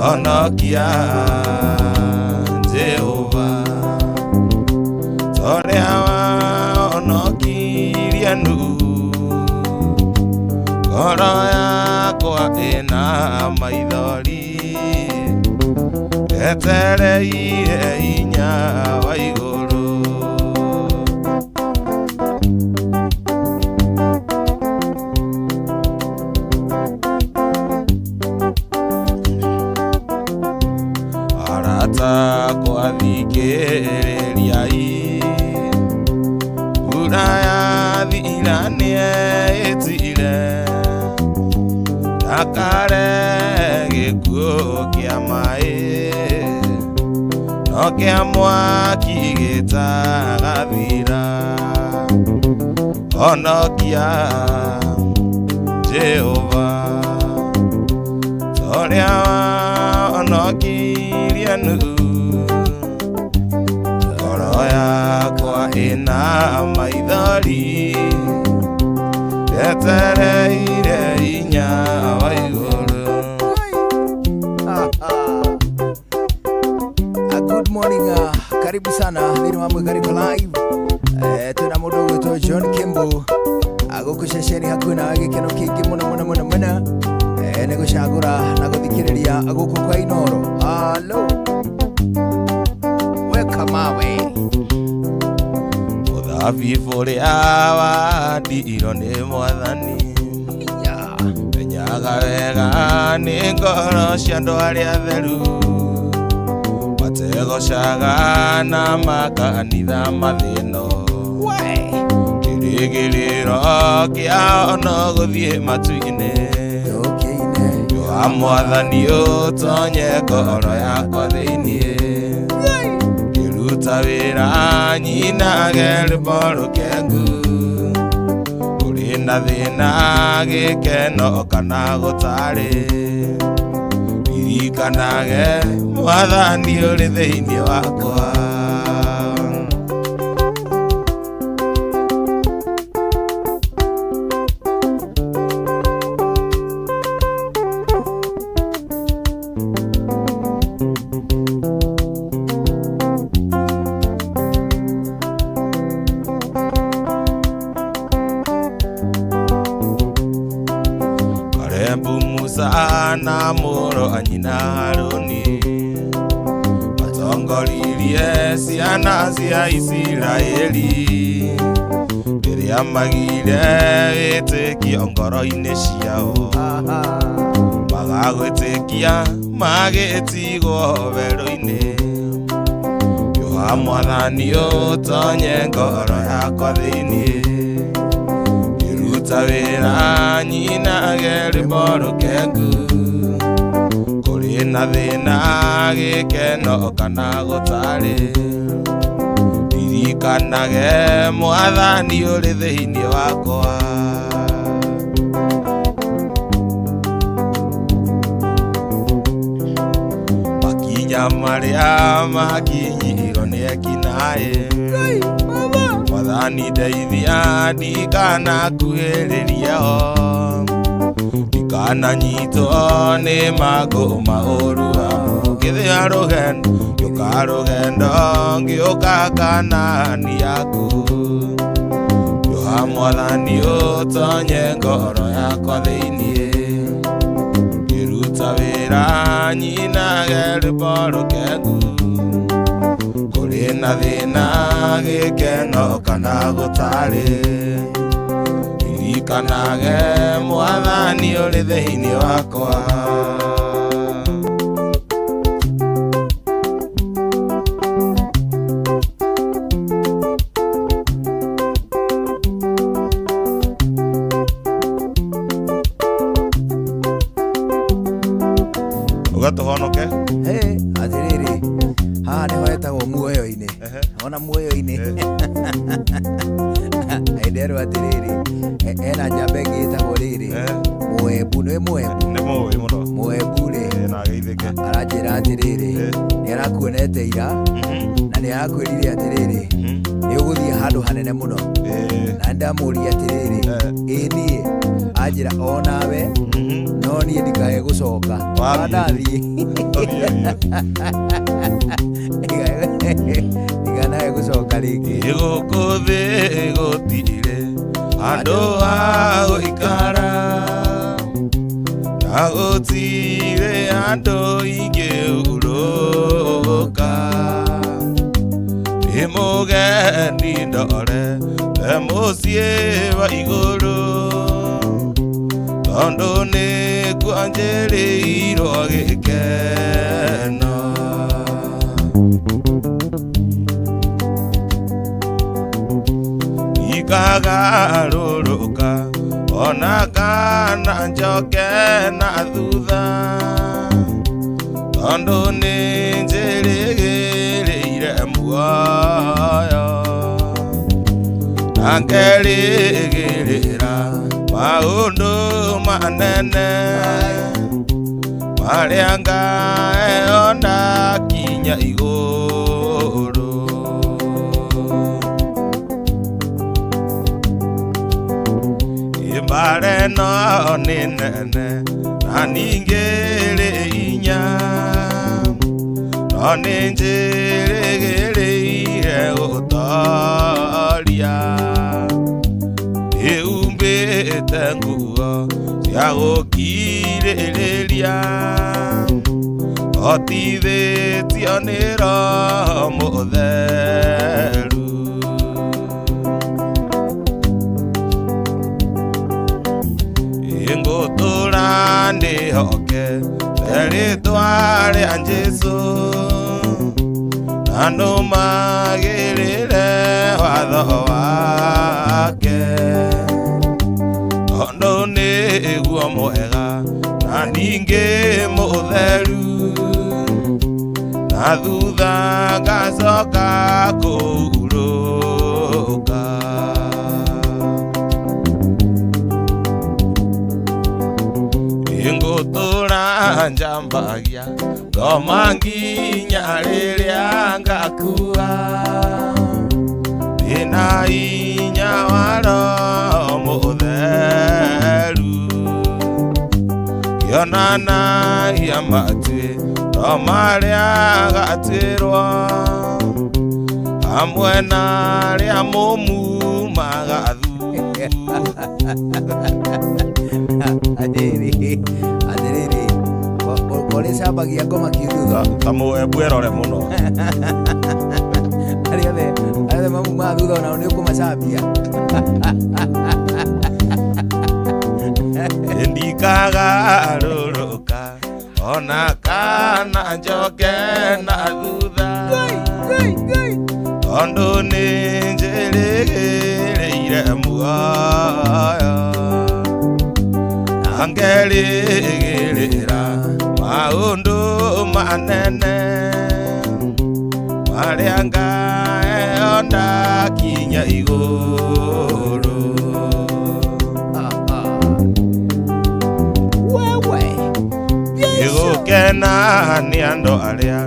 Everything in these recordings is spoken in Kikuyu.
Honokia Jehova, torĩa wahonokirie Nuhu. Ngoro yakwa ĩna maithori, etereire hinya wa igũrũ. Arata kwathikĩrĩriai, mbura yathira nĩetire, ndakare gĩkuũ kĩa maĩ, no kĩa mwaki gĩtagathira. Honokia Jehova, torĩa wahonokirie Nuhu. Ngoro yakwa ĩna maithori, etereire hinya wa igũrũ. Good morning, karibu sana thĩinĩ wa Mwĩgarĩko Live. Twĩna mũndũ ũgwĩtwo John Kimbo, gũkũ ceceni hakuhĩ nawe, gĩkeno kĩingĩ mũno mũno mũno mũno, nĩ gũcagũra na gũthikĩrĩria gũkũ kwa Inoro. Halo, weka mawe. Mũthabibũ ũrĩa wandirwo nĩ Mwathani, menyaga wega nĩ ngoro cia andũ arĩa atheru, mategocaga na makanitha mathĩno. We. Kĩrĩgĩrĩro kĩao no gũthiĩ matu-inĩ. Ndũkĩine. Wa Mwathani ũtonye ngoro yakwa thĩiniĩ, ngĩruta wĩra nyinage rwĩmbo rũkengu. Ũrĩ na thĩna, gĩkeno kana gũtarĩ, ririkanage Mwathani ũrĩ thĩiniĩ wakwa. Karebu, Musa na mũrũ a nyina Harũni matongoririe ciana cia Isiraeli rĩrĩa magire wĩtĩkio ngoro-inĩ ciao. Magagwĩtĩkia magĩtigwo werũ-inĩ. Yoha Mwathani ũtonye ngoro yakwa thĩiniĩ, ngĩruta wĩra nyinage rwĩmbo rũkengu. Kũrĩ na thĩna, gĩkeno kana gũtarĩ, ririkanage Mwathani ũrĩ thĩiniĩ wakwa. Makinya marĩa makinyirwo nĩ ekinaĩ, Mwathani ndeithia ndikanakuhĩrĩrie ho, ndikananyitwo nĩ mangũ maũru amo. Ngĩthĩa rũgendo, ngĩũka rũgendo, ngĩũka Kanani yaku. Yoha Mwathani ũtonye ngoro yakwa thĩiniĩ, ngĩruta wĩra nyinage rwĩmbo rũkengu. Kũrĩ na thĩna, gĩkeno kana gũtarĩ, ririkanage Mwathani ũrĩ thĩiniĩ wakwa. Ũgatũhonoke. Hey, atĩrĩrĩ, haha nĩho hetagwo muoyo-inĩ. Ona muoyo-inĩ nderwo atĩrĩrĩ, hena njamba ĩngĩ ĩtagwo rĩrĩ, Mũembu. Nĩ Mũembu? Nĩ mũĩ mũno. Mũembu rĩ, Na geithĩke. Aranjĩra atĩrĩrĩ, nĩ arakuonete ira na Nĩ arakwĩrire atĩrĩrĩ, nĩ ũgũthiĩ handũ hanene mũno. Na ndamũria atĩrĩrĩ, ĩ niĩ anjĩra o nawe, no niĩ ndikae gũcoka. Wathiĩ. Ndathiĩ ndiganae gũcoka rĩngĩ. Gũkũ thĩ gũtirĩ handũ ha gũikara, na gũtirĩ handũ ingĩhurũka. Ndĩ mũgeni ndore te mũciĩ wa igũrũ, tondũ nĩkuo njĩrĩirwo gĩkeno. Ikagarũrũka ona kana njoke na thutha, tondũ nĩ njĩrĩgĩrĩire muoyo, na ngerĩgĩrĩra maũndũ manene marĩa ngaeo ndakinya igũrũ. Mbara ĩno nĩ nene na ningĩ rĩ inya, no nĩ njĩrĩgĩrĩire gũtoria. Ndĩhumbĩte nguo cia gũkirĩrĩria, hotithĩtio nĩ Roho Mũtheru. Ngũtũra ndĩhoke rĩtwa rĩa Jesũ, na nũmagĩrĩre watho wake, tondũ nĩguo mwega na ningĩ mũtheru, na thutha ngacoka kũhurũka. Ngũtũra njambagia ngoma nginya rĩrĩa ngakua, ndĩna hinya wa Roho Mũtheru, ngĩonanagia matuĩro marĩa gatuĩrwo hamwe na arĩa mũmumaga thutha. Atĩrĩrĩ, atĩrĩrĩ, ũrĩcambagia ngoma kiuthutha. Ta mũembu erore mũno. Arĩa othe mamumaga thutha onao nĩ ũkũmacambia. Ndikagarũrũka ona kana njoke na thutha, tondũ nĩ njĩrĩgĩrĩire muoyo, na ngerĩgĩrĩra maũndũ manene marĩa ngaeo ndakinya igũrũ. Wewe. Nĩgũkena nĩ andũ arĩa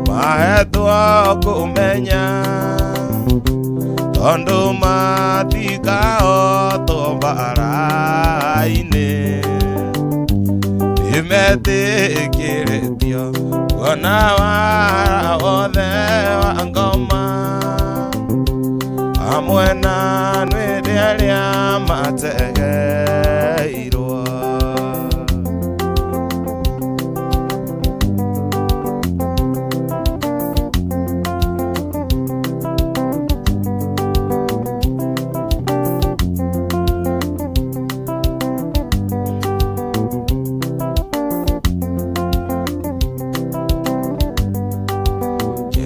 mahetwo kũmenya, tondũ matikahotwo mbara-inĩ. Nĩmetĩkĩrĩtio kuona wara wothe wa ngoma, hamwe na nwĩrĩ arĩa mategeirwo.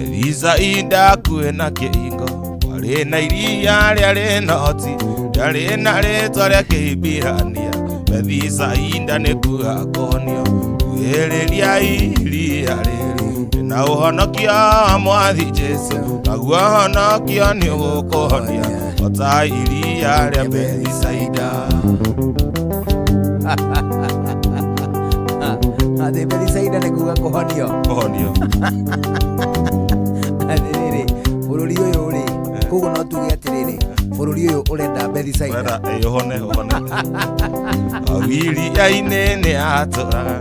Elisaida kwĩna kĩhingo kwarĩ na iria rĩarĩ noti rĩarĩ na rĩtwa rĩa Kĩhibirania. Bethisaida nĩkuo kũhonio kuhĩrĩria iria rĩrĩ na ũhonokio wa Mwathi Jesũ, naguo ũhonokio nĩ ũgũkũhonia o ta iria rĩa Bethisaida. Atĩ Bethisaida nĩ kuga kũhonio. Kũhonio. Atĩrĩrĩ, bũrũri ũyũ rĩ, koguo no tuge atĩrĩrĩ, bũrũri ũyũ ũrenda Bethisaida. Wera, ũhone ũhone. Iria-inĩ nĩ atũraga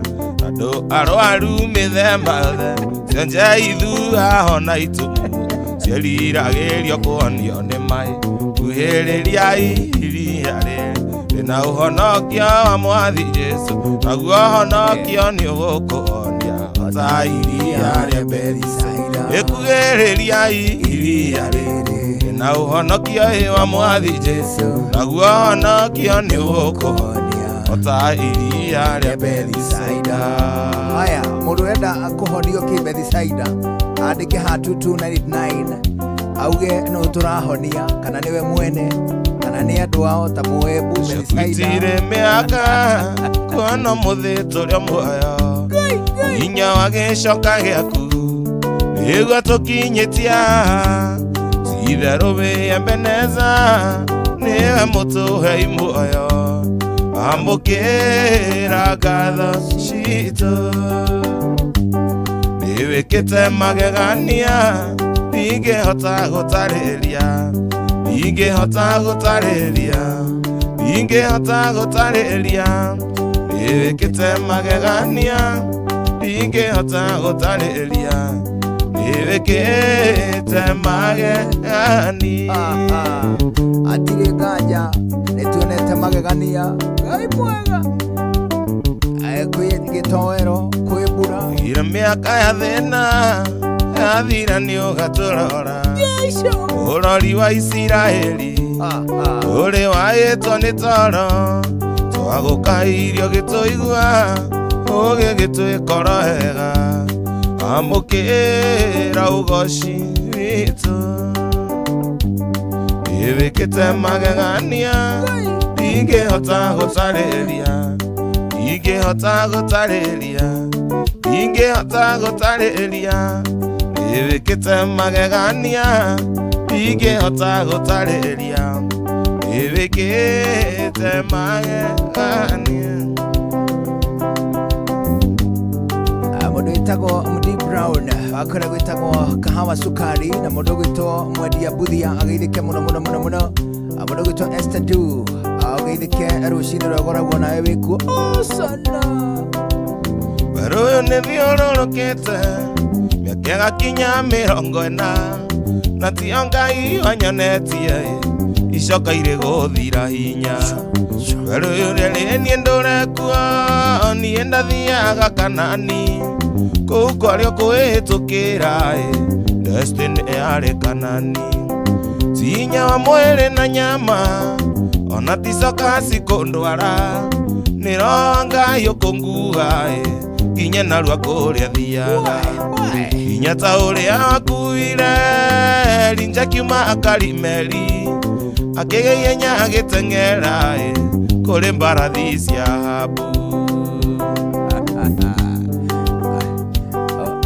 andũ arwaru mĩthemba yothe, cionje ithuaho na itumumu cieriragĩrio kũhonio nĩ maĩ. Kuhĩrĩriai iria rĩrĩ rĩna ũhonokio wa mwathi Jesũ, naguo ũhonokio nĩ ũgũkũhonia ota iria rĩa Bethisaida. Ĩkuhĩrĩriai iria rĩrĩ na ũhonokio ĩ wa mwathi Jesũ, naguo ũhonokio nĩ ũgũkũhonia ota iria rĩa Bethisaida. Haya, mũndũ ũrenda kũhonio kĩ Bethisaida andĩke ha 2299 auge nũ tũrahonia, kana nĩwe mwene kana nĩ andũ ao ta Mũembu Bethisaida. Ciakuitire mĩaka kuona mũthĩ tũrĩ muoyo, hinya wa gĩcoka gĩaku nĩguo tũkinyĩtia. Ti-itherũ wĩ Ebeneza, nĩwe mũtũhei muoyo, amũkĩra ngatho citũ. Nĩwĩkĩte magegania ndingĩhota gũtarĩria, ndingĩhota gũtarĩria, ndingĩhota gũtarĩria. Nĩwĩkĩte magegania ndingĩhota gũtarĩria, nĩwĩkĩte magegania. Hatirĩ nganja nĩ tuonete magegania. Ngai mwega. Kwĩ gĩtoero, kwĩ mbura. Ira mĩaka ya thĩna yathira nĩ ũgatũrora, ũrori wa Isiraeli ũrĩ waĩtwo nĩ toro, twagũkairio gĩtũigua ũgĩgĩtwĩkora wega, amũkĩra ũgoci witũ. Nĩwĩkĩte magegania ndingĩhota gũtarĩria, ndingĩhota gũtarĩria, ndingĩhota gũtarĩria. Nĩwĩkĩte magegania ndingĩhota gũtarĩria, nĩwĩkĩte magegania. Mũndũ wĩtagwo Md Brown wakora gwĩtagwo Kahawa Sukari, na mũndũ gwĩtwo Mwendia Mbuthia ageithĩke mũno mũno mũno mũno. Mũndũ gwĩtwo Esther Du ageithĩke rũcinĩ rwagoragwo nawe wĩkuo osana. Werũ ũyũ nĩ thiũrũrũkĩte mĩaka ĩgakinya 40, na tio Ngai wanyonetie icoka irĩ gũthira hinya. Werũ ũyũ rĩrĩ niĩ ndũrekuo, niĩ ndathiaga Kanani, kũu kwarĩo kũhĩtũkĩra destiny yarĩ Kanani. Ti hinya wa mwĩrĩ na nyama ona ti coka cikũndwara, nĩ roho Ngai ũkũngua nginya narua kũrĩa thiaga. Hinya ta ũrĩa wakuire Elijah kiuma Karimeli, akĩgeithia agĩteng'era kũrĩ mbarathi cia Ahabu.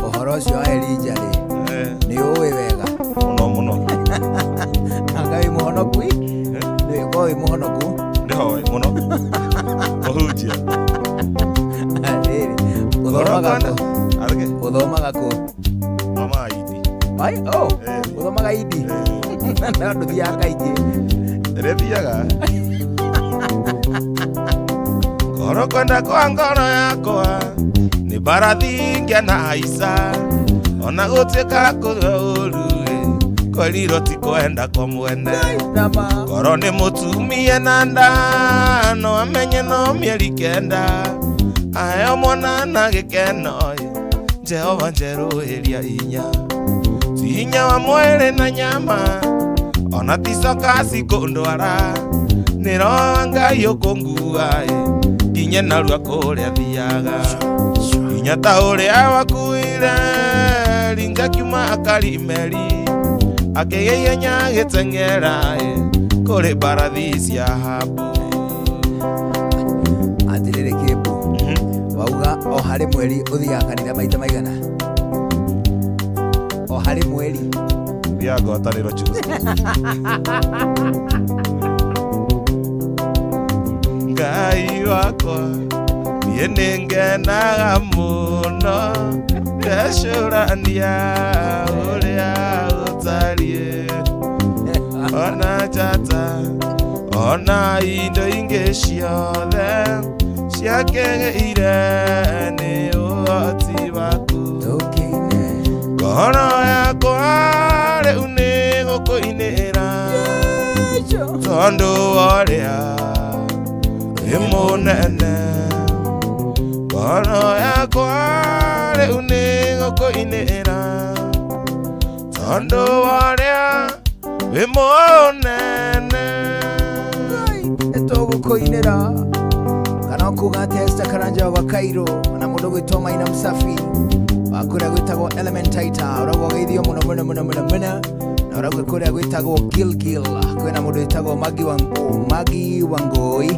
Ũhoro ũcio wa Elijah rĩ, nĩ ũĩ wega mũno mũno. Anga wĩ mũhonoku? Nĩ ũkorwo wĩ mũhonoku? Ndĩhoe mũno mũhunjia. Rĩrĩ, ũthomaga kũ? Arge. Ũthomaga kũ? Thomaga idi. Ai, oh, ũthomaga idi? No ndũthiaga kaingĩ. Rĩthiaga ngoro kwenda kwa ngoro yakwa nĩ mbarathi ngĩana haica, ona gũtuĩka kũrĩa ũru kwerirwo ti kwenda kwa mwene. Nama. Ngoro nĩ mũtumie na nda no amenye no mĩeri 9, aheo mwana na gĩkeno, Jehova njerũhĩria hinya. Ti hinya wa mwĩrĩ na nyama ona ti coka cikũndwara, nĩ roho Ngai ũkũngua nginya narua kũrĩa thiaga. Hinya ta ũrĩa wakuire Elijah kiuma Karimeli, akĩgeithia agĩteng'era kũrĩ mbarathi cia Ahabu. Atĩrĩrĩ Kĩmbu, wauga o harĩ mweri ũthiaga kanitha maita maigana? O harĩ mweri? Thiaga ngwatanĩro Tuesday. Ngai wakwa niĩ nĩngenaga mũno ndecũrania ũrĩa ũtariĩ ona njata ona indo ingĩ ciothe ciakĩgĩire nĩ ũhoti waku. Tũkĩine. Ngoro yakwa rĩu nĩ gũkũinĩra tondũ wa ũrĩa wĩ mũnene. Ngoro yakwa rĩu nĩ gũkũinĩra tondũ wa ũrĩa wĩ mũnene. Nĩtũgũkũinĩra kana kuga atĩa Esther Karanja wa Cairo na mũndũ gwĩtwo Maina Msafi wa kũrĩa gwĩtagwo Elementaita ũrauga ũgeithio mũno mũno mũno mũno mũno na ũrauga kũrĩa gwĩtagwo Gilgil kwĩna mũndũ wĩtagwo Magi Wangoi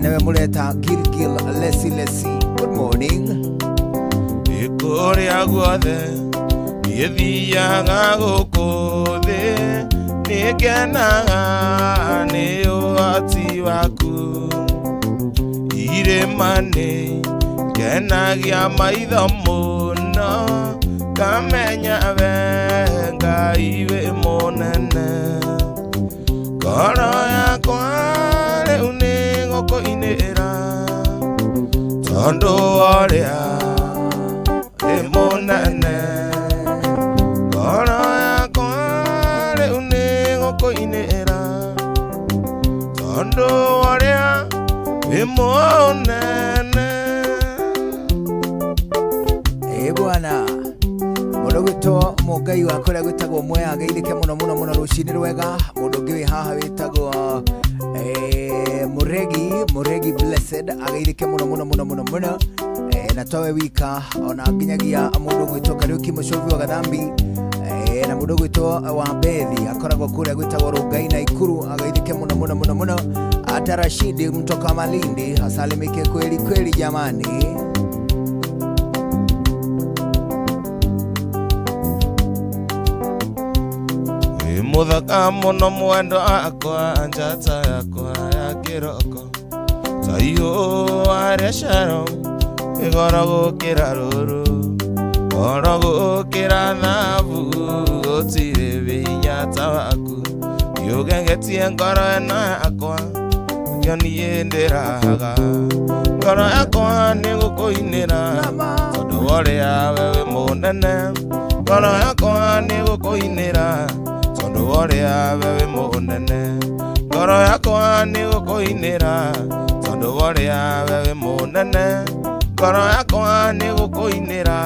nĩwe mũreta Gilgil Lesi Lesi. Good morning. Nĩ kũrĩa guothe niĩ thiaga gũkũ thĩ nĩngenaga nĩ ũhoti waku. Irĩma-nĩ ngenagia maitho mũno ngamenya we Ngai wĩ mũnene. Ngoro yakwa rĩu nĩ gũkũinĩra tondũ wa ũrĩa wĩ mũnene. Ngoro yakwa rĩu nĩ gũkũinĩra tondũ wa ũrĩa wĩ mũnene. Ĩ bwana mũndũ gwĩtwo Mũngai wa kũrĩa gwĩtagwo Mwea ageithĩke mũno mũno mũno rũcinĩ rwega. Mũndũ ũngĩ wĩ haha wĩtagwo Mũregi Blessed ageithĩke mũno mũno mũno mũno mũno na towe wika ona nginyagia mũndũ ũgwĩtwo Kariũki Mũcovi wa Gathambi na mũndũ ũgwĩtwo wa Bethi akoragwo kũrĩa gwĩtagwo Rongai na Ikuru ageithĩke mũno mũno mũno mũno. Hata Rashidi mtoka Malindi asalimike kweli kweli jamani. Wĩ mũthaka mũno mwendwa wakwa njata yakwa ya kĩroko ta ihũa rĩa Sharon wĩ goro gũkĩra rũrũ goro gũkĩra thahabu gũtirĩ wĩinya ta waku nĩũgegetie ngoro ĩno yakwa nĩkĩo niĩ ndĩrahaga ngoro yakwa nĩ gũkũinĩra tondũ wa ũrĩa we wĩ mũnene. Ngoro yakwa nĩ gũkũinĩra tondũ wa ũrĩa we wĩ mũnene. Ngoro yakwa nĩ gũkũinĩra tondũ wa ũrĩa we wĩ mũnene. Ngoro yakwa nĩ gũkũinĩra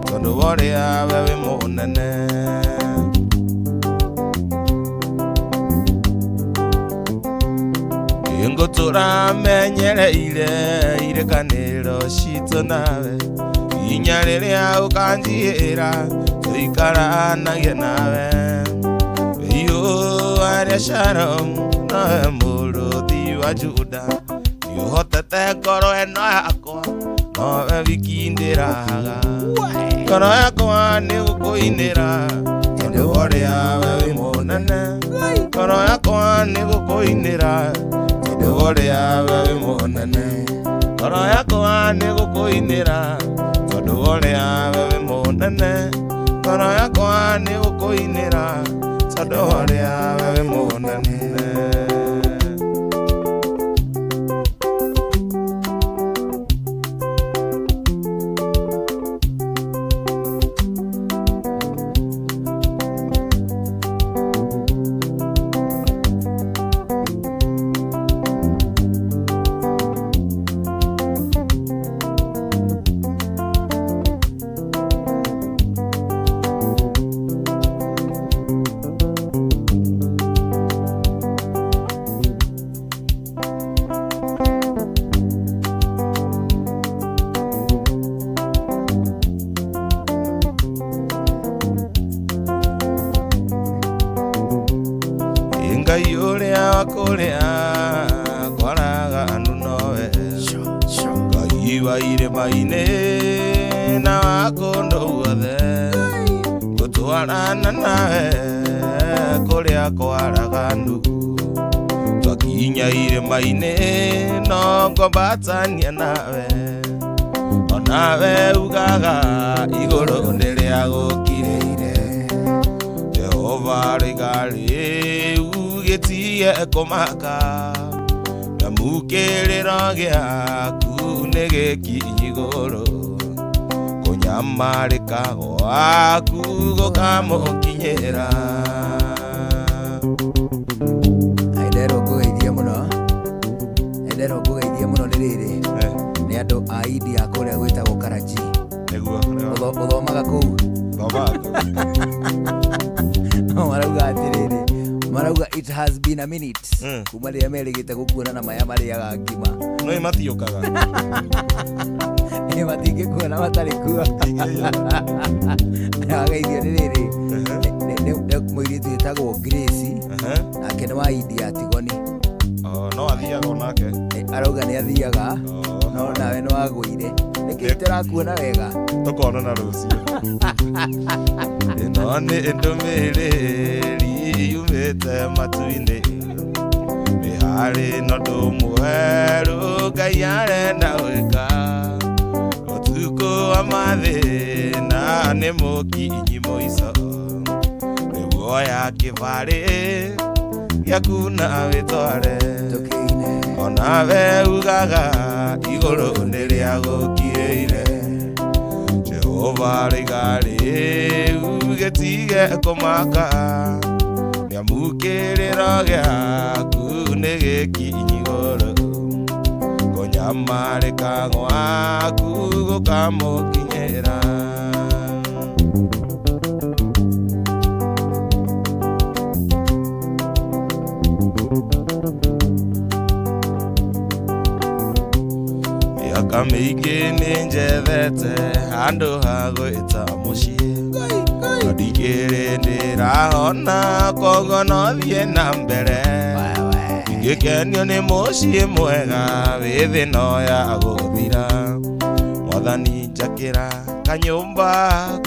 tondũ wa ũrĩa we wĩ mũnene. Ngũtũra menyereire irĩkanĩro citũ nawe inya rĩrĩa ũkanjĩra tũikaranagie nawe. Ihũa rĩa Sharon nowe mũrũthi wa Juda nĩũhotete ngoro ĩno yakwa nowe wiki ndĩrahaga ngoro yakwa nĩ gũkũinĩra tondũ wa ũrĩa we wĩ mũnene. Ngoro yakwa nĩ gũkũinĩra tondũ wa ũrĩa we wĩ mũnene. Ngoro yakwa nĩ gũkũinĩra tondũ wa ũrĩa we wĩ mũnene. Ngoro yakwa nĩ gũkũinĩra tondũ wa ũrĩa we wĩ mũnene. Ngai ũrĩa wa kũrĩa kwaraga andũ nowe Ngai wa irĩma-inĩ na wa kũndũ guothe gũtwarana nawe kũrĩa kwaraga andũ twakinya irĩma-inĩ no ngwambatania nawe onawe ugaga igũrũ nĩrĩa gũkirĩire. Gĩtige kũmaka na kĩrĩro gĩaku nĩ gĩkinyi igũrũ kũnyamarĩka gwaku gũkamũkinyĩra. Nderwo ngũgeithie mũno, nderwo ngũgeithie mũno nĩ rĩrĩ nĩ andũ a India kũrĩa gwĩtagwo Karachi. Nĩguo. Ũthomaga kũu? Thomaga. Marauga atĩrĩrĩ, marauga it has been a minute kuma rĩrĩa merĩgĩte gũkuona na maya marĩaga ngima. No matiũkaga. Ĩ, matingĩkuona matarĩ kuo. Wageithio nĩ rĩrĩ, nĩ mũirĩtu wĩtagwo Grace, nake nĩ wa India Tigoni. Oh, no athiaga onake? Arauga nĩ athiaga. Oh. No nawe nĩ wagũire, nĩkĩ tũrakuona wega? Tũkonana rũciũ. Ĩno nĩ ndũmĩrĩri yumĩte matu-inĩ, nĩ harĩ na ũndũ mwerũ Ngai arenda gwĩka. Ũtukũ wa mathĩna nĩ mũkinyi mũico, rĩu oya kĩbarĩ gĩaku na wĩtware. Tũkĩine. Onawe ugaga igũrũ nĩ rĩa gũkiĩire. Jehova rĩiga rĩu gĩtige kũmaka, nĩamu kĩrĩro gĩaku nĩ gĩkinyi igũrũ kũnyamarĩka gwaku gũkamũkinyĩra. Mĩaka mĩingĩ nĩ njethete handũ ha gwĩta mũciĩ, no ndikĩrĩ ndĩrahona, koguo no thiĩ na mbere ingĩkenio nĩ mũciĩ mwega wĩ thĩ no ya gũthira. Mwathani njakĩra kanyũmba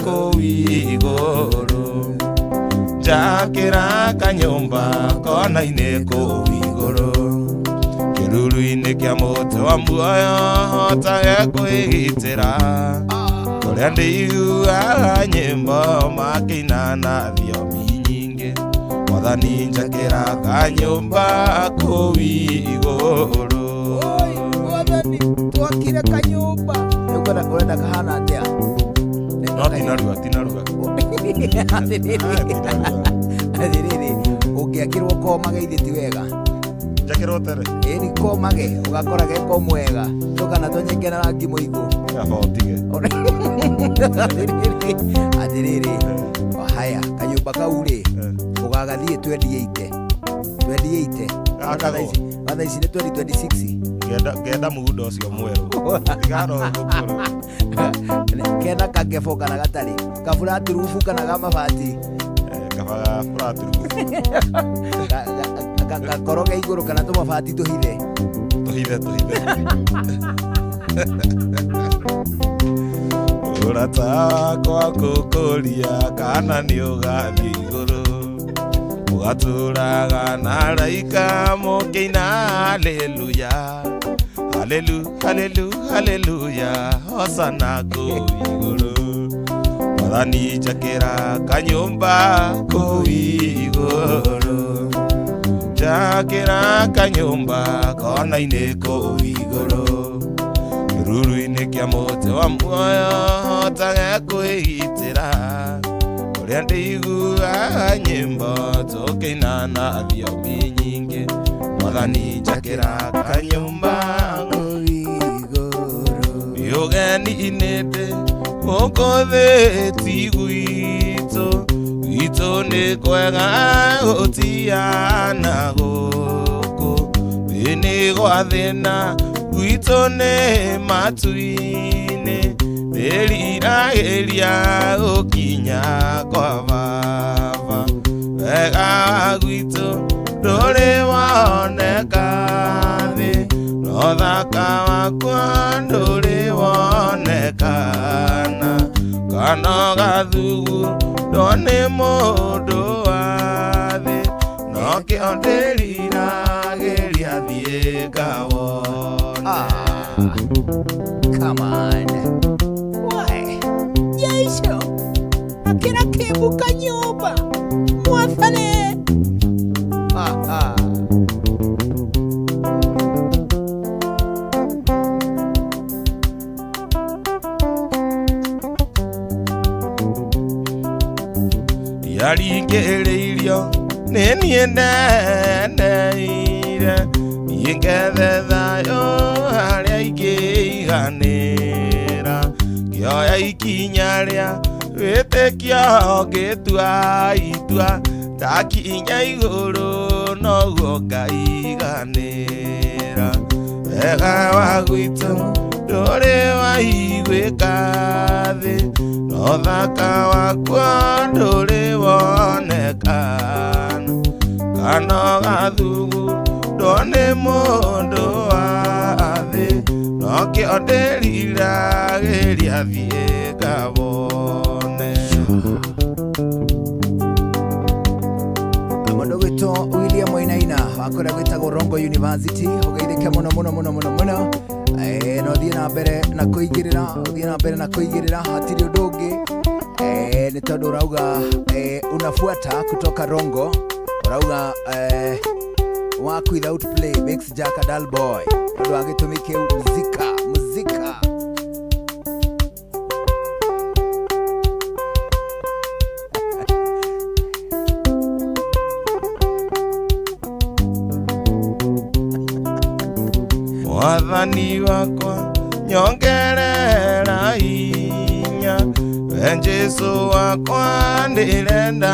kũu igũrũ, njakĩra kanyũmba kona-inĩ kũu igũrũ, kĩruru-inĩ kĩa mũtĩ wa muoyo hotage kwĩgitĩra, kũrĩa ndĩiguaga nyĩmbo makĩina na thiomi nyingĩ. Mwathani njakĩra kanyũmba kũu igũrũ. Oi, Mwathani, twakire kanyũmba. Rĩu ũrenda kahana atĩa? No tinarua, tinarua. Atĩrĩrĩ, atĩrĩrĩ, ũngĩakĩrwo komage ithe ti wega? Njakĩrwo tere. Ĩni komage ũgakora geko mwega tũkana tũnyenge na rangi mũigũ. Kaba ũtige. Atĩrĩrĩ, atĩrĩrĩ, haya kanyũmba kau rĩ, ũgagathiĩ twendie ite, twendie ite. Gakagwo. Thaa ici nĩ 2026. Ngenda mũgũnda ũcio mwerũ tigano gũkũrũ. Kena kangebo kana gatarĩ kaburati rubu kana ga mabati? Kaba ga flat roof. Gakoroge igũrũ kana tũmabati tũhithe? Tũhithe, tũhithe. Ũrata wakwa gũkũria kana nĩ ũgathiĩ igũrũ ũgatũraga na araika mũkĩina haleluya, halelu halelu haleluya, hosana kũu igũrũ. Mwathani njakĩra kanyũmba kũu igũrũ, njakĩra kanyũmba kona-inĩ kũu igũrũ, kĩruru-inĩ kĩa mũtĩ wa muoyo hotage kwĩgitĩra, kũrĩa ndĩiguaga nyĩmbo tũkĩina na thiomi nyingĩ. Mwathani njakĩra kanyũmba kũu igũrũ. Ũgeni-inĩ ndĩ gũkũ thĩ ti gwitũ, gwitũ nĩ kwega gũtiana gũkũ thĩ nĩ gwa thĩna, gwitũ nĩ matu-inĩ. Ndĩriragĩria gũkinya kwa baba, wega wa gwitũ ndũrĩ woneka thĩ, no thaka wakwa ndũrĩ wonekana, kana gathugu ndone mũndũ wa thĩ, nokĩo ndĩriragĩria thiĩ ngawone. Ah, come on. Why? Yesu, akira kĩmbu kanyũmba. Mwathane. Ah, ah. Ndiaringĩrĩirio nĩ niĩ ndeneire niĩ ngethe thayũ harĩa ingĩiganĩra ngĩoya ikinya rĩa wĩtĩkio ngĩtua itua ndakinya igũrũ noguo ngaiganĩra wega wa gwitũ ndũrĩ waiguĩka thĩ no thaka wakuo ndũrĩ wonekana kana gathugu ndone mũndũ wa thĩ nokĩo ndĩriragĩria thiĩ ngawone. Mũndũ gwĩtwo William Wainaina wa kũrĩa gwĩtagwo Rongo University ũgeithĩke mũno mũno mũno mũno mũno. Na ũthiĩ na mbere na kũigĩrĩra, ũthiĩ na mbere na kũigĩrĩra, hatirĩ ũndũ ũngĩ. Nĩ tondũ ũrauga unafuata kutoka Rongo, ũrauga work without play makes Jack a dull boy, tondũ wa gĩtũmi kĩu muzika muzika. Mwathani wakwa nyongerera hinya we Jesũ wakwa ndĩrenda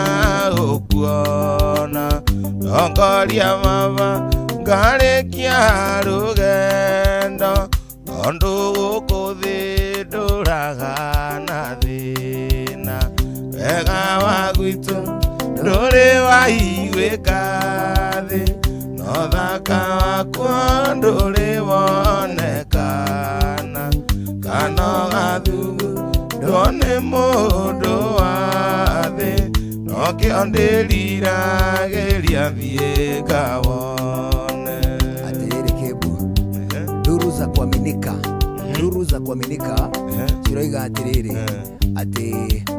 gũkuona ndongoria baba ngarĩkia rũgendo tondũ gũkũ thĩ ndũraga na thĩna wega wa gwitũ ndũrĩ waiguĩka thĩ no thaka wakuo ndũrĩ wonekana kana gathugu ndone mũndũ wa thĩ nokĩo ndĩriragĩria thiĩ ngawone. Atĩrĩrĩ Kĩmbu, nduru za kuaminika, nduru za kuaminika ciroiga atĩrĩrĩ atĩ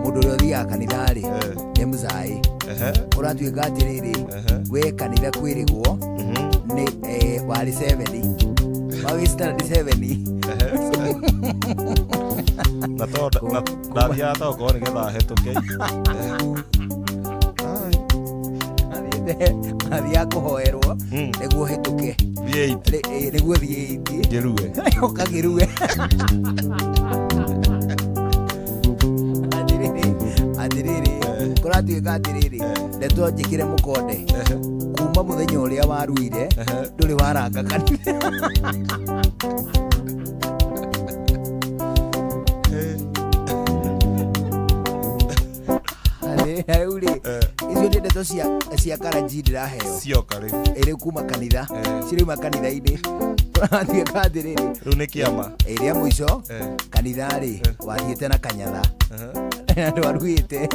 mũndũ ũrĩa ũthiaga kanitha-rĩ nĩ mũcai. Ũratuĩka atĩrĩrĩ we kanitha kwĩrĩgwo nĩ warĩ 7 wawĩ standard 7. Na to ndathiaga tokorwo nĩgetha hetũke. Athiaga kũhoerwo nĩguo hĩtũke. Thiĩ eight. Nĩguo thiĩ eight. Ngĩrue. Ũkagĩrue. Atĩrĩrĩ, atĩrĩrĩ, kũratuĩka atĩrĩrĩ ndeto njĩkĩre mũkonde kuma mũthenya ũrĩa waruire ndũrĩ waranga kanitha. Rĩu rĩ icio nĩ ndeto cia karanji ndĩraheo. Cioka rĩu. Ĩrĩ kuma kanitha. Cirauma kanitha-inĩ, kũratuĩka atĩrĩrĩ rĩu nĩ kĩama. Ĩrĩa mũico kanitha rĩ wathiĩte na kanyatha na ndwaruĩte.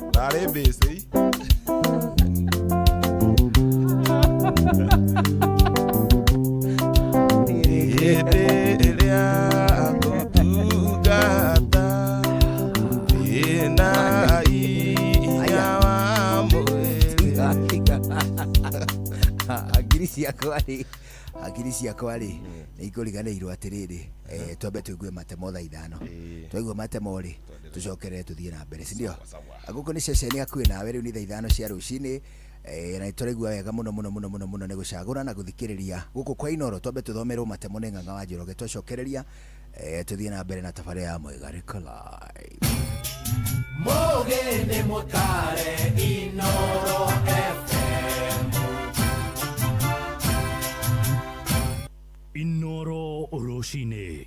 Ndarĩ mbĩcĩ. Hĩndĩ ĩrĩa ngũtungata ndĩna hinya wa mwĩrĩ. Hakiri ciakwa rĩ, hakiri ciakwa rĩ nĩ ikũriganĩirwo. Atĩrĩrĩ, twambe tũigue matemo thaa 5. Twaigua matemo rĩ tũcokerere tũthiĩ na mbere, sindio? Gũkũ nĩ ceceni hakuhĩ nawe. Rĩu nĩ thaa 5 cia rũcinĩ, na nĩtũraigua wega mũno mũno mũno mũno mũno nĩ gũcagũra na gũthikĩrĩria gũkũ kwa Inoro. Twambe tũthomerwo matemo nĩ Ng'ang'a wa Njoroge, twacokereria tũthiĩ na mbere na tabarĩra ya Mwĩgarĩko Live. Mũgĩ nĩ mũtare Inoro FM. Inoro rũcinĩ.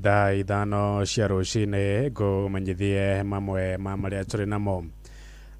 Thaa 5 cia rũcinĩ ngũmenyithie mamwe ma marĩa tũrĩ namo.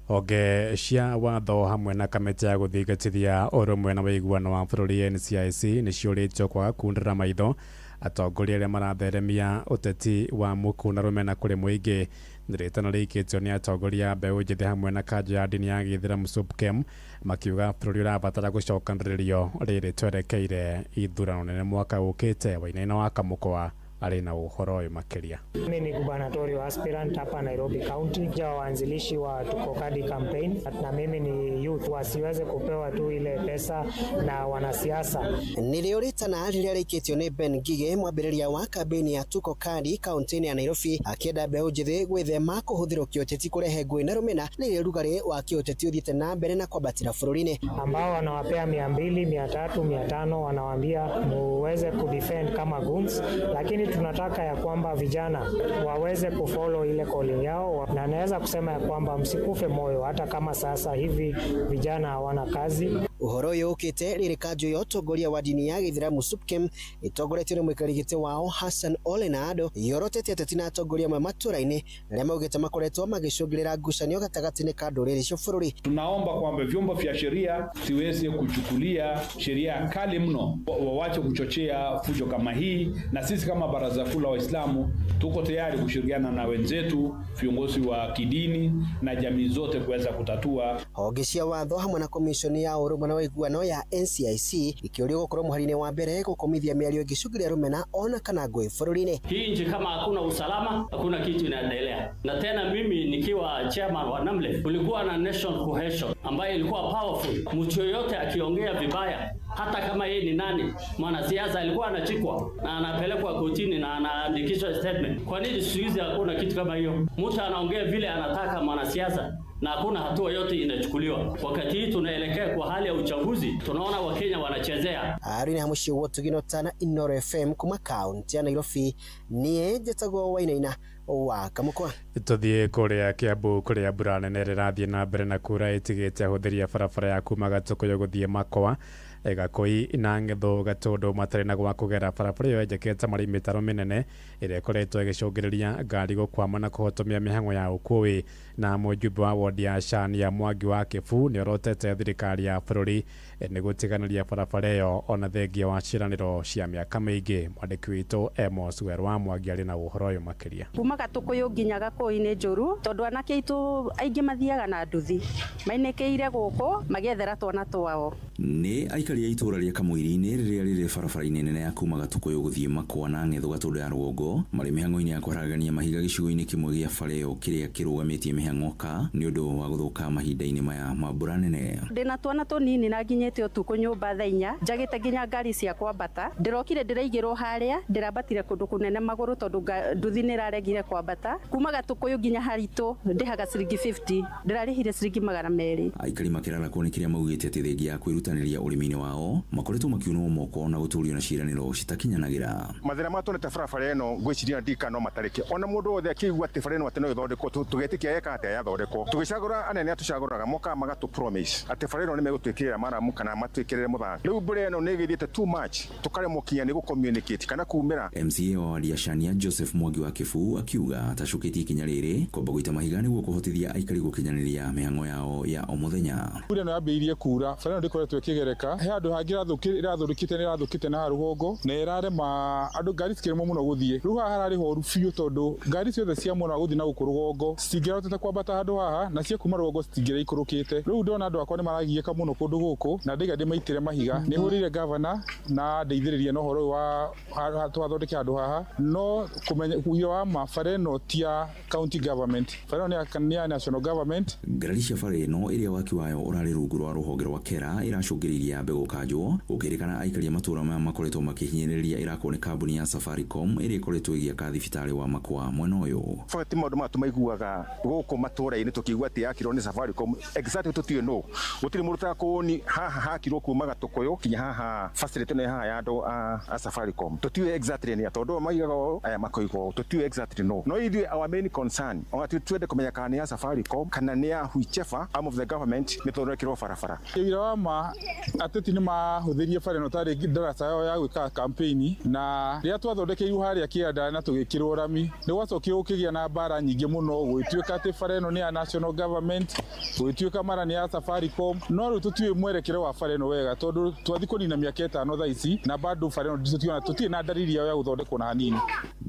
Honge cia watho hamwe na kamĩtĩ ya gũthingatithia ũrũmwe na ũiguano wa bũrũri NCIC nĩ ciũrĩtio kwaga kundĩra maitho atongoria arĩa maratheremia ũteti wa muku na rũmena kũrĩ mũingĩ. Rĩtana rĩikĩtio nĩ atongoria a mbeũ njĩthĩ hamwe na kanjũ ya ndini ya gĩithĩramu SUPKEM, makiuga bũrũri ũrabatara gũcokanĩrĩrio rĩrĩ twerekeire ithurano nene mwaka ũkĩte. Wainaina wa Kamũkwa Arĩ na ũhoro ũyũ makĩria. Mimi ni gubernatorial aspirant hapa Nairobi County, mmoja wa waanzilishi wa Tuko Kadi campaign, na mimi ni youth, wasiweze kupewa tu ile pesa na wanasiasa. Nĩrĩo rĩtana rĩrĩa rĩikĩtio nĩ Ben Ngige, mwambĩrĩria wa kambĩini ya Tuko Kadi kaunti-inĩ ya Nairobi, akĩenda mbeũ njĩthĩ gwĩthema kũhũthĩrwo kĩũteti kũrehe ngũĩ na rũmena rĩrĩa ũrugarĩ wa kĩũteti ũthiĩte na mbere na kwambatĩra bũrũri-inĩ. Ambao wanawapea 200, 300, 500, wanawaambia muweze kudefend kama goons, lakini tunataka ya kwamba vijana waweze kufollow ile calling yao, na naweza kusema ya kwamba msikufe moyo, hata kama sasa hivi vijana hawana kazi. Ũhoro ũyũ ũkĩte rĩrĩ kanjũ ya ũtongoria wa ndini ya gĩithĩramu SUPKEM ĩtongoretio nĩ mũikarĩri gĩtĩ wao Hassan Ole Naado yorotete ateti na atongoria amwe matũra-inĩ arĩa maugĩte makoretwo magĩcũngĩrĩra ngucanio gatagatĩ-inĩ ka ndũrĩrĩ cia bũrũri. Tunaomba kwamba vyombo vya sheria siweze kuchukulia sheria kali mno, wawache kuchochea fujo kama hii, na sisi kama Baraza Kuu la Waislamu tuko tayari kushirikiana na wenzetu viongozi wa kidini na jamii zote kuweza kutatua. Honge cia watho hamwe na komishoni ya ũrũmwe na ũiguano ya NCIC ikĩũrio gũkorwo mũhari-inĩ wa mbere gũkomithia mĩario ĩngĩcũngĩrĩria rũmena ona kana ngũĩ bũrũri-inĩ. Hii nchi kama hakuna usalama, hakuna kitu inaendelea. Na tena mimi nikiwa chairman wa NAMLE, kulikuwa na national cohesion ambayo ilikuwa powerful. Mtu yoyote akiongea vibaya, hata kama yeye ni nani, mwanasiasa alikuwa anachikwa na anapelekwa kotini na anaandikishwa statement. Kwa nini siku hizi hakuna kitu kama hiyo? Mtu anaongea vile anataka mwanasiasa na hakuna hatua yote inachukuliwa. Wakati hii tunaelekea kwa hali ya uchaguzi, tunaona Wakenya wanachezea. Arina hamushi wotu tana Inoro FM kuma kaunti ya Nairobi, niĩ njĩtagwo Wainaina wa Kamukwa. Tuthiĩ kũrĩa Kiambu kũrĩa mbura nene ĩrathiĩ na mbere na kura ĩtigĩte ahũthĩri a barabara ya kuma Gatũkũyũ gũthiĩ Makwa, Gakũi na Ng'ethũ Gatũndũ matarĩ na gwa kũgera. Barabara ĩyo yenjekete marĩ mĩtaro mĩnene ĩrĩa ĩkoretwo ĩgĩcũngĩrĩria ngari gũkwama na kũhotomia mĩhang'o ya ũkuui. Na mũjumbe wa wodi ya Shania Mwangi wa Kĩbuu nĩorotete thirikari ya bũrũri nĩ gũtiganĩria barabara ĩyo ona thengia wa ciĩranĩro cia mĩaka mĩingĩ. Mwandĩki witũ Amos Werũ wa Mwangi arĩ na ũhoro ũyũ makĩria. Kuma Gatũkũyũ nginya Gakũi nĩ njũru tondũ anake aitũ aingĩ mathiaga na nduthi mainĩkĩire gũkũ magĩethera twana twao. Nĩ aikari a itũũra rĩa Kamũiri-inĩ rĩrĩa rĩrĩ barabara-inĩ nene ya kuma Gatũkũyũ gũthiĩ Makwa na Ng'ethũ Gatũndũ ya rũgongo marĩ mĩhang'o-inĩ ya kwaragania mahiga gĩcigo-inĩ kĩmwe gĩa bara ĩyo kĩrĩa kĩrũgamĩtie mĩhang'o ka nĩ ũndũ wa gũthũka mahinda-inĩ maya ma mbura nene. Ndĩna twana tũnini na nginyĩte ũtukũ nyũmba thaa inya, njagĩte nginya ngari cia kwambata, ndĩrokire ndĩraigĩrwo harĩa ndĩrambatire kũndũ kũnene magũrũ tondũ nduthi nĩ ĩraregire kwambata. Kuma Gatũkũyũ nginya haritũ ndĩhaga ciringi 50, ndĩrarĩhire ciringi 200. Aikari makĩrarakwo nĩ kĩrĩa maugĩte atĩ thengia ya kwĩrutanĩria ũrĩmi-inĩ wao makoretwo makiunwo moko na gũtũrio na ciĩranĩro citakinyanagĩra. Mathĩna marĩa tuonete barabara ĩno ngwĩciria ndika no matarĩke, ona mũndũ wothe akĩigua atĩ bara ĩno atĩ no ĩthondekwo tũgetĩkia eka atĩa yathondekwo. Tũgĩcagũra anene atũcagũraga mokaga magatũ promise atĩ bara ĩno nĩ megũtwĩkĩrĩra maramu kana matwĩkĩrĩre mũthanga. Rĩu mbura ĩno nĩ ĩgĩthiĩte too much tũkaremwo kinya nĩ gũ-communicate kana kumĩra. MCA wa wadi ya Shania Joseph Mwangi wa Kĩbuu akiuga atacũkĩtie ikinya rĩrĩ kwamba gũita mahiga nĩguo kũhotithia aikari gũkinyanĩria mĩhang'o yao ya o mũthenya. Mbura ĩno yambĩrĩirie kura, bara ĩno ndĩkoretwo ĩkĩgereka, he handũ hangĩ ĩrathũrĩkĩte nĩ ĩrathũkĩte na rũgongo na ĩrarema andũ, ngari cikĩremwo mũno gũthiĩ. Rĩu haha hararĩ horu biũ tondũ ngari ciothe cia mwena wa gũthiĩ na gũkũ rũgongo citingĩrahotete kwambata handũ haha na cia kuma rũgongo citingĩraikũrũkĩte. Rĩu ndona andũ akwa nĩ maragiĩka mũno kũndũ gũkũ na ndaiga ndĩmaitĩre mahiga. Nĩ hũrĩire gavana na ndeithĩrĩrie na ũhoro ũyũ wa twathondeke handũ haha, no kũmenya ũira wa ma bara ĩno ti ya county government, bara ĩno nĩ ya national government. Ngarari cia bara ĩno ĩrĩa waki wayo ũrarĩ rungu rwa rũhonge rwa KERA ĩracũngĩrĩirie yambe gũkanjwo gũkĩrĩkana aikari a matũũra maya makoretwo makĩhinyĩrĩria ĩrakwo nĩ kambuni ya Safaricom ĩrĩa ĩkoretwo ĩgĩaka thibitarĩ wa Makwa mwena ũyũ. Ti maũndũ maya tũmaiguaga gũkũ matũũra-inĩ tũkĩigua atĩ yakirwo nĩ Safaricom exactly tũtiũĩ nũ, gũtirĩ mũndũ ũtakũni haha hakirwo kuma Gatũkũyũ nginya haha facility ĩno haha ya andũ a Safaricom tũtiũĩ exactly nĩ tondũ maigaga ũũ aya makoiga ũũ tũtiũĩ exactly nũ. No ithuĩ our main concern ona twende kũmenya kana nĩ ya Safaricom kana nĩ ya whichever arm of the government nĩ tondũ barabara. Ũira wa ma ateti nĩ mahũthĩrie bara ĩno tarĩ ndaraca yao ya gwĩka campaign, na rĩrĩa twathondekeirwo harĩa kĩanda na tũgĩkĩrwo rami nĩ gwacokire gũkĩgĩa na mbara nyingĩ mũno, gũgĩtuĩka atĩ bara ĩno nĩ ya national government, gũgĩtuĩka mara nĩ ya Safaricom, no rĩu tũtiũĩ mwerekero wa bara ĩno wega tondũ twathiĩ kũnina mĩaka 5 thaa ici na bado bara ĩno tũtiona tũtirĩ na ndariri yao ya gũthondekwo na hanini.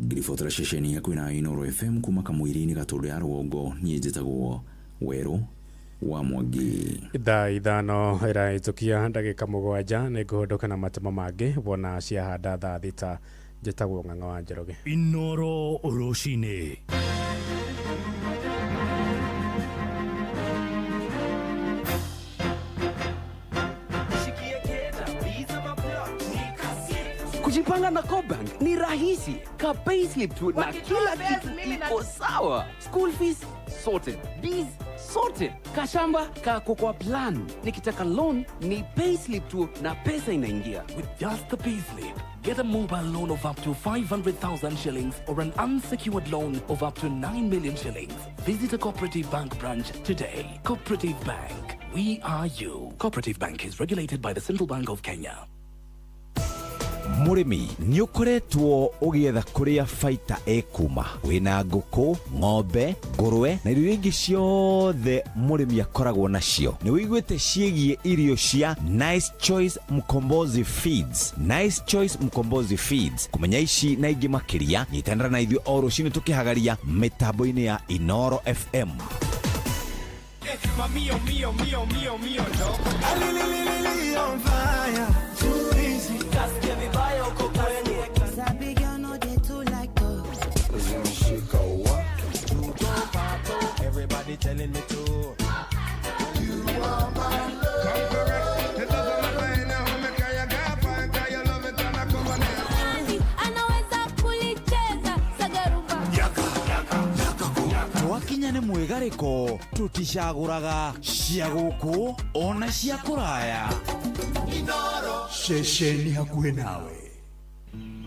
Ngiribotera ceceni ya kwĩna Inooro FM kuma Kamũiri-inĩ Gatũndũ ya rũgongo, niĩ njĩtagwo Werũ wa Mwangi. Thaa 5 ĩrahĩtũkia ndagĩka 7 nĩ ngũhũndũka na matemo mangĩ wona ciahanda thaa 6 Njĩtagwo Ng'ang'a wa Njoroge. Inoro Rũcinĩ. Kujipanga na CoBank ni rahisi. Ka payslip tu na kila kitu iko sawa. School fees sorted, biz sorted, kashamba kako kwa plan. Nikitaka loan ni payslip tu na pesa inaingia. With just the payslip, get a mobile loan of up to 500,000 shillings or an unsecured loan of up to 9 million shillings. Visit a Cooperative Bank branch today. Cooperative Bank, we are you. Cooperative Bank is regulated by the Central Bank of Kenya. Mũrĩmi nĩ ũkoretwo ũgĩetha kũrĩa baita ĩkuma wĩna ngũkũ, ng'ombe, ngũrwe na irio iria ingĩ ciothe mũrĩmi akoragwo nacio. Nĩ wĩiguĩte ciĩgiĩ irio cia Nice Choice Mkombozi Feeds? Nice Choice Mkombozi Feeds. Kũmenya ici na ingĩ makĩria, nyitanĩra na ithuĩ o rũcinĩ tũkĩhagaria mĩtambo-inĩ ya Inoro FM. Mio, mio, mio, mio, mio, no. On fire. Too easy. Kasikia vibaya uko kwenye. Everybody telling me to. You are my love. Come correct. It doesn't matter anyhow. Me carry your fine, 'cause you love it and I come on. Anaweza kulicheza sagarumba. Twakinya nĩ mwĩgarĩko, tũticagũraga cia gũkũ ona cia kũraya. Ceceni hakuhĩ nawe.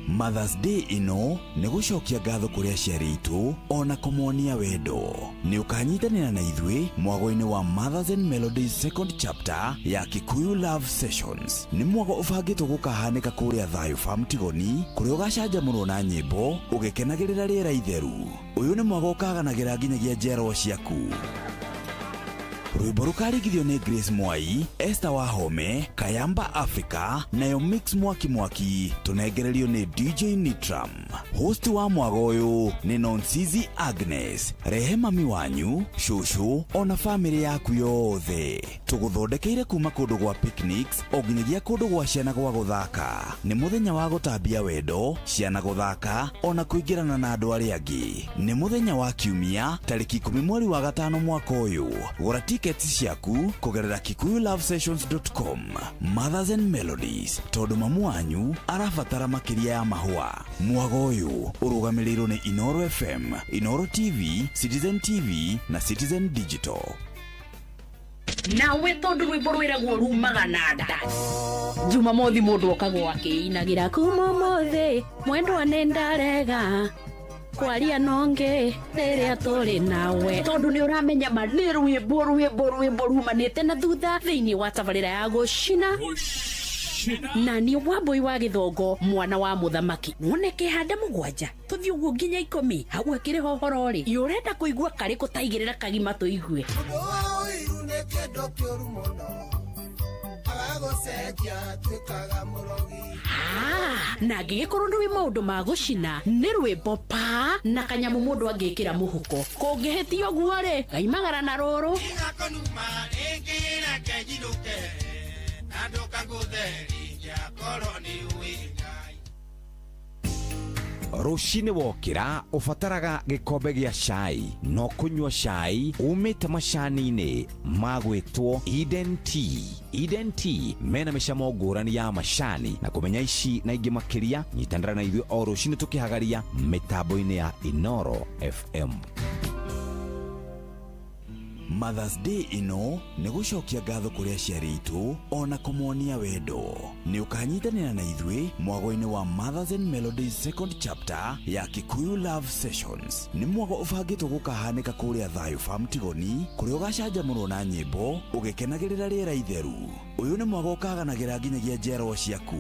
Mother's Day ĩno nĩ gũcokia ngatho kũrĩ aciari aitũ ona kũmonia wendo. Nĩ ũkanyitanĩra na ithuĩ mwago-inĩ wa Mothers and Melodies second chapter ya Kikuyu Love Sessions. Nĩ mwago ũbangĩtwo gũkahanĩka kũrĩa Thayũ Farm Tigoni, kũrĩa ũgacanjamũrwo na nyĩmbo ũgĩkenagĩrĩra rĩera itheru. Ũyũ nĩ mwago ũkaganagĩra nginyagia njiarwa ciaku. Rwĩmbo rũkarigithio nĩ Grace Mwai, Esther Wahome, Kayamba Africa nayo Mix Mwaki Mwaki, tũnengererio nĩ DJ Nitram. Host wa mwago ũyũ nĩ Nonsizi Agnes. Rehe mami wanyu, cũcũ ona bamĩrĩ yaku yothe. Tũgũthondekeire kuma kũndũ gwa picnics o nginyagia kũndũ gwa ciana gwa gũthaka. Nĩ mũthenya wa gũtambia wendo, ciana gũthaka ona kũingĩrana na andũ arĩa angĩ. Nĩ mũthenya wa Kiumia tarĩki 10 mweri wa gatano mwaka ũyũ. Gũra tickets ciaku kũgerera kikuyulovesessions.com. Mothers and Melodies, tondũ mamu wanyu arabatara makĩria ya mahũa. Mwago ũyũ ũrũgamĩrĩirwo nĩ Inoro FM, Inoro TV, Citizen TV na Citizen Digital. Nawe tondu rwimbo rwiragwo rumaga na nda, Jumamothi mundu okagwo akiinagira kuma umuthi mwendwa nĩ ndarega kwaria nonge rĩrĩa tũrĩ nawe, tondu nĩ ũramenya ma nĩ rwĩmbo rwĩmbo rwĩmbo rumanĩte na thutha thĩinĩ wa tabarĩra ya gũcina na nĩ Wambui wa Gĩthongo, mwana wa mũthamaki. None kĩhande 7 tũthiĩ ũguo nginya 10 hau akĩrĩ hohoro rĩ, ũrenda kũigua karĩkũ taigĩrĩra kagima tũigue. Ũiru nĩ kĩndũ kĩũru mũno. Agagũcenjia atuĩkaga mũrogi. Na angĩgĩkorwo nĩ maũndũ ma gũcina nĩ rwĩmbo pa na kanyamũ mũndũ angĩkĩra mũhuko, kũngĩhĩtia ũguo rĩ, gaimagara na rũrũ. Gakonuma rĩngĩ reke njinũke, na ndũkangũtherie korwo nĩ ũĩ Ngai. Rũcinĩ wokĩra ũbataraga gĩkombe gĩa cai, no kũnyua cai umĩte macani-inĩ magwĩtwo Eden Tea. Eden Tea mena mĩcamo ngũrani ya macani, na kũmenya ici na ingĩ makĩria, nyitanĩra na ithuĩ o rũcinĩ tũkĩhagaria mĩtambo-inĩ ya Inoro FM. Mother's Day ĩno nĩ gũcokia ngatho kũrĩ aciari aitũ ona kũmonia wendo. Nĩ ũkanyitanĩra na ithuĩ mwago-inĩ wa Mothers and Melodies second chapter ya Kikuyu Love Sessions. Nĩ mwago ũbangĩtwo gũkahanĩka kũrĩa Thayũ Farm Tigoni, kũrĩa ũgacanjamũrwo na nyĩmbo ũgĩkenagĩrĩra rĩera itheru. Ũyũ nĩ mwago ũkaganagĩra nginyagia njiarwa ciaku.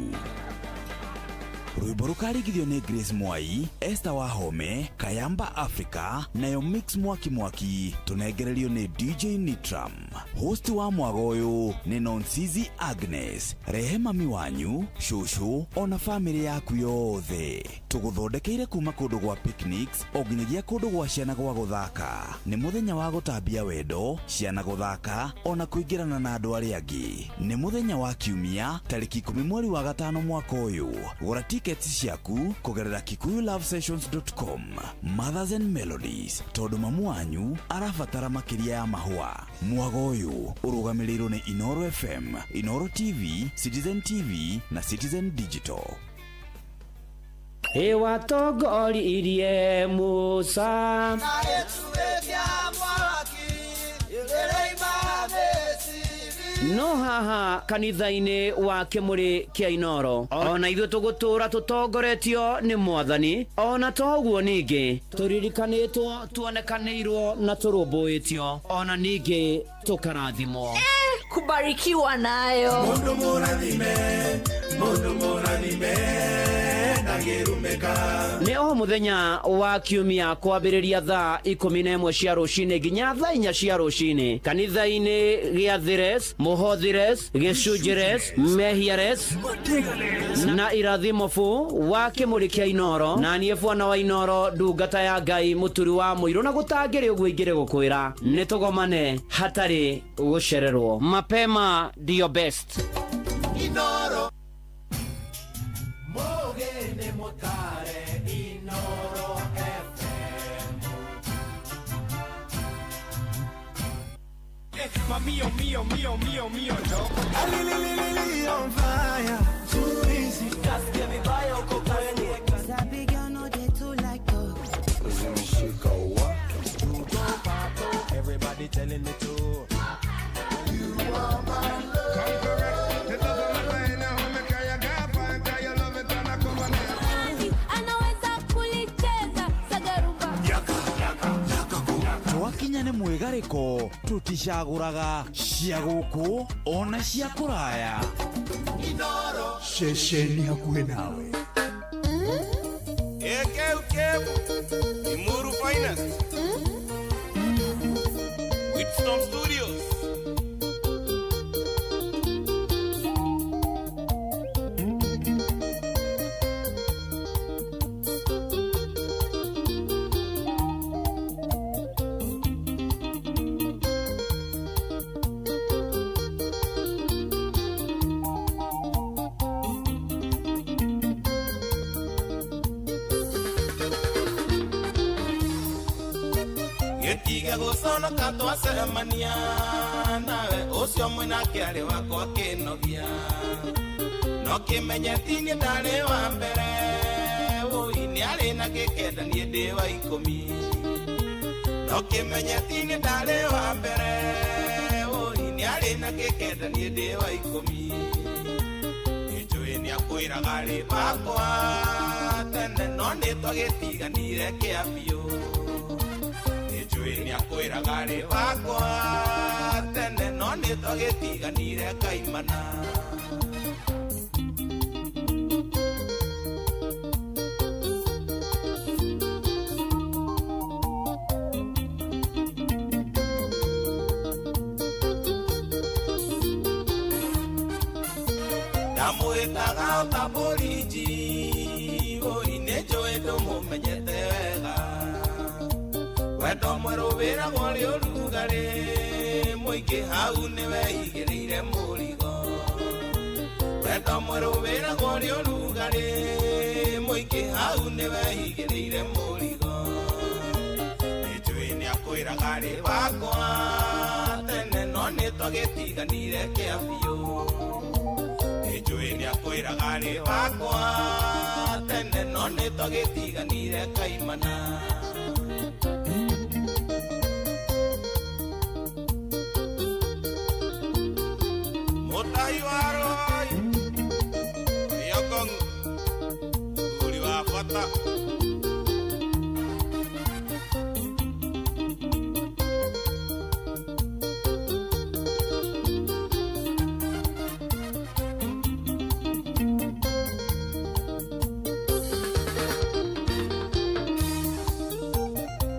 Rwĩmbo rũkarigithio nĩ Grace Mwai, Esther Wahome, Kayamba Africa nayo Mix Mwaki Mwaki, tũnengererio nĩ DJ Nitram. Host wa mwago ũyũ nĩ Nonsizi Agnes. Rehe mami wanyu, cũcũ ona bamĩrĩ yaku yothe. Tũgũthondekeire kuma kũndũ gwa picnics o nginyagia kũndũ gwa ciana gwa gũthaka. Nĩ mũthenya wa gũtambia wendo, ciana gũthaka ona kũingĩrana na andũ arĩa angĩ. Nĩ mũthenya wa Kiumia tarĩki 10 mweri wa gatano mwaka ũyũ. Gũra tickets tickets ciaku kũgerera kikuyulovesessions.com. Mothers and Melodies, tondũ mamu wanyu arabatara makĩria ya mahũa. Mwago ũyũ ũrũgamĩrĩirwo nĩ Inoro FM, Inoro TV, Citizen TV na Citizen Digital. Ĩwatongoririe Musa. No haha kanitha-inĩ wa kĩmũrĩ kĩa Inoro ona ithuĩ tũgũtũra tũtongoretio nĩ Mwathani, ona to ũguo ningĩ tũririkanĩtwo, tuonekanĩirwo na tũrũmbũĩtio, ona ningĩ tũkarathimwo. Kubarikiwa nayo. Mundu mũrathime, mundu mũrathime, ndangĩrumĩka. Nĩ o mũthenya wa kiumia kwambĩrĩria thaa 11 cia rũcinĩ nginya thaa 4 cia rũcinĩ kanitha-inĩ gĩa Thires, Mũhothires, Gĩcunjĩres, Mehiares na Irathimo fu wa kĩmũrĩ kĩa Inoro, na niĩ bwana wa Inoro, ndungata ya Ngai, mũturi wa mũirũ, na gũtangĩrĩ ũguo ingĩrĩ gũkwĩra nĩ tũgomane hatarĩ gũcererwo. Mapema ndio best. Inoro. Mogene motare Inoro FM. Ma mio mio mio mio mio no. Ali on fire. Too easy. Kasikia vibaya uko kwenye. Sabi girl no dey too like talk. Zimeshika wa. Everybody telling me to. You are my love. Anaweza kulicheza sagarumba. Twakinya nĩ mwĩgarĩko, tũticagũraga cia gũkũ ona cia kũraya. Ceceni hakuhĩ nawe. AKUKM, Imuru Finest, Whitstone Studios. Gĩtige gũconoka twacemania nawe, ũcio mwĩnake arĩ wakwa kĩnogia, no kĩmenye ti niĩ ndarĩ wa mbere, ũi nĩ arĩ na gĩkenda niĩ ndĩ wa 10, no kĩmenye ti niĩ ndarĩ wa mbere, ũi nĩ arĩ na gĩkenda niĩ ndĩ wa 10, nĩnjũĩ nĩakwĩraga rĩ wakwa tene, no nĩ twagĩtiganire kĩa biũ. Nĩakwĩraga rĩ wakwa tene, no nĩ twagĩtiganire kaimana. Ndamwĩtaga o ta bũrinji, ũi nĩ njũĩ ndũmũmenyete wega. Wendo mwerũ wĩragwo rĩ ũrugarĩ mũingĩ, hau nĩwe igĩrĩire mũrigo. Wendo mwerũ wĩragwo rĩ ũrugarĩ mũingĩ, hau nĩwe igĩrĩire mũrigo. Nĩnjũĩ nĩakwĩraga rĩ wakwa tene, no nĩ twagĩtiganire kĩa biũ. Nĩnjũĩ nĩakwĩraga rĩ wakwa tene, no nĩ twagĩtiganire kaimana. Mũtai wa Roy, Yokong, mũthuri wa bata.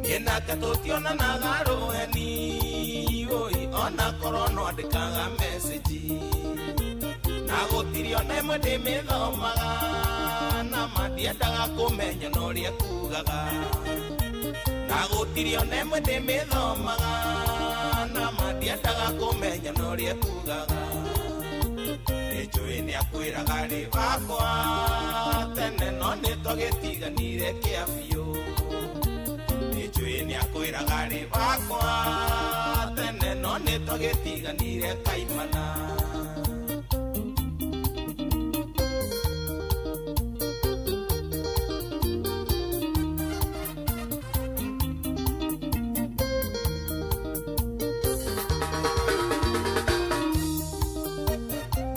Niĩ nake tũtionanaga rũheni, ũi ona korwo no andĩkaga message, na gũtirĩ ona ĩmwe ndĩmĩthomaga, na ma ndiendaga kũmenya na ũrĩa kugaga, na gũtirĩ ona ĩmwe ndĩmĩthomaga, na ma ndiendaga kũmenya na ũrĩa kugaga. Nĩnjũĩ nĩakwĩraga rĩ wakwa tene no nĩtwagĩtiganire kĩa biũ. Nĩnjũĩ nĩakwĩraga rĩ wakwa tene no nĩtwagĩtiganire kaimana.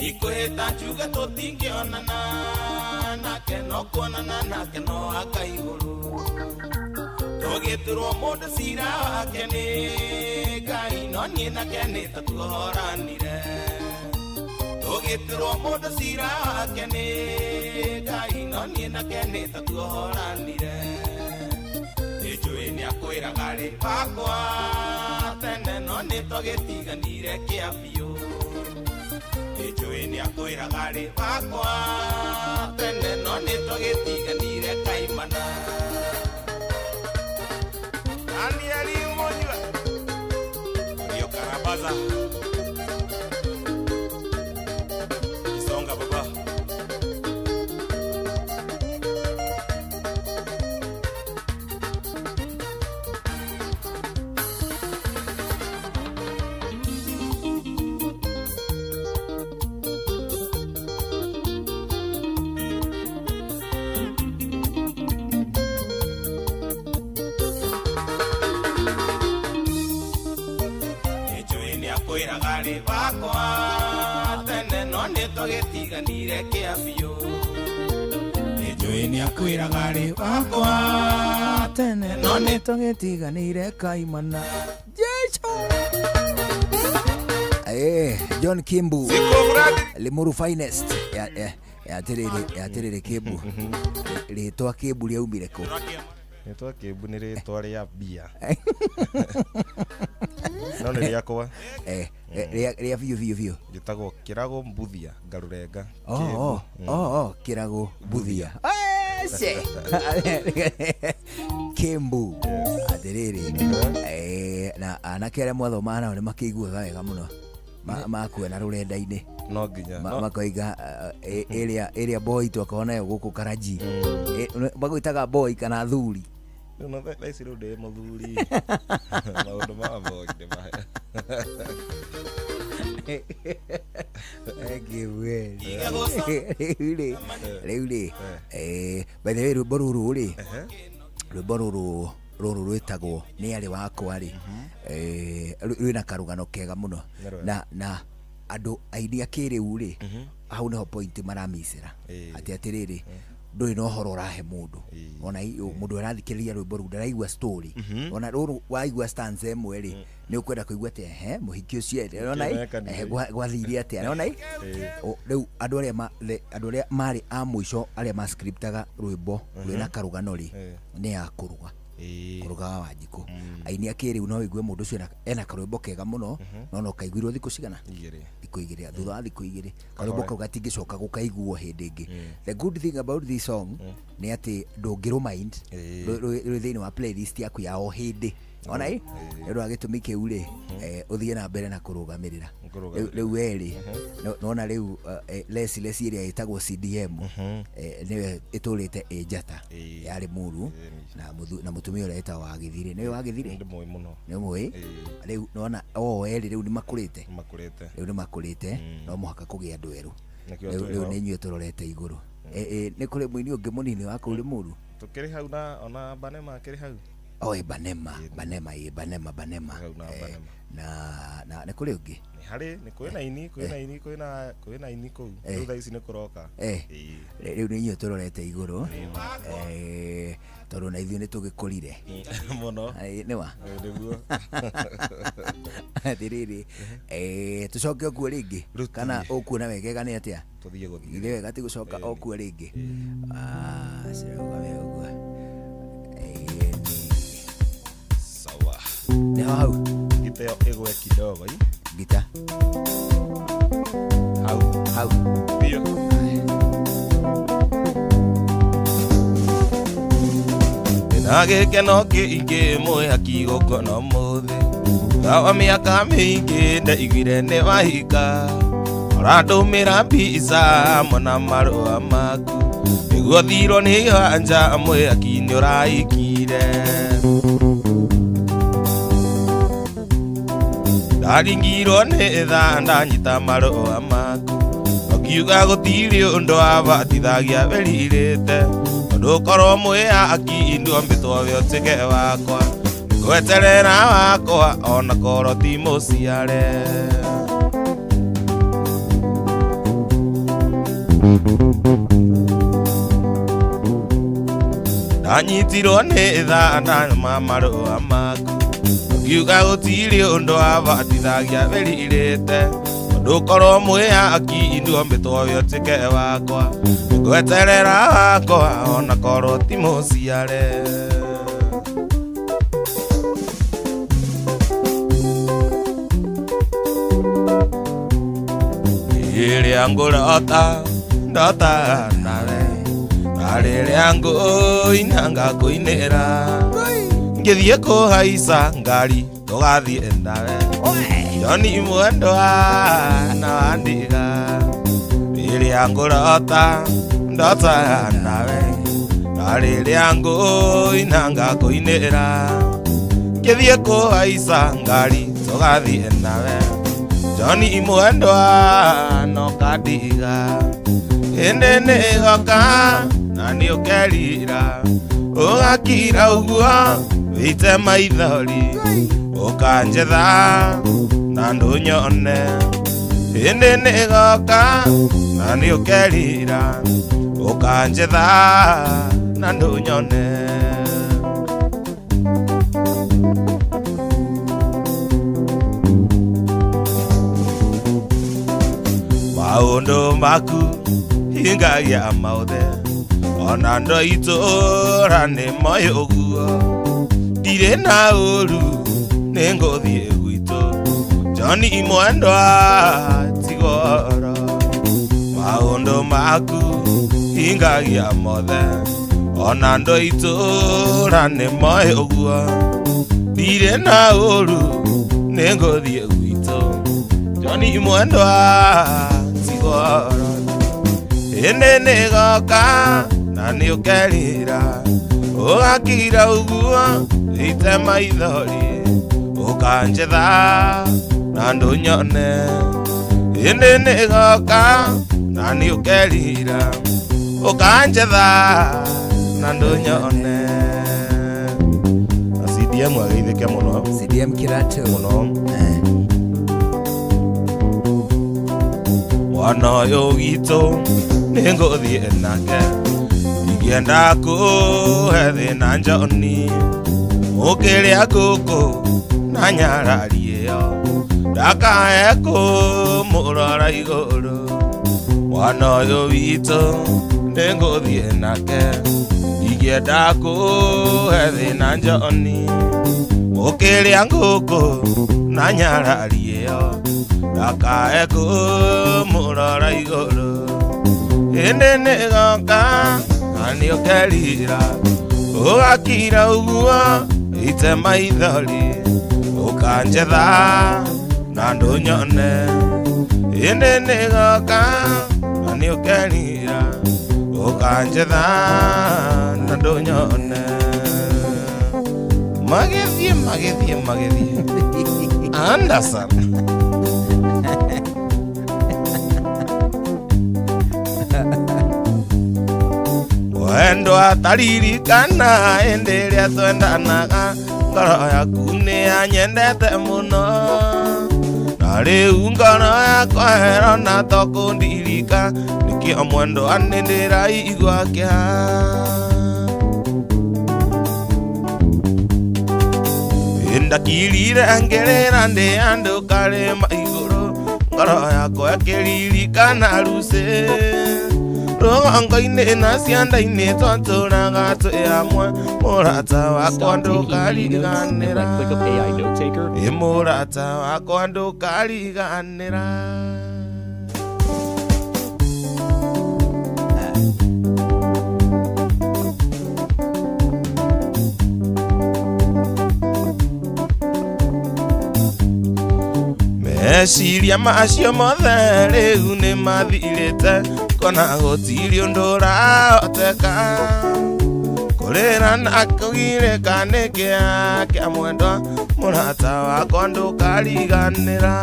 Ikwĩhĩta njuge tũtingĩonana nake no kuonana nake no aka igũrũ. Tũgĩturwo mũndũ cira wake nĩ Ngai no niĩ nake nĩ ta tuohoranire. Tũgĩturwo mũndũ cira wake nĩ Ngai no niĩ nake nĩ ta tuohoranire. Nĩnjũĩ nĩakwĩraga rĩ wakwa tene no nĩtwagĩtiganire kĩa biũ. Nĩnjũĩ nĩakwĩraga rĩ wakwa tene no nĩtwagĩtiganire kaimana. Danieli Munyua Rio Karabaza Isonga baba. Nĩnjũĩ nĩakwĩraga rĩ wakwa tene no nĩtwagĩtiganire kĩa biũ. Nĩnjũĩ nĩakwĩraga rĩ wakwa tene no nĩ nĩtwagĩtiganire kaimana. Jesu. John Kimbu Limuru finest ya atiriri Kimbu, ritwa Kimbu riaumire kũ? Rĩtwa Kĩmbu nĩ rĩtwa rĩa mbia no nĩ rĩakwa. Rĩa biũ biũ biũ. Njĩtagwo Kĩrago Mbuthia Ngarurenga. Oh, Kĩmbu. Oh, Kĩrago Mbuthia. Ece. Kimbu atiriri, na anake arĩa mwathomaga nao nĩ makĩiguaga wega mũno makuona rũrenda-inĩ. No nginya. Makoiga ĩrĩa ĩrĩa boy twakorwo nayo gũkũ Karaji. Magwĩtaga boy kana thuri? Rĩu no thaa ici rĩu ndĩ mũthuri, maũndũ ma boy ndĩmahe. Rĩu rĩ, by the way, rwĩmbo rũrũ rĩ, rwĩmbo rũrũ rwĩtagwo nĩ arĩ wakwa rĩ, rwĩna karũgano kega mũno. Nĩ rwega. Na andũ aini a kĩrĩu rĩ, hau nĩho point maramicĩra atĩ atĩrĩrĩ, ndũrĩ na ũhoro ũrahe mũndũ ona mũndũ arathikĩrĩria rwĩmbo rũu ndaraigua story. Ona rũrũ waigua stanza ĩmwe rĩ, nĩ ũkwenda kũigua atĩ ehe mũhiki ũcio ona Kĩmekanire. ehe gwathire atĩa ona rĩu andũ arĩa andũ arĩa marĩ a mũico arĩa mascriptaga rwĩmbo rwĩna karũgano rĩ, nĩ ya kũruga kũruga wa Wanjikũ. Aini a kĩrĩu no wĩigue mũndũ ũcio ena karwĩmbo kega mũno, no no kaiguirwo thikũ cigana? Igĩrĩ. Thikũ igĩrĩ. Thutha wa thikũ igĩrĩ karwĩmbo kau gatingĩcoka gũkaiguo hĩndĩ ĩngĩ. The good thing about this song nĩ atĩ ndũngĩrũmind, rwĩ thĩinĩ wa playlist yaku ya o hĩndĩ. Ona ĩ nĩ ũndũ wa gĩtũmi kĩu rĩ, ũthiĩ na mbere na kũrũgamĩrĩra. Kũrũgamĩrĩra. Rĩu werĩ nona rĩu lesi ĩrĩa ĩtagwo CDM, nĩyo ĩtũrĩte ĩ njata yarĩ muru na mũtumia ũrĩa ĩtagwo Wagĩthirĩ, nĩwe Wagĩthirĩ. Ndĩmũĩ mũno. Nĩ mũĩ. Rĩu nona o erĩ rĩu nĩ makũrĩte. Makũrĩte. Rĩu nĩ makũrĩte, no mũhaka kũgĩa andũ erũ. Nĩkĩo Rĩu twĩ rĩu ho. nĩ inyuĩ tũrorete igũrũ. Nĩ kũrĩ mũini ũngĩ mũnini wa kũu Limuru? Tũkĩrĩ hau na ona Banema akĩrĩ hau. Oh, Banema, Banema, Banema, Banema. Hau na Banema. Na nĩ kũrĩ ũngĩ? Nĩ harĩ nĩ kwĩna ini kwĩna ini kwĩna kwĩna ini kũu. Rĩu thaa ici nĩ kũroka. Rĩu nĩ inyuĩ tũrorete igũrũ, tondũ na ithuĩ nĩ tũgĩkũrire mũno. Nĩwa. Nĩguo. Atĩrĩrĩ, tũcoke okuo rĩngĩ kana ũkuona wegega nĩ atĩa? Tũthiĩ gũthiĩ. Githĩ wega ti gũcoka okuo rĩngĩ? Ah, cirauga we ũguo. Sawa. Nĩho hau. Gita ĩyo ĩgwe kidogo i. Gita. Hau. Hau. Ndio. Na gĩkeno kĩingĩ mwĩhaki gũkona ũmũthĩ, thutha wa mĩaka mĩingĩ ndaiguire nĩ wahika. Ũrandũmĩra mbica hamwe na marũa maku nĩguo thirwo nĩ anja mwĩaki nĩ ũraikire. Ndaringirwo nĩ tha ndanyita marũa maku makiuga gũtirĩ ũndũ wabatithagia wĩrirĩte tondũ korwo mwĩaki nduombĩtwo wĩ ũtĩge wakwa ngweterera wakwa ona korwo ti mũciare. Ndanyitirwo nĩ tha ndanyuma marũa maku ngiuga gũtirĩ ũndũ wabatithagia wĩrirĩte tondũ korwo mwĩaki nduombĩtwo wĩ ũtĩke wakwa ngweterera wakwa ona korwo ti mũciare. Rĩrĩa ngũrota ndota nawe na rĩrĩa ngũina ngakũinĩra ngĩthiĩ kũhaica ngari tũgathiĩ nawe Joni mwendwa na wandiga. Rĩrĩa ngũrota ndota nawe na rĩrĩa ngũina ngakũinĩra ngĩthiĩ kũhaica ngari tũgathiĩ nawe Joni mwendwa no kandiga. Ĩndĩ nĩgoka na nĩũkerira ũgakira ũguo wĩite maithori ũkanjetha na ndũnyone. Ĩndĩ nĩgoka na nĩũkerira ũkanjetha na ndũnyone. Maũndũ maku hingagia maothe ona ndo itũra nĩ moĩ ũguo ndirĩ na ũru nĩngũthiĩ gwitũ Joni mwendwa tigoro. Maũndũ maku hingagia mothe ona ndo itũra nĩ moĩ ũguo ndirĩ na ũru nĩngũthiĩ gwitũ Joni mwendwa tigoro. Ĩndĩ nĩgoka na nĩũkerira ũgakira ũguo wĩite maithori ũkanjetha na ndũnyone. Ĩndĩ nĩgoka na nĩũkerira ũkanjetha na ndũnyone. Na CDM ageithĩke mũno. CDM Kirato mũno. Mwana ũyũ witũ nĩngũthiĩ nake ingĩenda kũhe thĩna Njoni ũkĩrĩa ngũkũ na nyarari ĩyo ndakae kũmũrora igũrũ. Mwana ũyũ witũ nĩngũthiĩ nake ingĩenda kũhe thĩna Njoni ũkĩrĩa ngũkũ na nyarari ĩyo ndakae kũmũrora igũrũ. Ĩndĩ nĩgoka na nĩũkerira ũgakira ũguo ite maithori ũkanjetha na ndũnyone. Ĩndĩ nĩgoka na nĩũkerira ũkanjetha na ndũnyone. Magĩthiĩ magĩthiĩ magĩthiĩ Anderson. Wendo ataririkana ĩndĩ ĩrĩa twendanaga ngoro yaku nĩyanyendete mũno na rĩu ngoro yakwa ĩrona to kũndirika nĩkĩo mwendwa nĩndĩraigua kĩeha. Ndakirire ngĩrĩra ndĩ andũ karĩma igũrũ ngoro yakwa ĩkĩririkana rucĩ rũgongo-inĩ na cianda-inĩ twatũraga twĩ hamwe mũrata wakwa ndũkariganĩra. Ĩ mũrata wakwa ndũkariganĩra. Meciria macio mothe rĩu nĩ mathirĩte kona gũtirĩ ũndũ ũrahoteka kũrĩra na kũgirĩka nĩ kĩa kĩa mwendwa mũrata wakwa ndũkariganĩra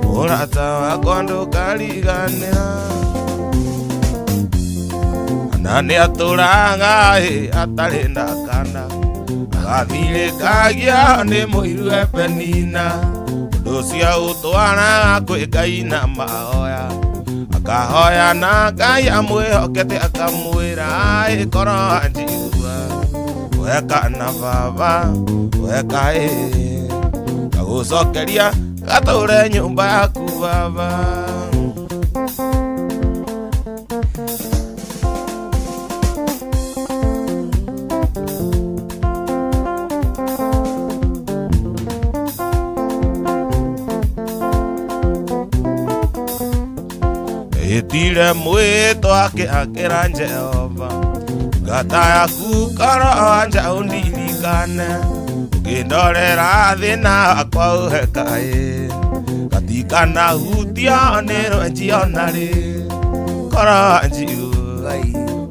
mũrata wakwa ndũkariganĩra na nĩ atũraga ĩ atarĩ na kana agathirĩkagia nĩ mũiru Penina ũndũ ũcio ũtwaraga kwĩ Ngai na mahoya akahoya na Ngai amwĩhokete akamwĩra ĩkorwo anjigua weka na baba weka ĩ ngagũcokeria gatũre nyũmba yaku baba. Ĩtire mwĩtwa akĩakĩra Jehova ngata yaku korwo anja ũndirikane ũkĩndorera thĩna wakwa ũhe kaĩ gatikana hutia nĩ rwenji ona rĩ korwo anjigua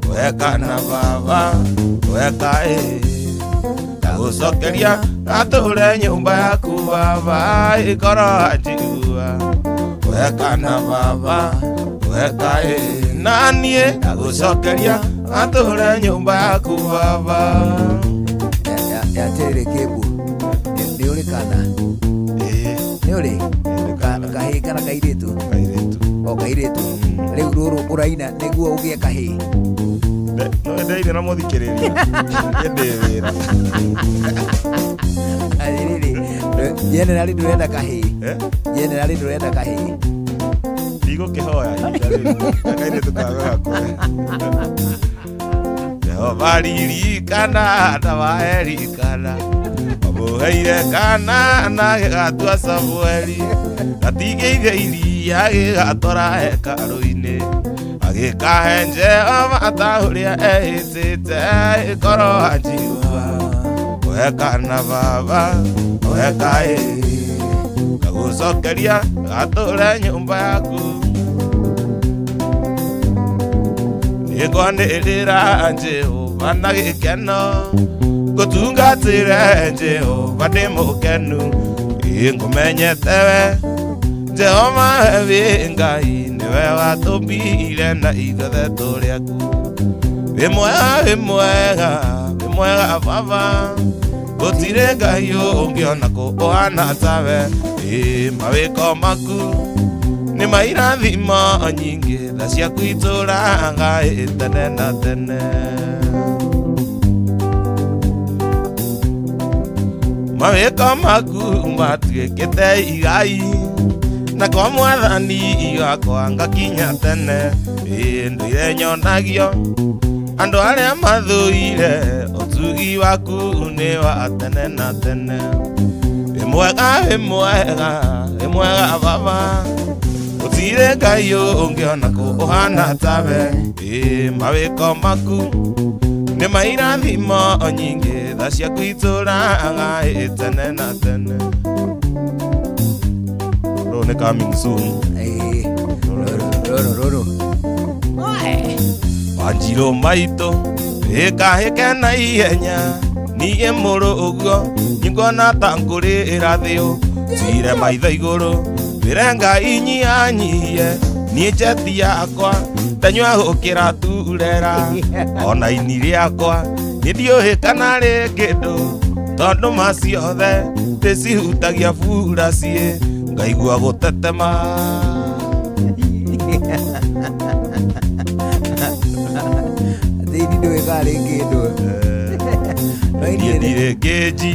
weka na baba weka ĩ ngagũcokeria gatũre nyũmba yaku baba ĩkorwo anjigua weka na baba weka ĩ na niĩ ngagũcokeria gatũre nyũmba yaku baba. Atĩrĩrĩ Kĩmbu, nĩ ũrĩ kana? Nĩ ũrĩ? Kahĩĩ kana kairĩtu? O kairĩtu. Rĩu rũrũ ũraina nĩguo ũgĩe kahĩĩ? No ndeire na mũthikĩrĩria niĩ ndĩ wĩra. Atĩrĩrĩ, generally ndũrenda kahĩĩ? Generally ndũrenda kahĩĩ? Ndigũkĩhoya ihinda rĩu kairĩtu kawe gakũre. Jehova ririkana ndawaerikana amũheire kana na gĩgatua Samueli gatigĩire iria gĩgatwara hekarũ-inĩ agĩkahe Jehova ta ũrĩa ehĩtĩte ĩkorwo anjigua weka na baba weka ĩ ngagũcokeria gatũre nyũmba yaku. Nĩngwanĩrĩra Jehova na gĩkeno ngũtungatĩre Jehova ndĩ mũkenu ĩ ngũmenyete we Jehova wĩ Ngai nĩwe watũmbire na ithuothe tũrĩ aku. Wĩ mwega wĩ mwega wĩ mwega baba gũtirĩ Ngai ũngĩ ona kũ ũhana tawe ĩ mawĩko maku nĩ mairathimo nyingĩ tha ciaku itũraga ĩ tene na tene. Mawĩko maku matuĩkĩte igai na kwa mwathani wakwa ngakinya tene ĩ ndũire nyonagio andũ arĩa mathũire ũtugi waku nĩ wa tene na tene. Wĩ mwega wĩ mwega wĩ mwega baba gũtirĩ Ngai ũngĩ ona kũ ũhana tawe ĩ mawĩko maku nĩ mairathimo nyingĩ tha ciaku itũraga ĩ tene na tene. Rũrũ nĩ coming soon. Rũrũ rũrũ Wanjirũ maitũ ĩkahĩke na ihenya niĩ mũrũ ũguo nĩnguona ta ngũrĩra thĩũ tire maitho igũrũ wĩre Ngai nyihanyihie niĩ njeti yakwa ndanyua gũkĩra turera ona ini rĩakwa nĩ ndiũĩ kana rĩ kĩndũ tondũ ma ciothe ndĩcihutagia bura ciĩ ngaigua gũtetema. Atĩ ini ndũĩ kana rĩ kĩndũ. Niĩ ndirĩ ngĩnji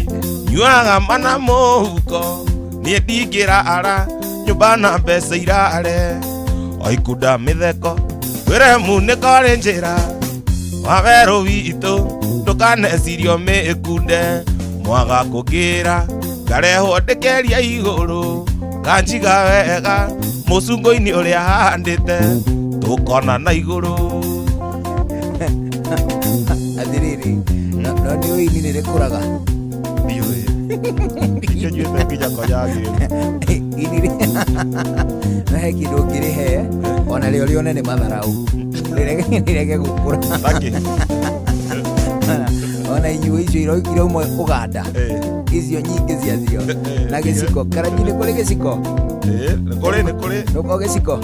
nyuaga mana mũhuko niĩ ndingĩrara nyũmba na mbeca irare o ikunda mĩtheko wĩre munĩko rĩ njĩra wa werũ witũ ndũkanecirio mĩkunde mwaga kũngĩra ngarehwo ndĩkeria igũrũ kanjiga wega mũcungo-inĩ ũrĩa handĩte tũkona na igũrũ. Atĩrĩrĩ, no nĩ ũĩ ini nĩ rĩkũraga? Ndiũĩ. Kĩnyuĩte nginya konyagi. Ini na he kĩndũ ũngĩrĩhe ona rĩo rĩone nĩ matharau rĩrege gũkũra. Ona inyuĩ icio irauma Ũganda icio nyingĩ ciacio na gĩciko karanji nĩ kũrĩ gĩciko. Nĩ kũrĩ, nĩ kũrĩ. Nũko gĩciko.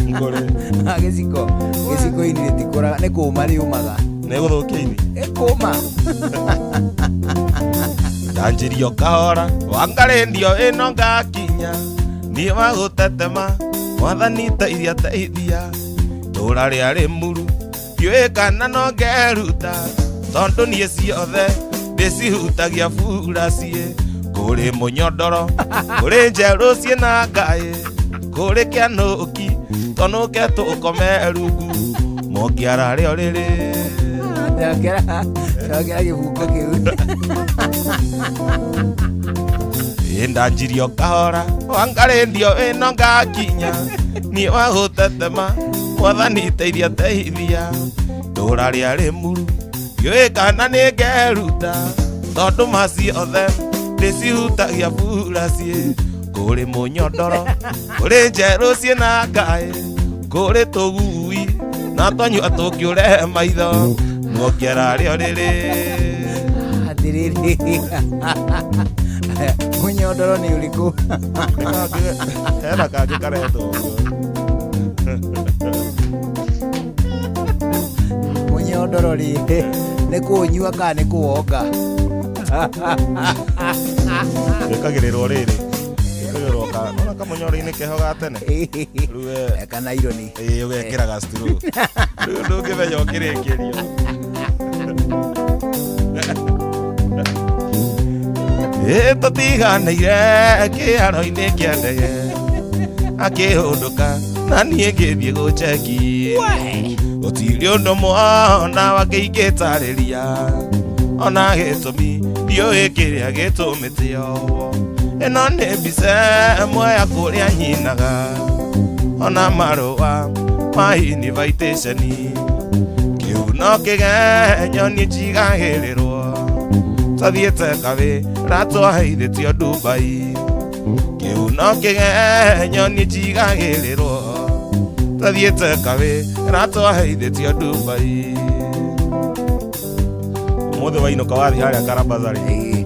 Nĩ kũrĩ. Ah, gĩciko gĩciko ini rĩtikũraga nĩ kũma rĩũmaga. Nĩ gũthũkia ini. Ĩkũma. Ndanjirio kahora wangarĩndio ĩno ngakinya niĩ wa gũtetema mwathani teithia teithia tũra rĩarĩ muru ndiũĩ kana no ngeruta tondũ niĩ ciothe ndĩcihutagia bura ciĩ kũrĩ mũnyondoro kũrĩ njerũ ciĩna ngaĩ kũrĩ kĩanũki tũnũke tũkome rungu mũngĩara rĩo rĩrĩ. Cokera cokera gĩbungo kĩu. Ndanjirio kahora wangarĩndio ĩno ngakinya niĩ wa gũtetema mwathani teithia teithia tũra rĩarĩ muru ndiũĩ kana nĩ ngeruta tondũ ma ciothe ndĩcihutagia bura ciĩ kũrĩ mũnyondoro kũrĩ njerũ ciĩna ngaĩ kũrĩ tũgui na twanyua tũngĩũrehe maitho muongera rĩo rĩrĩ. Atĩrĩrĩ, mũnyondoro nĩ ũrĩkũ? Hena kangĩ karetwo ũguo. Mũnyondoro rĩ nĩ kũũnyua kana nĩ kũwonga? Wĩkagĩrĩrwo rĩrĩ wĩkagĩrĩrwo ka ona kamũnyoro-inĩ keho ga tene rĩu we kana ironi. Ĩĩ, ũgekĩra gacituru rĩu ndũngĩmenya ũkĩrĩkĩrio. Ĩ tũtiganĩire kĩharo-inĩ kĩa ndege akĩhũndũka na niĩ ngĩthiĩ gũcheki gũtirĩ ũndũ mwana wake ingĩtarĩria ona gĩtũmi ndiũĩ kĩrĩa gĩtũmĩte ohwo ĩno nĩ mbica ĩmwe ya kũrĩa nyinaga ona marũa ma invitation kĩu no kĩgenyo niĩ njigagĩrĩrwo twathiĩte kawĩra twaheithĩtio Dubai kĩu no kĩgenyo niĩ njigagĩrĩrwo twathiĩte kawĩra twaheithĩtio Dubai. Ũmũthĩ wainũka wathiĩ harĩa Karabazarĩ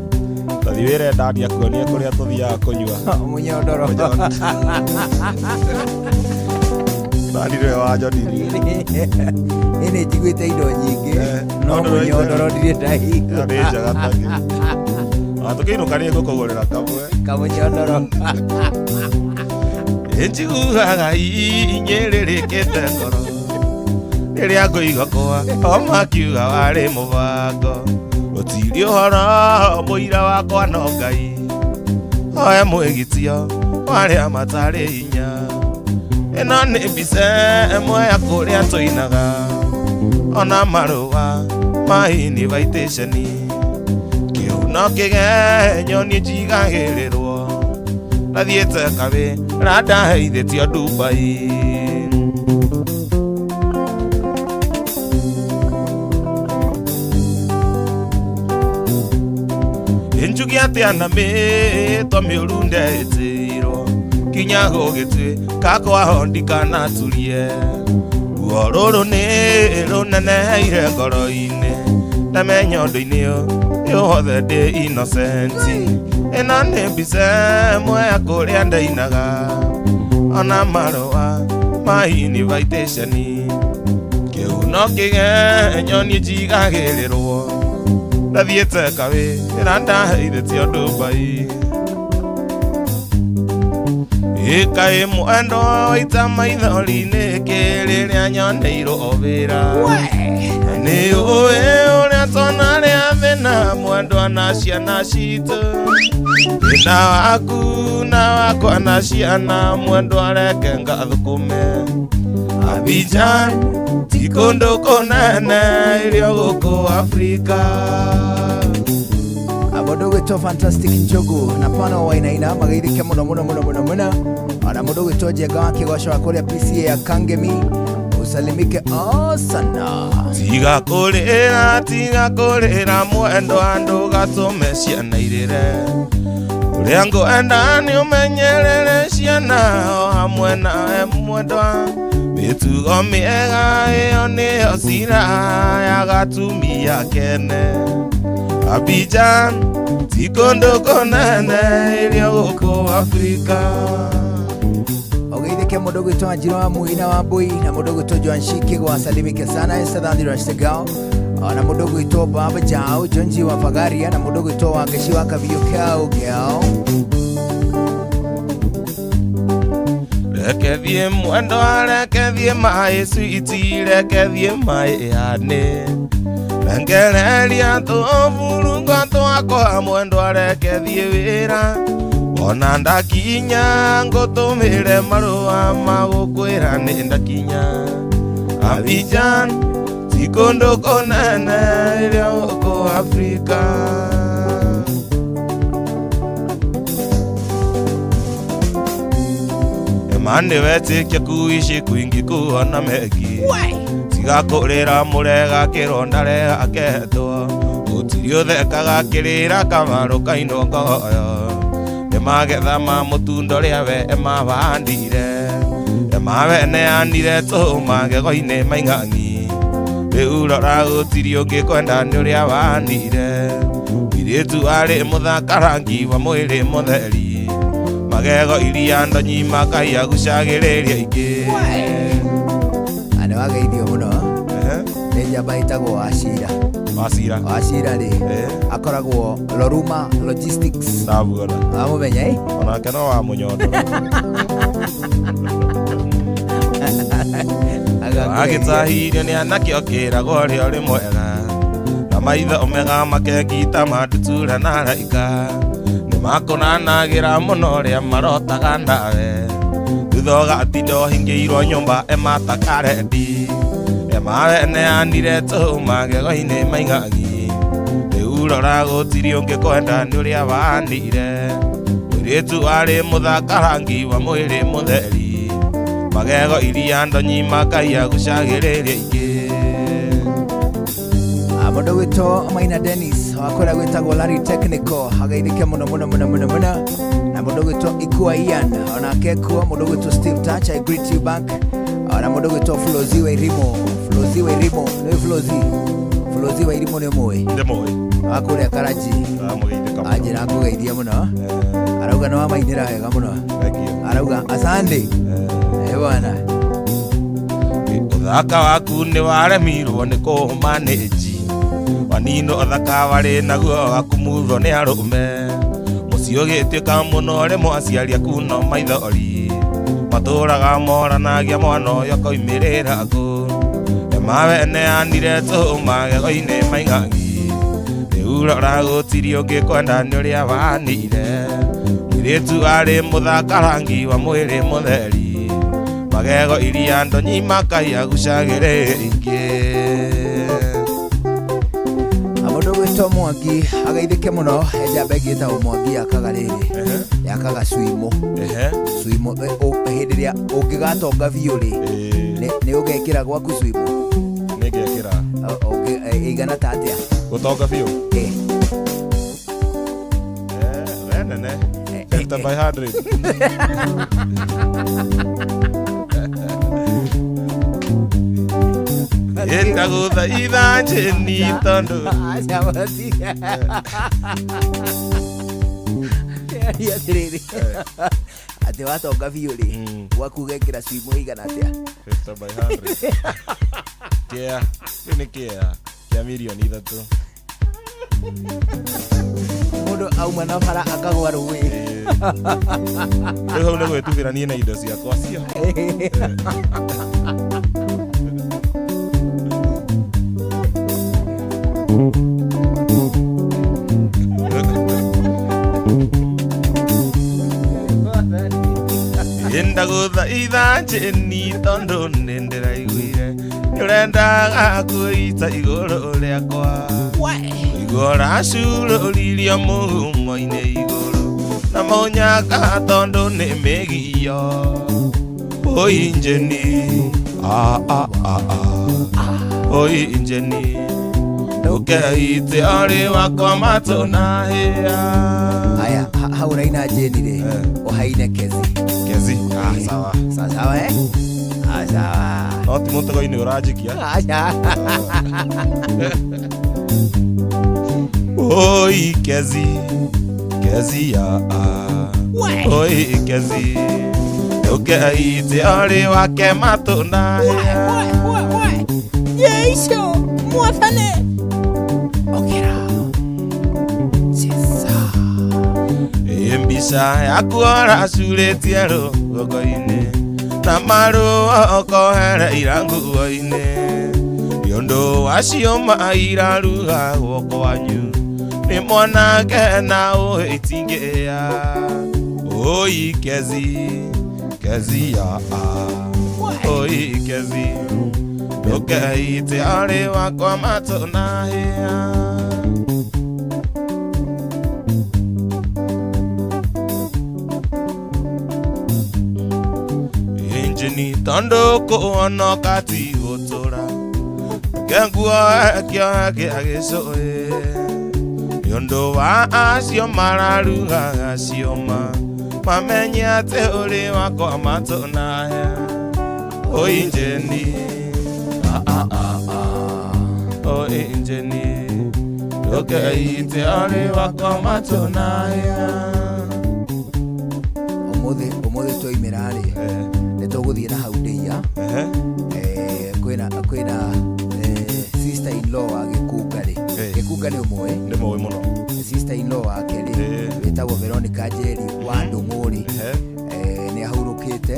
tathi wĩre ndadi akuonie kũrĩa tũthiaga kũnyua mũnyondoro. Ndadi nĩwe wanjonirie. Niĩ nĩ njiguĩte indo nyingĩ no no mũnyondoro ndirĩ ndaigua. Ĩyo nĩ njega takĩ. Ona tũkĩinũka nĩ ngũkũgũrĩra kamwe. Kamũnyondoro. Njiguaga inyĩrĩrĩkĩte ngoro rĩrĩa ngũigua kwa o makiuga warĩ mũbango gũtirĩ ũhoro mũira wakwa no Ngai oe mwĩgitio warĩa matarĩ hinya ĩno nĩ mbica ĩmwe ya kũrĩa tũinaga ona marũa ma invitation kĩu no kĩgenyo niĩ njigagĩrĩrwo ndathiĩte kawĩra ndaheithĩtio Dubai. Njuge atĩa na mĩtwa mĩũru ndetĩirwo kinya gũgĩtuĩka kwaho ndikanaturie ruo rũrũ nĩ rũneneheire ngoro-inĩ ndamenya ũndũ-inĩ ũyũ wothe ndĩ innocent ĩno nĩ mbica ĩmwe ya kũrĩa ndainaga ona marũa ma invitation kĩu no kĩgenyo niĩ njigagĩrĩrwo ndathiĩte kawĩra ndaheithĩtio Dubai. Ĩkaĩ mwendo waita maithori-inĩ kĩ rĩrĩa nyoneirwo wĩra nĩ ũĩ ũrĩa twanarĩa thĩna mwendwa na ciana citũ thĩna waku na wakwa na ciana mwendwa reke ngathũkũme Abidjan ti kũndũ kũnene irio gũkũ Afrika. Mũndũ ũgwĩtwo Fantastic Njogu na pano wainaina magaithĩke mũno mũno mũno mũno mũno ona mũndũ ũgwĩtwo Njenga wa Kĩgoco wa kũrĩa PCA ya Kangemi Usalimike oh sana. Tiga kũrĩra, tiga kũrĩra mwendwa, ndũgatũme ciana irĩre. Ũrĩa ngwenda nĩ ũmenyerere ciana o hamwe nawe mwendwa. Mĩtugo mĩega ĩyo nĩyo siraha ya gatumia kene. Abidjan ti kũndũ kũnene ĩrĩa gũkũ Afrika. Ogeithĩke mũndũ gwĩtwo Wanjiru wa Muina wa Mbui na mũndũ gwĩtwo Joan Shikigwa, asalimike sana Esther Rastegao na mũndũ gwĩtwo Baba Jao Jonji wa Fagaria na mũndũ gwĩtwo Wangeci wa Kabiũ Kau Keo. Reke thiĩ mwendwa, reke thiĩ maĩ switi, reke thiĩ maĩ yani. Rengereria tũburungo twakwa mwendwa, reke thiĩ wĩra. Ona ndakinya ngũtũmĩre marũa ma gũkwĩra nĩ ndakinya. Abidjan ti kũndũ kũnene ĩrĩa gũkũ Afrika. Mane wetĩkia kuishi kwingi kuona mengi. Tiga kũrĩra mũrega kĩronda rega ketwo. Gũtirĩ ũthekaga kĩrĩra kamarũ kainwo ngoyo. Nĩ magetha ma mũtundo rĩa we emahandire. Emaweneanire tũ magego-inĩ maing'ang'i. Rĩu rora gũtirĩ ũngĩ kwenda nĩ ũrĩa wanire. Mũirĩtu arĩ mũthaka rangi wa mwĩrĩ mũtheri. Magego iria ndonyi makai agucagĩrĩria ingĩ. Na nĩ wageithio mũno nĩ njamba ĩtagwo Wacira. Wacira. Wacira rĩ akoragwo Loruma Logistics. Ndamuona. Wamũmenya ĩ? Onake no wa mũnyondo. Agĩtahirio nĩ anake okĩragwo ũrĩa ũrĩ mwega. Na maitho mega makengita mandutura na araika. Nĩmakũnanagĩra mũno ũrĩa marotaga nawe. Thutha ũgatinda ũhingĩirwo nyũmba ematakarendi. Emaweneanire tũ magego-inĩ maing'ang'i. Rĩu rora gũtirĩ ũngĩ kwenda nĩ ũrĩa wanire. Mũirĩtu arĩ mũthaka rangi wa mwĩrĩ mũtheri. Magego iria ndonyi makai agucagĩrĩria ingĩ. Mũndũ gwĩtwo Maina Dennis wa kũrĩa gwĩtagwo Larry Technical ageithĩke mũno mũno mũno mũno mũno. Na mũndũ gwĩtwo Ikua Ian onake kuo. Mũndũ gwĩtwo Steve Touch, I greet you back. Ona mũndũ gwĩtwo Flozi wa Irimo. Flozi wa Irimo nĩ Flozi. Flozi wa Irimo nĩ ũmũĩ? Ndĩmũĩ. Wa kũrĩa Karachi. Ndamũgeithĩka mũno. Anjĩra ngũgeithie mũno. Arauga nĩ wamainĩra wega mũno. Thank you. Arauga asante. Eh bwana. Ũthaka waku nĩ waremirwo nĩ kũmanĩji. Wanino ũthaka warĩ naguo wakumuthwo nĩ arũme. Mũciĩ ũgĩtuĩka mũno rĩmwe aciari aku no maithori. Matũraga moranagia mwana ũyũ akoimĩrĩra kũ. Emaweneanire tũ magego-inĩ maing'ang'i. Rĩu rora gũtirĩ ũngĩ kwenda nĩ ũrĩa wanire. Mũirĩtu arĩ mũthaka rangi wa mwĩrĩ mũtheri. Magego iria ndonyi makai agucagĩrĩria ingĩ. Mũndũ gwĩtwo Mwangi ageithĩke mũno. He njamba ĩngĩ ĩtagwo Mwangi yakaga rĩrĩ, yakaga swimo. Swimo hĩndĩ ĩrĩa ũngĩgatonga biũ rĩ, nĩ ũgekĩra gwaku swimo? Nĩ ngekĩra. Ĩigana ta atĩa? Gũtonga biũ? We nene. 50 by 100. Ndagũthaitha njĩni tondũ atĩrĩrĩ atĩ watonga biũ rĩ, gwaku ũgekĩra swimo ĩigana atĩa? 50 by 100. Kĩa, kĩu nĩ kĩa kĩa mirioni 3. Mũndũ auma na bara akagwa rũĩ. Rĩu hau nĩ gwĩtubĩra niĩ na indo ciakwa cio. Ndagũthaitha njĩni tondũ nĩ ndĩraiguire nĩ ũrendaga kwĩita igũrũ rĩakwa. Ũigua ũracurũririo mũhumo-inĩ igũrũ na mũnyaka tondũ nĩ mĩgio. Oi njĩni Ah, ah, ah, ah. Oi injeni Ndukeite arĩ wakwa matũ na hĩa. Haya, hau ũraina Jeni rĩ, ũhaine Kezi. Kezi, ah, sawa. Sawa sawa, eh? Ah, sawa. No ti mũtego-inĩ ũranjikia. Aca. Oi Kezi, Kezi ya ah. Oi Kezi, Ndukeite arĩ wake matũ na hĩa. Yesu mwathane. Okera. Sisa. Ĩ mbica yaku ũracurĩtie rũgongo-inĩ na marũa ũkohereira nguo-inĩ nĩ ũndũ wacio mairaruga guoko wanyu nĩ mwanake na ũĩ itingĩĩa. Oi Kezi, Kezi ya ah. Oi Kezi, ndũkeite arĩ wakwa matũ na hĩa. Injini tondũ kũhonoka ti gũtũra kenguo kĩohe kĩa gĩcũĩ nĩ ũndũ wa acio mararugaga ciũma mamenye atĩ ũrĩ wakwa matũ na hĩa. Oi Injini, ah, ah, ah, ah. Oi Injini, ndũkeite arĩ wakwa matũ na hĩa. Ũmũthĩ ũmũthĩ twaimĩra rĩ, nĩ tũgũthiĩ na hau ndĩia. Kwĩna sister in law wa Gĩkunga rĩ. Gĩkunga nĩ ũmũĩ? Nĩ mũĩ mũno. Sister in law wake rĩ, wĩtagwo Veronica Njeri wa Ndũng'ũ rĩ, nĩ ahurũkĩte.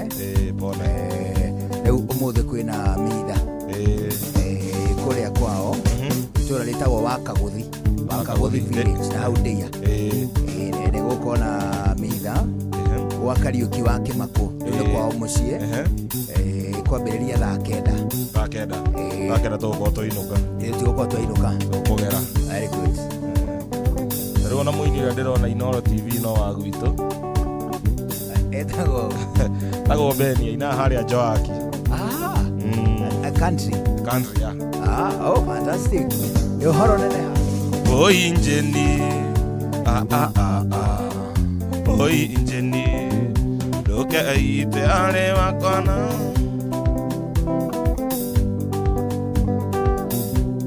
Pole. Rĩu ũmũthĩ kwĩna mitha kũrĩa kwao itũra rĩtagwo Wakagũthi, Wakagũthi village na hau ndĩia. Nĩ gũkorwo na mitha gwa Kariũki wa Kĩmakũ, rĩu nĩ kwao mũciĩ. Kwambĩrĩria thaa 9. Thaa 9. Thaa 9 tũgũkorwo twainũka. Tũgũkorwo twainũka. Tũkũgera. Very good. Rĩu ona mũini ũrĩa ndĩrona Inooro TV no wa gwitũ. Etagwo? Etagwo Beni, ainaga harĩa Joaki. Ah, a country. Country, yeah. Ah, oh, fantastic. Nĩ ũhoro neneha. Oi Injini, ah, ah, ah, ah. Oi Injini, ndũkeite arĩ wakwa na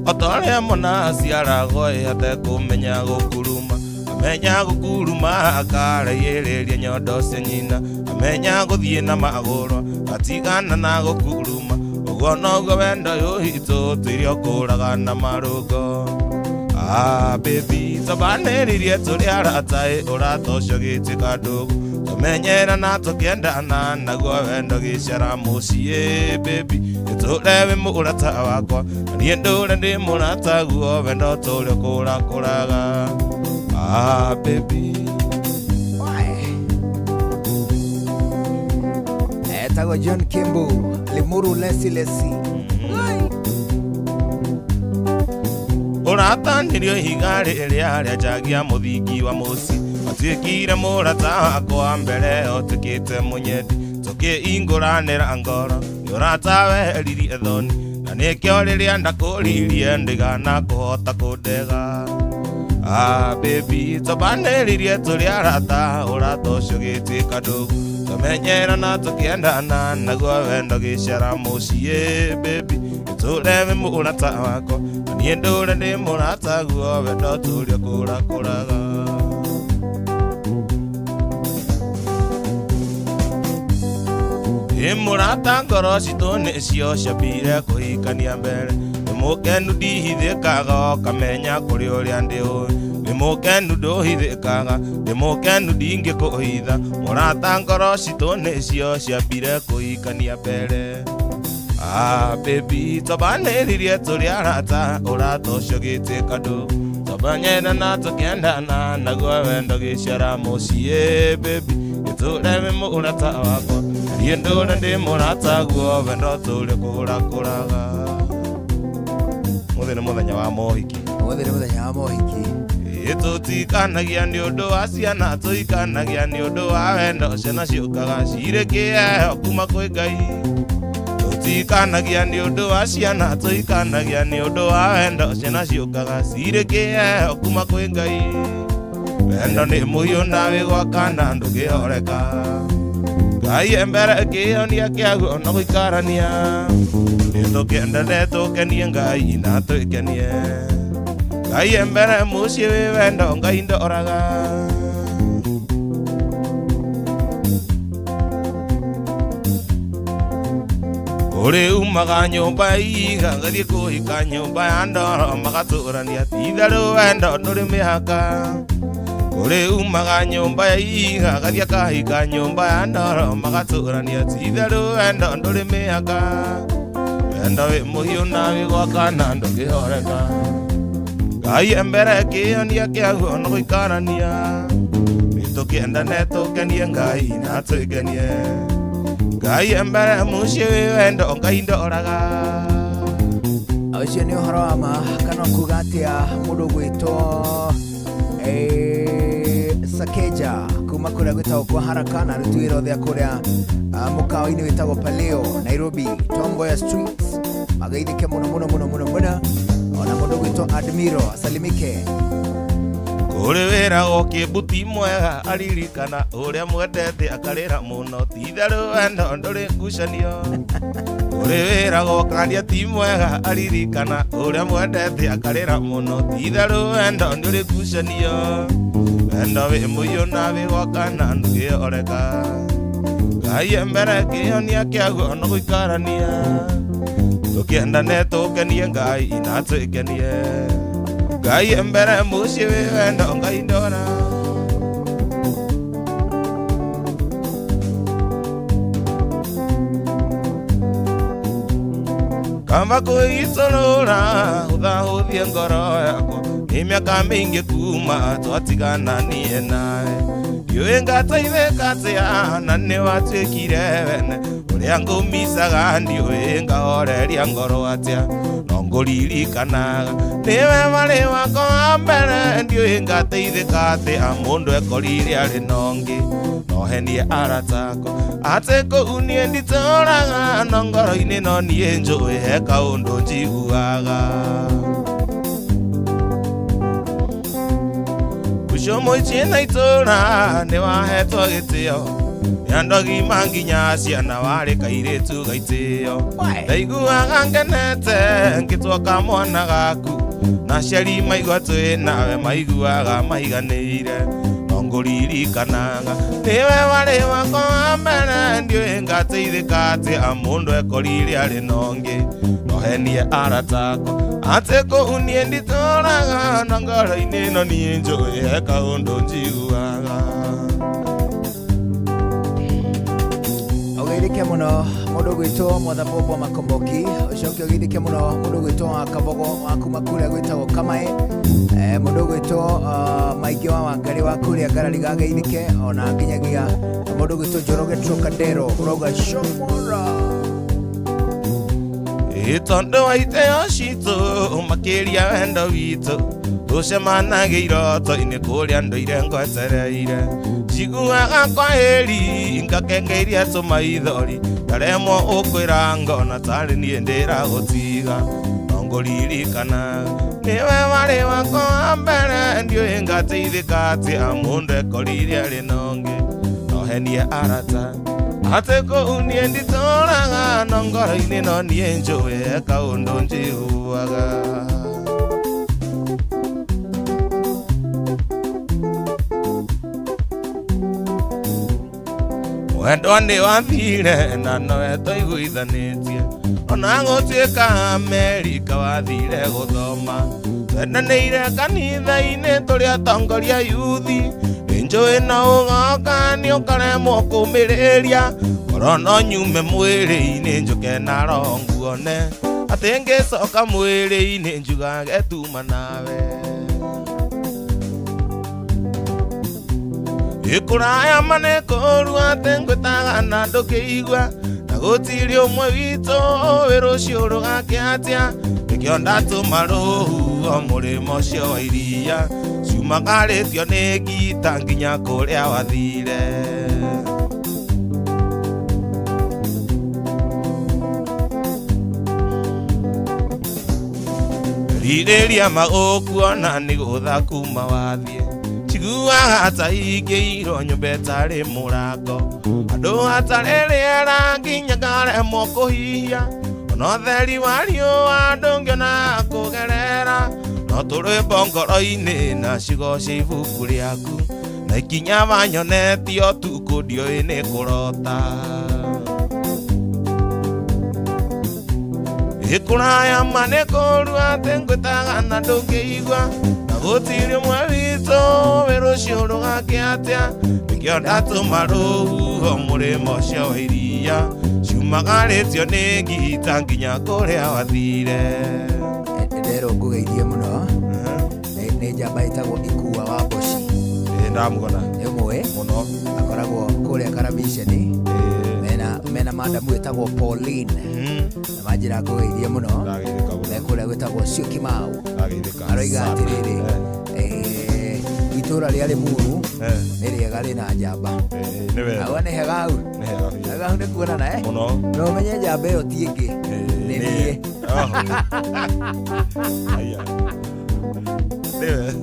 o ta ũrĩa mwana aciaragwo ĩ atekũmenya gũkuruma, amenya gũkuruma akaraihĩrĩria nyondo cia nyina, amenya gũthiĩ na magũrũ atigana na gũkuruma, ũguo noguo wendo ũyũ witũ ũtũire ũkũraga na marũngo. Ah, baby, tũbanĩrĩrie tũrĩ arata ĩ, ũrata ũcio gĩtuĩka ndũgũ, tũmenyera na tũkĩendana, naguo wendo gĩcara mũciĩ. Baby, ĩtũre wĩ mũrata wakwa, na niĩ ndũre ndĩ mũrata guo, wendo tũrĩ ũkũrakũraga. Ah, baby. Etagwo John Kimbu, Limuru Lesi Lesi. Ũratanirio ihiga rĩrĩa rĩanjagia mũthingi wa mũciĩ, watuĩkire mũrata wakwa mbere ũtuĩkĩte mũnyendi, tũkĩingũranĩra ngoro nĩ ũrata weheririe thoni, na nĩkĩo rĩrĩa ndakũririe ndigana kũhota kũndega. Ah, baby, tũbanĩrĩrie tũrĩ arata, ũrata ũcio gĩtuĩka ndũgũ, tũmenyera na tũkĩendana, naguo wendo gĩcara mũciĩ. Baby, ĩtũre wĩ mũrata wakwa, na niĩ ndũre ndĩ mũrata guo, wendo tũrĩ ũkũrakũraga. Ĩ mũrata ngoro citũ nĩcio ciambire kũhikania mbere, nĩ mũkenu ndihithĩkaga ũkamenya kũrĩ ũrĩa ndĩũĩ, ndĩ mũkenu ndũhithĩkaga, ndĩ mũkenu ndingĩkũhitha, mũrata ngoro citũ nĩcio ciambire kũhikania mbere. Ah, baby, tũbanĩrĩrie tũrĩ arata, ũrata ũcio gĩtuĩka ndũgũ, tũmenyera na tũkĩendana, naguo wendo gĩcara mũciĩ. Baby, ĩtũre wĩ mũrata wakwa, na niĩ ndũre ndĩ mũrata guo, wendo tũrĩ kũrakũraga. Ũmũthĩ nĩ mũthenya wa mohiki. Ũmũthĩ nĩ mũthenya wa mohiki. Ĩ tũtikanagia nĩ ũndũ wa ciana, tũikanagia nĩ ũndũ wa wendo, ciana ciũkaga cirĩ kĩheo kuma kwĩ Ngai. Tũtikanagia nĩ ũndũ wa ciana, tũikanagia nĩ ũndũ wa wendo. Ciana ciũkaga cirĩ kĩheo kuma kwĩ Ngai. Wendo nĩ mũhiũ na wĩ gwakana ndũngĩhoreka. Ngai e mbere kĩhonia kĩaguo no gũikarania. Nĩ tũkĩendane tũkenie Ngai na twĩkenie. Ngai e mbere mũciĩ wĩ wendo Ngai ndoraga. Kũrĩ umaga nyũmba iga ngathiĩ kũhika nyũmba ya ndoro magatũrania ti itherũ wendo ndũrĩ mĩhaka. Kũrĩ umaga nyũmba ya iga ngathiĩ akahika nyũmba ya ndoro magatũrania ti itherũ wendo ndũrĩ mĩhaka. Wendo wĩ mũhiũ na wĩ gwakana ndũngĩhoreka. Ngai e mbere kĩhonia kĩaguo no gũikarania. Nĩ tũkĩendane tũkenie Ngai na twĩkenie. Ngai e mbere mũciĩ wĩ wendo Ngai ndoraga. Ũcio nĩ ũhoro wa ma kana kuga atĩa mũndũ ũgwĩtwo Sakeja kuma kũrĩa gwĩtagwo kwa Haraka na aruti wĩra othe a kũrĩa mũkawa-inĩ wĩtagwo Paleo Nairobi Tomboya Street mageithĩke mũno mũno mũno mũno mũno ona mũndũ ũgwĩtwo Admiro asalimike. Kũrĩ wĩra ũkĩmbuti mwega aririkana ũrĩa mwendete akarĩra mũno ti itherũ wendo ndũrĩ ngucanio. Kũrĩ wĩra gũkania ti mwega aririkana ũrĩa mwendete akarĩra mũno ti itherũ wendo ndũrĩ ngucanio. Wendo wĩ mũhiũ na wĩ gwakana ndũngĩhoreka. Ngai e mbere kĩhonia kĩaguo no gũikarania. Tũkĩendane tũkenie Ngai na twĩkenie. Ngai e mbere mũciĩ wĩ wendo Ngai ndora. Kamba kwĩitũrũra hũthahũthie ngoro yakwa nĩ mĩaka mĩingĩ kuma twatigana niĩ nawe. Ndiũĩ ngateithĩka atĩa na nĩ watuĩkire wene ũrĩa ngũmicaga ndiũĩ ngahoreria ngoro atĩa no ngũririkanaga nĩwe warĩ wakwa wa mbere ndiũĩ ngateithĩka atĩa mũndũ ekorire arĩ na ũngĩ no henie arata akwa atĩ kũu niĩ nditũraga no ngoro-inĩ no niĩ njũĩ he kaũndũ njiguaga. Ũcio mũici na itũra nĩ wahetwo gĩtĩo nĩ andũ agima nginya ciana warĩ kairĩtu gaitĩo. Ndaiguaga ngenete ngĩtwo mwana gaku na aciari maigua twĩ nawe maiguaga maiganĩire no ngũririkanaga nĩwe warĩ wakwa wa mbere ndiũĩ ngateithĩka atĩa mũndũ ekorire arĩ na ũngĩ no henie arata akwa atĩ kũu niĩ nditũraga no ngoro-inĩ no niĩ njũĩ he kaũndũ njiguaga. Ũgeithĩke mũno mũndũ ũgwĩtwo Mwathabobo Makomboki ũcoke ũgeithĩke mũno mũndũ ũgwĩtwo wa Kabogo wa kuma kũrĩa gwĩtagwo Kamaĩ mũndũ ũgwĩtwo Maingĩ wa Wangarĩ wa kũrĩa Ngarariga ageithĩke ona nginyagia mũndũ ũgwĩtwo Njoroge Trocadero ũrauga Shomora. Ĩ tondũ wa iteo citũ makĩria wendo witũ tũcemanagia iroto-inĩ kũrĩa ndũire ngwetereire. Njiguaga kwaheri ngakengeiria tũmaithori ndaremwo ũkwĩra ngona tarĩ niĩ ndĩragũtiga no ngũririkanaga nĩwe warĩ wakwa wa mbere ndiũĩ ngateithĩka atĩa mũndũ ekorire arĩ na ũngĩ no henie arata atĩ kũu niĩ nditũraga no ngoro-inĩ no niĩ njũĩ he kaũndũ njiguaga. Wendo nĩ wathire na nowe twaiguithanĩtie ona gũtuĩka Amerika wathire gũthoma twendanĩire kanitha-inĩ tũrĩ atongoria yuthi nĩ njũĩ no ũgoka nĩ ũkaremwo kũmĩrĩria ngoro no nyume mwĩrĩ-inĩ njũke na roho nguone atĩ ngĩcoka mwĩrĩ-inĩ njugage tuma nawe. Ĩkũraya ma nĩ kũũru atĩ ngwĩtaga na ndũkĩigua na gũtirĩ ũmwe witũ ũĩ rũciũ rũgakĩa atĩa nĩkĩo ndatũma rũhuho mũrĩmo ũcio wa iria ciumagarĩtio nĩ ngita nginya kũrĩa wathire. Irĩria magũkuona nĩ gũtha kuma wathiĩ Njiguaga ta ingĩirwo nyũmba ĩtarĩ mũrango Handũ hatarĩ rĩera nginya ngaremwo kũhihia Ona ũtheri wa riũa ndũngĩona kũgerera No tũrwĩmbo ngoro-inĩ na ciugo cia ibuku rĩaku Na ikinya wanyonetio ũtukũ ndiũĩ nĩ kũrota Ĩkũraya ma nĩ kũũru atĩ ngwĩtaga na ndũngĩigua na gũtirĩ ũmwe witũ wĩ rũciũ rũgakĩa atĩa nĩkĩo ndatũma rũhuho mũrĩmo ũcio wa iria ciumagarĩtio nĩ ngita nginya kũrĩa wathire. Nderwo ngũgeithie mũno nĩ njamba ĩtagwo Ikua wa Mboci. Ĩĩ ndamuona. Nĩ ũmũĩ? Mũno. Akoragwo kũrĩa Karamiceni mena madamu ĩtagwo Pauline na manjĩra ngũgeithie mũno me kũrĩa gwĩtagwo Syokimau. Aroiga atĩrĩrĩ, itũra rĩa Limuru nĩ rĩega rĩna njamba. Nĩ wega. Hau nĩ hega hau. Nĩ hega biũ. Hega hau nĩ kuonana eh? Mũno. Na ũmenye njamba ĩyo ti ĩngĩ nĩ niĩ. Aya. Nĩwe.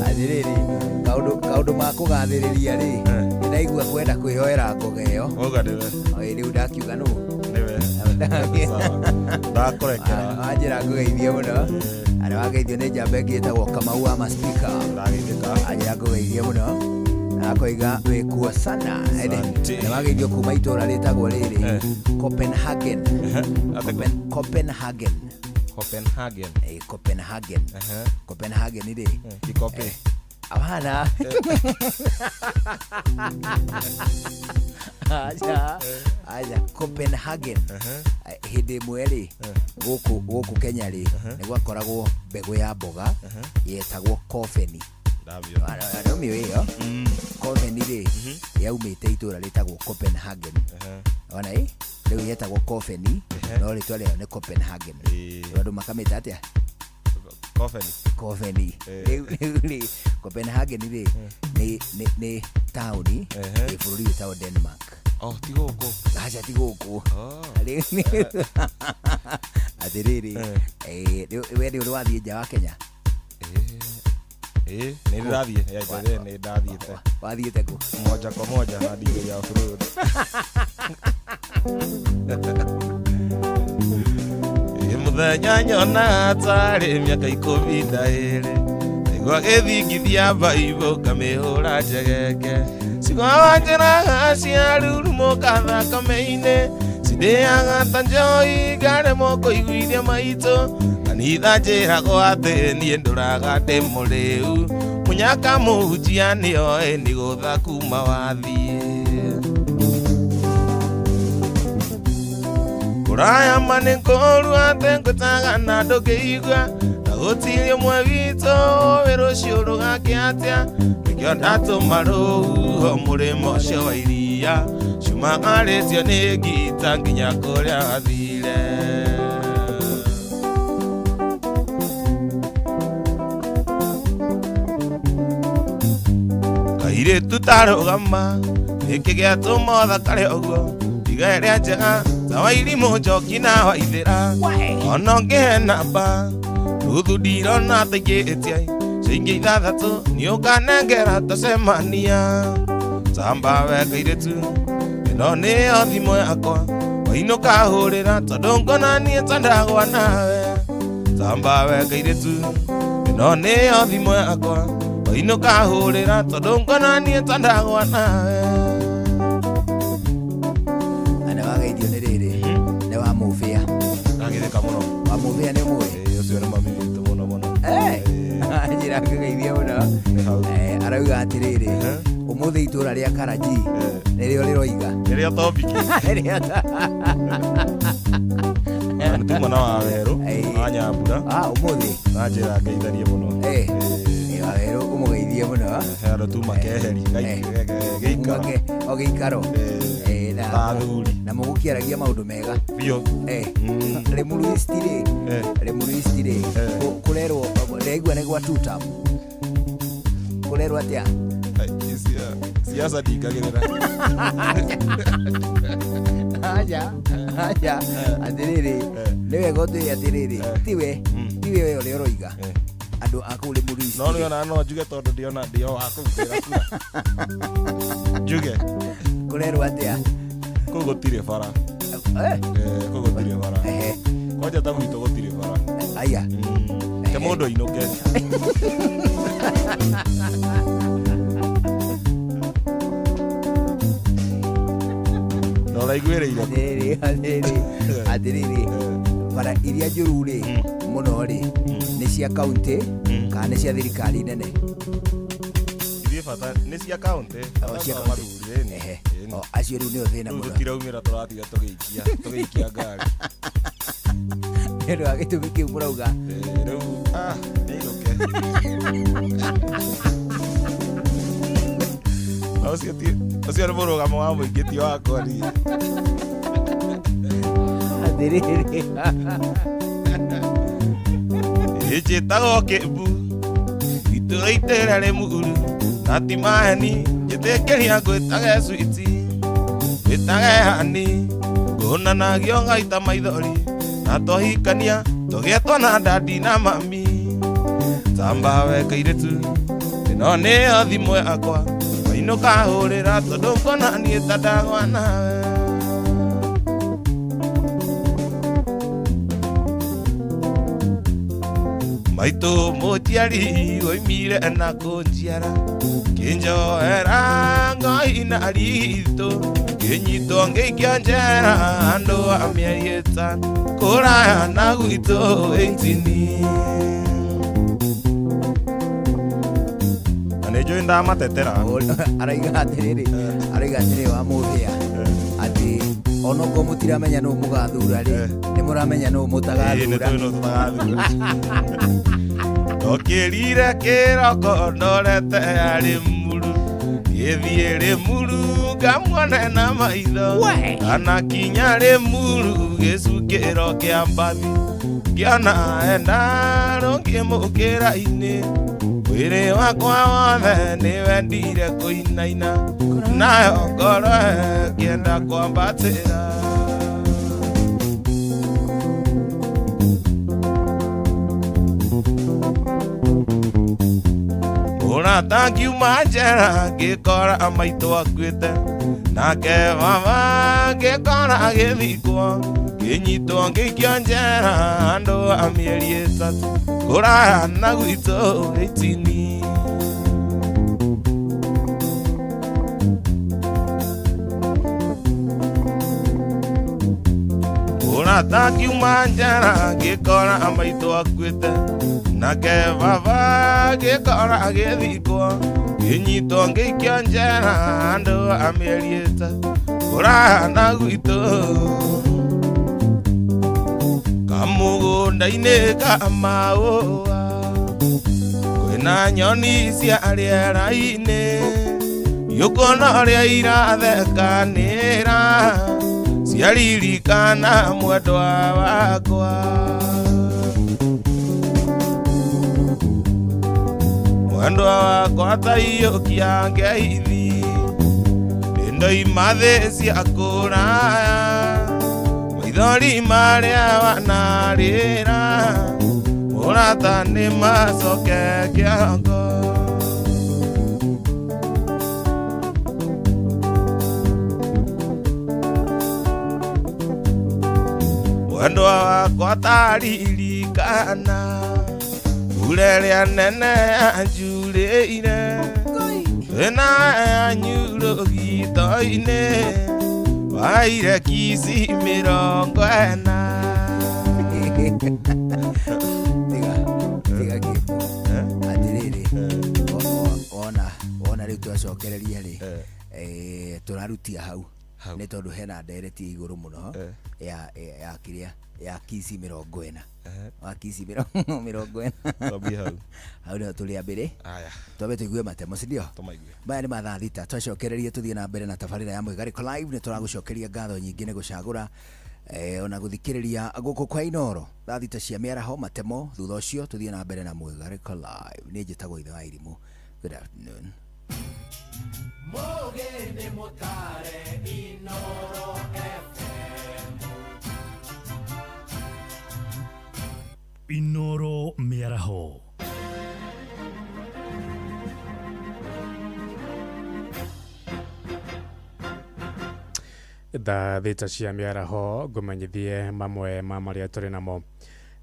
Atĩrĩrĩ, kaũndũ kaũndũ ma kũgathĩrĩria rĩ, nĩndaigua kwenda kwĩyoera ngoga ĩyo. Wauga nĩwe. Ĩ rĩu ndakiuga nũ? Nĩwe. Ndakũrekera. Wanjĩra ngũgeithie mũno. Arĩa wageithio nĩ njamba ĩngĩ ĩtagwo Kamau wa Maspika. Anjĩra ngũgeithie mũno. Na akoiga wĩkuo sana. Nĩ wageithio kuma itũra rĩtagwo rĩrĩ Copenhagen. Copenhagen. Copenhagen. Copenhagen. Copenhagen rĩ. Kikope. Hapana. Acha. Acha Copenhagen. Hĩndĩ ĩmwe rĩ gũkũ gũkũ Kenya rĩ nĩ gwakoragwo mbegũ ya mboga yetagwo kobeni. Nĩũmĩũĩ ĩyo? Kobeni rĩ yaumĩte itũra rĩtagwo Copenhagen. Ona ĩ rĩu yetagwo kobeni no rĩtwa rĩayo nĩ Copenhagen. Rĩu andũ makamĩta atĩa? Kobeni. Kobeni. Rĩu rĩu rĩ Copenhagen rĩ nĩ taũni ĩ bũrũri wĩtagwo Denmark. Oh, ti gũkũ. Aca ti gũkũ. Rĩu atĩrĩrĩ, rĩu we nĩ ũrĩ wathiĩ nja wa Kenya? Ĩĩ, nĩ ndĩrathiĩ. Ya mbere nĩ ndathiĩte. Wathiĩte kũ? Moja kwa moja na ndigiri ya off-road. Ĩ mũthenya nyonaga tarĩ mĩaka ikũmi na ĩrĩ Ndaigua gĩthingithia baibũ ngamĩhũra njegeke Cigwawa njĩraga ciarurumũka thakame-inĩ Cindĩaga ta njohi ngaremwo kũiguithia maitũ Kanitha njĩragwo atĩ niĩ ndũraga ndĩ mũrĩu Mũnyaka mũhunjia nĩoĩ nĩ gũtha kuma wathiĩ Kũraya ma nĩ kũũru atĩ ngwĩtaga na ndũngĩigua na gũtirĩ ũmwe witũ wĩ rũciũ rũgakĩa atĩa nĩkĩo ndatũma rũhuho mũrĩmo ũcio wa iria ciumagarĩtio nĩ ngita nginya kũrĩa wathire. Kairĩtu tarũgama nĩkĩ gĩatũma ũthakare ũguo tiga ĩrĩa njega ta wairimũ njoki na waithĩra ona ũngĩhe namba nuthu ndirona ta ingĩtia ciringi ithathatũ nĩũkanengera tũcemania tamba we kairĩtu ĩno nĩyo thimũ yakwa wainũka hũrĩra tondũ ngona niĩ ta ndagwa nawe tamba we kairĩtu ĩno nĩyo thimũ yakwa wainũka hũrĩra tondũ ngona niĩ ta ndagwa nawe. Ana wageithio nĩ rĩrĩ nĩ wa Mũbĩa. Ndagĩthĩka mũno. Wa Mũbĩa nĩ ũmũĩ? Ĩĩ, ũcio nĩ mami witũ mũno mũno. Njĩra ngũgeithie mũno. Arauga atĩrĩrĩ, ũmũthĩ itũra rĩa Karanji nĩrĩo rĩroiga. Nĩrĩo topic. Nĩ tuma na Wawerũ wa Nyambura. Ũmũthĩ. Na njĩra ngeithanie mũno. Wawerũ ũmũgeithie mũno. He andũ tuma keheri gĩikaro. O gĩikaro. Athuri. Na mũgũkĩaragia maũndũ mega. Biũ. Limuru East rĩ, Limuru East rĩ, kũrerwo ndaigua nĩ gwa two term. Kũrerwo atĩa? Siasa ndingagĩrĩra. Aja, aja, atĩrĩrĩ, nĩ wega ũtwĩre atĩrĩrĩ, tiwe, tiwe we ũrĩa ũroiga. Andũ a kũu Limuru East. No nĩ ona no njuge tondũ ndiona ndio wa kũu ndĩra kura. Njuge. Kũrerwo atĩa? Kũu gũtirĩ bara. Eh. Eh, kũu gũtirĩ bara. Kwanja ta gwitũ gũtirĩ bara. Aya. Ke mũndũ ainũke. Na ũraiguĩrĩire. Atĩrĩrĩ, atĩrĩrĩ, atĩrĩrĩ, bara iria njũru rĩ, mũno rĩ, nĩ cia kaunti kana nĩ cia thirikari nene? Ithuĩ bata nĩ cia kaunti. O, cia Bata kaunti. mathuri, ĩni. Ehe. Ĩni. O, acio rĩu nĩo thĩna Rĩu mũno. tũtiraumĩra tũratiga tũgĩikia tũgĩikia ngari. Nĩ ũndũ wa gĩtũmi kĩu mũrauga. Eh, rĩu ah, nĩinũke. Na ũcio ti ũcio nĩ mũrũgamo wa mũingĩ ti wakwa niĩ. Atĩrĩrĩ. Njĩtagwo Kĩmbu itũra itĩra rĩmuru na ti maheni njĩtĩkĩria ngwĩtage switi ngwĩtage hani ngũnanagio ngaita maithori na twahikania tũgĩe twana dadi na mami tamba we kairĩtu ĩno nĩyo thimũ yakwa wainũka hũrĩra tondũ ngona niĩ ta ndagwa nawe. Maitũ mũnjiari oimire na kũnjiara kĩnjoera ngoi na ritũ ngĩnyitwo ngĩikio njera andũ a mĩeri ĩtano kũraya na gwitũ ĩntini. Na nĩ njũĩ ndamatetera. Araiga atĩrĩrĩ, araiga atĩrĩrĩ wa mũthĩa atĩ onokorwo mũtiramenya nũ mũgathura rĩ, nĩ mũramenya nũ Ĩĩ, nĩ mũtagathura. tũĩ nũ tũtagathura. Ndokĩrire kĩroko ndorete arĩ muru ngĩthiĩ Rĩmuru ngamuone na maitho kana kinya Rĩmuru gĩcukĩro kĩa mbathi ngĩona enda rũngĩmũkĩra-inĩ mwĩrĩ wakwa wothe nĩwendire kũinaina nayo ngoro ĩkĩenda kwambatĩra. Mũrata ngiuma njera ngĩkora maitũ akuĩte nake baba ngĩkora agĩthikwo ngĩnyitwo ngĩikio njera andũ a mĩeri ĩtatũ kũraya na gwitũ ĩtini. Mũrata ngiuma njera ngĩkora maitũ akuĩte nake baba ngĩkora agĩthikwo ngĩnyitwo ngĩikio njera andũ a mĩeri ĩtatũ kũraya na gwitũ kamũgũnda-inĩ ka maũa kwĩna nyoni cia rĩera-inĩ yũkuona ũrĩa irathekanĩra ciaririkana mwendwa wakwa. Mwendwa wakwa taiyũkia ngeithi nĩndoima thĩ cia kũraya maithori marĩa wanarĩra mũrata nĩ macoke kĩongo. Mwendwa wakwa taririkana mbura ĩrĩa nene yanjurĩire ĩna yanyurũgito-inĩ waire kici 40. Tiga, tiga Kĩmbu. Atĩrĩrĩ, wona wona rĩu twacokereria rĩ, eh, tũrarutia hau nĩ tondũ hena ndereti ya igũrũ mũno ya ya kĩrĩa ya kici 40 wa kici 40. Twambie hau. Hau nĩho tũrĩ ambere. Aya. Twambe tũigue matemo sindio? Tũmaigue. Maya nĩ mathaa 6 twacokererie tũthiĩ na mbere na tabarĩra ya Mwĩgarĩko Live. Nĩ tũragũcokeria ngatho nyingĩ nĩ gũcagũra ona gũthikĩrĩria gũkũ kwa Inoro thaa 6 cia mĩaraho matemo. Thutha ũcio tũthiĩ na mbere na Mwĩgarĩko Live. Niĩ njĩtagwo Ithe wa Irimũ. Good afternoon. Mũgĩ nĩ mũtare Inoro FM. Inoro Mĩaraho. Thaa 6 cia mĩaraho ngũmenyithie mamwe ma marĩa tũrĩ namo.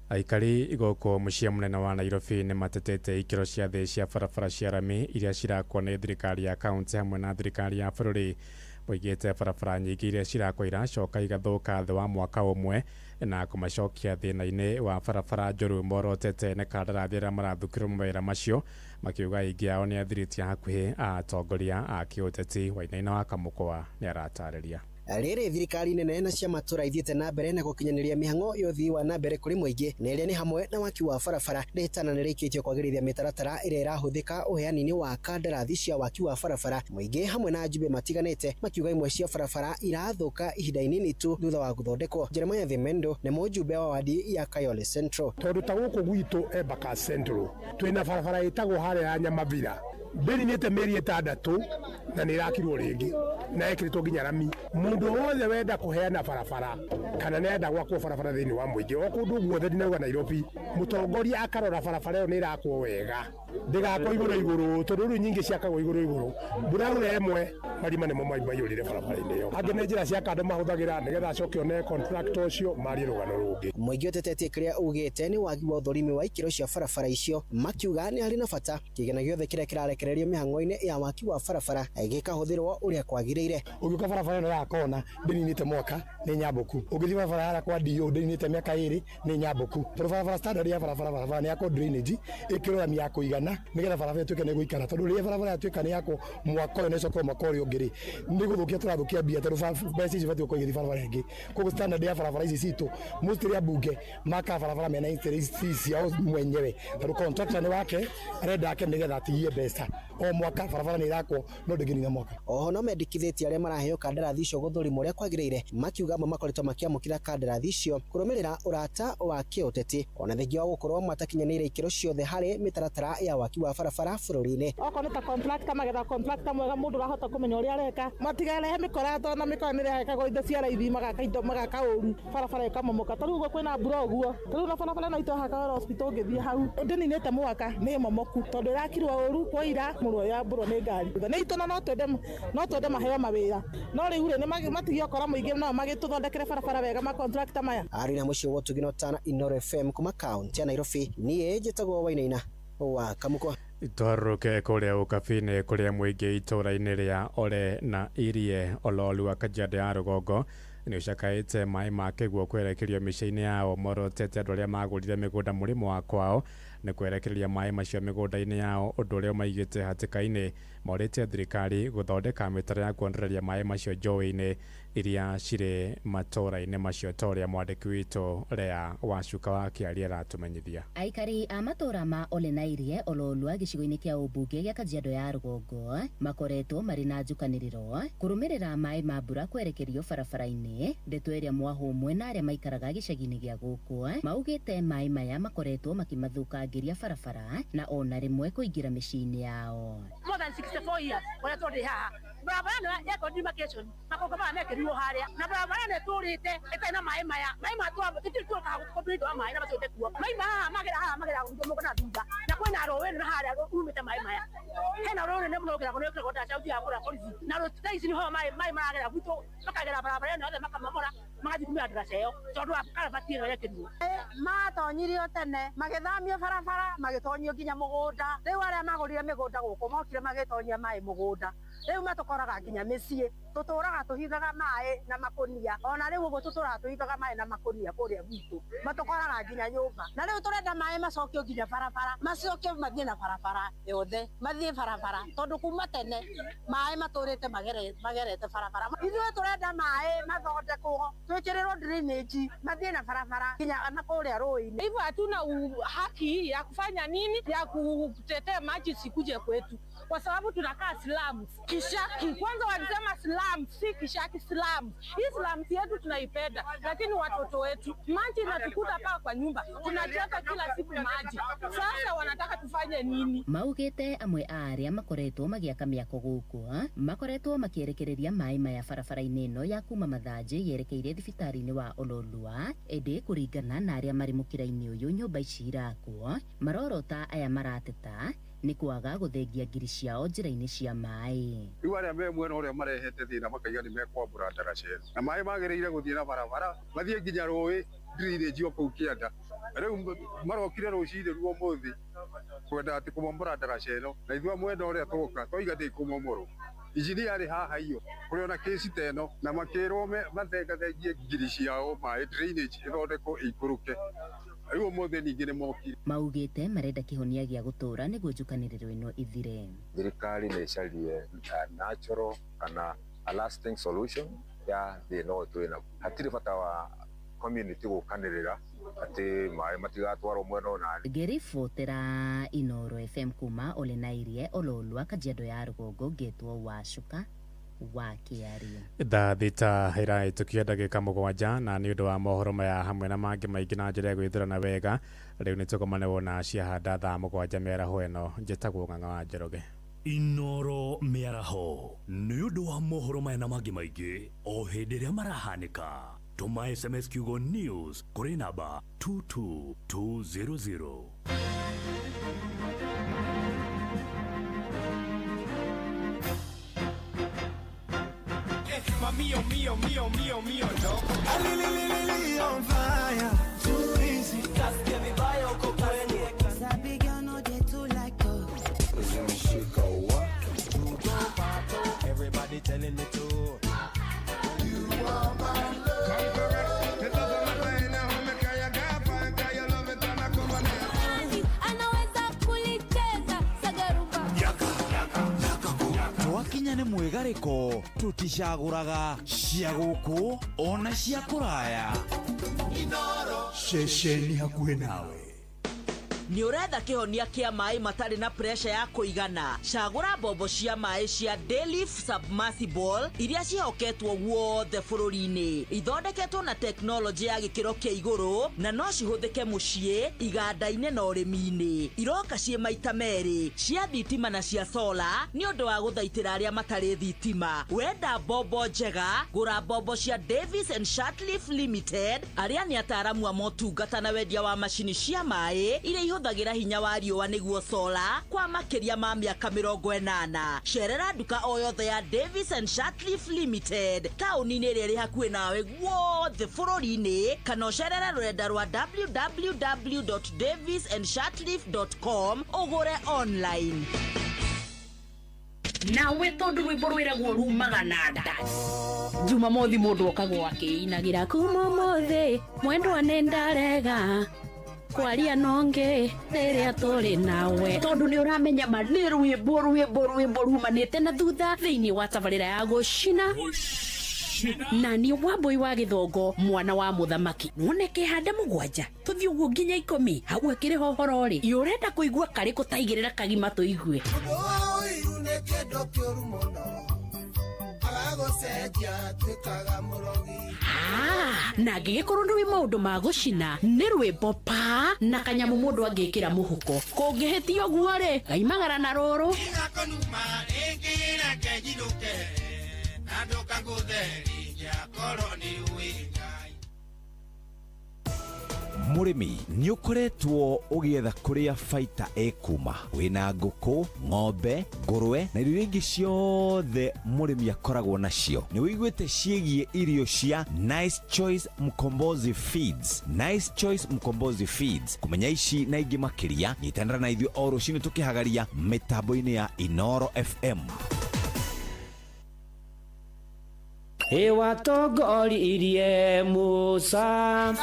Aikari gũkũ mũciĩ mũnene wa Nairobi nĩ matetete ikĩro cia thĩ cia barabara cia rami iria cirakwo nĩ thirikari ya kaunti hamwe na thirikari ya bũrũri. Moigĩte barabara nyingĩ iria cirakwo iracoka igathũka thĩ wa mwaka ũmwe na kũmacokia thĩna-inĩ wa barabara njũru. Morotete nĩ kandarathi arĩa marathukĩrwo mawĩra macio, makiuga aingĩ ao nĩ athirĩtie hakuhĩ a atongoria a kĩũteti. Wainaina wa Kamũkwa nĩ aratarĩria. Rĩrĩ thirikari nene na cia matũra ithiĩte na mbere na gũkinyanĩria mĩhang'o ya ũthii wa na mbere kũrĩ mũingĩ, na ĩrĩa nĩ hamwe na waki wa barabara. Rĩtana nĩrĩkĩtio kwagĩrithia mĩtaratara ĩrĩa ĩrahũthĩka ũheani-inĩ wa kandarathi cia waki wa barabara. Mũingĩ hamwe na ajumbe matiganĩte makiuga imwe cia barabara irathũka ihinda inini tu thutha wa gũthondekwo. Jeremiah Thimendo nĩ mũjumbe wa wadi ya Kayole Central. Tondũ ta gũkũ gwitũ Embakasi Central twĩna barabara ĩtagwo harĩa ya Nyamavira, ndĩninĩte mĩeri 6 na nĩ ĩrakirwo rĩngĩ na ĩkĩrĩtwo nginya rami. Mũndũ wothe wenda kũheana barabara kana nĩ enda gwakwo barabara thĩinĩ wa mũingĩ o kũndũ guothe, ndinauga Nairobi, mũtongoria akarora barabara ĩyo nĩ ĩrakwo wega, ndĩgakwo igũrũ igũrũ, tondũ rĩu nyingĩ ciakagwo igũrũ igũrũ. Mbura yaura ĩmwe marima nĩmo maiyũrire barabara-inĩ ĩyo. Angĩ nĩ njĩra cia kando mahũthagĩra nĩgetha acoke one contractor ũcio marie rũgano rũngĩ. Mũingĩ ũtetetie kĩrĩa ugĩte nĩ wagi wa ũthũrimi wa ikĩro cia barabara icio, makiuga nĩ harĩ na bata kĩgĩna gĩothe kĩrĩa kĩrarekererio mĩhang'o-inĩ ya waki wa barabara gĩkahũthĩrwo ũrĩa kwagĩrĩire. Ũngĩũka barabara ĩno ya kona ndĩninĩte mwaka nĩ nyambũku, ũngĩthiĩ barabara ya kwa DO ndĩninĩte mĩaka 2 nĩ nyambũku, tondũ barabara standard ya barabara nĩ yakwo drainage ĩkĩrwo rami ya kũigana nĩgetha barabara ĩtuĩke nĩ gũikara, tondũ rĩrĩa barabara yatuĩka nĩ yakwo mwaka ũyũ na ĩcoke mwaka ũrĩa ũngĩ rĩ, nĩ gũthũkia tũrathũkia mbia, tondũ mbeca ici ibatiĩ gũkorwo igĩthiĩ barabara ĩngĩ. Koguo standard ya barabara ici citũ mostly ambunge makaga barabara mena interest ciao mwenyewe, tondũ contractor nĩ wake arenda ake nĩgetha atigie mbeca o mwaka. Barabara nĩ ĩrakwo no ndĩngĩnina mwaka. Oho no mendekithĩtie arĩa maraheo kandarathi icio gũthũrimwo ũrĩa kwagĩrĩire, makiuga amwe makoretwo makĩamũkĩra kandarathi icio kũrũmĩrĩra ũrata wa kĩũteti, ona thengia wa gũkorwo matakinyanĩire ikĩro ciothe harĩ mĩtaratara ya waki wa barabara bũrũri-inĩ. Okorwo nĩ ta contractor magetha contractor mwega, mũndũ ũrahota kũmenya ũrĩa areka, matigarehe mĩkora tondũ na mĩkora nĩ ĩrehekagwo indo cia raithi, magaka indo magaka ũru, barabara ĩkamomoka. Ta rĩu ũguo kwĩna mbura ũguo, ta rĩu na barabara ĩno itũ ya Kayole Hospital ũngĩthiĩ hau ndĩninĩte mwaka nĩ momoku, tondũ ĩrakirwo ũru kwaira mũrũ yambũrwo nĩ ngari. Nĩ itũ na no twende maheo mawĩra, no rĩu rĩ nĩ matigie ũkora mũingĩ no magĩtũthondekere barabara wega ma contractor maya. Arĩ na mũciĩ wa Ũtugi na Ũtana, Inoro FM kuma kaunti ya Nairobi, niĩ njĩtagwo Wainaina wa Kamũkwa. Twarũke kũrĩa ũkabi-inĩ kũrĩa mũingĩ itũũra-inĩ rĩa Ole na Irie Ololu wa Kajiado ya rũgongo nĩ ũcakaĩte maĩ ma kĩguũ kwerekerio mĩciĩ-inĩ yao. Morotete andũ arĩa magũrire mĩgũnda mũrĩmo wa kwao nĩ kwerekereria maĩ macio mĩgũnda-inĩ yao, ũndũ ũrĩa ũmaigĩte hatĩka-inĩ. Morĩtie thirikari gũthondeka mĩtaro ya kuonereria maĩ macio njũĩ-inĩ iria cirĩ matũũra-inĩ macio, ta ũrĩa mwandĩki witũ Lea Wacuka wa Kĩaria aratũmenyithia. Aikari a matũũra ma Ole na Irie Ololua gĩcigo-inĩ kĩa ũmbunge gĩa Kajiado ya rũgongo makoretwo marĩ na njukanĩrĩro kũrũmĩrĩra maĩ ma mbura kwerekerio barabara-inĩ. Ndeto ĩrĩa mwahũmwe na arĩa maikaraga gĩcagi-inĩ gĩa gũkũ maugĩte maĩ maya makoretwo makĩmathũkangĩria barabara na ona rĩmwe kũingĩra mĩciĩ-inĩ yao. More than 64 years ũrĩa tũrĩ haha barabara ĩno ya demarcation makongo maya mekĩrirwo harĩa na barabara ĩno ĩtũrĩte ĩtarĩ na maĩ maya maĩ maya tũtirĩ tũkaga gũkombe wa maĩ na matũrĩte kuo maĩ haha magera haha magera mũgongo na thutha na kwĩna rũĩ na harĩa rumĩte maĩ maya hena rũĩ rũnene mũno rũkĩragwo nĩ rũkĩragwo ndaca ũthiaga kũrĩa borithi na thaa ici nĩho maĩ maragera gwitũ makagera barabara ĩno yothe makamomora magathiĩ kumĩra ndaraca ĩyo tondũ wa karabati ĩno yekĩrirwo. Matonyirio tene magĩthamio barabara magĩtonyio nginya mũgũnda. Rĩu arĩa magũrire mĩgũnda gũkũ mokire magĩtonyia maĩ mũgũnda, rĩu matũkoraga nginya mĩciĩ, tũtũraga tũhithaga maĩ na makũnia, ona rĩu ũguo tũtũraga tũhithaga maĩ na makũnia kũrĩa gwitũ, matũkoraga nginya nyũmba. Na rĩu tũrenda maĩ macokio nginya barabara, macokio mathiĩ na barabara yothe, mathiĩ barabara tondũ kuma tene maĩ matũrĩte magerete barabara. Ithuĩ tũrenda maĩ mathondekwo, twĩkĩrĩrwo drainage mathiĩ na barabara nginya na kũrĩa rũĩ-inĩ. Hivyo hatuna haki ya kufanya nini, ya kutetea maji sikuje kwetu, kwa sababu tunakaa slums. Kisha kwanza walisema Slums, si Kishaki slums. Hii slums yetu tunaipenda, lakini watoto wetu maji inatukuta paa kwa nyumba, tunachota kila siku maji. Sasa wanataka tufanye nini? Maugĩte amwe a arĩa makoretwo magĩaka mĩako gũkũ makoretwo makĩerekereria maĩ maya barabara-inĩ ĩno ya kuma Mathanjĩ yerekeire thibitarĩ-inĩ wa Ololua, ĩndĩ kũringana na arĩa marĩ mũkĩra-inĩ ũyũ nyũmba ici irakwo marorota aya marateta nĩ kwaga gũthengia ngiri ciao njĩra-inĩ cia maĩ. Rĩu arĩa me mwena ũrĩa marehete thĩna makaiga nĩ mekwambũra ndaraca ĩno na maĩ magĩrĩire gũthiĩ na barabara mathiĩ nginya rũĩ drainage o kũu kĩanda. Rĩu marokire rũcinĩ ruo ũmũthĩ kwenda atĩ kũmomora ndaraca ĩno na ithuĩ mwena ũrĩa twoka twaiga ndĩkũmomorwo. Injinia arĩ haha iyo kũrĩ ona kĩci ta ĩno na makĩrwo mathengathengie ngiri ciao maĩ drainage ĩthondekwo ĩikũrũke. Rĩu ũmũthĩ ningĩ nĩ mokire. Maugĩte marenda kĩhonia gĩa gũtũũra nĩguo njukanĩrĩro ĩno ithire. Thirikari nĩ ĩcarie natural kana a lasting solution ya thĩna ũyũ twĩ naguo. Hatirĩ bata wa community gũkanĩrĩra atĩ maĩ matigatwarwo mwena ũna. Ngĩribotera Inoro FM kuma Ole Ololua, Kajiado ya rũgongo, ngetwo Wacuka wa Kĩario. Thaa 6 ĩrahĩtũkia ndagĩka 7 na nĩ ũndũ wa mohoro maya hamwe na mangĩ maingĩ na njĩra ya gwĩthurana wega rĩu nĩ tũgomane wona ciahanda thaa 7 mĩaraho ĩno. Njĩtagwo Ng'ang'a wa Njoroge. Inoro mĩaraho nĩ ũndũ wa mohoro maya na mangĩ maingĩ o hĩndĩ ĩrĩa marahanĩka. Tũma SMS kiugo news kũrĩ namba 22200. Mio, mio, mio, mio, mio, no. Ali, on fire. Too easy. Kasikia vibaya uko kwenye. Sabi girl no dey too like talk. Zimeshika wa. Everybody telling me to. You are my love. Come correct. The love of my life now. Make I gapa and your love it and I come on. Anaweza kulicheza sagarumba. Yaka, yaka, yaka. Twakinya nĩ mwĩgarĩko tũticagũraga cia gũkũ ona cia kũraya. Ceceni hakuhĩ nawe. Nĩ ũretha kĩhonia kĩa maĩ matarĩ na pressure ya kũigana? Cagũra mbombo cia maĩ cia Dayleaf Submersible iria ciĩhoketwo guothe bũrũri-inĩ. Ithondeketwo na tekinoronjĩ ya gĩkĩro kĩa igũrũ na no cihũthĩke mũciĩ, iganda-inĩ na ũrĩmi-inĩ. Iroka ciĩ maita merĩ, cia thitima na cia sola nĩ ũndũ wa gũthaitĩra arĩa matarĩ thitima. Wenda mbombo njega, gũra mbombo cia Davis and Shirtliff Limited arĩa nĩ ataaramu a motungata na wendia wa macini cia maĩ iria ihũthagĩra hinya wa riũa nĩguo sola kwa makĩria ma mĩaka 80. Cerera nduka o yothe ya Davis and Shirtliff Limited taũni-inĩ ĩrĩa ĩrĩ hakuhĩ nawe guothe bũrũri-inĩ, kana ũcerere rũrenda rwa www.davisandshirtliff.com ũgũre online. Nawe tondũ rwĩmbo rwĩragwo rumaga na nda. Jumamothi mũndũ okagwo akĩinagĩra kuma ũmũthĩ mwendwa nĩ ndarega kwaria nonge rĩrĩa tũrĩ nawe, tondũ nĩ ũramenya ma nĩ rwĩmbo rwĩmbo rwĩmbo rumanĩte na thutha thĩinĩ wa tabarĩra ya gũcina na nĩ Wambui wa Gĩthongo mwana wa mũthamaki. None kĩhanda 7 tũthiĩ ũguo nginya 10 hau akĩrĩ hohoro rĩ ũrenda kũigua karĩ kũtaigĩrĩra kagima tũigue. Na angĩgĩkorwo nĩ maũndũ ma gũcina nĩ rwĩmbo pa na kanyamũ mũndũ angĩkĩra mũhuko kũngĩhĩtia ũguo rĩ gaimagara na rũrũ. Mũrĩmi nĩ ũkoretwo ũgĩetha kũrĩa baita ĩkuma wĩna ngũkũ, ng'ombe, ngũrwe na irio ingĩ ciothe mũrĩmi akoragwo nacio. Nĩ wĩiguĩte ciĩgiĩ irio cia Nice Choice Mkombozi Feeds. Nice Choice Mkombozi Feeds. Kũmenya ici na ingĩ makĩria nyitanĩra na ithuĩ o rũcinĩ tũkĩhagaria mĩtambo-inĩ ya Inoro FM. Ĩwatongoririe Musa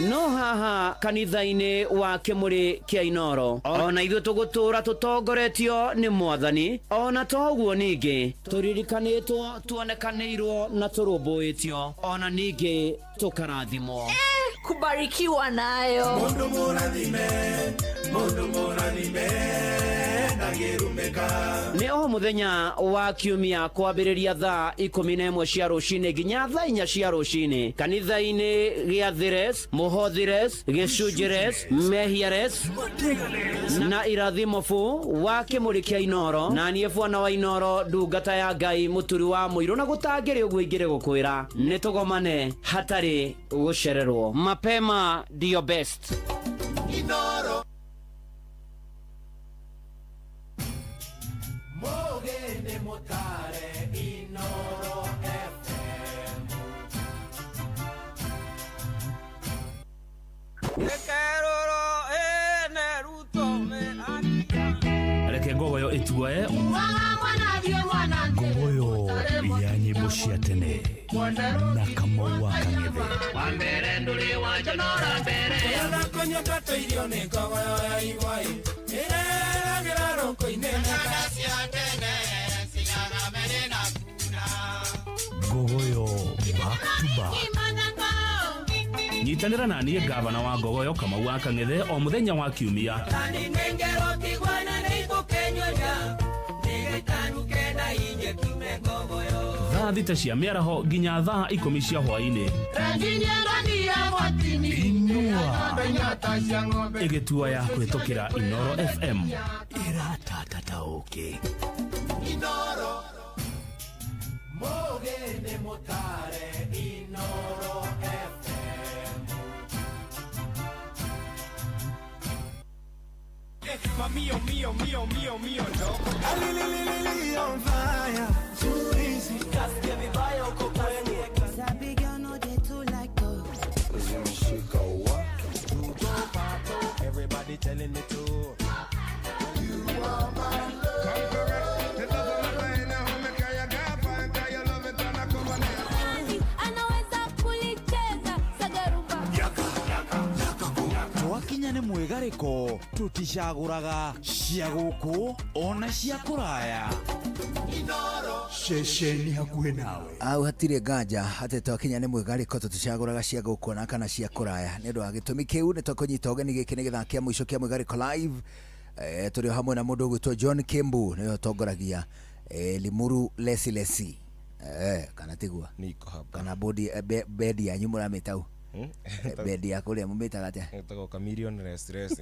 no haha kanitha-inĩ wa kĩmũrĩ kĩa Inoro ona ithuĩ tũgũtũra tũtongoretio nĩ Mwathani, ona to ũguo ningĩ tũririkanĩtwo, tuonekanĩirwo na tũrũmbũĩtio, ona ningĩ tũkarathimwo. Kubarikiwa nayo. Mundu mũrathime, mundu mũrathime. Nĩ o mũthenya wa kiumia kwambĩrĩria thaa 11 cia rũcinĩ nginya thaa 4 cia rũcinĩ kanitha-inĩ gĩa Thires, Mũhothires, Gĩcunjires, Mehiares na irathimobu wa kĩmũrĩ kĩa Inoro na niĩ bwana wa Inoro ndungata ya Ngai mũturi wa mũirũ na gũtangĩrĩ ũguo ingĩrĩ gũkwĩra nĩ tũgomane hatarĩ gũcererwo. Mapema ndio best. Inoro. Mogene motare Inoro FM. Reke ngogoyo ĩtuoe ngogoyo ya nyĩmbo cia tene na Kamau wa Kang'ethe. Wambere ndũrĩ wanjonora mbere. Ngogoyo back to back. Nyitanĩra na niĩ gavana wa ngogoyo Kamau wa Kang'ethe o mũthenya wa kiumia thaa 6 cia mĩaraho nginya thaa 10 cia hwaĩ-inĩ. Inua ĩgĩtuoya kũhĩtũkĩra Inoro FM. Ĩratata ũkĩ. Inoro. Mogene motare Inoro FM. Mio, mio, mio, mio, mio, no. Ali, on fire. Too easy. Kasikia vibaya uko kwenye. Sabi girl no dey too like talk. Everybody telling me to. You are my love. Come correct. The love of my mind, now me kaya gafa, kaya love it and I come on. Anaweza kulicheza sagarumba. Twakinya nĩ mwĩgarĩko tũticagũraga cia gũkũ ona cia kũraya. Ceceni hakuhĩ nawe. Au hatirĩ nganja atĩ twakinya nĩ mwĩgarĩko tũticagũraga cia gũkũ na kana cia kũraya. Nĩ ũndũ wa gĩtũmi kĩu nĩ tũkũnyita ũgeni gĩkĩ nĩ gĩthaa kĩa mũico kĩa mwĩgarĩko live. Tũrĩ o hamwe na mũndũ ũgwĩtwo John Kimbu nĩwe ũtongoragia Limuru Lesi Lesi. Kana tiguo? Niko hapa. Kana bodi bedi yanyu mũramĩta ũ? Bedi ya kũrĩa mũmĩtaga atĩa? Ĩtagwo Chameleon Rest Rest.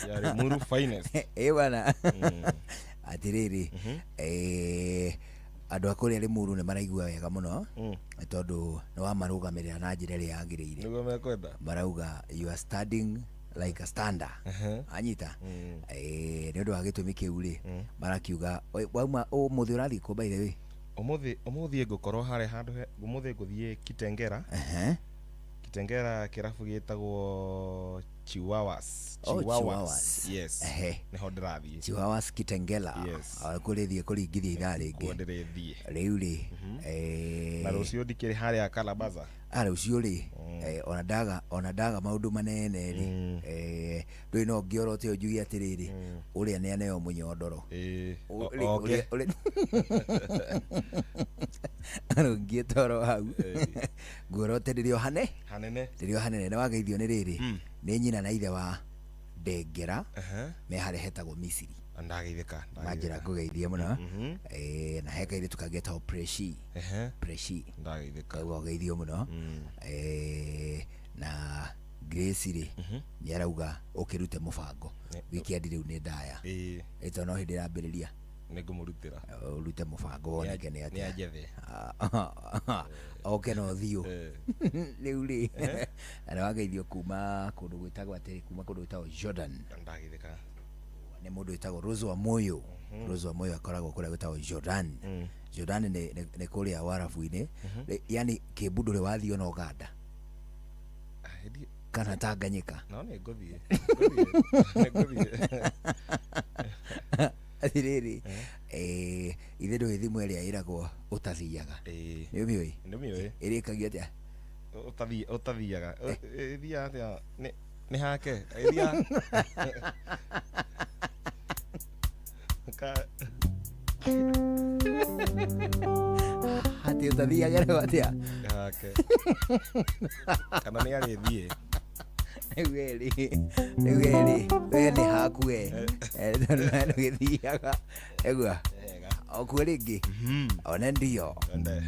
Ya Limuru finest. Bana. Atĩrĩrĩ, andũ a kũrĩa Limuru nĩ maraigua wega mũno tondũ nĩ wamarũgamĩrĩra na njĩra ĩrĩa yagĩrĩire. Nĩguo mekwenda. Marauga you are standing like a stander. Anyita. Nĩ ũndũ wa gĩtũmi kĩu rĩ, marakiuga wauma ũmũthĩ ũrathiĩ kũ by the way? Ũmũthĩ ngũkorwo harĩa handũ ũmũthĩ ngũthiĩ Kitengera. Kitengera kĩrabu gĩtagwo Chihuahuas. Chihuahuas. Yes. Nĩho ndĩrathiĩ. Chihuahuas Kitengela. Yes. Kũrĩthiĩ kũringithia ithaa rĩngĩ. Kuo ndĩrĩthiĩ. Rĩu rĩ. Na rũciũ ndikĩrĩ harĩa Kalabaza. Rũciũ rĩ, ona ndaga maũndũ manene rĩ, ndũĩ no ngĩorote ũyũ njuge atĩrĩrĩ, ũrĩa nĩ aneo mũnyondoro. Arũngiĩ toro hau. Nguorote ndĩrĩ o hane? Hanene. Ndĩrĩ o hanene. Nĩ wageithio nĩ rĩrĩ, nĩ nyina na ithe wa Ndengera, me harĩa hetagwo Misiri. Ndageithĩka. Manjĩra ngũgeithie mũno. Na he kairĩtu kangĩ getagwo Preshi. Preshi. Ndageithĩka. Koguo ũgeithio mũno. Na Grace rĩ, nĩ arauga ũkĩrute mũbango. Weekend rĩu nĩ ndaya. Ĩto no hĩndĩ ĩrambĩrĩria. Nĩngũmũrutĩra. Ũrute mũbango woneke nĩ atĩa. Nĩanjethe. Oke na ũthiũ. Rĩu rĩ, na nĩwageithio kuma kũndũ gwĩtagwo atĩrĩ, kuma kũndũ gwĩtagwo Jordan. Ndageithĩka. Nĩ mũndũ wĩtagwo Rose wa Moyo. Rose wa Moyo akoragwo kũrĩa gwĩtagwo Jordan. Jordan nĩ kũrĩa Warabu-inĩ. Yani Kĩmbu ndũrĩ wathiĩ ona Uganda. Kana Tanganyika. No nĩ ngũthiĩ. Atĩrĩrĩ, ithe ndũĩ thimũ ĩrĩa ĩragwo ũtathiaga. Nĩ ũmĩũĩ? Nĩũmĩũĩ. Ĩrĩkagia atĩa? Ũtathiaga. Ĩthiaga atĩa? Nĩ hake. Ĩthiaga. Atĩ ũtathiaga rĩu atĩa? Nĩ hake. Kana nĩ arĩthiĩ. Rĩu werĩ, we nĩ hake. Ndũgakue. Tondũ nawe ndũgĩthiaga. Egua. Okue rĩngĩ. One ndio. Twende.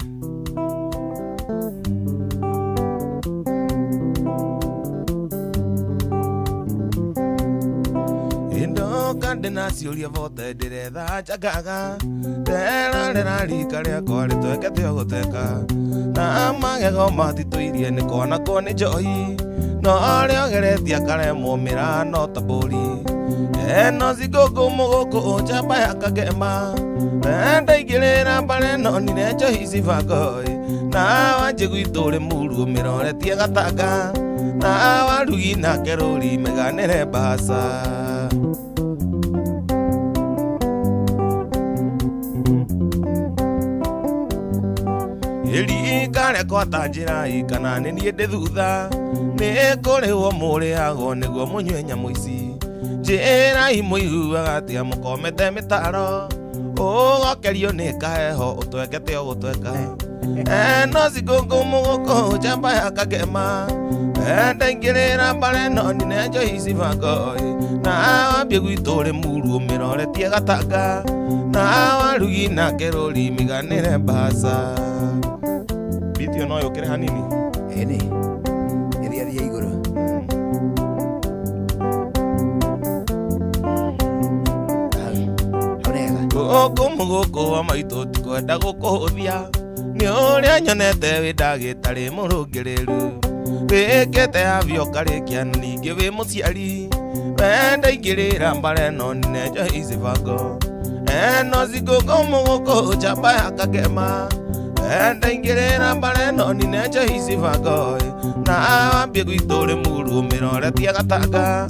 Ndoka ndĩna ciũria bote ndĩretha njagaga nderarera rika rĩakwa rĩtwekete o gũteka na magego matitũirie nĩ kwanakwo nĩ njohi no rĩogeretie akaremwo mĩrano ta mbũri eno cingũngũ mũgũkũ njamba ya kagema ndaingĩrĩra mbare no nire njohi cibangoi na wanjĩ gwitũ rĩ muru mĩroretie gatanga na warugi nake rũri mĩganĩre mbaca. Ĩrika rĩakwa ta njĩra kana nĩ niĩ ndĩ thutha nĩ kũrĩhwo mũrĩhagwo nĩguo mũnyue nyamũ ici njĩrai mũiguaga atĩa mũkomete mĩtaro ũgokerio nĩ kaheho ũtwekete o gũtweka eno cingũngũ mũgũkũ njamba ya kagema ndaingĩrĩra mbare no nine njohi cibangoi na wambie gwitũ rĩ muru mĩroretie gatanga na warugi nake rũri mĩganĩre mbaca. Bitio no yũkĩre hanini. Ĩni. Ĩthiathia igũrũ. Gũkũ mũgũkũ wa maitũ tikwenda gũkũhũthia nĩ ũrĩa nyonete wĩ ndagĩtarĩ mũrũngĩrĩru wĩkĩte havia ũkarĩkia na ningĩ wĩ mũciari wenda ingĩrĩra mbare no nine njohi cibango eno cingũngũ mũgũkũ njamba ya kagema ndaingĩrĩra mbare no nine njohi cibango na wambie gwitũ rĩ muru mĩroretie gatanga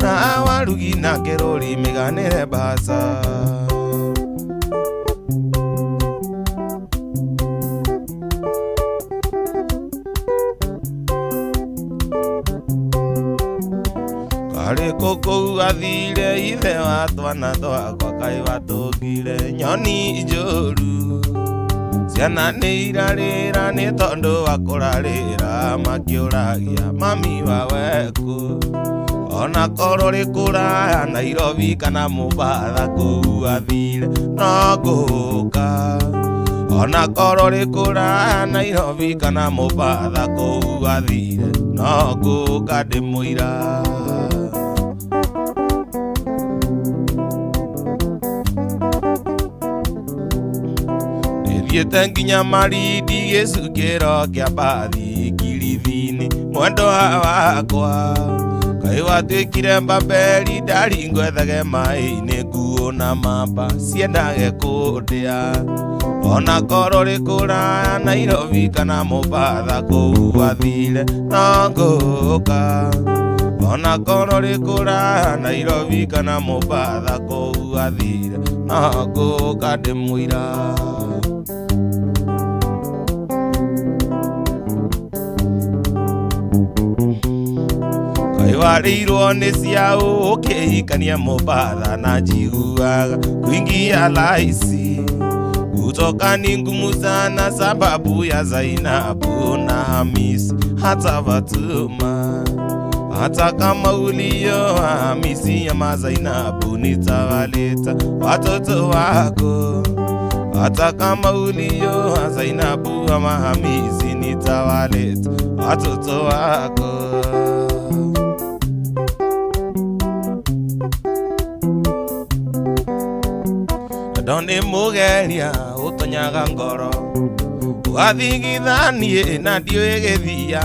na warugi nake rũri mĩganĩre mbaca. Karĩ kũu athire ithe wa twana twakwa kaĩ watũngire nyoni njũru ciana nĩ irarĩra nĩ tondũ wa kũrarĩra makĩũragia mami wawe kũ ona korwo rĩ kũraya Nairobi kana Mombasa kũu athire no ngũka ona korwo rĩ kũraya Nairobi kana Mombasa kũu athire no ngũka ndĩ mũira. Thiĩte nginya Marindi gĩcukĩro kĩa mbathi Kilithi-inĩ mwendwa wakwa kaĩ watuĩkire Babeli ndari ngwethage maĩ-inĩ nguo na mamba ciendage kũndĩa ona korwo rĩ kũraya Nairobi kana Mombasa kũu wathire no ngũka ona korwo rĩ kũraya Nairobi kana Mombasa kũu wathire no ngũka ndĩ mũira. Warĩirwo nĩ ciaũ ũkĩhikania Mombasa na njiguaga kuingia rahisi kutoka ni ngumu sana sababu ya Zainabu na Hamisi hata Fatuma hata kama ulioa Hamisi ama Zainabu nitawaleta watoto wako hata kama ulioa Zainabu ama Hamisi nitawaleta watoto wako. Ndone mũgeria ũtonyaga ngoro ũgathigithanie na ndiũĩ gĩthia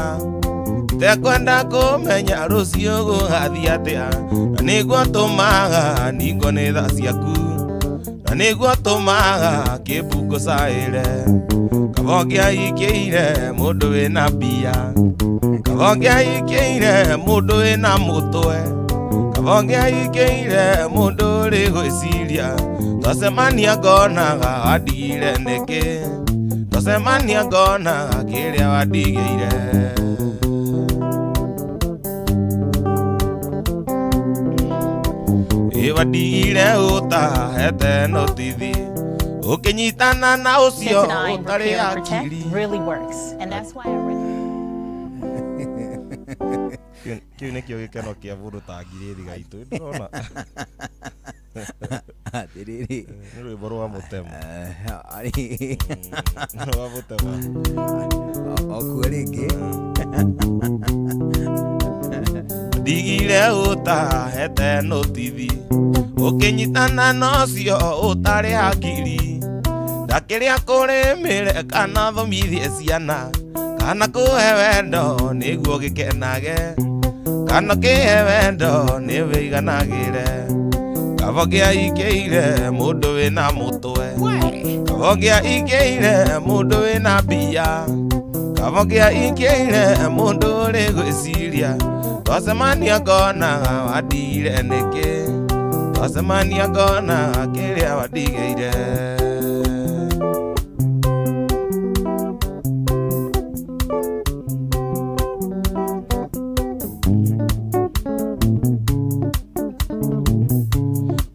tekwenda kũmenya rũciũ gũgathiĩ atĩa na nĩguo tũmaga ningo nĩ tha ciaku na nĩguo tũmaga kĩmbungo caĩre kaba ũngĩahikĩire mũndũ wĩna mbia kaba ũngĩahikĩire mũndũ wĩna mũtwe kaba ũngĩahikĩire mũndũ ũrĩ gwĩciria twacemania ngonaga wandigire nĩkĩ twacemania ngonaga kĩrĩa wandigĩire. Ĩ wandigire ũtahete notithi ũkĩnyitana na ũcio Sensodyne ũtarĩ Repair and Protect akili. really works, and that's why I Kĩu nĩkĩo gĩkeno kĩa mũndũ ta ngirĩthi gaitũ ndĩrona. Atĩrĩrĩ. Nĩ rwĩmbo rwa mũtemo. Nĩ rwa mũtemo. Okuo rĩngĩ. Ndigire ũtahete nũtithi ũkĩnyitana nocio ũtarĩ hakiri ndakĩrĩa kũrĩmĩre kana thomithie ciana kana kũhe wendo nĩguo gĩkenage kana kĩhe wendo nĩwĩiganagĩre kabo kĩaikĩire mũndũ wĩna mũtwe kabo kĩaikĩire mũndũ wĩna mbia kabo kĩaikĩire mũndũ ũrĩ gwĩciria twacemania ngonaga wandigire nĩkĩ twacemania ngonaga kĩrĩa wandigĩire.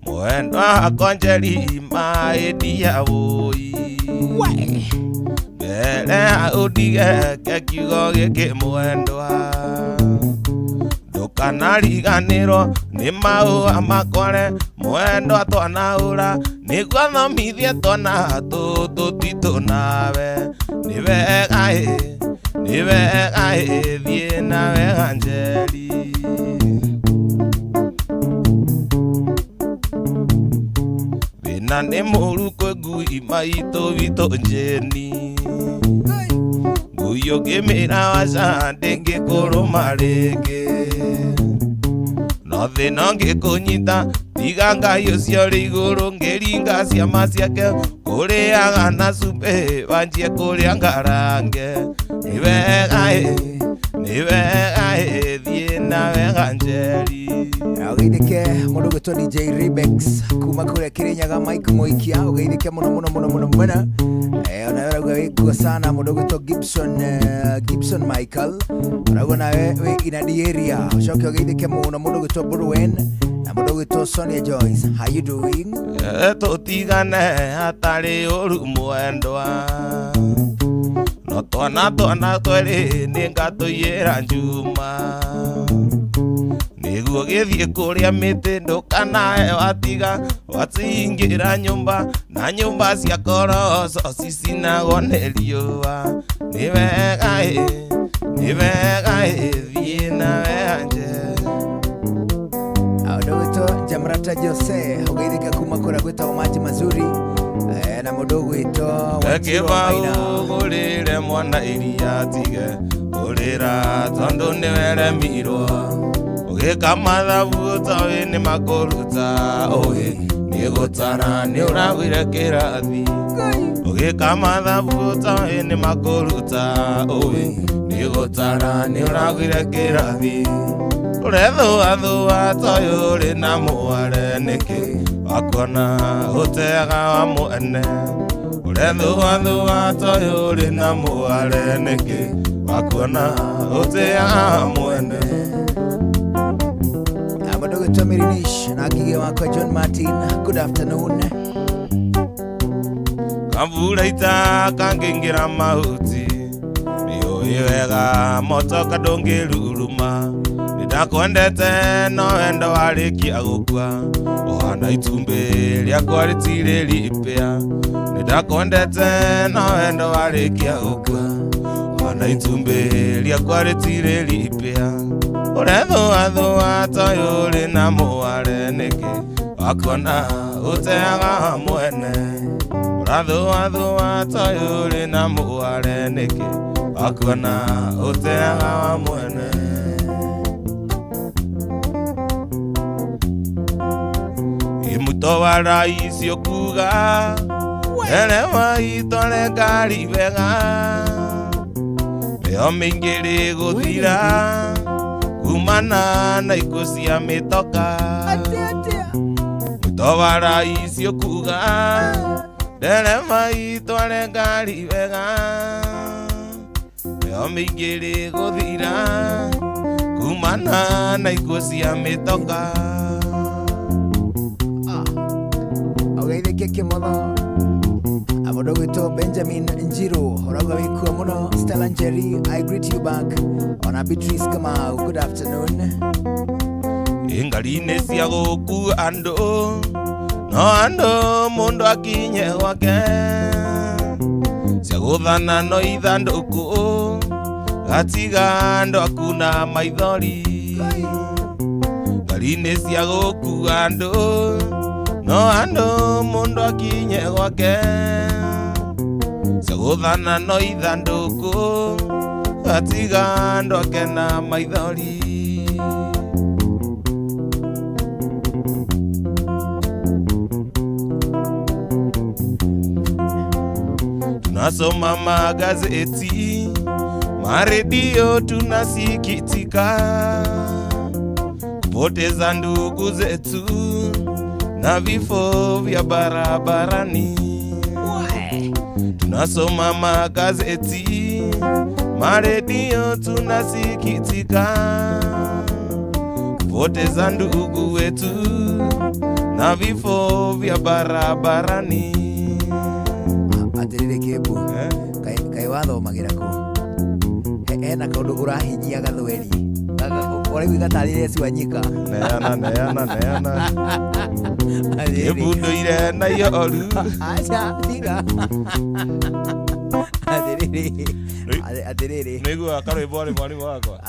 Mwendwa wakwa Njeri maĩ ndia wũi mbere ya ũndige ke kiugo gĩkĩ mwendwa ndũkanariganĩrwo nĩ maũa makware mwendwa twanaũra nĩguo thomithie twana tũtũ titũ nawe nĩ wega ĩ nĩ wega ĩ thiĩ na wega Njeri. Thĩna nĩ mũũru kwĩ ngui maitũ witũ Njeni ngui ũngĩmĩra waca ndĩngĩkũrũma rĩngĩ no thĩna ũngĩkũnyita tiga Ngai ũcio ũrĩ igũrũ ngĩringa ciama ciake kũrĩaga na cumbĩ wanjie kũrĩa ngarange nĩ wega ĩ nĩ wega ĩ thiĩ na wega Njeri. Ũgeithĩke mũndũ ũgwĩtwo DJ Rebex kuma kũrĩa Kĩrĩnyaga Mike Mũikia ũgeithĩke mũno mũno mũno mũno mũno. Onawe ũrauga wĩ kuo sana mũndũ ũgwĩtwo Gibson Gibson Michael ũrauga nawe wĩ Inadi area ũcoke ũgeithĩke mũno mũndũ ũgwĩtwo Burwen na mũndũ ũgwĩtwo Sonia Joyce. How you doing? Tũtigane hatarĩ ũru mwendwa no twana twana twerĩ nĩngatũiyĩra njuma nĩguo gĩthiĩ kũrĩa mĩtĩ ndũkanae watiga wacingĩra nyũmba na nyũmba cia koroco cicinagwo nĩ riũa nĩ wega ĩ nĩ wega ĩ thiĩ na wega Njeri. Mũndũ ũgwĩtwo Jamrata Jose ũgeithĩke kuma kũrĩa gwĩtagwo Maji Mazuri na mũndũ ũgwĩtwo Wanjiru wa Maina. Ũgũrĩre mwana iria tige kũrĩra tondũ nĩweremirwo ũgĩka mathabu ũtoĩ nĩmakũruta ũgĩ nĩgũtara nĩũragwire kĩrathi ũgĩka mathabu ũtoĩ nĩmakũruta ũgĩ nĩgũtara nĩũragwire kĩrathi ũrethũathũa toyũ ũrĩ na mũware nĩkĩ wakuona ũteaga wa mwene ũrethũathũa toyũ ũrĩ na mũware nĩkĩ wakuona ũteaga wa mwene. Mũndũ ũgwĩtwo Mirinish na ngige wakwa John Martin. Good afternoon. Kambura ita kangĩingĩra mahuti nĩũĩ wega motoka ndũngĩruruma nĩndakwendete no wendo warĩkia gũkua ũhana itumbĩ rĩakwa rĩtirĩ ripĩa nĩndakwendete no wendo warĩkia gũkua ũhana itumbĩ rĩakwa rĩtirĩ ripĩa ũrethũathũa toyũ ũrĩ na mũware nĩkĩ wakuona ũteaga wa mwene ũrathũathũa toyũ ũrĩ na mũware nĩkĩ wakuona ũteaga wa mwene. Imuto wa raisi ũkuga ndereba itware ngari wega mĩo mĩingĩ rĩgũthira kumana na ikuũ cia mĩtoka Muto wa raisi ũkuga ndereba itware ngari wega mĩo mĩingĩ rĩgũthira kumana na ikuũ cia mĩtoka. Ũgeithĩke kĩmotho. Mũndũ ũgwĩtwo Benjamin Njiru ũrauga wĩkuo mũno. Stella Njeri, I greet you back. Ona Beatrice Kamau, good afternoon. Ngari-inĩ cia gũkua andũ no andũ mũndũ akinye gwake cia gũthana no ithandũkũ gatiga andũ aku na maithori ngari-inĩ cia gũkua andũ no andũ mũndũ akinye gwake cia gũthana no ithandũkũ gatiga andũ ake na maithori. Tunasoma magazeti, maredio, tunasikitika kupoteza ndugu zetu na vifo vya barabarani. Tunasoma magazeti, maredio, tunasikitika kupoteza ndugu wetu na vifo vya barabarani. Atĩrĩrĩ Kĩmbu, kaĩ wathomagĩra kũ? Hena kaũndũ ũrahinyia gathweri ũraigua gatarĩ Yesu Wanyika. Neana, neana, neana. Kĩbunduire na ioru. Aca tiga. Atĩrĩrĩ, atĩrĩrĩ. Nĩiguaga karwĩmbo arĩ mwarimũ wakwa.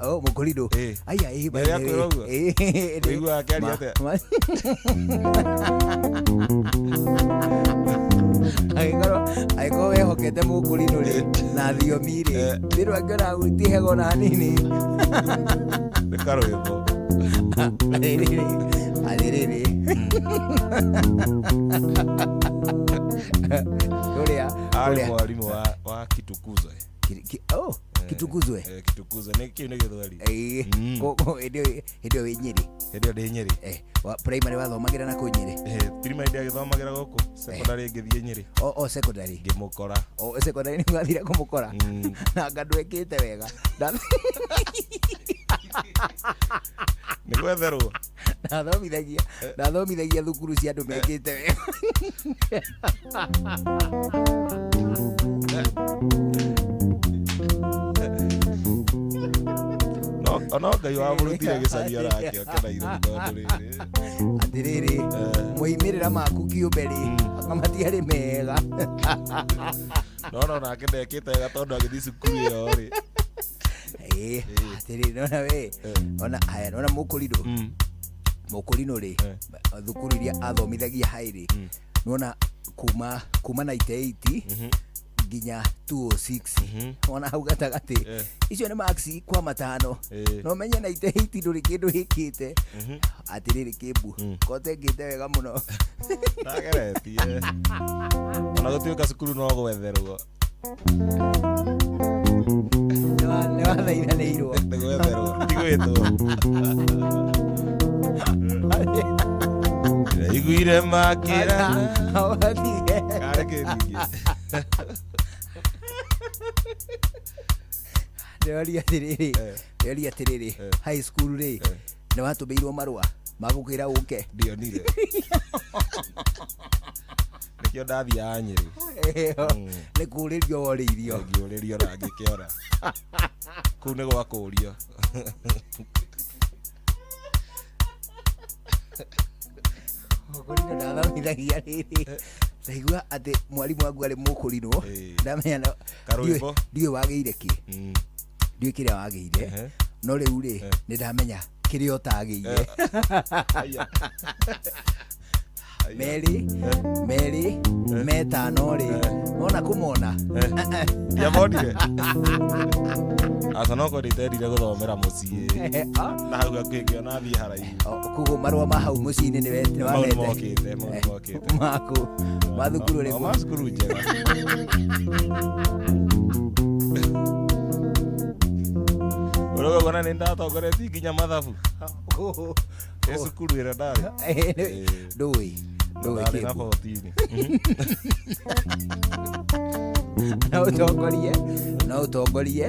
Oh, mũkũrinũ. Aya, ĩ, Nĩ akwĩra ũguo? Ĩ, Ũiguaga akĩaria atĩa? Angĩkorwo wehokete mũkũrinũ rĩ na thiomi rĩ thĩrwo angĩona ti hego na hanini. Nĩ karwĩmbo. Atĩrĩrĩ, atĩrĩrĩ, ũrĩa Arĩ mwarimũ wa Kitukuzwe. Oh, Kitukuzwe. Eh, Kitukuzwe nĩ kĩu nĩ gĩthweri. Ĩĩ, hĩndĩ ĩyo wĩ Nyĩrĩ? Hĩndĩ ĩyo ndĩ Nyĩrĩ. Wa primary wathomagĩra na kũ Nyĩrĩ? Primary ndagĩthomagĩra gũkũ, secondary ngĩthiĩ Nyĩrĩ. O secondary ngĩmũkora. O secondary nĩ wathire kũmũkora na anga ndwekĩte wega. Nĩ gwetherwo. Ndathomithagia thukuru cia andũ mekĩte wega. Ono Ngai wamũrutire gĩcaria nake oke Nairobi tondũ rĩrĩ. Atĩrĩrĩ, moimĩrĩra maku kĩũmbe rĩ anga matiarĩ mega. No nake ndekĩte wega tondũ agĩthiĩ cukuru ĩyo rĩ. Ĩĩ, atĩrĩrĩ, nona we ona haya nona mũkũrinũ mũkũrinũ rĩ thukuru iria athomithagia hai rĩ nona kuma 98 nginya 206 ona hau gatagatĩ icio nĩ marks kwa matano no menye 98 ndũrĩ kĩndũ wĩkĩte. Atĩrĩrĩ Kĩmbu, kotengĩte wega mũno. Ndageretie ona gũtuĩka cukuru no gwetherwo. Nĩ wathaithanĩirwo. Nĩ gwetherwo ti gwĩtwo. Ndĩraiguire makĩrana. Karĩ kĩndũ. Ndĩroria atĩrĩrĩ, ndĩroria atĩrĩrĩ, high school rĩ nĩ watũmĩirwo marũa magũkwĩra ũke? Ndionire. Nĩkĩo ndathiaga Nyĩrĩ. Nĩ kũũrĩrio worĩirio. Ngĩũrĩrio na ngĩkĩora. Kũu nĩ gwa kũũrio. Mũkũrinũ ndathomithagia rĩrĩ ndaigua atĩ mwarimũ waku arĩ mũkũrinũ ndamenya Karwĩmbo. ndiũĩ wagĩire kĩ, ndiũĩ kĩrĩa wagĩire no rĩu rĩ nĩ ndamenya kĩrĩa ũtagĩire. Merĩ merĩ metano rĩ wona kũmona. Ndiamonire. Aca no korwo nditendire gũthomera mũciĩ na hau hakuhĩ ngĩona thiĩ haraihu. Koguo marũa ma hau mũciĩ-inĩ nĩ Mau nĩ wamete? mokĩte, mau nĩ mokĩte. Maku ma thukuru O ũrĩkũ? ma cukuru njega. Ũrauga kuona nĩ ndatongoretie nginya mathabu ĩ cukuru ĩrĩa ndarĩ. Ndũĩ ndũĩ Ndarĩ na Kĩmbu. 14. No ũtongorie, no ũtongorie,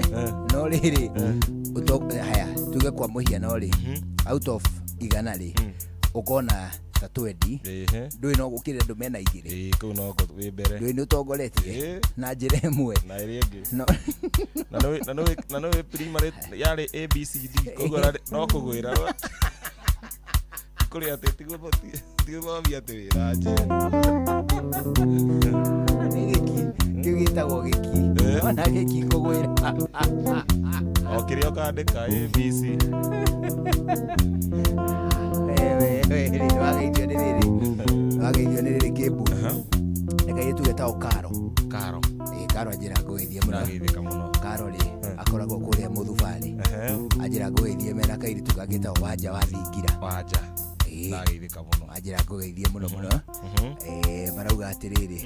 no rĩrĩ haya tuge kwa mũhiano rĩ out of 100 rĩ ũkona ta 20 Ĩhĩ. Ndũĩ no gũkĩrĩ andũ mena 2. Ĩĩ, kũu no wĩ mbere. Ndũĩ nĩ ũtongoretie na njĩra ĩmwe na ĩrĩa ĩngĩ. No. Na nĩ primary yarĩ ABCD, koguo no kũgwĩra kũrĩ atĩ tigũthomia atĩ wĩra nje. Nĩ gĩki kĩu gĩtagwo gĩki, ona gĩki kũgwĩra. O kĩrĩa ũkandĩka ABC. Wageithio nĩ rĩrĩ, wageithio nĩ rĩrĩ Kĩmbu, nĩ kairĩtu getagwo Karo. Karo. Ĩĩ, Karo anjĩra ngũgeithie mũno. Ndageithĩka mũno. Karo rĩ akoragwo kũrĩa Mũthubarĩ. Anjĩra ngũgeithie mena kairĩtu kangĩ getagwo Wanja wa Thingira. Wanja. Ndageithĩka mũno. Anjĩra ngũgeithie mũno mũno. Marauga atĩrĩrĩ,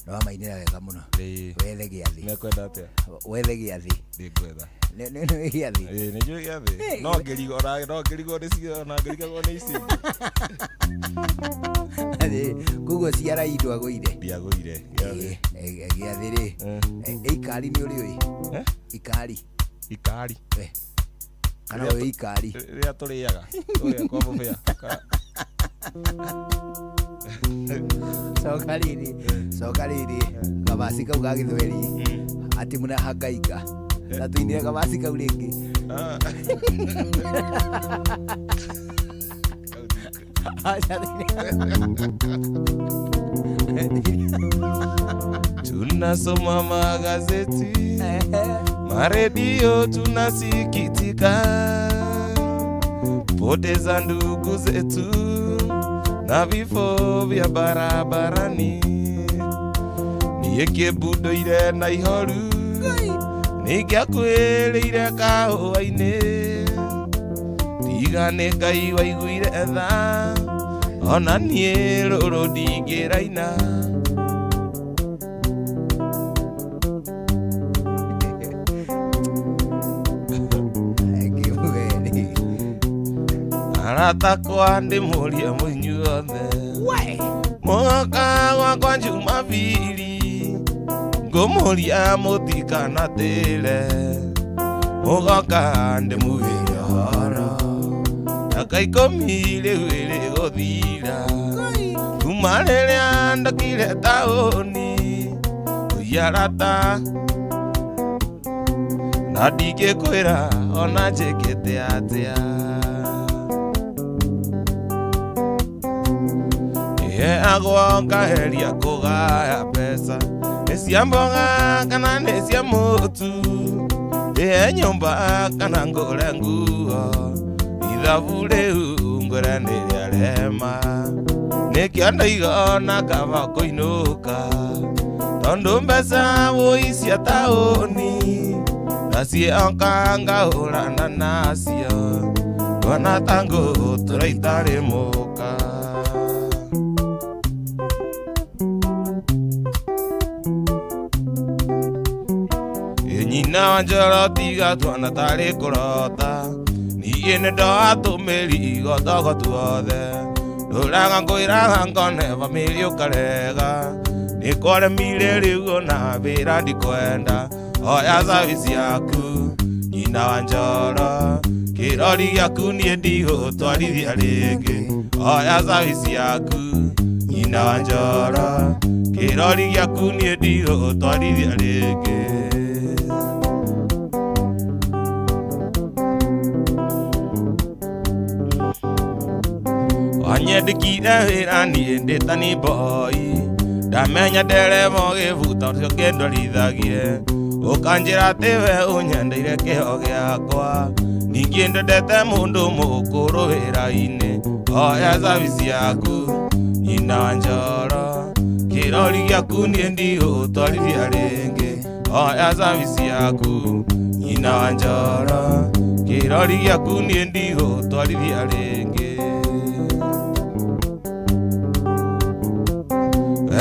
nĩ wamainĩra wega mũno. Wethe gĩathĩ. Mekwenda atĩa? Wethe gĩathĩ. Ndĩngwetha. Nĩ nĩ gĩathĩ. Ĩĩ, nĩ njũĩ gĩathĩ. No ngĩrigwo ona no ngĩrigwo nĩ cio, ona ngĩrigagwo nĩ ici. Koguo ciara ndwagũire. Ndiagũire gĩathĩ. Gĩathĩ rĩ, ikari nĩ ũrĩũĩ? Ikari. Ikari. Kana ũĩ ikari? Rĩrĩa tũrĩaga tũrĩa kwa mũbĩa. Coka rĩrĩ, coka rĩrĩ, kabaci kau ga gĩthweri atĩ mũnahangaika na tũinĩre kabaci kau rĩngĩ. Aca, Tunasoma magazeti, maredio, tunasikitika poteza ndugu zetu na vifo vya barabarani. Niĩ kĩmbundoire na ihoru ningĩakwĩrĩire kahũa-inĩ, tiga nĩ Ngai waiguire tha ona niĩ rũrũ ndingĩraina. Arata kwa ndĩmũrie mũinyuothe mũgoka gwakwa Jumapili, ngũmũria mũtikanatĩre, mũgoka ndĩmugĩre ũhoro mĩaka 10 rĩu ĩrĩ gũthira kuma rĩrĩa ndokire taũni. Ũi arata, na ndingĩkwĩra ona njĩkĩte atĩa. Heagwo ngaheria kũgaya mbeca, nĩ cia mboga kana nĩ cia mũtu, ĩhe nyũmba kana ngũre nguo, ithabu rĩu ngwĩre nĩ rĩarema, nĩkĩo ndaiga ona kaba kũinũka, tondũ mbeca wũi cia taũni nacioka ngahũrana nacio, ngona ta ngũtũra itarĩ mũka. Nyina wa Njoro tiga twana tarĩ kũrota, niĩ nĩ ndoatũmĩri gotogo tuothe, ndũraga ngwĩraga ngone bamĩrĩ ũkarega, nĩ kwaremire rĩu ona wĩra ndikwenda, oya cabici yaku nyina wa Njoro, kĩrori gĩaku niĩ ndigũtwarithia rĩngĩ, oya cabici yaku nyina wa Njoro, kĩrori gĩaku niĩ ndigũtwarithia rĩngĩ. Wanyendĩkire wĩra niĩ ndĩ ta ni boy, ndamenya ndereba ũgĩbuta ũcio kĩndwarithagie, ũkanjĩra atĩ we ũnyendeire kĩho gĩakwa, ningĩ ndendete mũndũ mũkũrũ wĩra-inĩ, oya cabici yaku nyina wa Njoro, kĩrori gĩaku niĩ ndigũtwarithia rĩngĩ, oya cabici yaku nyina wa Njoro, kĩrori gĩaku niĩ ndigũtwarithia rĩngĩ.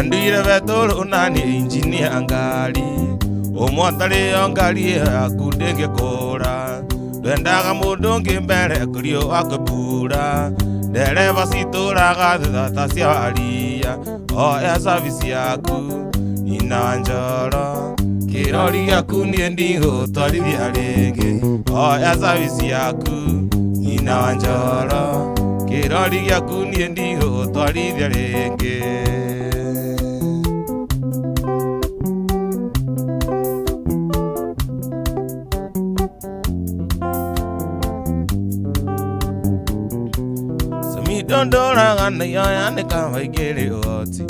Nduire betũrũ na nĩ injinia ngari, ũmwe atarĩ o ngari yaku ndĩngĩkũra, ndwendaga mũndũ ũngĩ mbere kũriũa kwĩbura, ndereba citũraga thutha ta cia waria, oya cabici yaku nyina wa Njoro, kĩrori gĩaku niĩ ndigũtwarithia rĩngĩ, oya cabici yaku nyina wa Njoro, Kĩrori gĩaku niĩ ndigũtwarithia rĩngĩ. Ndondoraga nayo yanĩka waingĩrĩ ũhoti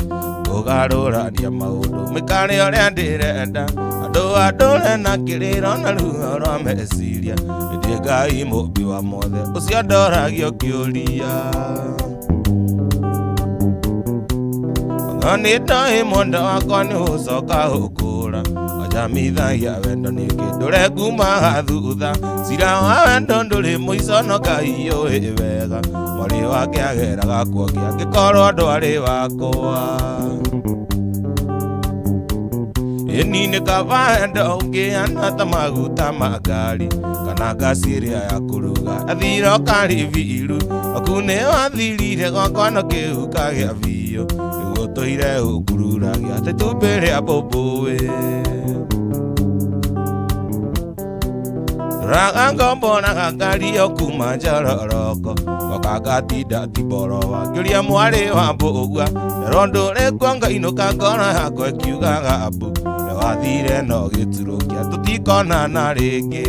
kũgarũrania maũndũ mĩkarĩ ũrĩa ndĩrenda andũ andũre na kĩrĩro na ruo rwa meciria ĩndĩ Ngai mũmbi wa mothe ũcio ndoragio kĩũria. Ona nĩ ndoĩ mwendo wakwa nĩ ũcoka gũkũra anjamithagia wendo nĩkĩ ndũre ngumaga thutha cira wa wendo ndũrĩ mũico no Ngai ũĩ wega mwarĩ wake ageraga kuongia angĩkorwo ndwarĩ wakwa. Ĩni nĩ kaba wendo ũngĩhana ta maguta ma ngari kana ngasi ĩrĩa ya kũruga athira ũkaribiru aku nĩ wathirire gwakwa no kĩu kagĩa biũ nĩguo tũire ũkururagia atĩ itumbĩ rĩa mbũmbũĩ. Ndoraga ngomboraga ngari yo kuma njororoko goka ngatinda tiborowa ngĩũria mwarĩ wa mbũgua nderwo ndũrĩ kuo ngainũka ngoro yakwa ĩkiugaga mbu nĩwathire no gĩturũkia tũtikonana rĩngĩ.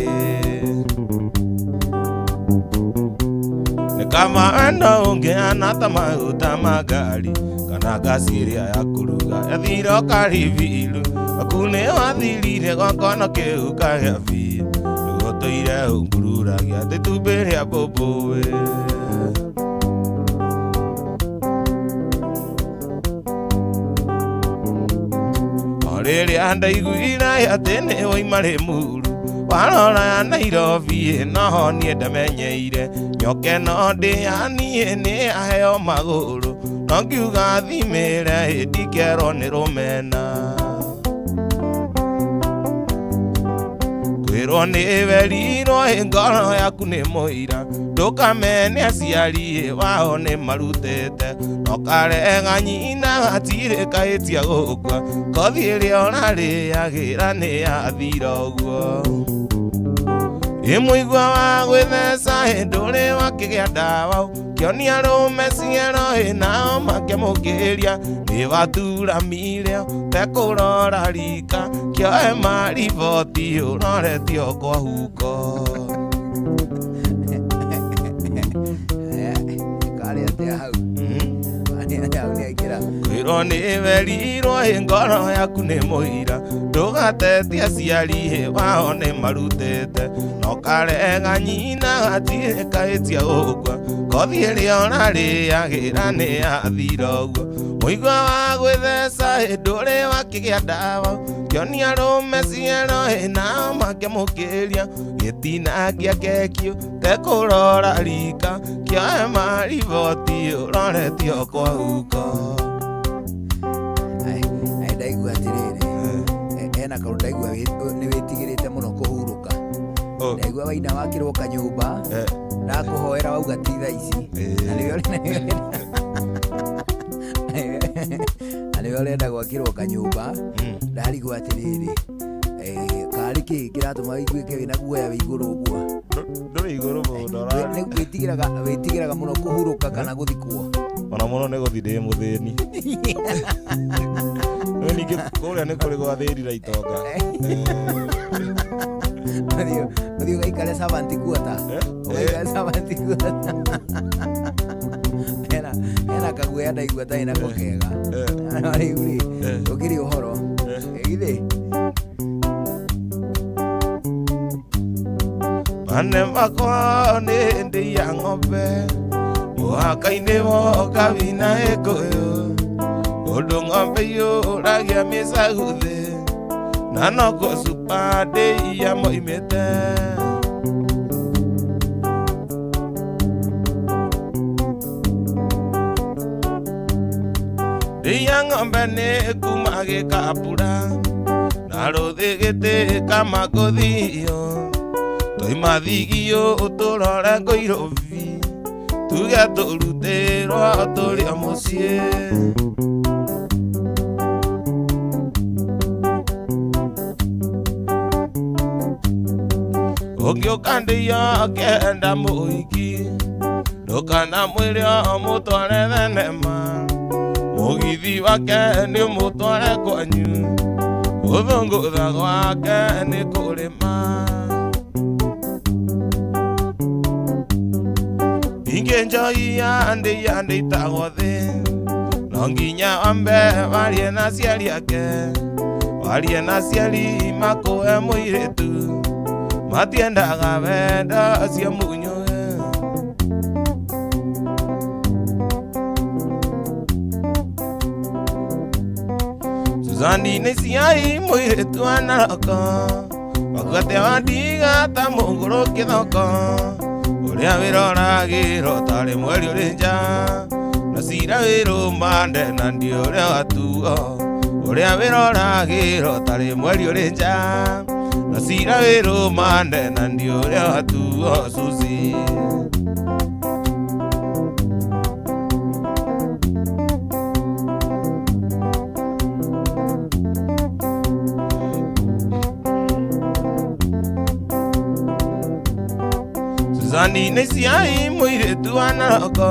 Nĩ kama wendo ũngĩhana ta maguta ma ngari kana ngasi ĩrĩa ya kũruga yathira ũkaribiru aku nĩ wathirire gwakwa no kĩu kagĩa biũ nĩguo tũire ũngururagia atĩ itumbĩ rĩa mbũmbũĩ. O rĩrĩa ndaiguire atĩ nĩ waima Rĩmuru warora ya Nairobi noho niĩ ndamenyeire nyoke no ndĩaniĩ nĩ aheo magũrũ no ngiuga thimĩre ĩndikerwo nĩ rũmena. Kwĩrwo nĩ werirwo ĩ ngoro yaku nĩ mũira ndũkamene aciari wao nĩ marutĩte no karega nyina gatirĩ kahĩtia gũkua kothi ĩrĩa ũrarĩagĩra nĩ yathira ũguo. Ĩ mũigua wa gwĩtheca ĩ ndũrĩ wakĩgĩa ndawa kĩonia arũme ciero ĩ nao makĩamũkĩria nĩ waturamire ũtekũrora rika kĩoe mariboti ũroretio kwa huko. Karĩ atĩa hau? Karĩ atĩa hau nĩaingĩra? Kwĩrwo nĩ werirwo ĩ ngoro yaku nĩ mũira ndũgatetie aciari ĩ wao nĩ marutĩte no karega nyina gatirĩ kahĩtia gũkua kothi ĩrĩa ũrarĩagĩra nĩ yathira ũguo mũigua wa gwĩtheca ĩ ndũrĩ wakĩgĩa ndawa kĩonia arũme ciero ĩ nao makĩamũkĩria gĩtinangia keki ũtekũrora rika kĩoe mariboti ũroretio kwa huko. Ndaigua atĩrĩrĩ hena kaũndũ ndaigua nĩ wĩtigĩrĩte mũno kũhurũka ndaigua waina wakĩrwo kanyũmba ndakũhoera wauga ti thaa ici na nĩwe ũrenda gwakĩrwo kanyũmba ndarigwo atĩrĩrĩ karĩ kĩ kĩratũma wĩiguĩke wĩna guoya wĩ igũrũ ũguo ndũrĩ igũrũ mũno wĩtigĩraga mũno kũhurũka kana gũthikwo ona mũno nĩ gũthi ndĩ mũthĩni no ningĩ kũrĩa nĩ kũrĩ gwathĩri na itonga ũthiĩ ũgaikare servant quarter ũgaikare servant quarter hena kaguoya ndaigua ndarĩ nako kega no rĩu rĩ ũkĩrĩ ũhoro githĩ mane makwa nĩ ndĩ ya ng'ombe mũhaka-inĩ woka wina ĩkũyũ ũndũ ng'ombe iyũragia mĩcaguthĩ na nokuo cuba ndĩia moimĩte. Ndĩia ng'ombe nĩ kuma gĩkabura na rũthĩ gĩtĩka makũthio twaima thigio tũrore Nairobi tuge tũrutĩrwo tũrĩ o mũciĩ. Ũngĩũka ndĩia kenda mũhiki Ndũkanamwĩre ũmũtware thenema, mũgithi wake nĩ ũmũtware kwanyu, gũthũngũtha gwake nĩ kũrĩma. Ningĩ njohi yandĩ yandĩ itagwo thĩ, no nginya wambe warie na aciari ake, warie na aciari makũhe mũirĩtu, matiendaga wendo cia munyũe. Suzani nĩ ciai mũirĩtu wa Naroko, wakuate wandiga ta mũgũrũ kĩthoko, ũrĩa wĩroragĩrwo tarĩ mweri ũrĩ nja, na cira wĩrũmande na ndi ũrĩa watuo, ũrĩa wĩroragĩrwo tarĩ mweri ũrĩ nja, na cira wĩrũmande na ndi ũrĩa watuo. Suzi. Suzani nĩ ciai mũirĩtu wa Naroko,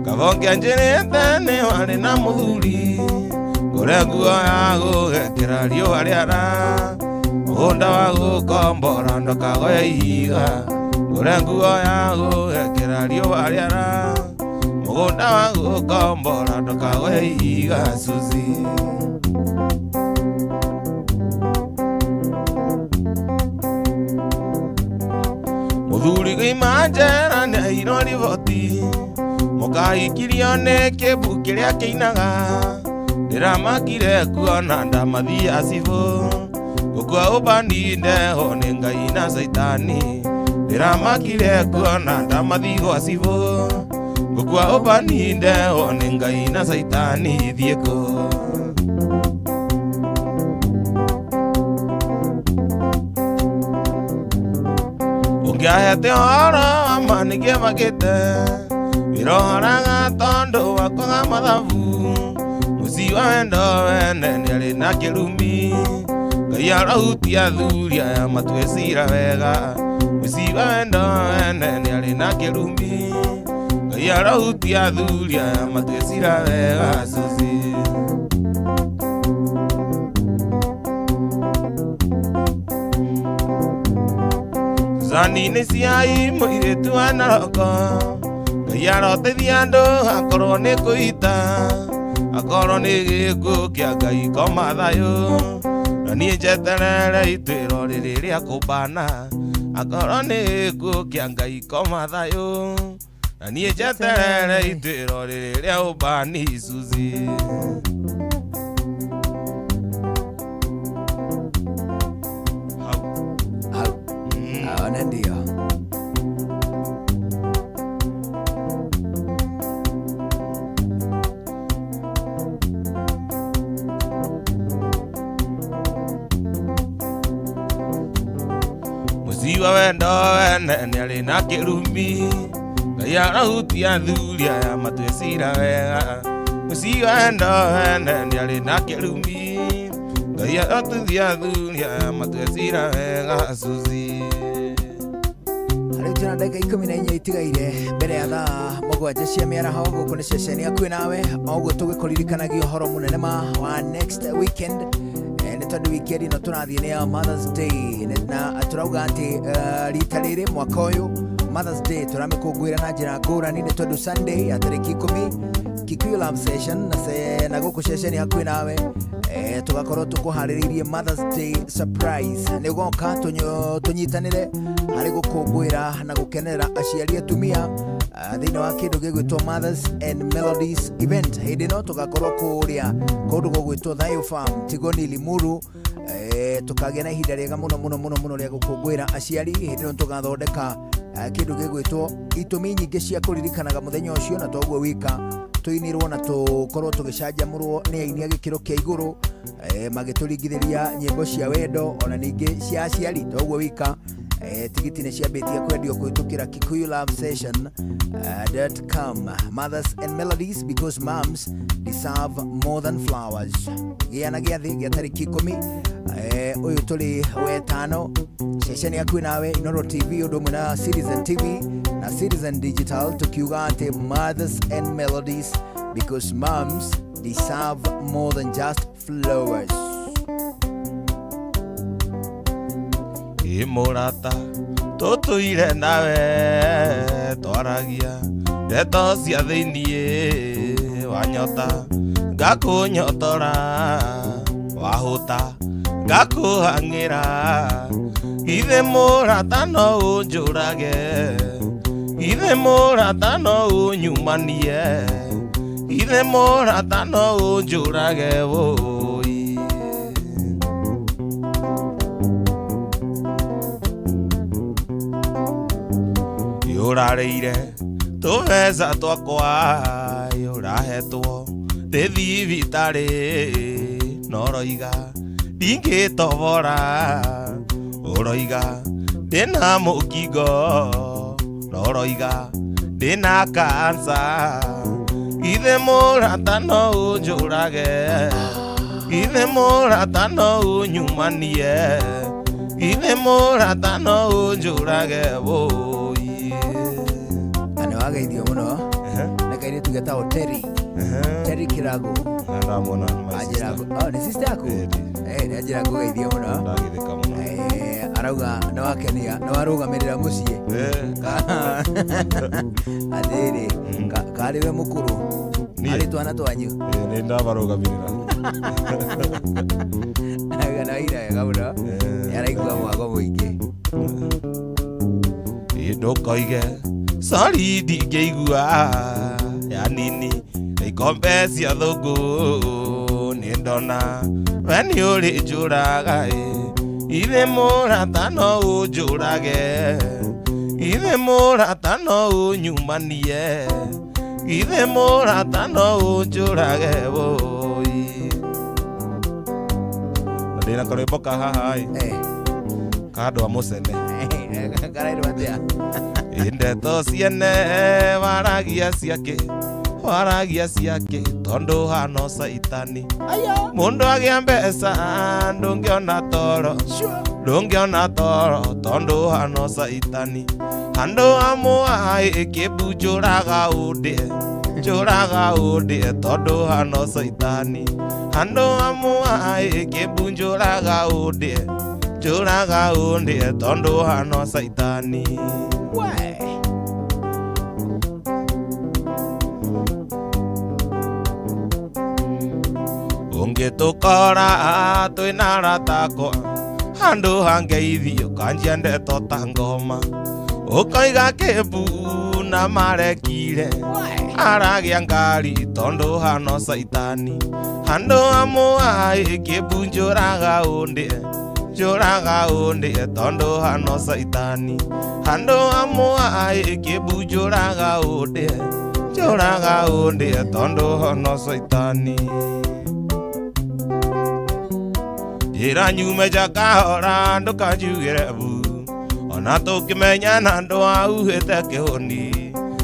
kabonge anjĩrĩte nĩ warĩ na mũthuri, ngũre nguo ya gũgekĩra riũa rĩara, mũgũnda wa gũkombora ndũkagoe ihiga, ngũre nguo ya gũgekĩra riũa rĩara, mũgũnda wa gũkombora ndũkagoe ihiga. Suzi. Mũthuri koima njera nĩ airwo riboti, mũkahikirio nĩ kĩmbu kĩrĩa kĩinaga, ndĩramakire kuona ndamathia cibũ, gũkua ũbani ndeho nĩ Ngai na Caitani, ndĩramakire kuona ndamathi gwa cibũ, gũkua ũbani ndeho nĩ Ngai na Caitani. Thiĩ kũ? Ũngĩahete ũhoro wa ma nĩkĩmakĩte, wĩrohoraga tondũ wa kwaga mathabu, mũciĩ wa wendo wene nĩarĩ na kĩrumi, Ngai arohutia athuri aya matue cira wega, mũciĩ wa wendo wene nĩarĩ na kĩrumi, Ngai arohutia athuri aya matue cira wega. Suzi. Suzani nĩ ciai mũirĩtu wa Naroko, Ngai aroteithia andũ akorwo nĩ kũita, akorwo nĩ gĩkuũ kĩa Ngai koma thayũ, na niĩ njeterere ituĩro rĩrĩ rĩa kũmbana, akorwo nĩ gĩkuũ kĩa Ngai koma thayũ, na niĩ njeterere ituĩro rĩrĩ rĩa ũmbani. Suzi. Ona ndio. Mũciĩ wa wendo wene nĩarĩ na kĩrumi, Ngai arohutia athuri aya matue cira wega, mũciĩ wa wendo wene nĩarĩ na kĩrumi, Ngai arotuthia athuri aya matue cira wega. Suzi. Rĩu twĩna ndagĩka 14 itigaire mbere ya thaa 7 cia mĩaraho. Gũkũ nĩ ceceni hakuhĩ nawe, o ũguo tũgĩkũririkanagia ũhoro mũnene ma wa next weekend, nĩ tondũ weekend ĩno tũrathiĩ nĩ ya Mother's Day, na tũrauga atĩ rita rĩrĩ mwaka ũyũ Mother's Day tũramĩkũngũĩra na njĩra ngũrani, nĩ tondũ Sunday ya tarĩki 10 Kikuyu Love Session na gũkũ ceceni hakuhĩ nawe, tũgakorwo tũkũharĩrĩirie Mother's Day surprise. Nĩ ũgoka tũnyitanĩre harĩ gũkũngũĩra na gũkenerera aciari atumia thĩinĩ wa kĩndũ gĩgwĩtwo Mothers and Melodies event. Hĩndĩ ĩno tũgakorwo kũrĩa kũndũ gũgwĩtwo Thayo Farm Tigoni Limuru. Tũkagĩa na ihinda rĩega mũno mũno mũno mũno rĩa gũkũngũĩra aciari. Hĩndĩ ĩno tũgathondeka kĩndũ gĩgwĩtwo itũmi nyingĩ cia kũririkanaga mũthenya ũcio, na toguo wika tũinĩrwo na tũkorwo tũgĩcanjamũrwo nĩ aini a gĩkĩro kĩa igũrũ, magĩtũringithĩria nyĩmbo cia wendo ona ningĩ cia aciari. Toguo wika tigiti nĩ ciambĩtie kwendio kũhĩtũkĩra kikuyulovesession.com. Mothers and Melodies, because moms deserve more than flowers. Gĩa na gĩathĩ gĩa tarĩki 10 ũyũ tũrĩ wetano Ceceni yaku nawe Inoro TV ũndũ ũmwe na Citizen TV na Citizen Digital, tukiuga atĩ mothers and melodies, because moms deserve more than just flowers. Ĩ mũrata tũtũire nawe, twaragia ndeto cia thĩiniĩ, wanyota ngakũnyotora, wahũta ngakũhang'ĩra. Githĩ mũrata no ũnjũrage? Githĩ mũrata no ũnyumanie? Githĩ mũrata no ũnjũrage wũi? Ũrarĩire tũbeca twakwa, ũrahetwo ndĩ thibitarĩ, noroiga ndingĩtobora, ũroiga ndĩna mũkingo, noroiga ndĩna kansa. Githĩ mũrata no ũnjũrage? Githĩ mũrata no ũnyumanie? Githĩ mũrata no ũnjũrage wũi? Na nĩ wageithio mũno nĩ kairĩtu getagwo Terry, Terry Kirago. Ndamwona. Anjĩra oh, nĩ sister yaku. Eh, nĩ anjĩra ngũgeithio mũno. Ndagithĩka mũno. Eh, arauga nĩ wakenia, nĩ warũgamĩrĩra mũciĩ. Atĩrĩ, karĩ we mũkũrũ arĩ twana twanyu? Nĩ ndamarũgamĩrĩra. Arauga nĩ waina wega mũno, nĩ araigua mwago mũingĩ. Ndũkoige sori, ndingĩigua ya nini na ikombe cia thũngũ, nĩ ndona we nĩ ũrĩ njũraga ĩ. Ithe mũrata no ũnjũrage? Ithe mũrata no ũnyumanie? Ithe mũrata no ũnjũrage wũi? Na ndĩna karwĩmbo ka haha ĩ, ka andũ a mũcene. Karairwo atĩa? Ndeto ciene waragia ciake, waragia ciake, tondũ hano caitani. Mũndũ agĩa mbeca ndũngĩona toro, ndũngĩona toro, tondũ hano caitani. Handũ hamwe kĩmbu njũraga ũndĩe, njũraga ũndĩe, tondũ hano caitani. Handũ hamwe kĩmbu njũraga ũndĩe, njũraga ũndĩe, tondũ hano caitani. Ũngĩtũkora twĩna arata akwa handũ hangeithio, kanjia ndeto ta ngoma, ũkoiga kĩmbu na marekire aragĩa ngari, tondũ hano caitani. Handũ hamwe kĩmbu njũraga ũndĩe, njũraga ũndĩe, tondũ hano caitani. Handũ hamwe kĩmbu njũraga ũndĩe, njũraga ũndĩe, tondũ hano caitani. Njĩra nyume njakahora, ndũkanjugĩre bu, ona tũngĩmenyana ndwahuhĩte kĩhũni,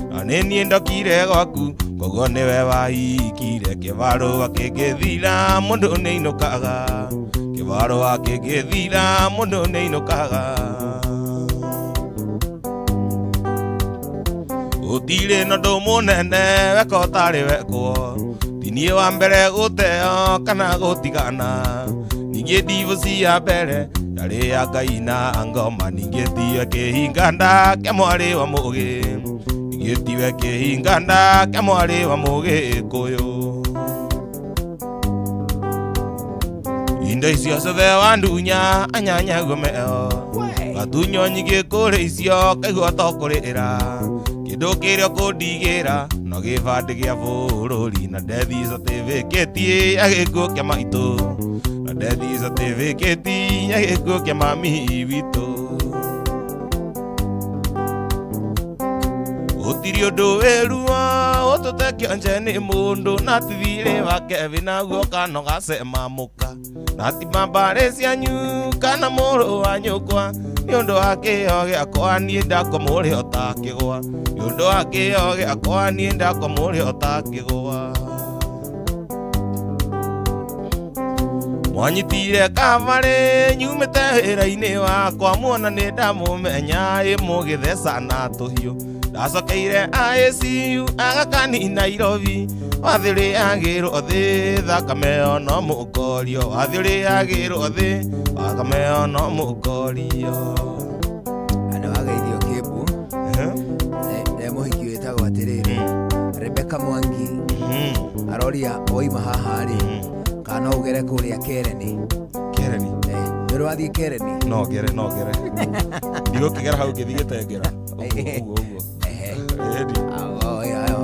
na nĩ niĩ ndokire gwaku, koguo nĩwe wahikire. Kĩbarũa kĩngĩthira mũndũ nĩainũkaga, kĩbarũa kĩngĩthira mũndũ nĩainũkaga. Gũtirĩ na ũndũ mũnene weka ũtarĩ wekwo, ti niĩ wa mbere gũteo kana gũtigana. Ningĩ ndibu ya mbere yarĩ ya Ngai na ngoma, ningĩ tiwe kĩhinga kĩa mwarĩ wa mũgĩ, ningĩ tiwe kĩhinga kĩa mwarĩ wa mũgĩkũyũ. Indo icio ciothe wandunya anyanyaguo meo, gatunyo nyingĩ kũrĩ icio kaigua to kũrĩra, kĩndũ kĩrĩa ũkũndigĩra no gĩbandĩ gĩa bũrũri, na death certificate ya gĩkuũ kĩa maitũ, na death certificate ya gĩkuũ kĩa mami witũ. Gũtirĩ ũndũ wĩruo ũtũte kĩonje nĩ mũndũ, na ti thirĩ wake wĩnaguo kano gacema mũka, na ti mbarĩ cianyu kana mũrũ wa nyũkwa, nĩ ũndũ wa kĩo gĩakwa niĩ ndakwa mũrĩ ũtakĩgwa, nĩ ũndũ wa kĩo gĩakwa niĩ ndakwa mũrĩ ũtakĩgwa. Mwanyitire kabarĩ nyumĩte wĩra-inĩ wakwa muona nĩ ndamũmenya ĩ mũgĩtheca na tũhiũ ndacokeire ICU agakani Nairobi wathĩrĩagĩrwo thĩ thakame ono mũkorio wathĩrĩagĩrwo thĩ thakame ono mũkorio. Ana wageithio Kĩmbu nĩ mũhiki wĩtagwo atĩrĩrĩ Rebecca Mwangi aroria woima haha rĩ kana no ũgere kũrĩa Kereni. Kereni? Nĩ ũrĩ wathiĩ Kereni? No ngere, no ngere, ndigũkĩgera hau ngĩthiĩ gĩtengera ũguo ũguo. Ĩni.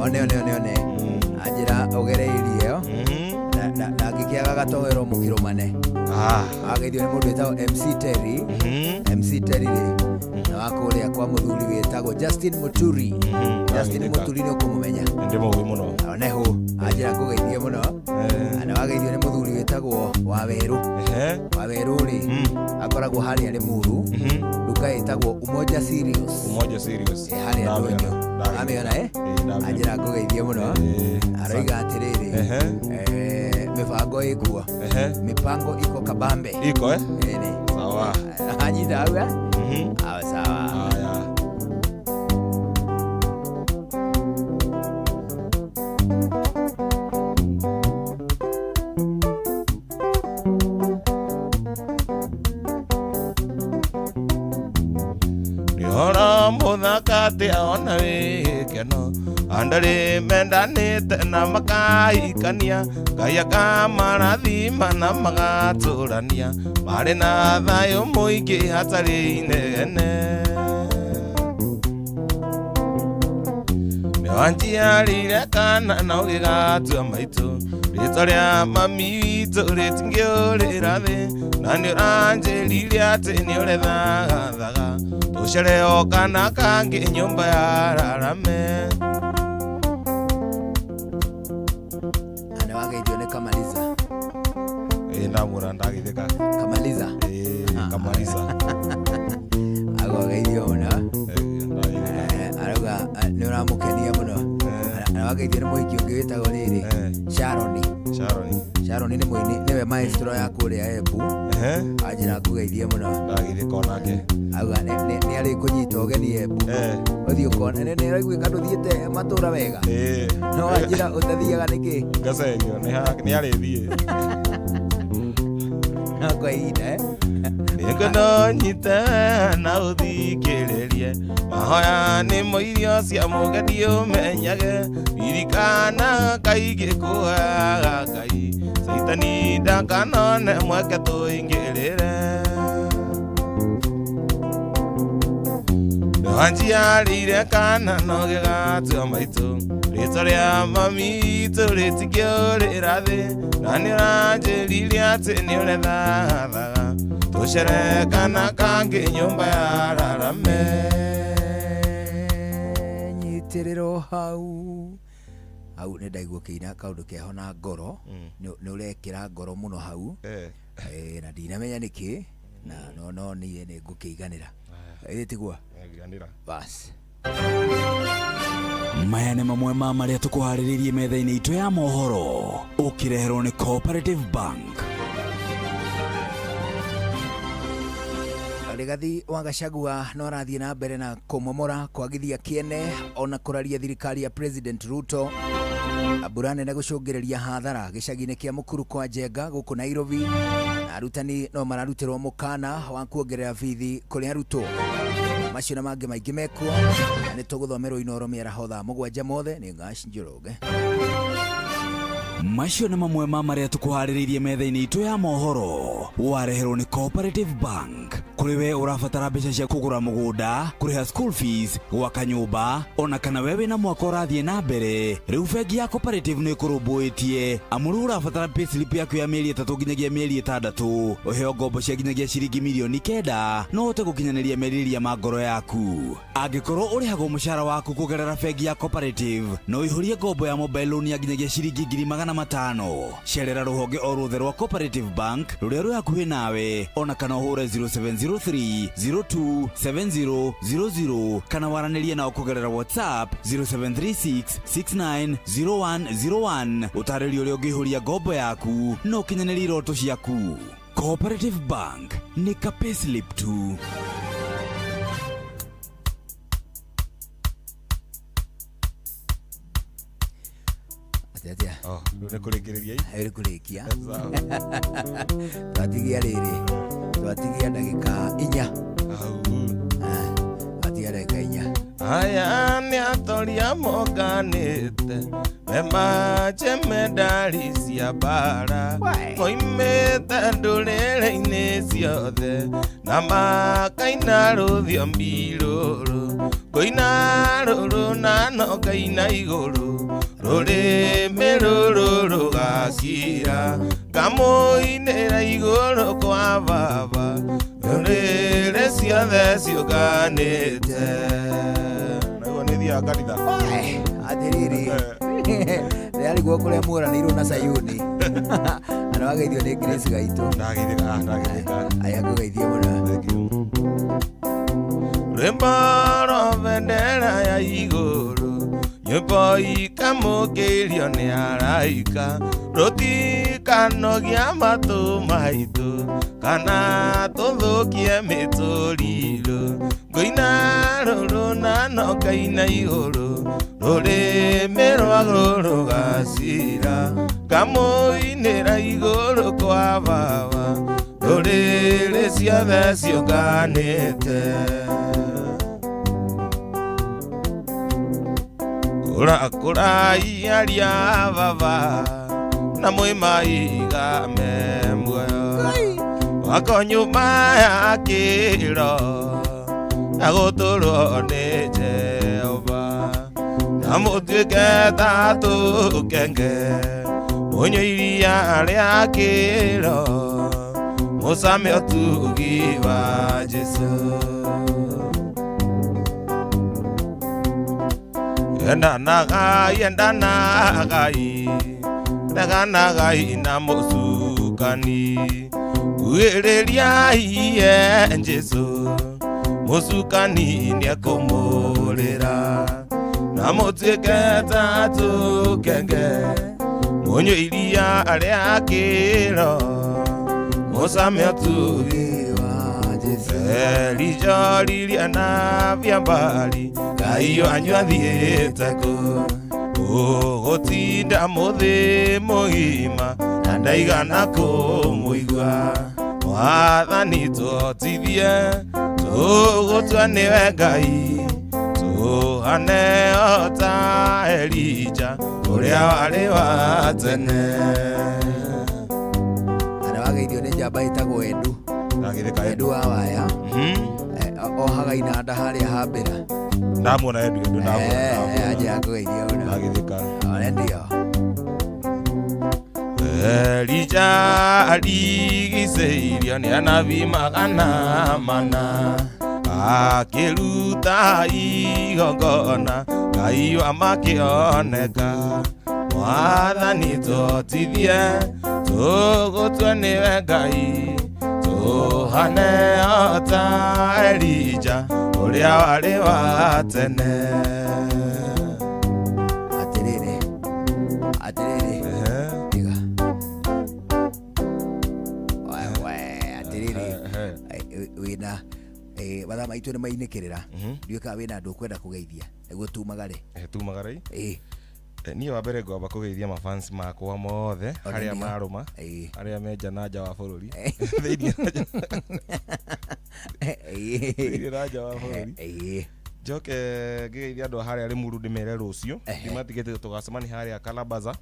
One one one one anjĩra ũgereirie ĩyo na ngĩkĩaga gatoero mũkĩrũmane. Ageithio nĩ mũndũ wĩtagwo MC Terry. MC Terry rĩ na wa kũrĩa kwa mũthuri wĩtagwo Justin Muturi. Justin Muturi nĩ ũkũmũmenya? Ndĩ mũũĩ mũno. Oneho anjĩra ngũgeithie mũno. Na wageithio nĩ mũthuri wĩtagwo Wawerũ. Wawerũ rĩ akoragwo harĩa Limuru, nduka ĩtagwo Umoja Serious. Umoja Serious. Harĩa ndonyo amĩona eh anjĩra ngũgeithie mũno. Aroiga atĩrĩrĩ, mĩbango ĩkuo, mipango iko kabambe. Iko eh. Ĩni. Sawa. Anyita hau eh. Awa sawa. Haya. Nĩhoro mũthaka atĩa ona wĩ gĩkeno andũ arĩ mendanĩte na makahikania Ngai akamarathima na magatũrania marĩ na thayũ mũingĩ hatarĩ inegene. Nĩwanjiarire kana na ũgĩgatua maitũ rĩtwa rĩa mami witũ rĩtingĩũrĩra thĩ na nĩũranjĩrire atĩ nĩũrethagathaga tũcere o kana kangĩ nyũmba ya rarame. Na wageithio nĩ Kamaliza. Ĩ ndamwĩra ndageithĩka. Kamaliza. Ĩ Kamaliza. Agwageithio mũno. Arauga nĩ ũramũkenia mũno. Na wageithio nĩ mũhiki ũngĩ wĩtagwo rĩrĩ Sharoni. Sharoni. Sharoni nĩ mũini, nĩwe maestro ya kũrĩa Embu. Anjĩra ngũgeithie mũno. Ndageithĩka onake. Auga nĩ arĩ kũnyita ũgeni Embu. Ũthiĩ ũkone nĩ ũraiguĩka ndũthiĩte matũra wega. No anjĩra ũtathiaga nĩkĩ? Ngacerio nĩ arĩthiĩ. No kwa ihinda eh. Nĩngwenda ũnyite na ũthikĩrĩrie mahoya nĩmo irio cia mũgendi ũmenyage ririkana kaingĩ kũhoyaga Ngai caitani ndakanone mweke tũingĩrĩre. Nĩwanjiarire kana no gĩgatua maitũ rĩtwa rĩa mami witũ rĩtingĩũrĩra thĩ na nĩũranjĩrire atĩ nĩũrethathaga tũcere kana kangĩ nyũmba ya rarame. Nyitĩrĩrwo hau hau nĩ ndaigua ũkĩina kaũndũ keho na ngoro nĩ ũrekĩra ngoro mũno hau. Na ndinamenya nĩkĩ na no niĩ nĩ ngũkĩiganĩra. Ĩthĩ tiguo? Ngiganĩra. Bas. Maya nĩ mamwe ma marĩa tũkũharĩrĩirie metha-inĩ itũ ya mohoro ũkĩreherwo nĩ Cooperative Bank. Rigathi wa Gachagua no arathiĩ na mbere na kũmomora kwagithia kĩene ona kũraria thirikari ya President Ruto. Mbura nene gũcũngĩrĩria hathara gĩcagi-inĩ kĩa Mukuru kwa Njenga gũkũ Nairobi na arutani no mararutĩrwo mũkana wa kuongerera bithi kũrĩ arutwo. Macio na mangĩ maingĩ mekuo na nĩ tũgũthomerwo Inoro mĩaraho thaa 7 mothe nĩ Ngaci Njoroge. Macio nĩ mamwe ma marĩa tũkũharĩrĩirie metha-inĩ itũ ya mohoro wareherwo nĩ Cooperative Bank. Kũrĩ we ũrabatara mbeca cia kũgũra mũgũnda, kũrĩha school fees, gwaka nyũmba ona kana we wĩna mwaka ũrathiĩ na mbere, rĩu bengi ya Cooperative nĩ ĩkũrũmbũĩtie amu rĩu ũrabatara payslip yaku ya mĩeri 3 nginyagia mĩeri 6 ũheo ngombo cia nginyagia ciringi mirioni 9 no ũhote gũkinyanĩria merirĩria ma ngoro yaku. Angĩkorwo ũrĩhagwo mũcara waku kũgerera bengi ya Cooperative no ũihũrie ngombo ya mobile loan ya nginyagia ciringi 500,000. Cerera rũhonge o ruothe rwa Cooperative Bank rũrĩa rwĩ hakuhĩ nawe ona kana ũhũre 0703 03 02 70 00 kana waranĩrie nao kũgerera WhatsApp 0736 69 0101. Ũtarĩrio ũrĩa ũngĩihũria ngombo yaku na ũkinyanĩrie iroto ciaku. Cooperative Bank nĩ ka payslip tu. Atĩa atĩa? Oh, rĩu nĩ kũrĩkĩrĩria. Ĩ, nĩ kũrĩkia. Twatigia rĩrĩ, twatigia ndagĩka 4. Ah, twatigia ndagĩka 4. Aya nĩ atoria monganĩte memache medali cia mbara, moimĩte ndũrĩrĩ-inĩ ciothe na makaina rũthiomi rũrũ, ngũina rũrũ na no ngaina igũrũ, rũrĩmĩ rũrũ rũgakira, ngamũinĩra igũrũ kwa baba, ndũrĩrĩ ciothe ciũnganĩte. Naguo nĩ thiaga kanitha. Atĩrĩrĩ, rĩariguo kũrĩa muoranĩirwo na Sayuni na wageithio nĩ Grace Gaitũ. Ndageithĩka, ndageithĩka. Aya, ngũgeithie mũno. Rwĩmbo rwa bendera ya igũrũ, nyĩmbo ikamũkĩrio nĩ araika, rũtikanogia matũ maitũ kana tũthũkie mĩtũrirũ, ngũina rũrũ na no ngaina igũrũ, rũrĩmĩ rwa rũgacira, ngamũinĩra igũrũ kwa baba, ndũrĩrĩ ciothe ciũnganĩte. Kũra kũrai aria baba na mwĩmaiga me muoyo, wako nyũmba ya kĩro na gũtũrwo nĩ Jehova, na mũtuĩke ta tũkenge mũnyue iria rĩa kĩro, mũcame ũtugi wa Jesũ. Endanagai, endanagai, reganagai na mũcukani, kuhĩrĩriai ye Jesũ, mũcukani nĩekũmũrĩra, na mũtuĩke ta tũkenge mũnyue iria rĩa kĩro, mũcame ũtugi wa Jesũ. Elijoririe na biambari, Ngai wanyu athiĩte kũ? Ũgũtinda mũthĩ mũgima na ndaigana kũmũigua. Mwathani tũhotithie tũgũtua nĩwe Ngai, tũhane o ta Elija ũrĩa warĩ wa tene. Ana wageithio nĩ njamba ĩtagwo Edu. Ndageithĩka. Edu wa waya. Ohaga inanda harĩa hambĩra. Ndamuona Edu, Edu ndamuona. Aje akũgeithia mũno. Ndageithĩka. One ndio. Elija arigicĩirio nĩ anabii 400, akĩruta igongona Ngai wa makĩoneka. Mwathani tũhotithie tũgũtua nĩwe Ngai, tũhane o ta Elija ũrĩa warĩ wa tene. Atĩrĩrĩ, atĩrĩrĩ, tiga. Wewe, atĩrĩrĩ, wĩna mathaa maitũ nĩ mainĩkĩrĩra, ndiũĩ kana wĩna andũ ũkwenda kũgeithia nĩguo tumagare. Tumagare. Ĩ. Niĩ wa mbere ngwamba kũgeithia mafans makwa mothe Ona harĩa ndio. marũma, arĩa me nja na nja wa bũrũri, thĩinĩ na nja wa bũrũri. Njoke ngĩgeithia andũ a harĩa Limuru, ndĩmere rũciũ ndimatigĩte tũgacemania harĩa Kalabaza.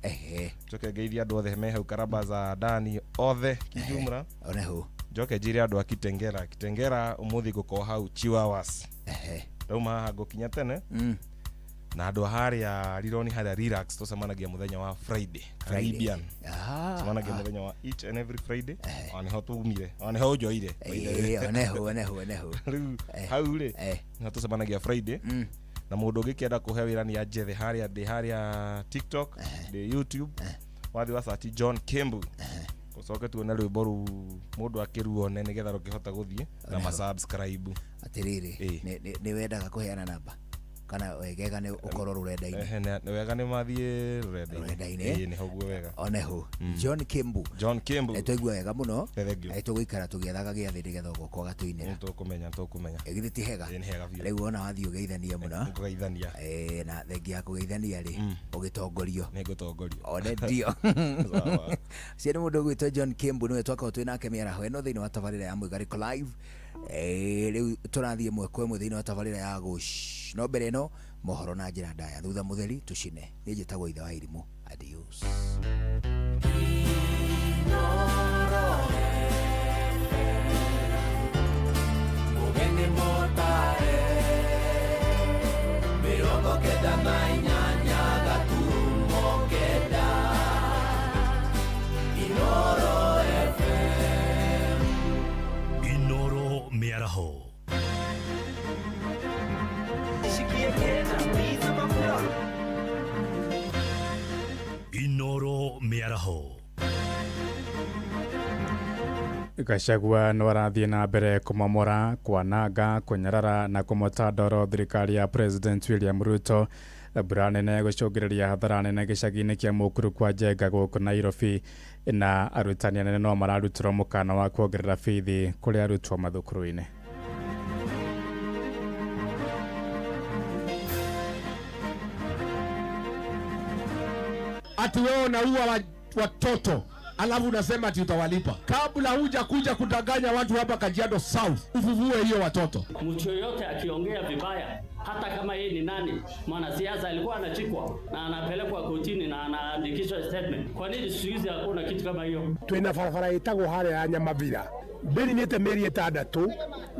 Njoke ngeithia andũ othe me hau Kalabaza, Dani othe kijumla. Oneho. Njoke njĩre andũ a Kitengera, Kitengera ũmũthĩ ngũkorwo hau Chihuahuas, ndauma haha ngũkinya tene. Na andũ a harĩa Rironi, harĩa Relax, tũcemanagia mũthenya wa Friday. Friday. Caribbean. Tũcemanagia mũthenya wa each and every Friday, ona nĩho tumire, ona nĩho ũnjoire, by the way. Oneho, oneho, oneho. Rĩu hau rĩ nĩho tũcemanagia Friday. Na mũndũ ũngĩkĩenda kũhe wĩra nĩ anjethe harĩa ndĩ, harĩa TikTok, ndĩ YouTube, wathiĩ wa search John Kembu. Ucoke tuone rwĩmbo rũu mũndũ akĩruone nĩgetha rũkĩhota gũthiĩ na ma subscribe. Atĩrĩrĩ, nĩ wendaga kũheana namba kana wegega nĩ ũkorwo rũrenda-inĩ? Nĩ wega nĩ mathiĩ rũrenda-inĩ. Ĩĩ, nĩ hoguo wega. Oneho John Kimbu. John Kimbu. Twaigua wega mũno. Tũgũikara tũgĩethaga gĩathĩ nĩgetha ũgoka ũgatũinĩra. Tũkũmenya. Githĩ ti hega? Nĩ hega biũ. Rĩu ona wathiĩ ũgeithanie mũno. Ngũgeithania. Na thengia ya kũgeithania rĩ, ũgĩtongorio. Nĩ ngũtongorio. One ndio. Cio nĩ mũndũ ũgwĩtwo John Kimbu nĩwe twakorwo twĩ nake mĩaraho ĩno thĩinĩ wa tabarĩra ya Mwĩgarĩko Live. Rĩu tũrathiĩ ĩmwe kwa ĩmwe thĩinĩ wa tabarĩra ya Gũci. No mbere ĩno mohoro na njĩra ndaya, thutha mũtheri tũcine. Niĩ njĩtagwo Ithe wa Irimũ. Adios. Mũgeni mũtare 98 gaturumo 9 Inoro FM. Inoro mĩaraho. Inoro mĩaraho. Gachagua no arathiĩ na mbere kũmomora, kwananga, kũnyarara na kũmota ndoro thirikari ya President William Ruto. Mbura nene gũcũngĩrĩria hathara nene gĩcagi-inĩ kĩa Mũkuru kwa Njenga gũkũ Nairobi, na arutani anene no mararutĩrwo mũkana wa kuongerera bithi kũrĩ arutwo mathukuru-inĩ. Ati wewe unaua watoto alafu unasema ati utawalipa. Kabla huja kuja kudanganya watu hapa Kajiado South, ufufue hiyo watoto. Mtu yoyote akiongea vibaya, hata kama yeye ni nani, mwanasiasa alikuwa anachikwa na anapelekwa kotini na anaandikishwa statement. Kwa nini siku hizi hakuna kitu kama hiyo? Twina barabara ĩtagwo harĩa ya Nyamavira. Ndĩrinĩte mĩeri 6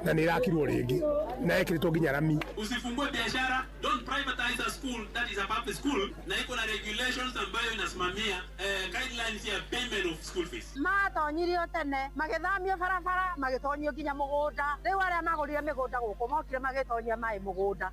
na nĩ ĩrakirwo rĩngĩ na ĩkĩrĩtwo nginya rami. Usifungue biashara, don't privatize a school that is a public school na iko na regulations ambayo inasimamia guidelines ya payment of school fees. Matonyirio tene magĩthamio barabara magĩtonyio nginya mũgũnda. Rĩu arĩa magũrire mĩgũnda gũkũ mokire magĩtonyia maĩ mũgũnda.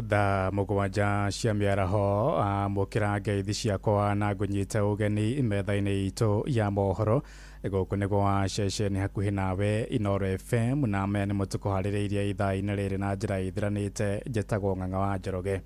Thaa 7 cia mĩaraho, amũkĩra ngeithi ciakwa na ngũnyite ũgeni metha-inĩ itũ ya mohoro. Gũkũ nĩ gwa ceceni hakuhĩ nawe Inoro FM, na maya nĩmo tũkũharĩrĩirie ithaa-inĩ rĩrĩ na njĩra ĩthiranĩte. Njĩtagwo Ng'ang'a wa Njoroge.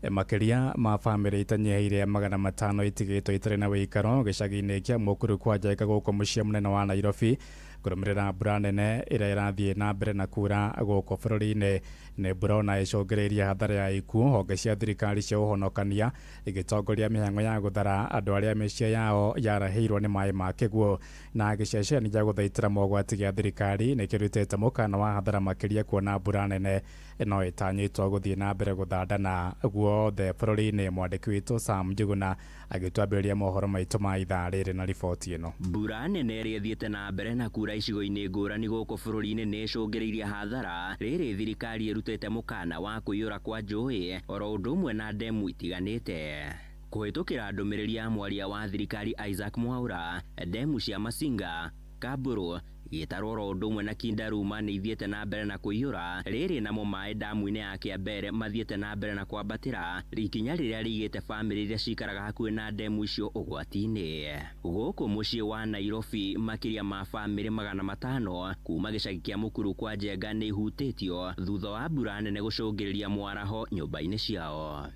Makĩria ma bamĩrĩ itanyihĩire 500 itigĩtwo itarĩ na wĩikaro gĩcagi-inĩ kĩa Mũkuru kwa Njenga gũkũ mũciĩ mũnene wa Nairobi, kũrũmĩrĩra mbura nene ĩrĩa ĩrathiĩ na mbere na kura gũkũ bũrũri-inĩ. Nĩ mbura ona ĩcũngĩrĩirie hathara ya ikuũ, honge cia thirikari cia ũhonokania igĩtongoria mĩhang'o ya gũthara andũ arĩa mĩciĩ yao yarahĩirwo nĩ maĩ ma kĩguũ. Na gĩceceni gĩa gũthaitĩra mogwati gĩa thirikari nĩ kĩrutĩte mũkana wa hathara makĩria kuona mbura nene no ĩtanyĩtwo gũthiĩ na mbere gũthandana guothe bũrũri-inĩ. Mwandĩki witũ Sam Njuguna agĩtwambĩrĩria mohoro maitũ ma ithaa rĩrĩ na riboti ĩno. Mbura nene ĩrĩa ĩthiĩte na mbere na kura icigo-inĩ ngũrani gũkũ bũrũri-inĩ nĩ ĩcũngĩrĩirie hathara rĩrĩ thirikari ĩrutĩte mũkana wa kũiyũra kwa njũĩ oro ũndũ ũmwe na ndemu itiganĩte. Kũhĩtũkĩra ndũmĩrĩri ya mwaria wa thirikari Isaac Mwaura, ndemu cia Masinga, Kamburu, Gĩtarũ oro ũndũ ũmwe na Kindaruma nĩ ithiĩte na mbere na kũiyũra rĩrĩ namo maĩ ndamu-inĩ ya Kĩambere mathiĩte na mbere na kwambatĩra, ikinya rĩrĩa rĩigĩte bamĩrĩ iria cikaraga hakuhĩ na ndemu icio ũgwati-inĩ. Gũkũ mũciĩ wa Nairobi makĩria ma bamĩrĩ 500 kuma gĩcagi kĩa Mũkuru kwa Njenga nĩ ihutĩtio thutha wa mbura nene gũcũngĩrĩria mwaraho nyũmba-inĩ ciao.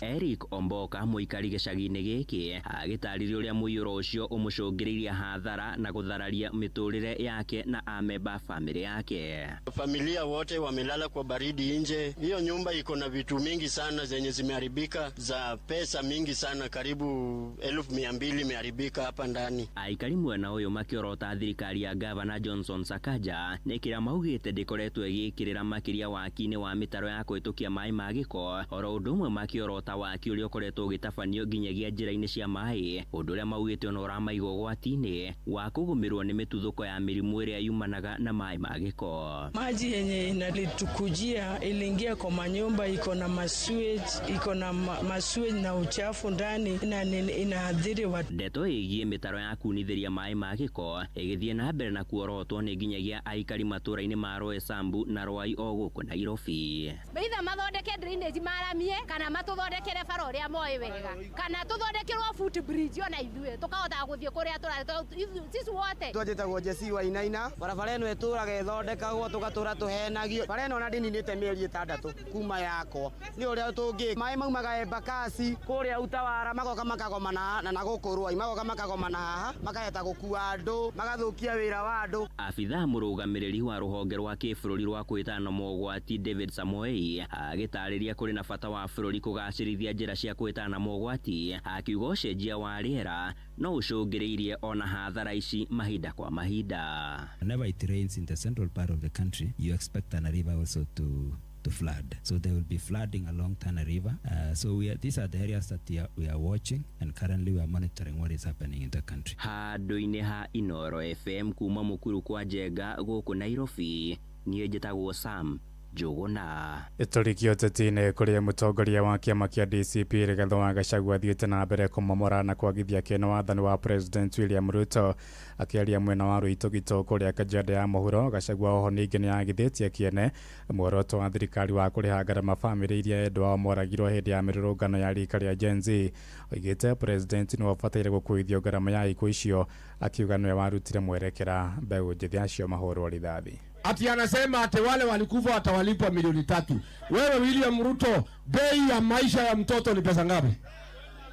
Eric Omboka mũikari gĩcagi-inĩ gĩkĩ agĩtarĩria ũrĩa mũiyũro ũcio ũmũcũngĩrĩirie hathara na gũthararia mĩtũrĩre yake na amemba famĩlĩ yake. Familia wote wamelala kwa baridi nje. Hiyo nyumba iko na vitu mingi sana zenye zimeharibika, za pesa mingi sana, karibu 200,000 imeharibika hapa ndani. Aikari mwena ũyũ makĩorota thirikari ya Gavana Johnson Sakaja nĩ kĩrĩa maugĩte ndĩkoretwo ĩgĩkĩrĩra makĩria waki-inĩ wa mĩtaro ya kũhĩtũkia maĩ ma gĩko oro ũndũ ũmwe makĩorota ta waki ũrĩa ũkoretwo ũgĩtabanio nginyagia njĩra-inĩ cia maĩ, ũndũ ũrĩa maugĩte ona ũramaiga ũgwati-inĩ wa kũgũmĩrwo nĩ mĩtuthũko ya mĩrimũ ĩrĩa yumanaga na maĩ ma gĩko. Maji yenye inalitukujia iliingia kwa manyumba, iko na masewage, iko na masewage na uchafu ndani na inaathiri watu. Ndeto ĩgiĩ mĩtaro ya kunithĩria maĩ ma gĩko ĩgĩthiĩ na mbere na kuorotwo nĩ nginyagia aikari matũra-inĩ ma Roysambu na Ruai o gũkũ Nairobi. Beitha mathondeke drainage maramie kana matũthondekere bara ũrĩa moĩ wega kana tũthondekerwo foot bridge ona ithuĩ tũkahota gũthiĩ kũrĩa tũrathiĩ sisi wote. Twanjĩtagwo Jesse Wainaina, barabara ĩno ĩtũraga ĩthondekagwo tũgatũra tũhenagio. Bara ĩno ona ndĩninĩte mĩeri 6 kuma yakwa nĩ ũrĩa tũngĩ maĩ maumaga Embakasi kũrĩa Utawara magoka makagomana na gũkũ Ruai magoka makagomana haha makaheta gũkua andũ magathũkia wĩra wa andũ. Abithaa mũrũgamĩrĩri wa rũhonge rwa kĩbũrũri rwa kwĩtana na mogwati David Samoei agĩtarĩria kũrĩ na bata wa bũrũri kũgacĩrithia njĩra cia kwĩtana na mogwati, akiuga ũcenjia wa rĩera no ũcũngĩrĩirie ona hathara ici mahinda kwa mahinda. Whenever it rains in the central part of the country, you expect Tana River also to flood. So there will be flooding along Tana River. So these are the areas that we are watching, and currently we are monitoring what is happening in the country. Handũ-inĩ ha Inoro FM kuma Mukuru kwa Njenga gũkũ Nairobi, niĩ njĩtagwo Sam Njũgũna. Tũrikio ũteti-inĩ kũrĩa mũtongoria wa kĩama kĩa DCP Rigathĩ wa Gachagua athiĩte na mbere kũmomora na kwagithia kĩene wathani wa President William Ruto. Akĩaria mwena wa Ruitogito kũrĩa Kajiado ya mũhuro, Gachagua oho ningĩ nĩagithĩtie kĩene muoroto wa thirikari wa kũrĩha ngarama bamĩrĩ iria endwa ao moragirwo hĩndĩ ya mĩrũrũngano ya rika rĩa Gen Z. Oigĩte President nĩwe ũbataire gũkuithio ngarama ya ikuũ icio, akiuga nĩwe warutire mwerekera mbeũ njĩthĩ acio mahũrwo rithathi. Ati anasema ati wale walikufa watawalipwa milioni 3. Wewe William Ruto, bei ya maisha ya mtoto ni pesa ngapi?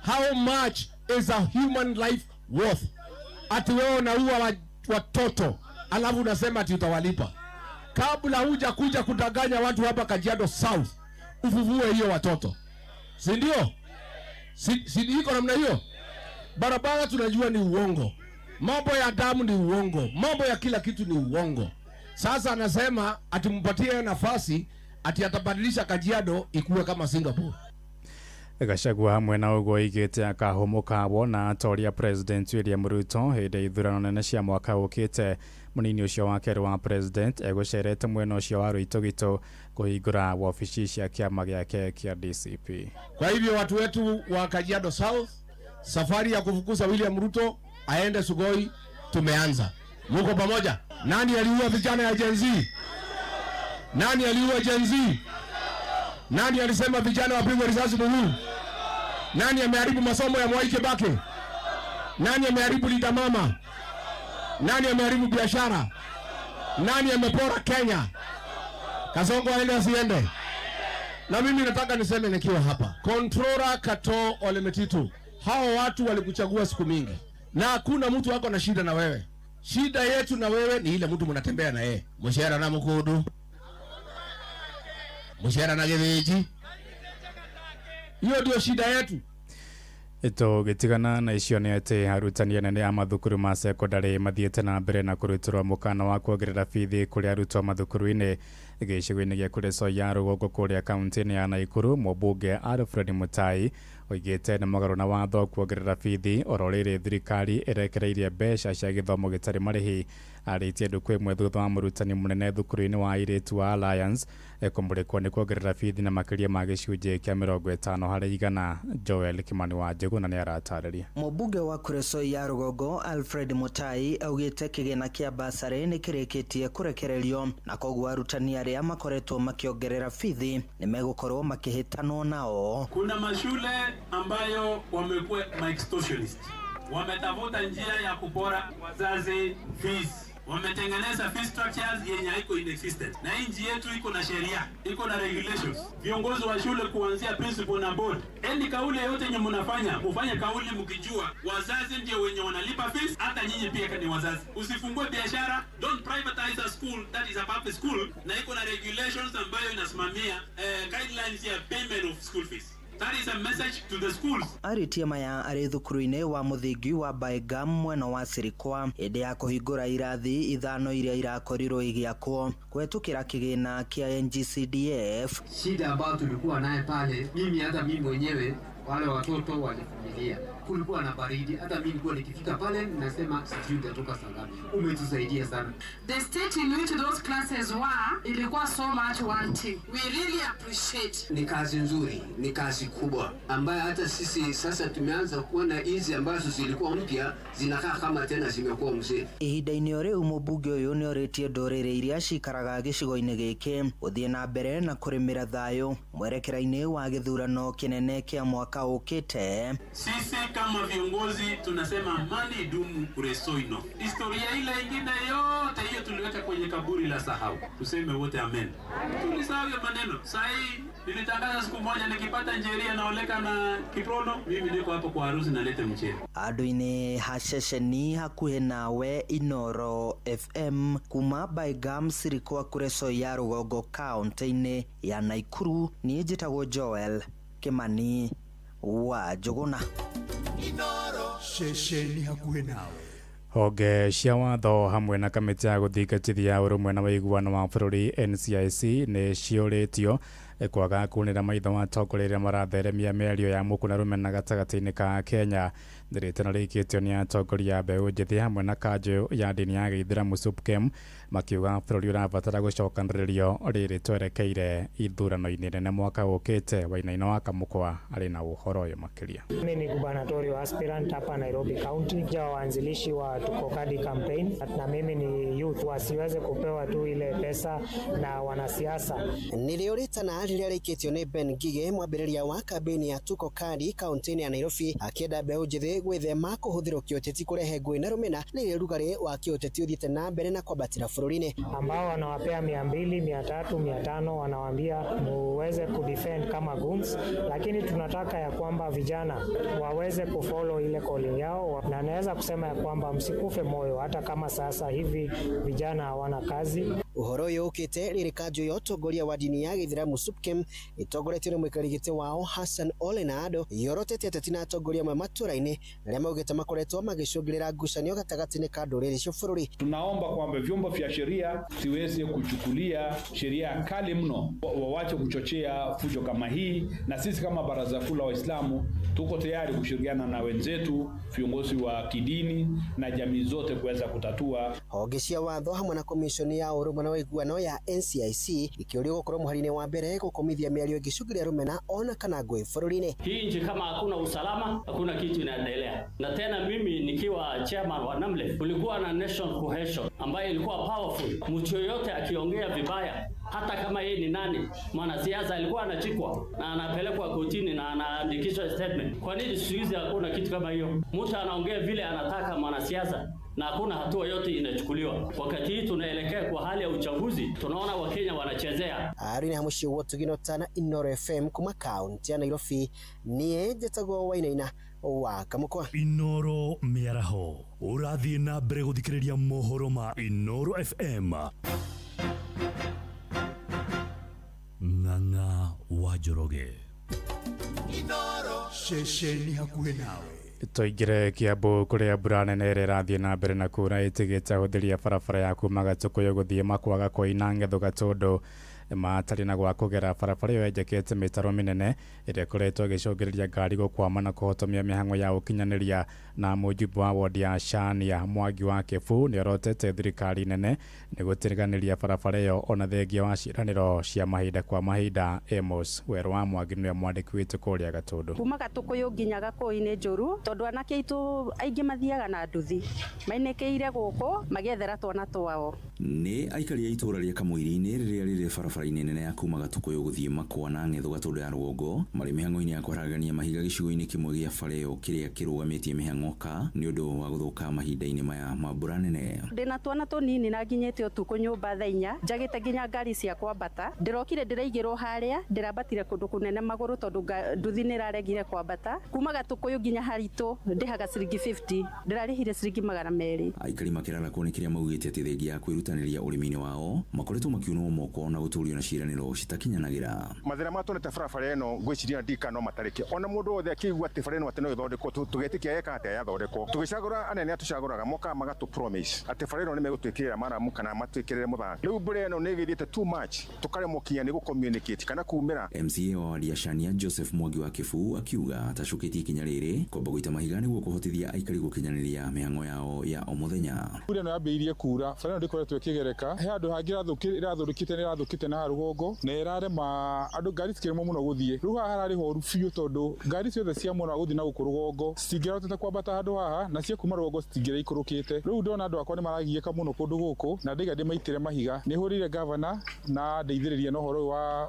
How much is a human life worth? Ati wewe unaua watoto alafu unasema ati utawalipa. Kabla huja kuja kudanganya watu hapa Kajiado South, ufufue hiyo watoto, si ndio? Si iko namna hiyo? Barabara tunajua ni uongo, mambo ya damu ni uongo, mambo ya kila kitu ni uongo. Sasa anasema atimpatie nafasi ati atabadilisha Kajiado ikuwe kama Singapore. Gachagua hamwe na ũguo oigĩte akahũmũka wona atoria President William Ruto hĩndĩ ya ithurano nene cia mwaka ũkĩte. Mũnini ũcio wa kerĩ wa President egũcerete mwena ũcio wa Ruitogito kũhingũra wabici cia kĩama gĩake kĩa DCP. Kwa hivyo watu wetu wa Kajiado South, safari ya kufukuza William Ruto aende Sugoi tumeanza. Muko pamoja? Nani aliua vijana ya Gen Z? Nani aliua Gen Z? Nani alisema vijana wapigwe risasi mguu? Nani ameharibu masomo ya Mwai Kibaki? Nani ameharibu Linda Mama? Nani ameharibu biashara? Nani amepora Kenya? Kasongo aende asiende? Na mimi nataka niseme nikiwa hapa, Controller Kato Ole Metitu, hao watu walikuchagua siku mingi na hakuna mtu wako na shida na wewe. Shida yetu na wewe ni ile mtu mnatembea na yeye. Mshahara na mkudu, mshahara na getheji. Hiyo ndio shida yetu. Tũgĩtigana na icio nĩ atĩ arutani anene a mathukuru ma sekondarĩ mathiĩte na mbere na kũrutĩrwo mũkana wa kuongerera bithi kũrĩ arutwo mathukuru-inĩ gĩcigo-inĩ gĩa Kuresoi ya rũgongo kũrĩa kaunti-inĩ ya Naikuru. Mũmbunge Alfred Mutai oigĩte nĩ mũgarũ na watho kuongerera bithi oro rĩrĩ thirikari ĩrekereirie mbeca cia gĩthomo gĩtarĩ marĩhi. Arĩtie ndukũ ĩmwe thutha wa mũrutani mũnene thukuru-inĩ wa airĩtu wa Alliance kũmũrĩkwo nĩ kuongerera bithi na makĩria ma gĩcunjĩ kĩa 50 harĩ igana. Joel Kimani wa Njũgũna nĩ aratarĩria. Mũmbunge wa Kuresoi ya rũgongo Alfred Mutai augĩte kĩgĩna kĩa basarĩ nĩ kĩrĩkĩtie kũrekererio na koguo arutani arĩa makoretwo makĩongerera bithi nĩ megũkorwo makĩhĩtanwo nao. Kuna mashule ambayo wamekuwa ma-extortionist, wametafuta njia ya kupora wazazi fees, wametengeneza fee structures yenye haiko in existence. Na nchi yetu iko na sheria, iko na regulations. Viongozi wa shule kuanzia principal na board, any kauli yote yenye mnafanya, mfanye kauli mkijua wazazi ndio wenye wanalipa fees, hata nyinyi pia ni wazazi. Usifungue biashara, don't privatize a school that is a public school na iko na regulations ambayo inasimamia guidelines ya payment of school fees. That is a message to the schools. Arĩtie maya arĩ thukuru-inĩ wa mũthingi wa Baigam mwena wa Sirikwa hĩndĩ ya kũhingũra irathi 5 iria irakorirwo igĩakwo kũhetũkĩra kĩgĩna kĩa NGCDF. Shida ambayo tulikuwa naye pale, mimi hata mimi mwenyewe wale watoto walivumilia. Kulikuwa na baridi, hata mimi nilikuwa nikifika pale nasema sijui nitatoka saa ngapi. Umetusaidia sana. The state in which those classes were ilikuwa so much wanting. We really appreciate. Ni kazi nzuri, ni kazi kubwa ambayo hata sisi sasa tumeanza kuona hizi ambazo zilikuwa mpya zinakaa kama tena zimekuwa mzee. Ihinda-inĩ o rĩu mũmbunge ũyũ nĩorĩtie ndũrĩrĩ iria cikaraga gĩcigo-inĩ gĩkĩ gũthiĩ na mbere na kũrĩmĩra thayũ mwerekera-inĩ wa gĩthurano kĩnene kĩa mwaka ũkĩte. Sisi kama viongozi tunasema amani idumu Kuresoi North. Historia ile ingine yote hiyo tuliweka kwenye kaburi la sahau. Tuseme wote amen. Tulisahau hiyo maneno. Saa hii nilitangaza siku moja nikipata njeria naoleka na Kiprono, mimi niko hapo kwa harusi nalete mchele. Andũ-inĩ ha ceceni hakuhĩ nawe Inoro FM kuma Baigam Sirikwa Kuresoi ya rũgongo kaũntĩ-inĩ ya Naikuru, niĩ njĩtagwo Joel Kimani wa Njũgũna. Ceceni hakuhĩ nawe. Honge cia watho hamwe na kamĩtĩ ya gũthingatithia ũrũmwe na ũiguano wa bũrũri NCIC nĩ ciũrĩtio kwaga kunĩra maitho atongoria arĩa maratheremia mĩario ya muku na rũmena gatagatĩ-inĩ ka Kenya. Rĩtana rĩikĩtio nĩ atongoria a mbeũ njĩthĩ hamwe na kanjũ ya ndini ya gĩithĩramu SUPKEM makiuga bũrũri ũrabatara gũcokanĩrĩrio rĩrĩ twerekeire ithurano-inĩ nene mwaka ũkĩte. Wainaina wa Kamũkwa arĩ na ũhoro ũyũ makĩria. Mimi ni gubernatorial aspirant hapa Nairobi County, mmoja wa waanzilishi wa Tuko Kadi campaign, na mimi ni youth, wasiweze kupewa tu ile pesa na wanasiasa. Nĩrĩo rĩtana rĩrĩa rĩikĩtio nĩ Ben Ngige, mwambĩrĩria wa kambĩini ya Tuko Kadi kaunti-inĩ ya Nairobi, akĩenda mbeũ njĩthĩ gwĩthema kũhũthĩrwo kĩũteti kũrehe ngũĩ na rũmena rĩrĩa ũrugarĩ wa kĩũteti ũthiĩte na mbere na kwambatĩra bũrũri-inĩ. Ambao wanawapea 200, 300, 500, wanawaambia muweze kudefend kama goons, lakini tunataka ya kwamba vijana waweze kufollow ile calling yao, na naweza kusema ya kwamba msikufe moyo hata kama sasa hivi vijana hawana kazi. Ũhoro ũyũ ũkĩte rĩrĩ kanjũ ya ũtongoria wa ndini ya gĩithĩramu SUPKEM ĩtongoretio nĩ mũikarĩri gĩtĩ wao Hassan Ole Naado yorotete ateti na atongoria amwe matũra-inĩ arĩa maugĩte makoretwo magĩcũngĩrĩra ngucanio gatagatĩ-inĩ ka ndũrĩrĩ cia bũrũri. Tunaomba kwamba vyombo vya sheria siweze kuchukulia sheria kali mno, wawache kuchochea fujo kama hii, na sisi kama Baraza Kuu la Waislamu tuko tayari kushirikiana na wenzetu viongozi wa kidini na jamii zote kuweza kutatua. Honge cia watho hamwe na komishoni ya ũrũmwe na ũiguano ya NCIC ikĩũrio gũkorwo mũhari-inĩ wa mbere gũkomithia mĩario ĩngĩcũngĩrĩria rũmena ona kana ngũĩ bũrũri-inĩ. Hii nchi kama hakuna usalama, hakuna kitu inaendelea. Na tena mimi nikiwa chairman wa NAMLE, kulikuwa na national cohesion ambayo ilikuwa powerful. Mtu yoyote akiongea vibaya, hata kama yeye ni nani, mwanasiasa alikuwa anachikwa na anapelekwa kotini na anaandikishwa statement. Kwa nini siku hizi hakuna kitu kama hiyo? Mtu anaongea vile anataka mwanasiasa na hakuna hatua yote inachukuliwa. Wakati hii tunaelekea kwa hali ya uchaguzi, tunaona Wakenya wanachezea. Arĩ na mũciĩ wa Ũtugi na Inoro FM kuma kaunti ya Nairobi, niĩ njĩtagwo Wainaina wa Kamũkwa. Inoro mĩaraho ũrathiĩ na mbere gũthikĩrĩria mohoro ma Inoro FM. Ng'ang'a wa Njoroge. Inoro ceceni hakuhĩ nawe. Tũingĩre Kiambu kũrĩa mbura nene ĩrĩa ĩrathiĩ na mbere na kuura ĩtigĩte ahũthĩri a barabara ya kuma Gatũkũyũ gũthiĩ Makwa Gakoi na Ng'etho Gatũndũ matarĩ na gwa kũgera. Barabara ĩyo yenjekete mĩtaro mĩnene ĩrĩa ĩkoretwo ĩgĩcũngĩrĩria ngari gũkwama na kũhotomia mĩhang'o ya ũkinyanĩria. Na mũjumbe wa wodi ya Shania Mwangi wa Kĩbuu nĩorotete thirikari nene nĩ gũtiganĩria barabara ĩyo ona thengia wa ciĩranĩro cia mahinda kwa mahinda. Amos Werũ wa Mwangi nĩwe mwandĩki witũ kũrĩa Gatũndũ. Kuma Gatũkũyũ nginya Gakoi nĩ njũru tondũ anake aitũ aingĩ mathiaga na nduthi mainĩkĩire gũkũ magĩethera twana twao. Nĩ aikari a itũũra rĩa Kamũiri-inĩ rĩrĩa rĩrĩ barabara-inĩ nene ya kuma Gatũkũyũ gũthiĩ Makwa na Ng'etho Gatũndũ ya rũgongo marĩ mĩhang'o-inĩ ya kwaragania mahiga gĩcigo-inĩ kĩmwe gĩa bara ĩyo kĩrĩa kĩrũgamĩtie mĩhang'o ka nĩ ũndũ wa gũthũka mahinda-inĩ maya ma mbura nene. Ndĩna twana tũnini na nginyĩte ũtukũ nyũmba thaa inya njagĩte nginya ngari cia kwambata, ndĩrokire ndĩraigĩrwo harĩa ndĩrambatire kũndũ kũnene magũrũ tondũ nduthi nĩraregire kwambata. Kuma Gatũkũyũ nginya haritũ ndĩhaga ciringi 50 ndĩrarĩhire ciringi 200. Aikari makĩrarakwo nĩ kĩrĩa maugĩte atĩ thengia ya kwĩrutanĩria ũrĩmi-inĩ wao makoretwo makiunwo moko na gũtũrio gũtongorio na ciĩranĩro citakinyanagĩra. Mathĩna ma tuonete barabara ĩno ngwĩciria ndika no matarĩke ona mũndũ wothe akĩigua atĩ bara ĩno atĩ no ĩthondekwo tũgetĩkia yeka atĩa yathondekwo. Tũgĩcagũra anene atũcagũraga mokaga magatũ promise atĩ bara ĩno nĩ megũtwĩkĩrĩra maramu kana matwĩkĩrĩre mũthanga. Rĩu mbura ĩno nĩ ĩgĩthiĩte too much tũkaremwo kinya nĩ gũ-communicate kana kumĩra. MCA wa wadi ya Shania Joseph Mwangi wa Kĩbuu akiuga atacũkĩtie ikinya rĩrĩ kwamba gũita mahiga nĩguo kũhotithia aikari gũkinyanĩria mĩhang'o yao ya o mũthenya. Mbura ĩno yambĩrĩirie kura, bara ĩno ndĩkoretwo ĩkĩgereka. He handũ hangĩ ĩrathũkĩte nĩ ĩrathũkĩte na rũgongo na ĩrarema andũ ngari cikĩremwo mũno gũthiĩ. Rĩu haha hararĩ horu biũ tondũ ngari ciothe cia mwena wa gũthiĩ na gũkũ rũgongo citingĩrahotete kwambata handũ haha na cia kuma rũgongo citingĩraikũrũkĩte. Rĩu ndona andũ akwa nĩ maragiĩka mũno kũndũ gũkũ na ndaiga ndĩmaitĩre mahiga. Nĩ hũrĩire gavana na ndeithĩrĩria na ũhoro ũyũ wa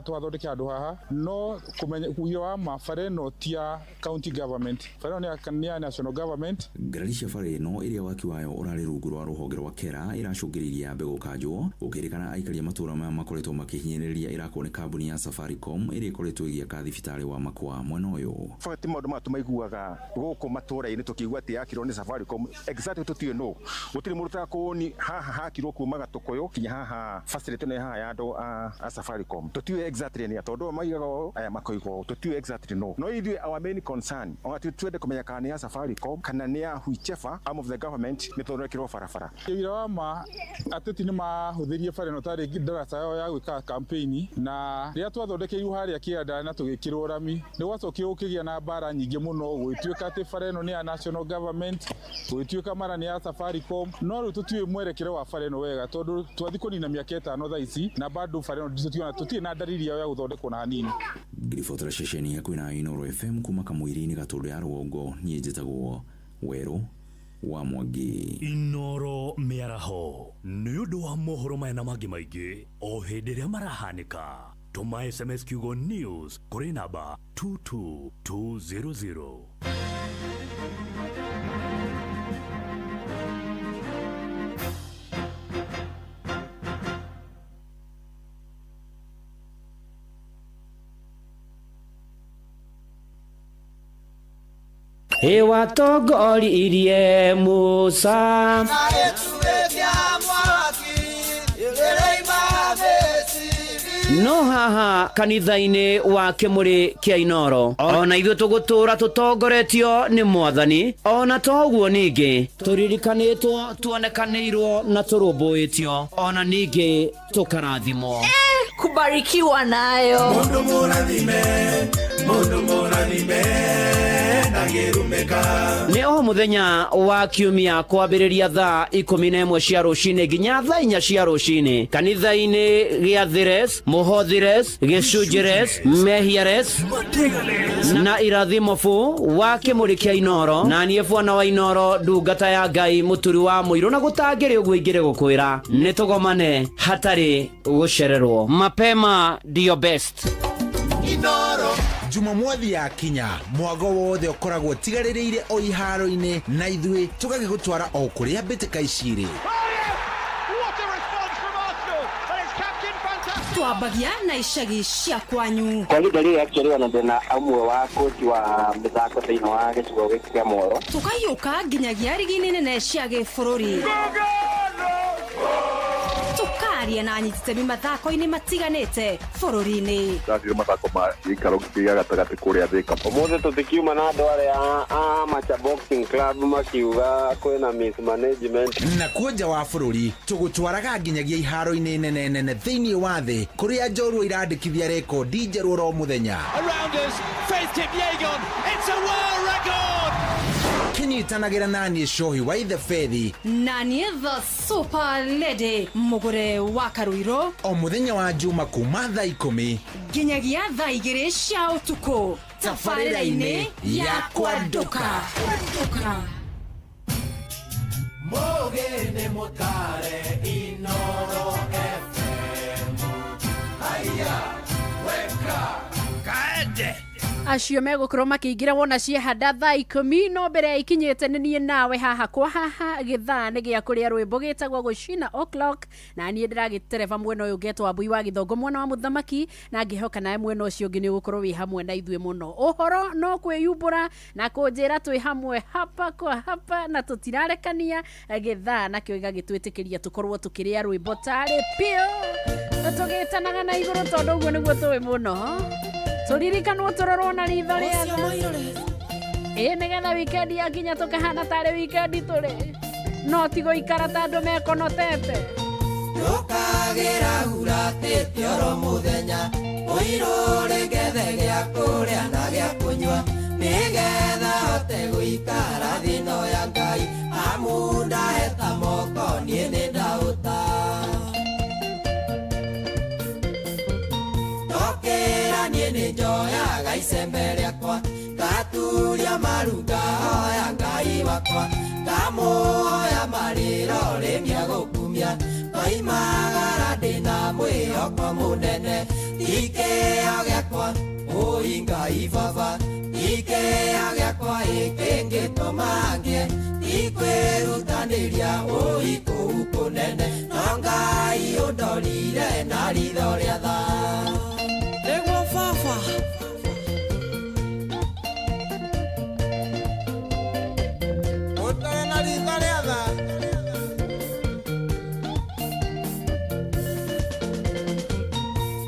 twathondeke handũ haha, no kũmenya ũira wa ma bara ĩno ti ya county government, bara ĩno nĩ ya national government. Ngarari cia bara ĩno ĩrĩa waki wayo ũrarĩ rungu rwa rũhonge rwa KERA ĩracũngĩrĩirie yambe gũkanjwo gũkĩrĩkana aikari a matũũra maya makoretwo makĩhinyĩrĩria ĩrakwo nĩ kambuni ya Safaricom ĩrĩa ĩkoretwo ĩgĩaka thibitarĩ wa Makwa mwena ũyũ. Bati maũndũ maya tũmaiguaga gũkũ matũũra-inĩ tũkĩigua atĩ yakirwo nĩ Safaricom exactly tũtiũĩ nũ. Gũtirĩ mũndũ ũtakũni haha hakirwo kuma Gatũkũyũ kinya haha facility ĩno haha ya andũ a Safaricom. Tũtiũĩ exactly nĩ tondũ maigaga ũũ aya makoiga ũũ, tũtiũĩ exactly nũ. No ithuĩ our main concern ona twende kũmenya kana nĩ ya Safaricom kana nĩ ya whichever arm of the government nĩ tondũ barabara. Ũira wa ma ateti nĩ mahũthĩrie bara ĩno tarĩ ndaraca yao ya gwĩka campaign, na rĩrĩa twathondekeirwo harĩa kĩanda na tũgĩkĩrwo rami nĩ gwacokire gũkĩgĩa na mbara nyingĩ mũno gũgĩtuĩka atĩ bara ĩno nĩ ya national government, gũgĩtuĩka mara nĩ ya Safaricom, no rĩu tũtiũĩ mwerekero wa bara ĩno wega tondũ twathiĩ kũnina mĩaka 5 thaa ici na bado bara ĩno tũtiona tũtirĩ na ndariri yao ya gũthondekwo na hanini. Ngiribotera ceceni hakuhĩ na Inooro FM kuma Kamũira-inĩ Gatũndũ ya rũgongo, niĩ njĩtagwo Werũ wa Mwangi. Inooro mĩaraho nĩ ũndũ wa mohoro maya na mangĩ maingĩ o hĩndĩ ĩrĩa marahanĩka. Tũma SMS kiugo news kũrĩ namba 22200. Watongoririe Musa no haha kanitha-inĩ wa Kĩmũrĩ kĩa Inooro ona ithuĩ tũgũtũra tũtongoretio nĩ Mwathani, ona toguo ningĩ tũririkanĩtwo tuonekanĩirwo na tũrũmbũĩtio, ona ningĩ tũkarathimwo kubarikiwa nayo. Mundu mũrathime, mundu mũrathime Nĩ o mũthenya wa kiumia kwambĩrĩria thaa 11 cia rũcinĩ nginya thaa 4 cia rũcinĩ kanitha-inĩ gĩa Thires, Mũhothires, Gĩcunjĩres, Mehiares na Irathimo fu wa Kĩmũrĩ kĩa Inooro, na niĩ bwana wa Inooro ndungata ya Ngai mũturi wa mũirũ, na gũtangĩrĩ ũguo ingĩrĩ gũkwĩra nĩ tũgomane hatarĩ gũcererwo. Mapema ndio best. Inooro Jumamothi ya kinya mwago wothe ũkoragwo ũtigarĩrĩire o iharo-inĩ na ithuĩ tũgagĩgũtwara o kũrĩa mbĩtĩka icirĩ. Twambagia na icagi cia kwanyu. Kwa ihinda rĩrĩ actually ona ndĩna ũmwe wa coach wa mĩthako thĩinĩ wa gĩcigo gĩkĩ kĩa Mworo. Tũkaiũka nginyagia rigi-inĩ nene cia gĩbũrũri. Tũkaria na anyititemi mathako-inĩ matiganĩte bũrũri-inĩ. Ndathire mathako ma gĩikaro gĩa gatagatĩ kũrĩa Thĩka. Ũmũthĩ tũtikiuma na andũ arĩa a Macha Boxing Club makiuga kwĩna mismanagement. Na kuo nja wa bũrũri tũgũtwaraga nginyagia iharo-inĩ nene nene thĩinĩ wa thĩ kũrĩa njorua irandĩkithia rekondi njerũ oro mũthenya. Around us, Faith Kipyegon, it's a world record! Kĩnyitanagĩra na niĩ Shohi wa Ithe Fethi na niĩ the super lady Mũgũre wa Karuiro o mũthenya wa Juma kuma thaa 10 nginyagia thaa 2 cia ũtukũ tabarĩra-inĩ ya Kwanduka. Mũgĩ nĩ mũtare Inooro FM. Haya, weka kaende. Acio megũkorwo makĩingĩra wona ciehanda thaa 10 no mbere ya ikinyĩte nĩ niĩ nawe haha kwa haha gĩthaa nĩ gĩa kũrĩa rwĩmbo gĩtagwo gũcina o'clock na niĩ ndĩragĩtereba mwena ũyũ ngetwo Wambui wa Gĩthongo mwana wa mũthamaki na ngĩhoka nawe mwena ũcio ũngĩ nĩ ũgũkorwo wĩ hamwe na ithuĩ mũno. Ũhoro no kwĩyumbũra na kũnjĩra twĩ hamwe hapa kwa hapa na tũtirarekania gĩthaa nakĩo gĩgagĩtwĩtĩkĩria tũkorwo tũkĩrĩa rwĩmbo tarĩ piũ tũgĩtanaga na igũrũ tondũ ũguo nĩguo tũĩ mũno. Tũririkanwo tũrorwo na ritho rĩa tha ĩ nĩgetha wikendi yakinya tũkahana tarĩ wikendi tũrĩ no ti gũikara ta andũ mekonotete. Ndũkagĩra huratĩte oro mũthenya ũirũrĩ ngethe gĩa kũrĩa na gĩa kũnyua nĩgetha hote gũikara thĩ ĩno ya Ngai amu ndaheta moko niĩ nĩ ndaũta. Ndokĩra niĩ nĩ njoyaga icembe rĩakwa ngaturia maru ngahoya Ngai wakwa ngamũhoya marĩro rĩmia gũkumia ngoimagara ndĩna mwĩhoko mũnene tikĩo gĩakwa ũi Ngai baba tikĩo gĩakwa ĩkĩngĩtũma ngĩe tikwĩrutanĩria ũi kũu kũnene no Ngai ũndorire na ritho rĩa tha. Nĩguo baba. Ũtore na ritho rĩa tha.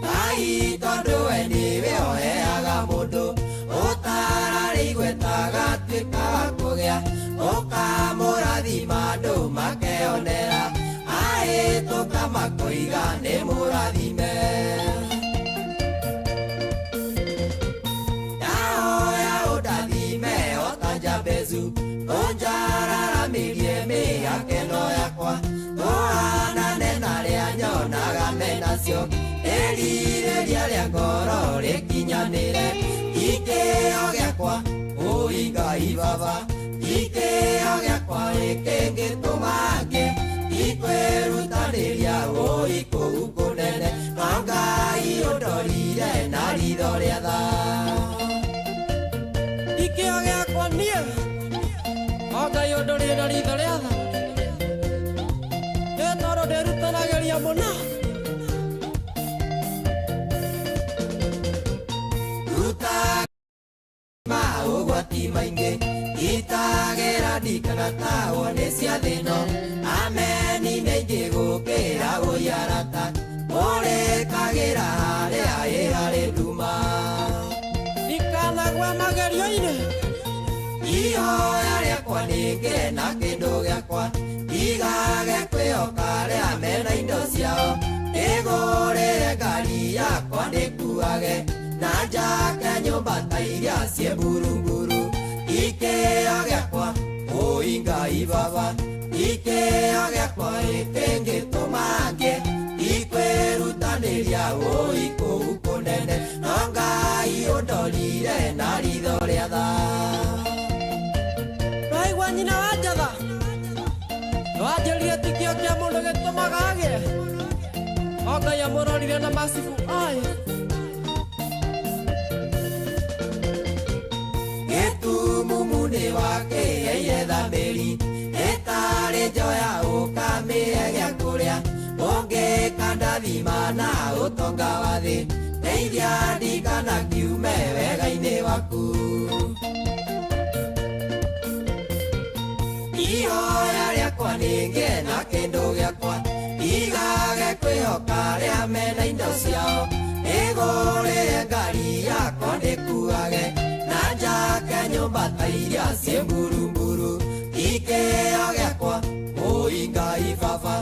Ngai tondũ we nĩwe ũheaga mũndũ ũtararĩ igweta agatuĩka wa kũgĩa ũkamũrathima andũ makeyonera ahĩtũka makoiga nĩ mũrathime. Ndahoya ũndathime o ta Jabezu ũnjararamĩrie mĩhakeno yakwa tũhanane na arĩa nyonaga menacio ĩrirĩria rĩa ngoro rĩkinyanĩre ikĩo gĩakwa ũi Ngai baba ikĩo gĩakwa ĩkĩngĩtũma ngĩe tikwĩrutanĩria ũi kũu kũnene no Ngai ũndorire na ritho rĩa tha. Ikĩo gĩakwa niĩ o Ngai ũndorire na ritho rĩa tha nĩ tondũ ndĩrutanagĩria mũno. Ruta maũgwati maingĩ itagĩra ndikanatahwo nĩ cia thĩ ĩno ameni nĩ aingĩ gũkĩra ũi arata ũrĩkagĩra harĩa ĩharĩ nduma. Ndikanagwe magerio-inĩ. Ihoya rĩakwa nĩngĩe na kĩndũ gĩakwa ndigage kwĩhoka arĩa mena indo ciao ndĩgũrĩre ngari yakwa ndĩkuage na njake nyũmba ta iria ciĩ mburumburu ikĩo gĩakwa ũi Ngai baba ikĩo gĩakwa ĩkĩngĩtũma ngĩe tikwĩrutanĩria ũi kũu kũnene no Ngai ũndorire na ritho rĩa tha. Ndwaigua nyina wa Njatha nĩwanjĩrire ti kĩo kĩa mũndũ gĩtũmaga agĩe o Ngai amũrorire na macibu aya. Gĩtumumu nĩ wakĩheire thamĩri ĩtarĩ njoya ũkamĩhe gĩa kũrĩa ũngĩkandathima na ũtonga wa thĩ ndeithia ndikanakiume wega-inĩ waku. Ihoya rĩakwa nĩngĩe na kĩndũ gĩakwa ndigage kwĩhoka arĩa mena indo ciao ndĩgũrĩre ngari yakwa ndĩkuage na njake nyũmba ta iria ciĩ mburumburu ikĩo gĩakwa ũi Ngai baba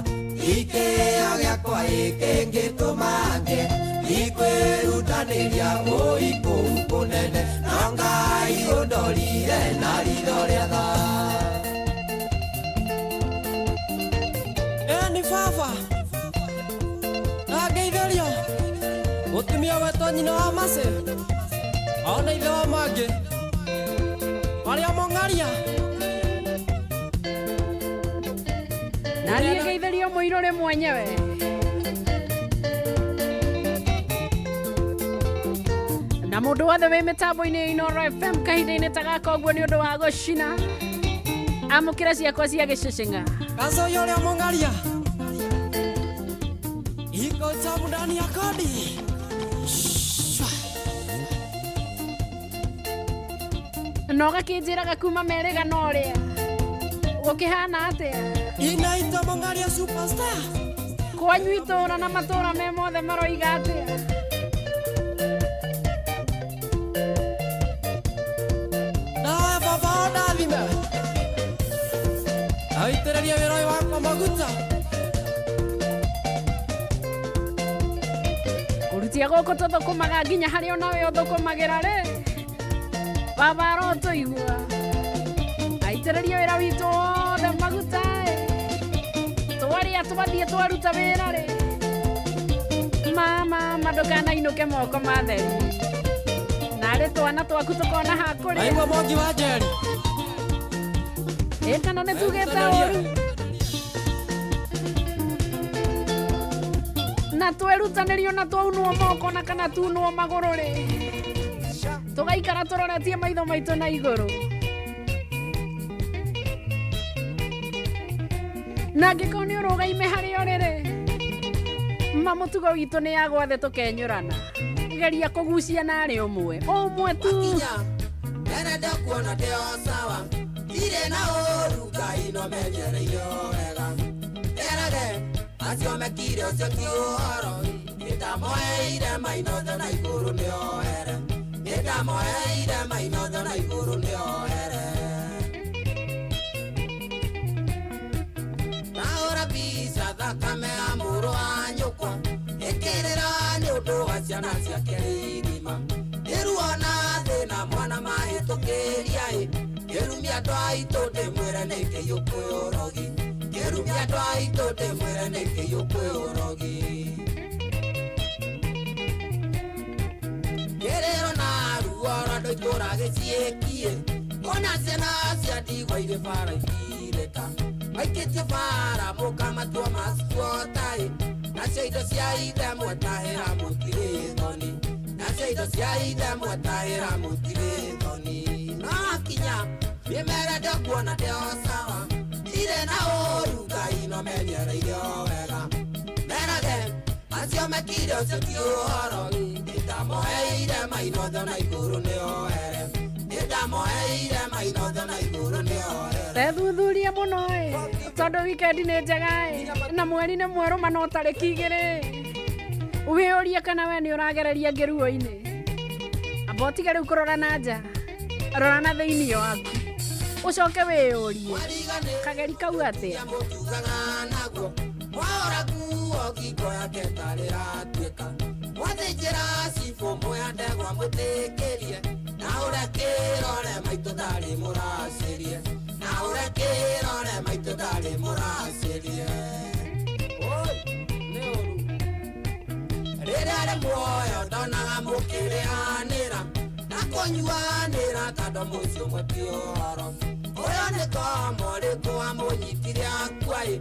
ikĩo gĩakwa ĩkĩngĩtũma ngĩe tikwĩrutanĩria ũi kũu kũnene no Ngai ũndorire na ritho rĩa tha. Ĩni baba na ngeithĩrio mũtumia wetwo nyina wa Mercy ona ithe wa mangĩ marĩa mũng'aria na niĩ ngeithĩrio mũirũrĩ mwenyewe. Na mũndũ wothe wĩ mĩtambo-inĩ Inooro FM kahinda-inĩ ta gaka ũguo nĩ ũndũ wa gũcina. Amũkĩra ciakwa cia gĩcĩcĩng'a. Kazo yole mongalia iko tamu ndani ya kodi. Na ũgakĩnjĩraga kuma merĩga na ũrĩa gũkĩhana atĩa. Inaitwa Mongalia Superstar. Kwanyu itũra na matũra me mothe maroiga atĩa. Nawe baba ũndathime aitĩrĩrie wĩra ũyũ wakwa maguta. Kũrutia gũkũ tũthũkũmaga nginya harĩa onawe ũthũkũmagĩra rĩ, baba arotũigua aitĩrĩrie wĩra witũ wothe maguta ĩ. Twarĩa twathiĩ twaruta wĩra rĩ, mama ma ndũkanainũke moko matheri, narĩ twana twaku tũkona ha kũrĩa. Aigua Mwangi wa Njeri. Ĩ kana nĩ tugĩte ũru na twerutanĩrio na twaunwo moko na kana tunwo magũrũ rĩ, tũgaikara tũroretie maitho maitũ na igũrũ. Na angĩkorwo nĩ ũrũgaime harĩa ũrĩ rĩ, ma mũtugo witũ nĩ ya gwathe tũkenyũrana. Geria kũgucia narĩ ũmwe ũmwe tu. Nderenda kuona ndĩ o sawa, ndirĩ na ũru Ngai no menyereire o wega. Erage acio mekire ũcio ti ũhoro, nĩndamoeire mainotho na igũrũ nĩ ohere, nĩndamoeire mainotho na igũrũ nĩ ohere. Ndahũra mbica thakame ya mũrũ wa nyũkwa, ĩkĩrĩra nĩ ũndũ wa ciana ciake igima. Nĩruo na thĩna mwana mahĩtũkĩria ĩ, kĩrumia andũ aitũ ndĩmwĩre nĩ kĩiyũ kwĩ ũrogi, kĩrumia andũ aitũ ndĩmwĩre nĩ kĩiyũ kwĩ ũrogi. Kĩrĩro na ruo rwa andũ itũra gĩciĩkie, ona ciana cia ndigwa irĩ bara ibirĩka, maikĩtie bara mũkamatua maskuota ĩ, nacio indo cia ithe mwetahĩra mũtirĩ thoni, nacio indo cia ithe mwetahĩra mũtirĩ thoni. No kinya nĩmere ndĩkuona ndĩ o sawa, ndirĩ na ũru Ngai no menyereire o wega. Merage acio mekire ũcio ti ũhoro, nĩndamoeire mainotho na igũrũ nĩ ohere, nĩndamoeire mainotho na igũrũ nĩ ohere. Tethuthurie mũno ĩ, tondũ wikendi nĩ njega ĩ, na mweri nĩ mwerũ ma no tarĩki igĩrĩ. Wĩyũrie kana we nĩ ũragereria ngĩruo-inĩ. Amba ũtige rĩu kũrora na nja, rora na thĩinĩ waku, ũcoke wĩyũrie kageri kau atĩa. Mũtugaga naguo mwahora nguo ngingo yake tarĩ ratuĩka, mwathĩnjĩra cibũ muoya ndegwa mũtĩkĩrie, na ũrĩa kĩrore maitũ ndarĩ mũracĩrie, na ũrĩa kĩrore maitũ ndarĩ mũracĩrie. Oi, nĩ ũru rĩrĩa rĩ muoyo ndonaga mũkĩrĩanĩra na kũnyuanĩra tondũ mũciĩ ũmwe ti ũhoro. Ũyũ nĩ komo rĩkũ amũnyitire akua ĩ,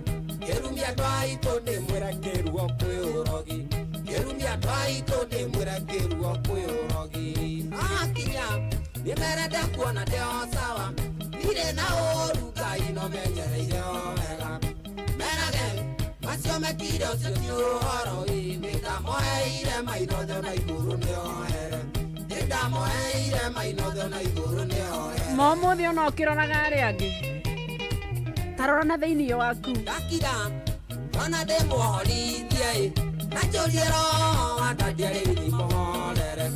kĩrumia andũ aitũ ndĩmwĩre kĩruo kwĩ ũrogi, kĩrumia andũ aitũ ndĩmwĩre kĩruo kwĩ ũrogi. No kinya nĩmere ndekuona ndĩ o sawa, ndirĩ na ũru Ngai no menyereire o wega. Merage macio mekire ũcio ti ũhoro ĩ, nĩndamoeire mainotho na igũrũ nĩ ohere, nĩndamoeire mainotho na igũrũ nĩ ohere. Ma ũmũthĩ ona ũkĩroraga arĩa angĩ, ta rora na thĩinĩ waku. Ndakira ona ndĩmũhorithie ĩ, na njũrie roho wa ndandia rĩu ndimũhorere.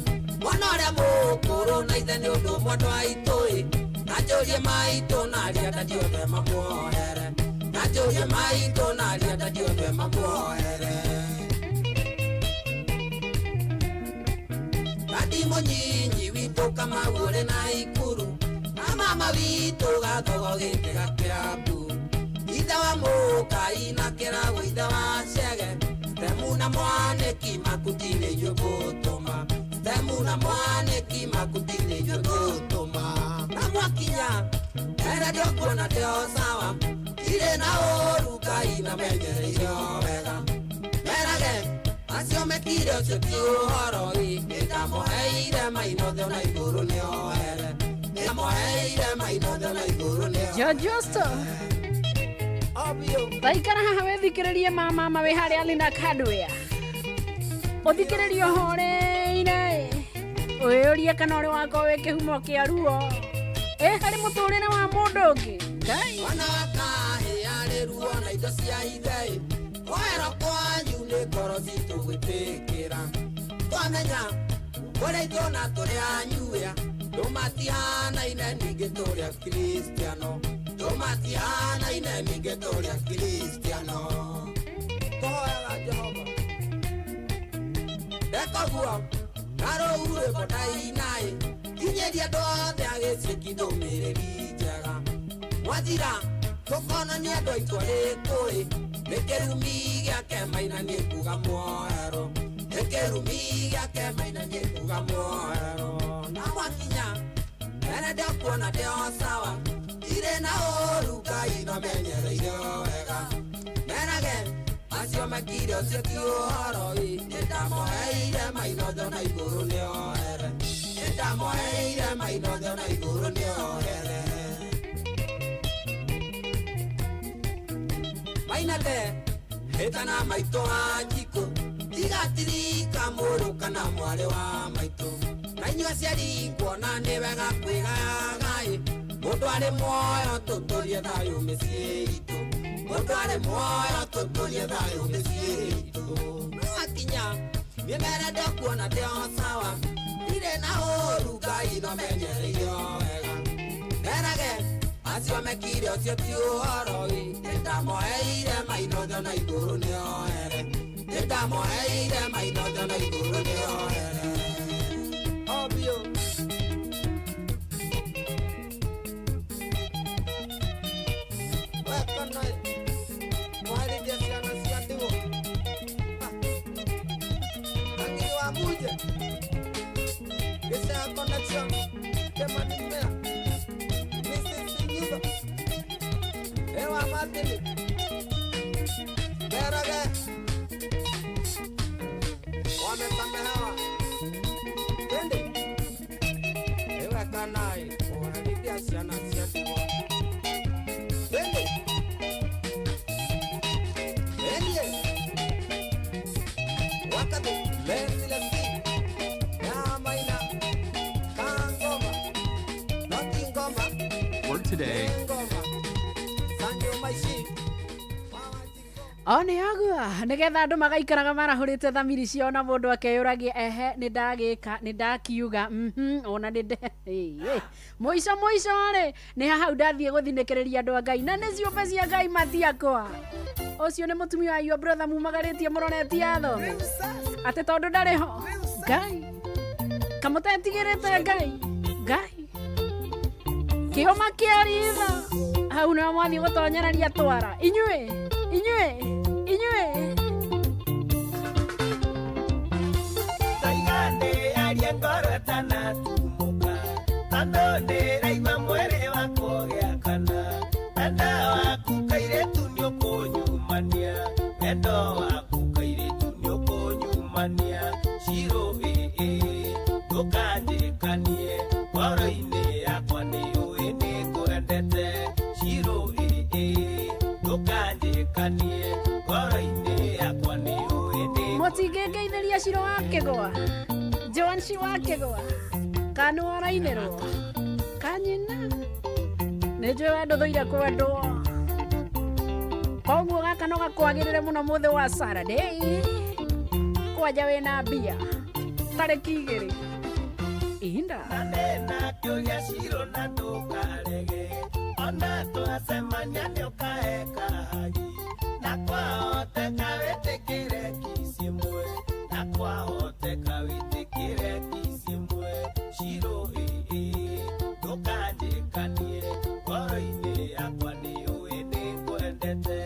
Mwana ũrĩa mũkũrũ na ithe nĩ ũndũ ũmwe andũ aitũ ĩ, na njũrie maitũ na arĩa ndadi othe mamuohere, na njũrie maitũ na arĩa ndadi othe mamuohere. Dadi mũnyinyi witũ Kamau ũrĩ na Ikuru, na mama witũ Gathogo gĩtĩga Kĩambu, ithe wa Mũkai na Kĩrago ithe wa Chege, Temu na Mwanĩki makuti nĩ inyuĩ ngũtũma, Temu na Mwanĩki makuti nĩ inyuĩ ngũtũma. Na mwakinya ere ndĩkuona ndĩ o sawa, ndirĩ na ũru Ngai na menyereire o wega. Merage Acio mekire ũcio ti ũhoro ĩ nĩndamũheire mainothe na igũrũ nĩohere nĩndamũheire mainothe na igũrũ nĩohere. Jojosto taikara haha wĩthikĩrĩrie mamama wĩ harĩa Lina Hardware ũthikĩrĩrie ũhoreire wĩyũrie kana ũrĩ wakorwo wĩ kĩhumo kĩa ruo ĩ harĩ mũtũrĩre wa mũndũ ũngĩ Ngai. Mwana wa kahĩ arĩ ruo na indo cia ithe ĩ kũherwo kwanyu nĩ ngoro citũ gwĩtĩkĩra twamenya kũrĩa itũ na tũrĩ anyuya tũmatihanaine ningĩ tũrĩ akristiano tũmatihanaine ningĩ tũrĩ akristiano tũhoyaga Jehova ndekoguo na rũu rwĩmbo ndainaĩ kinyĩria andũ othe a gĩciki ndũmĩrĩri njega mwathira tũkonania andũ aitũ arĩ kũĩ nĩ kĩrumi gĩake maina nĩ kuga muohero nĩ kĩrumi gĩake maina nĩ kuga muohero na mwakinya mbere ndĩokuona ndĩ o sawa irĩ na ũũru Ngai no menyereire o wega merage acio mekire ũcio ti ũhoro ĩ nĩndamũheire mainothe na igũrũ nĩohere nĩndamũheire mainothe na igũrũ nĩohere mainate hĩtana maitũ wa njikũ tigatirika mũrũ kana mwarĩ wa maitũ na inyuĩ aciari kuona nĩ wega kwĩgayaga-ĩ mũndũ arĩ muoyo tũtũrie thayũ mĩciĩ itũ mũndũ arĩ muoyo tũtũrie thayũ mĩciĩ itũ no akinya mĩmere ndekuona ndĩ o sawa ndirĩ na ũũru Ngai no menyereire o wega merage acio mekire ũcio ti ũhoro ĩ nĩndamũheire mainothe na igũrũ nĩohere nĩndamũheire mainothe na igũrũ nĩohere obio. Mwarithia ciana cia ndigwa Kangiri wa Muje Gĩcaya Connection Kĩmani Mea Mrs. Nyundo Ewa Martini Merage wamesamehewa twende ewe kanai kũherithia ciana cia ndigwa twende endie wakati lesi lesi ya maina kangoma noti ngoma Work today. Ngoma sanjo maishi. O nä agua nä getha andå magaikaraga marahå thamiri ciao na må ndå akeyåragia ehe nä ndagä ka nä ndakiuga ona nä nde mũico mũico rĩ nĩ hau ndathiĩ gũthinĩkĩrĩria andũ a Ngai na nĩ ciũmbe cia Ngai matiakwa ũcio nĩ mũtumia wa your brother mumagarĩtie mũroretie athome atĩ tondũ ndarĩ ho Ngai kamũtetigĩrĩte Ngai Ngai kĩhoma kĩa ritho hau nĩho mwathiĩ gũtonyereria twara inyuĩ inyuĩ inyuĩ Taigane aria ngoro ĩtanatumũka tondũ ndĩraigua mwĩrĩ wakwa ũgĩakana wendo waku kairĩtu nĩũkũnyumania wendo waku kairĩtu nĩũkũnyumania Shiro ĩĩ ndũkanjĩkanie ngoro-inĩ yakwa nĩũĩ nĩngwendete Shiro ĩĩ ndũkanjĩkanie ngoro-inĩ yakwa nĩũĩ nĩ mũtingĩngeithĩria Shiro wa Kĩgwa Joan Shiro wa Kĩgwa kana warainĩrwo kanyina nĩ njũĩ we ndũthũire kwendwo koguo gaka no gakwagĩrĩre mũno mũthĩ wa Saturday kwanja wĩna mbia tarĩki 2 ihinda na kĩũria Shiro na ndũkarege ona twacemania nĩũkaeka hagi na kwahoteka wĩtĩkĩre kiss ĩmwe na kwahoteka wĩtĩkĩre kiss ĩmwe Shiro ĩĩ ndũkanjĩkanie ngoro-inĩ yakwa nĩũĩ nĩngwendete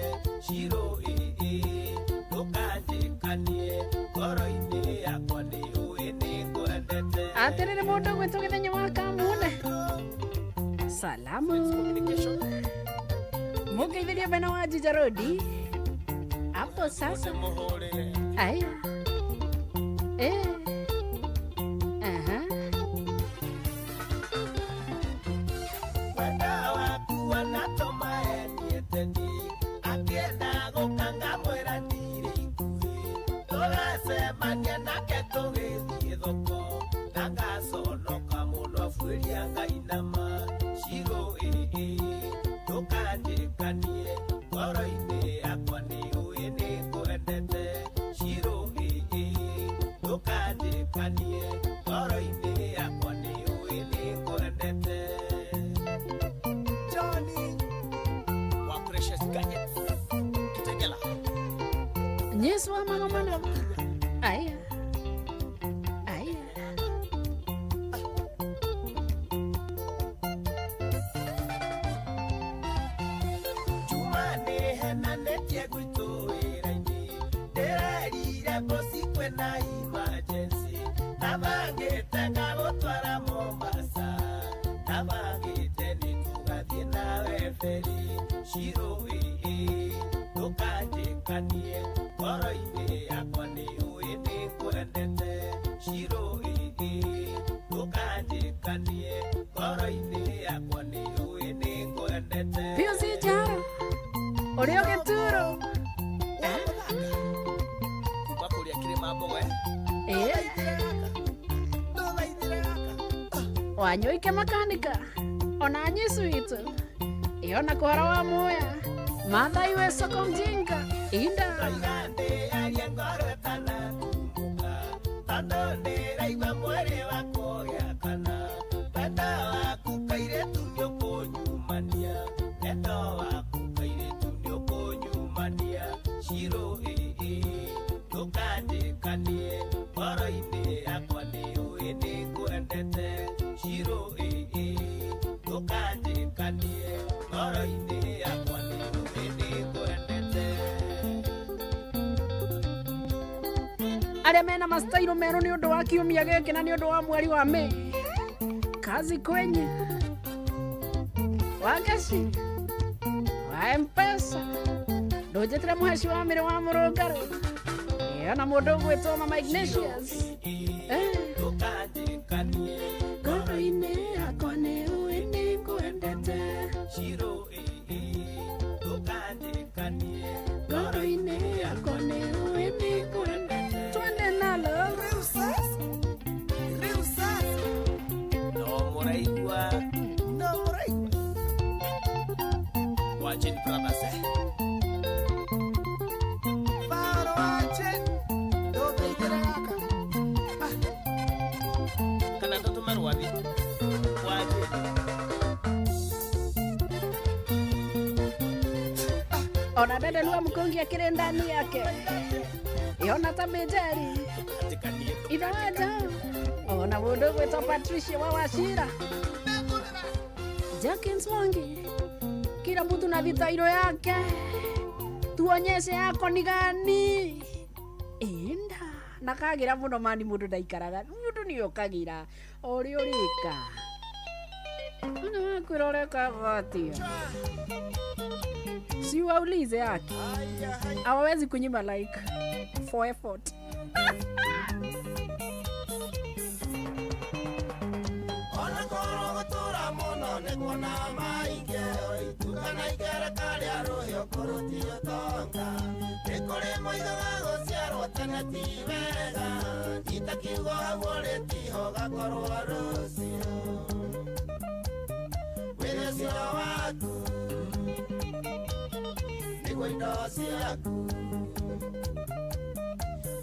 Shiro ĩĩ ndũkanjĩkanie ngoro-inĩ yakwa nĩũĩ nĩngwendete. Atĩrĩrĩ mũndũ gwĩtwo Gĩthenya wa Kamune salamu mũngeithĩrie bena wa Juja Road hapo sasa. Aya. Aha. Wenda waku anatoma enieteni akienda gũkanga mwĩra ndirĩ ikuhĩ tũgacemania nake tũgĩthiĩ thoko na ngaconoka mũno abuĩria ngainama Shiro ĩĩ ndũkanjĩkanie ngoro-inĩ yakwa nĩũĩ nĩngwendete Shiro ĩĩ ndũkanjĩkanie ngoro-inĩ yakwa nĩũĩ nĩngwendete Johnny wa Precious Gadgets Kitegela Yesu wa mama aya aya Juma nĩhenanĩtie gwitũ wĩra-inĩ ndĩrerire bosi kwĩna emergency ndabangĩte ngagũtwara Mombasa ndabangĩte nĩtũgathiĩ nawe feri Shiro ĩĩ ndũkanjĩkanie ngoro-inĩ yakwa nĩũĩ nĩngwendete Shiro ĩĩ ndũkanjĩkanie ngoro-inĩ yakwa nĩũĩ nĩngwendete Piusi Jara ũrĩa ũgĩturo kuma kũrĩa kĩrĩma mbogo wanyoike makanika ona nyisu itu iona kuhara wa muya mathai we soko mjinga inda aria ngoro ĩtanatumũka tondũ ndĩraigua mwĩrĩ wakwa ũgĩakana wendo waku kairĩtu nĩũkũnyumania wendo waku kairĩtu nĩũkũnyumania Shiro ĩĩ ndũkanjĩkanie ngoro-inĩ yakwa nĩũĩ nĩngwendete Shiro ĩĩ ndũkanjĩkanie ngoro-inĩ yakwa nĩũĩ nĩngwendete arĩa mena mastairo merũ nĩ ũndũ wa kiumia gĩkĩ na nĩ ũndũ wa mweri wa Mei kazi kwenye wagaci wa M-Pesa ndũnjĩtĩre mũheci wa mĩrĩ wa mũrũngarũ ĩyo na mũndũ ũgwĩtwo Mama Ignatius ndũkanjĩkanie ngoro-inĩ yakwa nĩũĩ nĩngwendete Shiro ĩĩ ndũkanjĩkanie ngoro-inĩ yakwa nĩũĩ nĩngwendete twende nalo rĩu sasa rĩu sasa no mũraigua no mũraigua Wajin Brothers Faro Wajin ndũthaithĩre gaka kana tũtũme rwathi Wajin ona dede lua mkongi akĩrĩ ndani yake yona ta mejeri ithawaja ona mũndũ ũgwĩtwo Patricia wa Wachira Jackins Mwangi kila mtu na vitairo yake tuonyeshe yako ni gani inda na kagira muno mani mundu ndaikaraga mundu niokagira uri urika na kwiroreka gatia si waulize yake hawawezi kunyima like for effort ona korwo gũtũra mũno nĩkuona maingĩ kana ikereka rĩa rũhĩ kũrũtio tonga nĩ kũrĩ moigaga gũciarwo tene ti wega nyita kiugo hau ũrĩ tiho gakorwo rũciũ wĩra ũcio waku nĩguo indo ciaku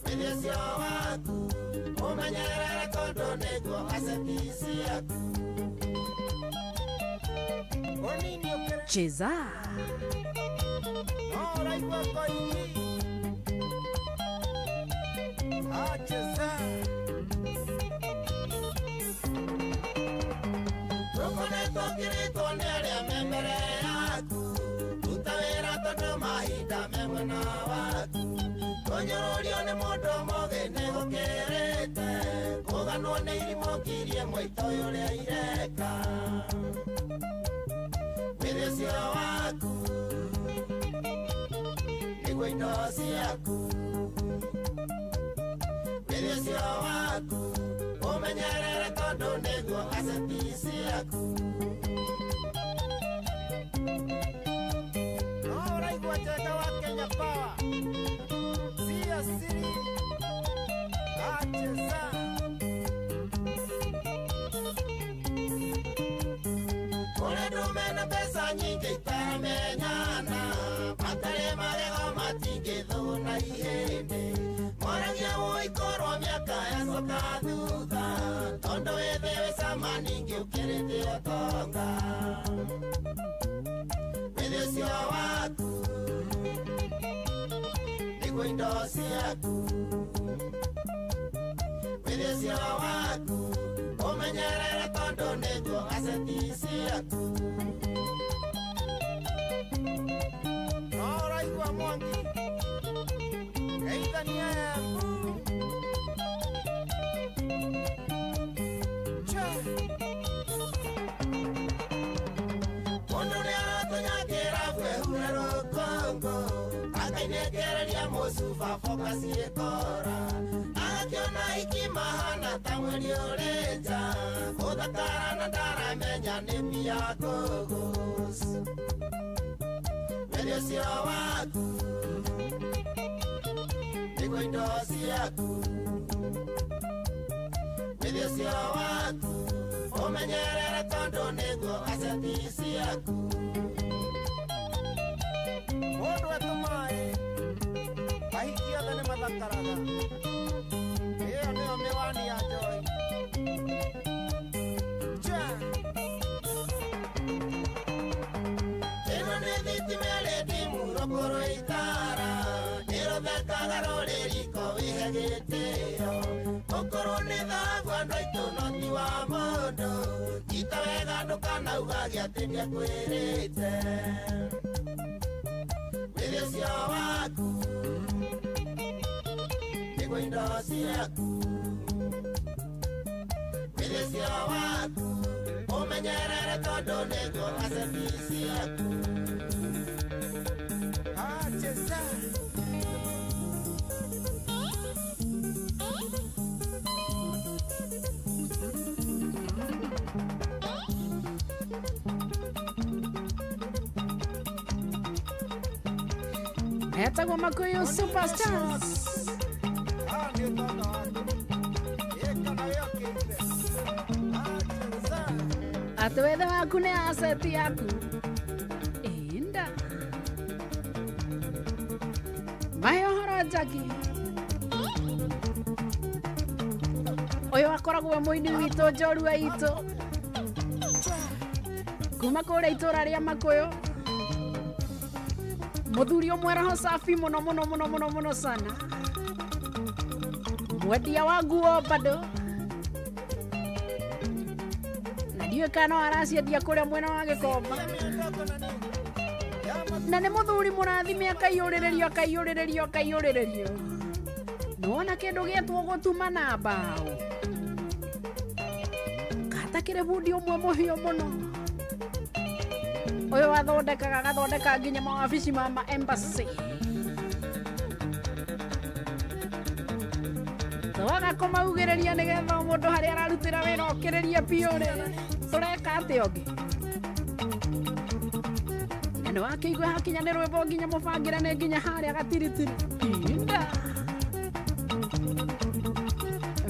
wĩra ũcio waku ũmenyerere tondũ nĩguo aseti ciaku Cheza Tũkoretwo kĩrĩtwo nĩ arĩa me mbere yaku ruta wĩra tondũ mahinda me mwena waku kũnyũrũrio nĩ mũndũ mũgĩ nĩ gũkĩrĩte kũganwo nĩ irimũ ngirie mwaitũ ũrĩa ireka wĩra ũcio waku nĩguo indo ciaku wĩra ũcio aseti ciaku. No ũraigua Njenga wa Kenya Power cia siri acheza. Kũrĩ ndũme na mbeca nyingĩ itaramenyana, matarĩ magego matingĩthũna ihĩndĩ. Moragia ũikorwo mĩaka yacoka thutha, tondũ wĩthĩ wĩ cama ningĩ ũkĩrĩte ũtonga. Wĩthĩ ũcio waku nĩguo indo ciaku, wĩthĩ ũcio waku ũmenyerere tondũ nĩguo aseti ciaku. No ũraigua Mwangi geithania Embu. Mũndũ nĩaratonya kĩrabu ehure rũkũngũ, akainĩkĩrĩria mũcuba boka ciĩkora, agakĩona iki mahana ta mweri ũrĩ nja, gũthakara na ndaramenya nĩ mbia kũgũc. Wĩthĩ ũcio waku nĩguo indo ciaku, wĩthĩ ũcio waku ũmenyerere tondũ nĩguo aseti ciaku. Mũndũ etũmaĩ ahiki othe nĩ mathakaraga, ĩyo nĩyo mĩwani ya njohi. Ĩno nĩ thitima ĩrĩ ndimu rũkũrũ itara, ĩrũthekaga rũrĩ riko wĩhe gĩtĩo. Ũkũrũ nĩ thahabu andũ aitũ no ti wa mũndũ, nyita wega ndũkanaugage atĩ ndiakwĩrĩte. Wĩthĩ ũcio waku nĩguo indo ciaku, wĩthĩ ũcio waku ũmenyerere tondũ nĩguo aseti ciaku. Acheza. Etagwo Makuyu Superstars. Atĩ wethe waku nĩ aseti yaku. Ĩnda mahe ũhoro Njagi. Ũyũ akoragwo e mũini witũ njorua itũ kuma kũrĩa itũra rĩa Makuyu, mũthuri ũmwe roho safi mũno mũno mũno mũno mũno sana, mwendia wa nguo bado, na ndiũĩ kana no araciendia kũrĩa mwena wa Gĩkomba, na nĩ mũthuri mũrathime akaiyũrĩrĩrio akaiyũrĩrĩrio akaiyũrĩrĩrio. Nĩwona kĩndũ gĩetwo gũtuma na mbaũ, katakĩrĩ bundi ũmwe mũhiũ mũno ũyũ athondekaga agathondeka nginya mawabici ma ma embassy. Twaga kũmaugĩrĩria nĩgetha o mũndũ harĩa ararutĩra wĩra okĩrĩrie biũ rĩ, tũreka atĩa ũngĩ? Na nĩwakĩigua hakinya nĩ rwĩmbo nginya mũbangĩre nĩ nginya harĩa gatiritiri. Inda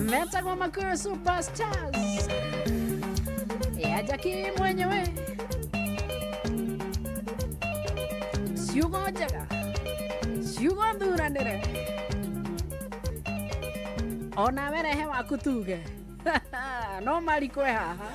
metagwo Makuyu Superstars ya Jackie mwenyewe. Ciugo njega, ciugo thuranĩre, onawe rehe waku tuge no marikwe haha.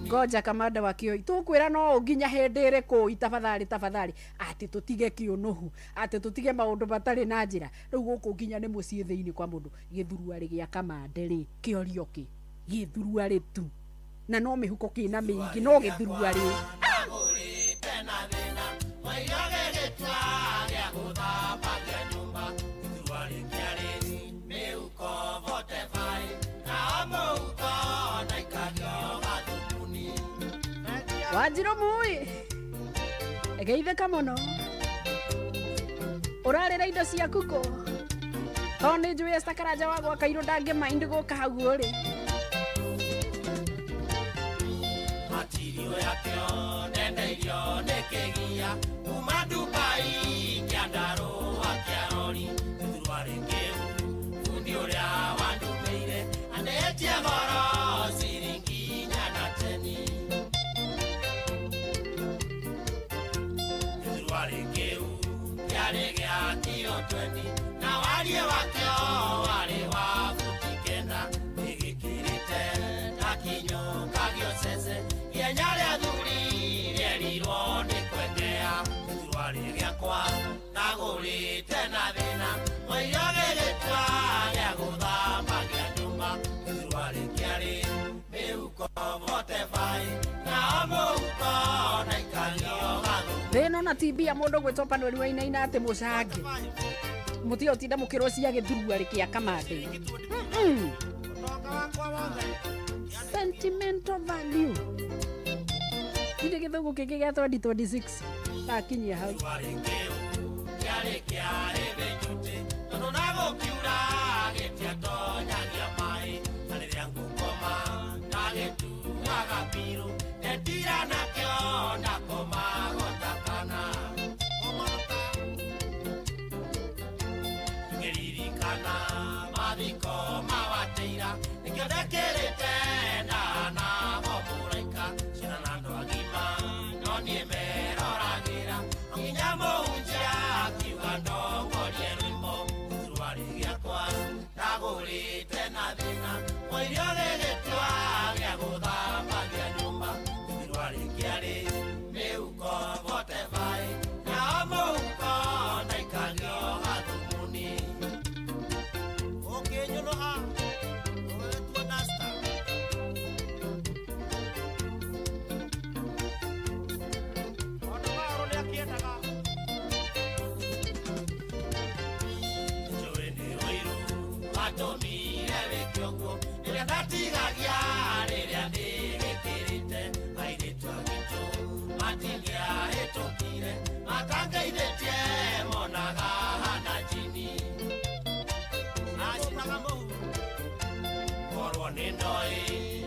Ngoja kamanda wa Kĩoi tũkwĩra no nginya hĩndĩ ĩrĩkũ itabathari tabathari atĩ tũtige kĩũnũhu, atĩ tũtige maũndũ matarĩ na njĩra. Rĩu gũkũ nginya nĩ mũciĩ thĩinĩ kwa mũndũ gĩthuruarĩ gĩa kamande rĩ kĩorio kĩ gĩthuruarĩ tu na no mĩhuko kĩna mĩingĩ no gĩthuruarĩ. Wanjirũ mui geithĩka mũno ũrarĩra indo ciaku kũ tondũ nĩ njũĩ Esther Karanja wa gwa Kairũ ndangĩmaindi gũka hau ũrĩ. Matirio yakĩo ndendeirio nĩ kĩgia kuma Dubai kĩandarũa kĩa rori gĩthurwarĩ kĩu bundi ũrĩa wandũmĩire anetie goro ciringi 410 gĩthurwarĩ kĩu kĩarĩ gĩa kiro 20 na wariĩ wakĩo warĩ wa buti 9 gĩgĩkĩrĩte ta kinyũka gĩocece ihenya rĩa thuri rĩerirwo nĩ kwengea gĩthurwarĩ gĩakwa ndagũrĩte na thĩna mũirio gĩgĩtua gĩa gũthambagia nyũmba gĩthurwarĩ kĩarĩ mĩhuko 45 nao mũhuko ndaikagio gathumu. Thĩna ona ti mbia mũndũ gwĩtwo Panueli Wainaina atĩ mũcange mũtige ũtinda mũkĩrwo cia gĩthurwarĩ kĩa Kamande. Sentimental value inde gĩthũngũ kĩngĩ gĩa 2026 ndakinyia hau. Gĩthurwarĩ kĩu kĩarĩ kĩa heavy duty tondũ na gũkiura gĩtiatonyagia maĩ na rĩrĩa ngũkoma ndagĩtuaga biũ ndetira nakĩo ndakoma gotakana ngĩririkana mathiko ma Wateira nĩkĩo ndekĩrĩte ndanago mũraika ciana na andũ agima no niĩ meroragĩra nginya mũhunjia akiuga ndongorie rwĩmbo gĩthurwarĩ gĩakwa ndagũrĩte na thĩna mũirio gĩgĩtua gĩa gũthambagia nyũmba gĩthurwarĩ kĩarĩ mĩhuko 45 nao mũhuko ndaikagio gathumuni. Ũkĩnyũnũha ũgĩgĩtua duster. Ona Waũrũ nĩakĩendaga. Njũĩ nĩ ũiru watũmire wĩke ũguo rĩrĩa ndatigagia rĩrĩa ndĩgĩkĩrĩte airĩtu a gitũ matingĩahĩtũkire matangeithĩtie monaga hana njini acinaga mũhu korwo nĩ ndoĩ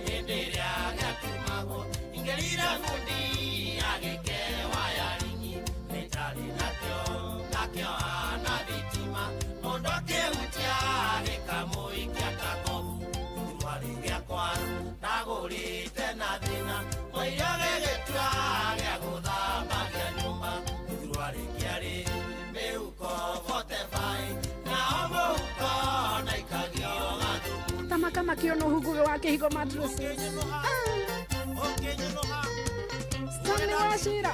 hĩndĩ ĩrĩa gĩatumagwo ingĩrire bundi agĩke wayaringi nĩndarĩ nakĩo ngakĩoha na thitima mũndũ akĩhutia gĩkamũikia kakobu gĩthurwarĩ gĩakwa ndagũrĩte na thĩna mũirio gĩgĩtua gĩa gũthambagia nyũmba gĩthurwarĩ kĩarĩ mĩhuko 45 nao mũhuko ndaikagio gathumu. Tamaka makĩona ũhunguge wa kĩhigo mattresses. Stanley Wachira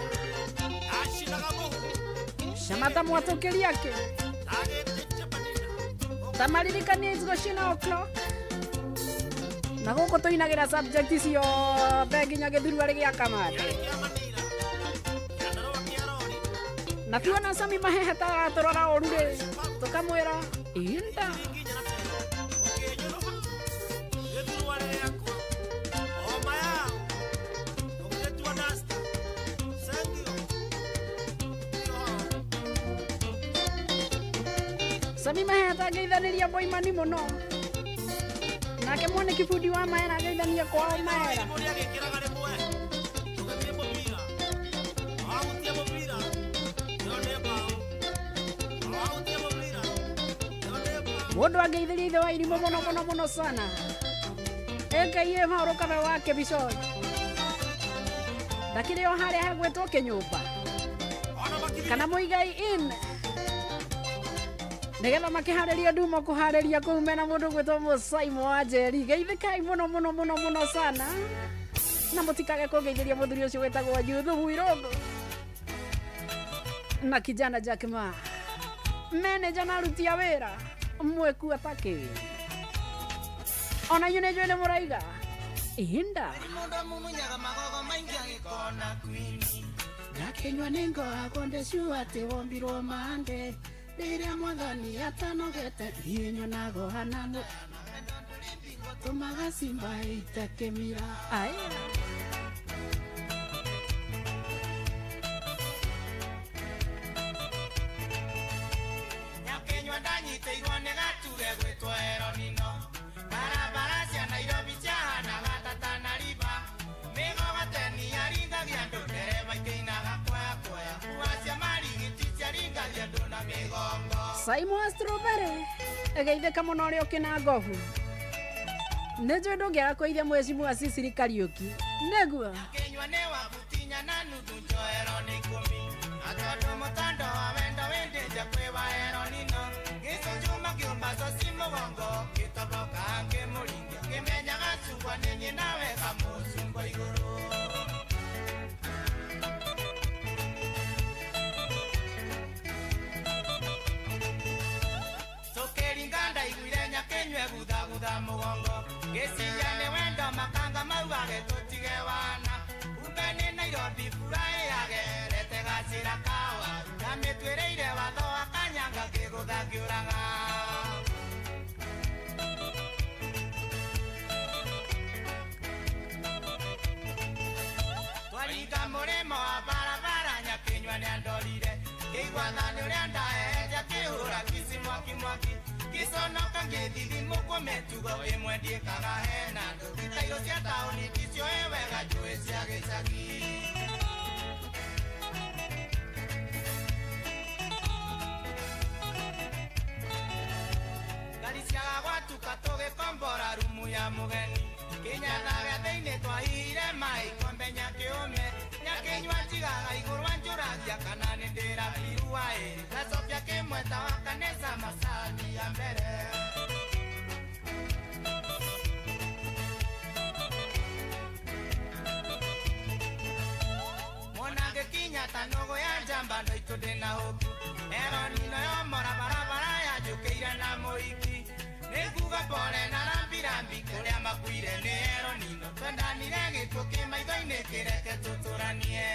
Shamata mwatũkĩria kĩ tamaririkanie icigo cina o'clock na gũkũ tũinagĩra subject ciothe nginya gĩthurwarĩ gĩa Kamande na tuona Sami Mahehe taratũrora ũru rĩ tũkamwĩra inda. Sami Mahehe tangeithanĩria Boimani mũno nake mwene kĩbundi wa Maera ageithania kwao Maera. Mũndũ angeithĩria ithe wa irimũ mũno mũno mũno sana aka Maũrũ Kabe wa Kĩbicoi ndakĩrĩ o harĩa hagwĩtwo kĩnyũmba kana Mũigai Inn nigetha makiharĩria ndumo kũharĩria kũu mena mũndũ gwĩtwo Mũsaimo wa Njeri. Geithĩkai mũno mũno mũno mũno sana na mũtikage kũngeithĩria mũthuri ũcio wĩtagwo Juthubu Irũngũ na kijana Jack Ma manager na aruti a wĩra mwĩkua takĩ ona inyuĩ nĩ njũĩ nĩ mũraiga ihinda Ndakinywa nĩ ngoragwo ndĩciuga atĩ wombirwo mande rĩrĩa mwathani atanogete niĩ nyonago hanano tũmaga simba ite kĩmira. Aya. Simon Strawberry egeithĩka mũno ũrĩa ũkĩna ngobu nĩ njũĩ ndũngĩaga kũithia mheshimiwa Cecily Kariũki nĩguo Kinyua nĩ wabutinya na nuthu njoero nĩ ikũmi na tondũ mũtando wa wendo wĩndĩnja kwĩ wa eronino gĩcunjuma kĩũmbaco ci mũgongo gĩtoboka ngĩmũringia kĩmenyaga cungwa nĩ nyina wega mũcungwa igũrũ. Tũkĩringa ndaiguire nyakĩnyue guthagutha mũgongo ngĩciria nĩ wendo makanga maugage tũtige wana kumbe nĩ Nairobi mbura ĩyagerete gacĩra kawa ndamĩtuĩrĩire watho wa kanyanga ngĩgũtha ngĩũraga. Twaringa mũrĩmo wa barabara nyakĩnyua nĩandorire ngĩigua tha nĩ ũrĩa ndahehenja kĩhũra kici mwaki mwaki ngĩconoka ngĩthithimũkwo mĩtugo ĩmwe ndiĩkaga hena andũ tairo cia taũni ndicioĩ wega njũĩ cia gĩcagi. Ngari ciaga gwatuka tũgĩkombora rumu ya mũgeni kĩnyatha gĩa thĩinĩ twahihire maĩ ikombe nyakĩũme nyakĩnyua njigaga igũrũ anjũragia kana nĩ ndĩrabirua ĩ ngacokia kĩmwe ta wa kanitha macani ya mbere. Mwona ngĩkinya ta nũgũ ya njamba ndoitũ ndĩna ũku eronino yomora barabara yanjũkĩire na mũiki nĩnguga pole na rambirambi kũrĩa makuire nĩ eronino twendanire gĩkuũ kĩ maitho-inĩ kĩreke tũtũranie.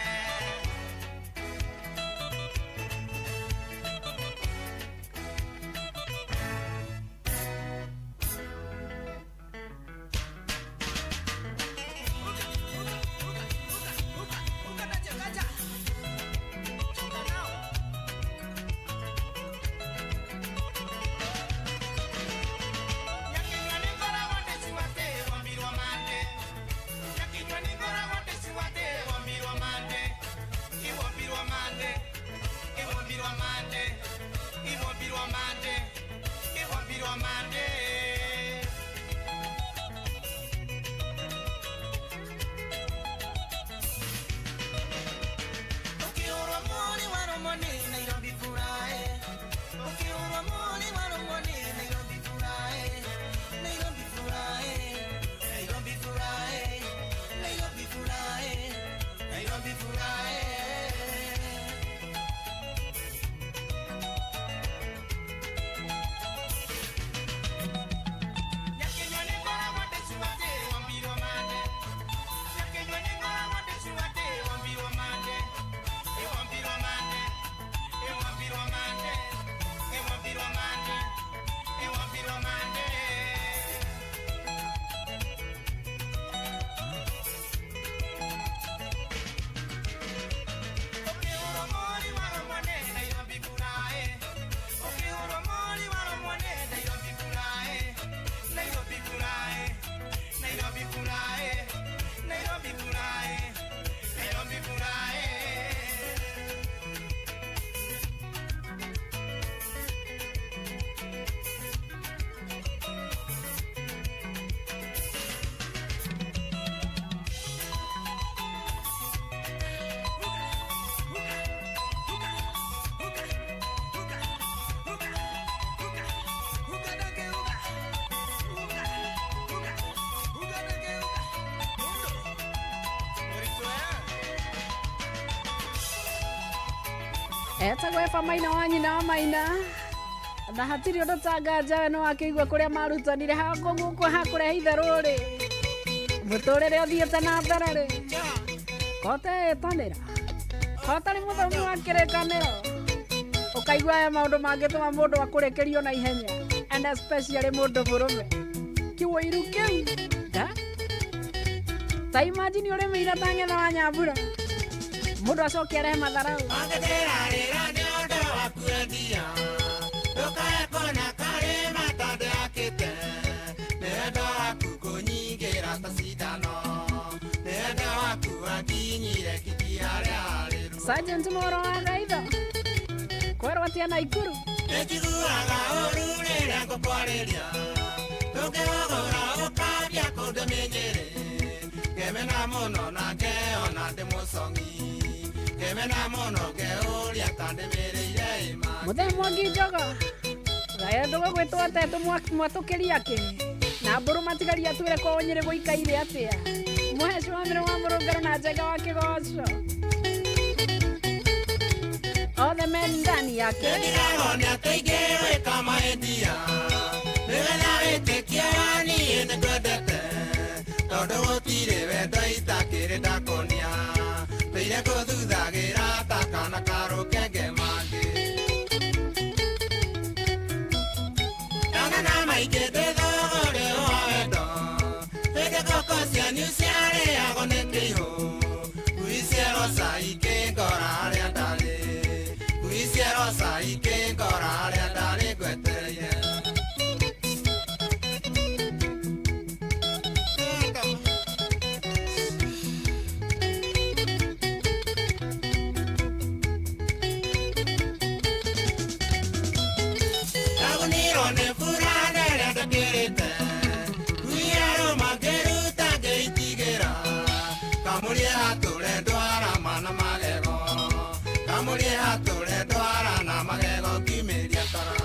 Etagwo Eba Maina wa nyina wa Maina na hatirĩ ũndũ tanganja we no akĩigua kũrĩa marutanire gũkũ hakũrehe itherũ rĩ mũtũrĩre ũthiĩte na mbere rĩ koteĩtanĩra kotarĩ mũthomi wa kĩrĩkanĩro ũkaigua aya maũndũ mangĩtũma mũndũ akũrĩkĩrio na ihenya and especially mũndũ mũrũme kĩwĩiru kĩu da ta imagine ũrĩmĩire ta ng'etha wa nyambura mũndũ acoke arehe matharau. Sergeant Moro wa Gaitho. Ngwerwo atia Naikuru? Njiguaga ũru rĩrĩa ngũkwarĩria ndũngĩhũgũra ũkambia kũndũ mĩnyĩrĩ ngemena mũno na ngeona ndĩ mũcong'i ngemena mũno ngeũria ta ndĩmĩrĩire ĩma. Mũthee Mwangi Njogo gaya ndũgũgwĩtwo atetũ mwatũkĩria kĩ na mbũrũ matigaria twĩre kwao Nyĩrĩ gũikaire atĩa mũheci wa mĩrũ wa mũrũngaro na njenga wa kĩgoco othe me ndani yake. Nĩndĩrona atĩ ingĩwĩka mahĩtia nĩgetha wĩtĩkie niĩ nĩngwendete tondũ gũtirĩ wendo itakĩrĩ ndakuonia ndĩire gũthuthagĩra ta kana karũkenge mangĩ ndona maingĩ ndĩthũgũrĩ wa wendo hĩndĩ ngũkũ cianyu ciarĩagwo nĩ kĩihũ ngui cieroca ikĩngora harĩa ndarĩ ngui cieroca ikĩngora harĩa ndarĩ ngwetereire. Ndagunirwo nĩ mbura rĩrĩa ndakĩrĩte ngui yarũma ngĩruta ngĩitigĩra kamũrie hatũre ndwara mana magego kamũrie hatũre ndwara na magego ngiumĩria tara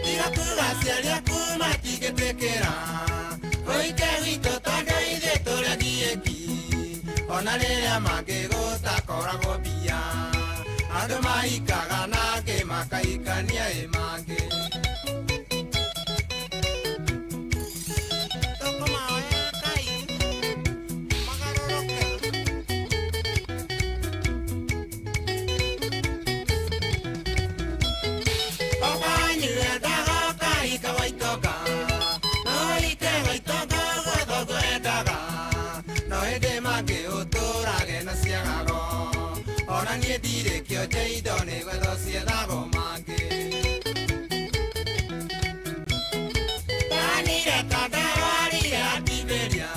tiga kuga aciari aku matingĩtĩkĩra ũike gwitũ tondũ ithuĩ tũrĩ agiĩki ona rĩrĩa mangĩgũtakoragwo mbia andũ mahikaga na angĩ makaikania ĩ mangĩ. Baba wanyu endaga ũkahika Waitonga no ũhike Waitonga ũguo thoguo endaga no hĩndĩ mangĩ ũtũrage na ciagago ona niĩ ndirĩ kĩonje indo nĩ gwethwo ciethagwo mangĩ. Ndanire ta ndarwarire akimberia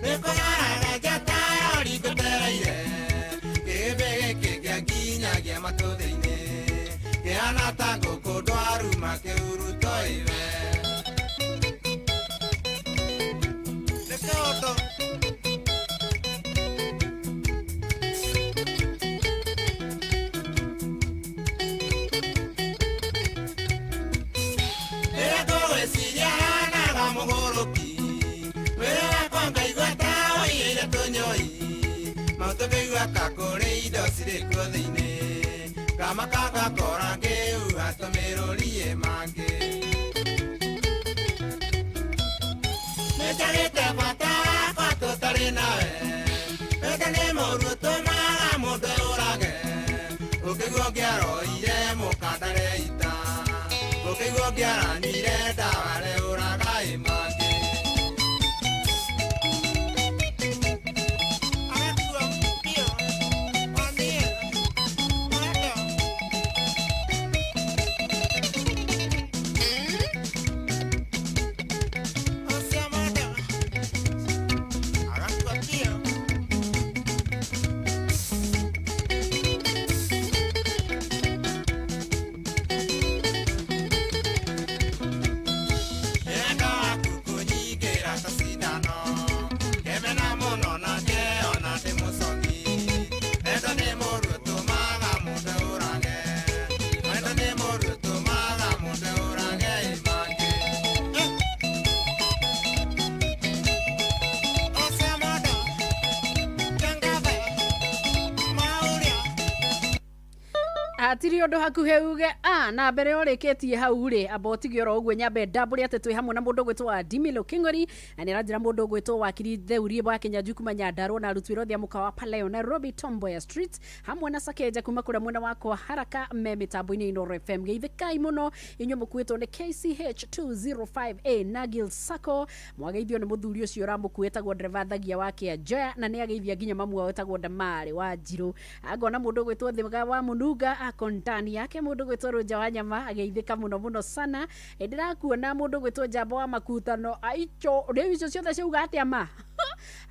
nĩ kũgaraga njata rori ngũtereire kĩgĩmbĩ gĩkĩ kĩanginyagia matũ thĩinĩ kĩhana ta ngũkũ ndwaru makĩhuruto ĩwe. Nĩ kĩũndũ rĩrĩa ngũgwĩciria hanaga mũgũrũki mwĩrĩ wakwa ngaigua ta ũiyũire tũnyũi maũtũ ngaigua ta kũrĩ indo cirĩ kuo thĩinĩ ngamaka ngakora ngĩhuha tũmĩrũri-ĩ mangĩ. Nĩnjagĩte bata wakwa tũtarĩ nawe wendo nĩ mũũru ũtũmaga mũndũ ũrage ũkĩigua ũngĩaroire mũkandare ita ũkĩigua ũngĩaranyuire ndawa reũraga ĩ mangĩ. Wendo waku kũnyingĩra ta cindano ngemena mũno na ngeona ndĩ mũcong'i wendo nĩ mũũru ũtũmaga mũndũ ũrage wendo nĩ mũũru ũtũmaga mũndũ ũrage ĩ mangĩ. Hatirĩ ũndũ hakuhĩ uge a na mbere ũrĩkĩtie hau rĩ amba ũtige oro ũguo nyambe ndambũre atĩ twĩ hamwe na mũndũ ũgwĩtwo wa Dimilo King'ori na nĩ aranjĩra mũndũ ũgwĩtwo wakiri Theuri wa Kĩnyanjui kuma Nyandarua na aruti wĩra othe a mũkawa Paleo Nairobi Tomboya Street hamwe na Sakeja kuma kũrĩa mwena wakwa haraka me mĩtambo-inĩ Inooro FM. Geithĩkai mũno inyuĩ mũkuĩtwo nĩ KCH 205A Nagil Sacco mwageithio nĩ mũthuri ũcio ũramũkuĩtagwo ndereba Thagia wa Kĩanjoya na nĩ ageithia nginya mamu wao wĩtagwo Ndamarĩ wa Njirũ. Angona mũndũ ũgwĩtwo Thiga wa Mũnunga akondani yake mũndũ ũgwĩtwo Rũnja wa Nyama ageithĩka mũno mũno sana. Ndĩrakuona mũndũ ũgwĩtwo Njamba wa Makutano aicho rĩu icio ciothe ciauga atĩa ma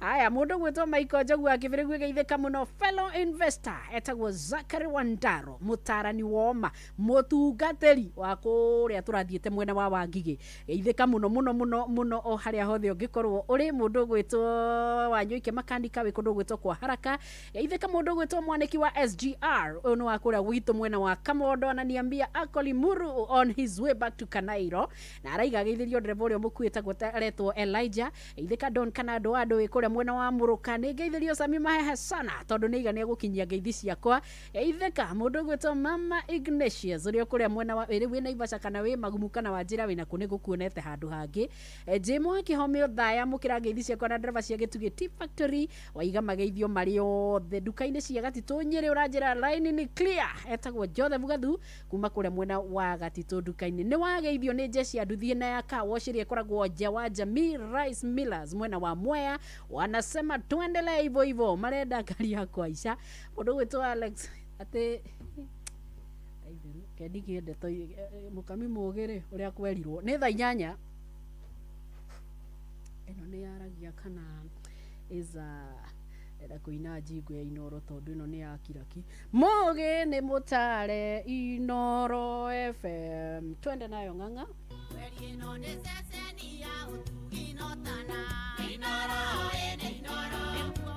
Aya mundu gwitwo Michael Njogu akibirigwe geithika muno fellow investor etagwo Zachary Wandaro mutarani woma mutungatiri wa kuria turathiete mwena wa Wangige geithika muno muno muno muno o haria hothe ungikorwo uri mundu gwitwo Wanyoike makanika wi kundu gwitwo kwa haraka geithika mundu gwitwo mwaniki wa SGR uyu ni wa kuria gwitu mwena wa Kamondo ananiambia akoli muru on his way back to Kanairo na araiga geithirio ndereba uria mukuitagwo aretwo Elijah geithika Don Kanado andu wi kuria mwena wa Muruka ni geithirio Sami Mahehe sana tondu ni iga ni gukinyia ngeithi ciakwa geithika mundu gwitwo Mama Ignatius uria kuria mwena wa ri wi Naivasha kana wi Magumu kana wa njira wina ku ni gukuonete handu hangi Jimo akihomio thaya mukira ngeithi ciakwa na ndereba cia Gĩtugĩ Tea Factory waiga mageithio mari othe nduka-inĩ cia Gatitũ Nyĩrĩ ũranjĩra line ni clear etagwo Joseph Gathu kuma kuria mwena wa Gatitũ nduka-inĩ nĩ wageithio nĩ jeshi ya nduthi na ya car wash ĩrĩa ĩkoragwo nja wa Jamii Rice Millers mwena wa Mwea wanasema tuendelee hivyo hivyo marenda ngari ya kuaica mũndũ gwĩtwo Alex atĩ kendigie ndeto mukami mũgĩ ũrĩa kwerirwo nĩ thaa 8 ĩno nĩ yaragia kana is a enda kuina njingo ya Inoro tondu ĩno nĩ ya kiraki mũgĩ nĩ mũtare Inoro FM twende nayo ng'ang'a ĩno nĩ ceceni ya ũtugi notana Inoro ĩnĩ Inoro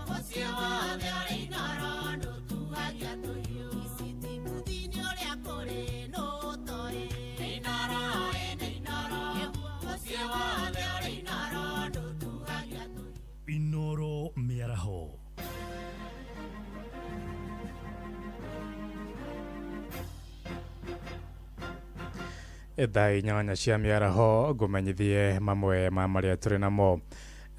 mũciĩ wothe ũrĩ Inoro ndũtuagia tũhiũ iciti mũthini ũrĩa kũrĩ nũtoĩ Inoro ĩnĩ Inoro mũciĩ wothe ũrĩ Inoro ndũtuagia tũhiũ Inoro mĩaraho thaa 8 cia mĩaraho ngũmenyithie mamwe ma marĩa tũrĩ namo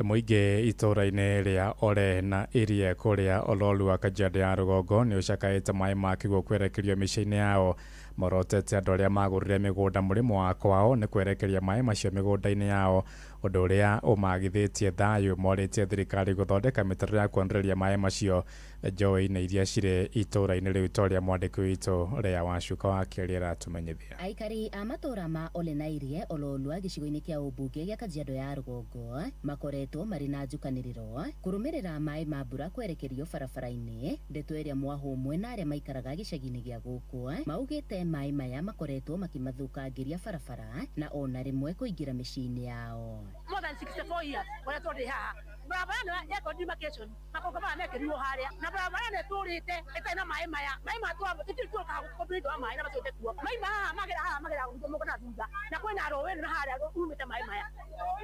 mũingĩ itũũra-inĩ rĩa Ore na Irie kũrĩa Ololua Kajiado ya rũgongo nĩ ũcakaĩte maĩ ma kĩguũ kwerekerio mĩciĩ-inĩ yao morotete andũ arĩa magũrire mĩgũnda mũrĩmo wa kwao nĩ kwerekeria maĩ macio mĩgũnda-inĩ yao ũndũ ũrĩa ũmagithĩtie thayũ morĩtie thirikari gũthondeka mĩtaro ya kuonereria maĩ macio njũĩ-inĩ iria cirĩ itũũra-inĩ rĩu ta ũrĩa mwandĩki witũ Lea Wacuka wa Kĩeria aratũmenyithia. Aikari a matũũra ma Ole na Irie Ololua gĩcigo-inĩ kĩa ũmbunge gĩa Kajiado ya rũgongo makoretwo marĩ na njukanĩrĩro kũrũmĩrĩra maĩ ma mbura kwerekerio barabara-inĩ ndeto ĩrĩa mwahũmwe na arĩa maikaraga gĩcagi-inĩ gĩa gũkũ maugĩte maĩ maya makoretwo makĩmathũkangĩria barabara na ona rĩmwe kũingĩra mĩciĩ-inĩ yao. More than 64 years ũrĩa tũrĩ haha barabara ĩno ya demarcation makongo maya mekĩrirwo harĩa na barabara ĩno ĩtũrĩte ĩtarĩ na maĩ maya maĩ maya tũtirĩ tũkaga kũmĩndũ wa maĩ na matũrĩte kuo maĩ maya haha magera haha magera mũko na thutha na kwĩna rũĩ na harĩa rumĩte maĩ maya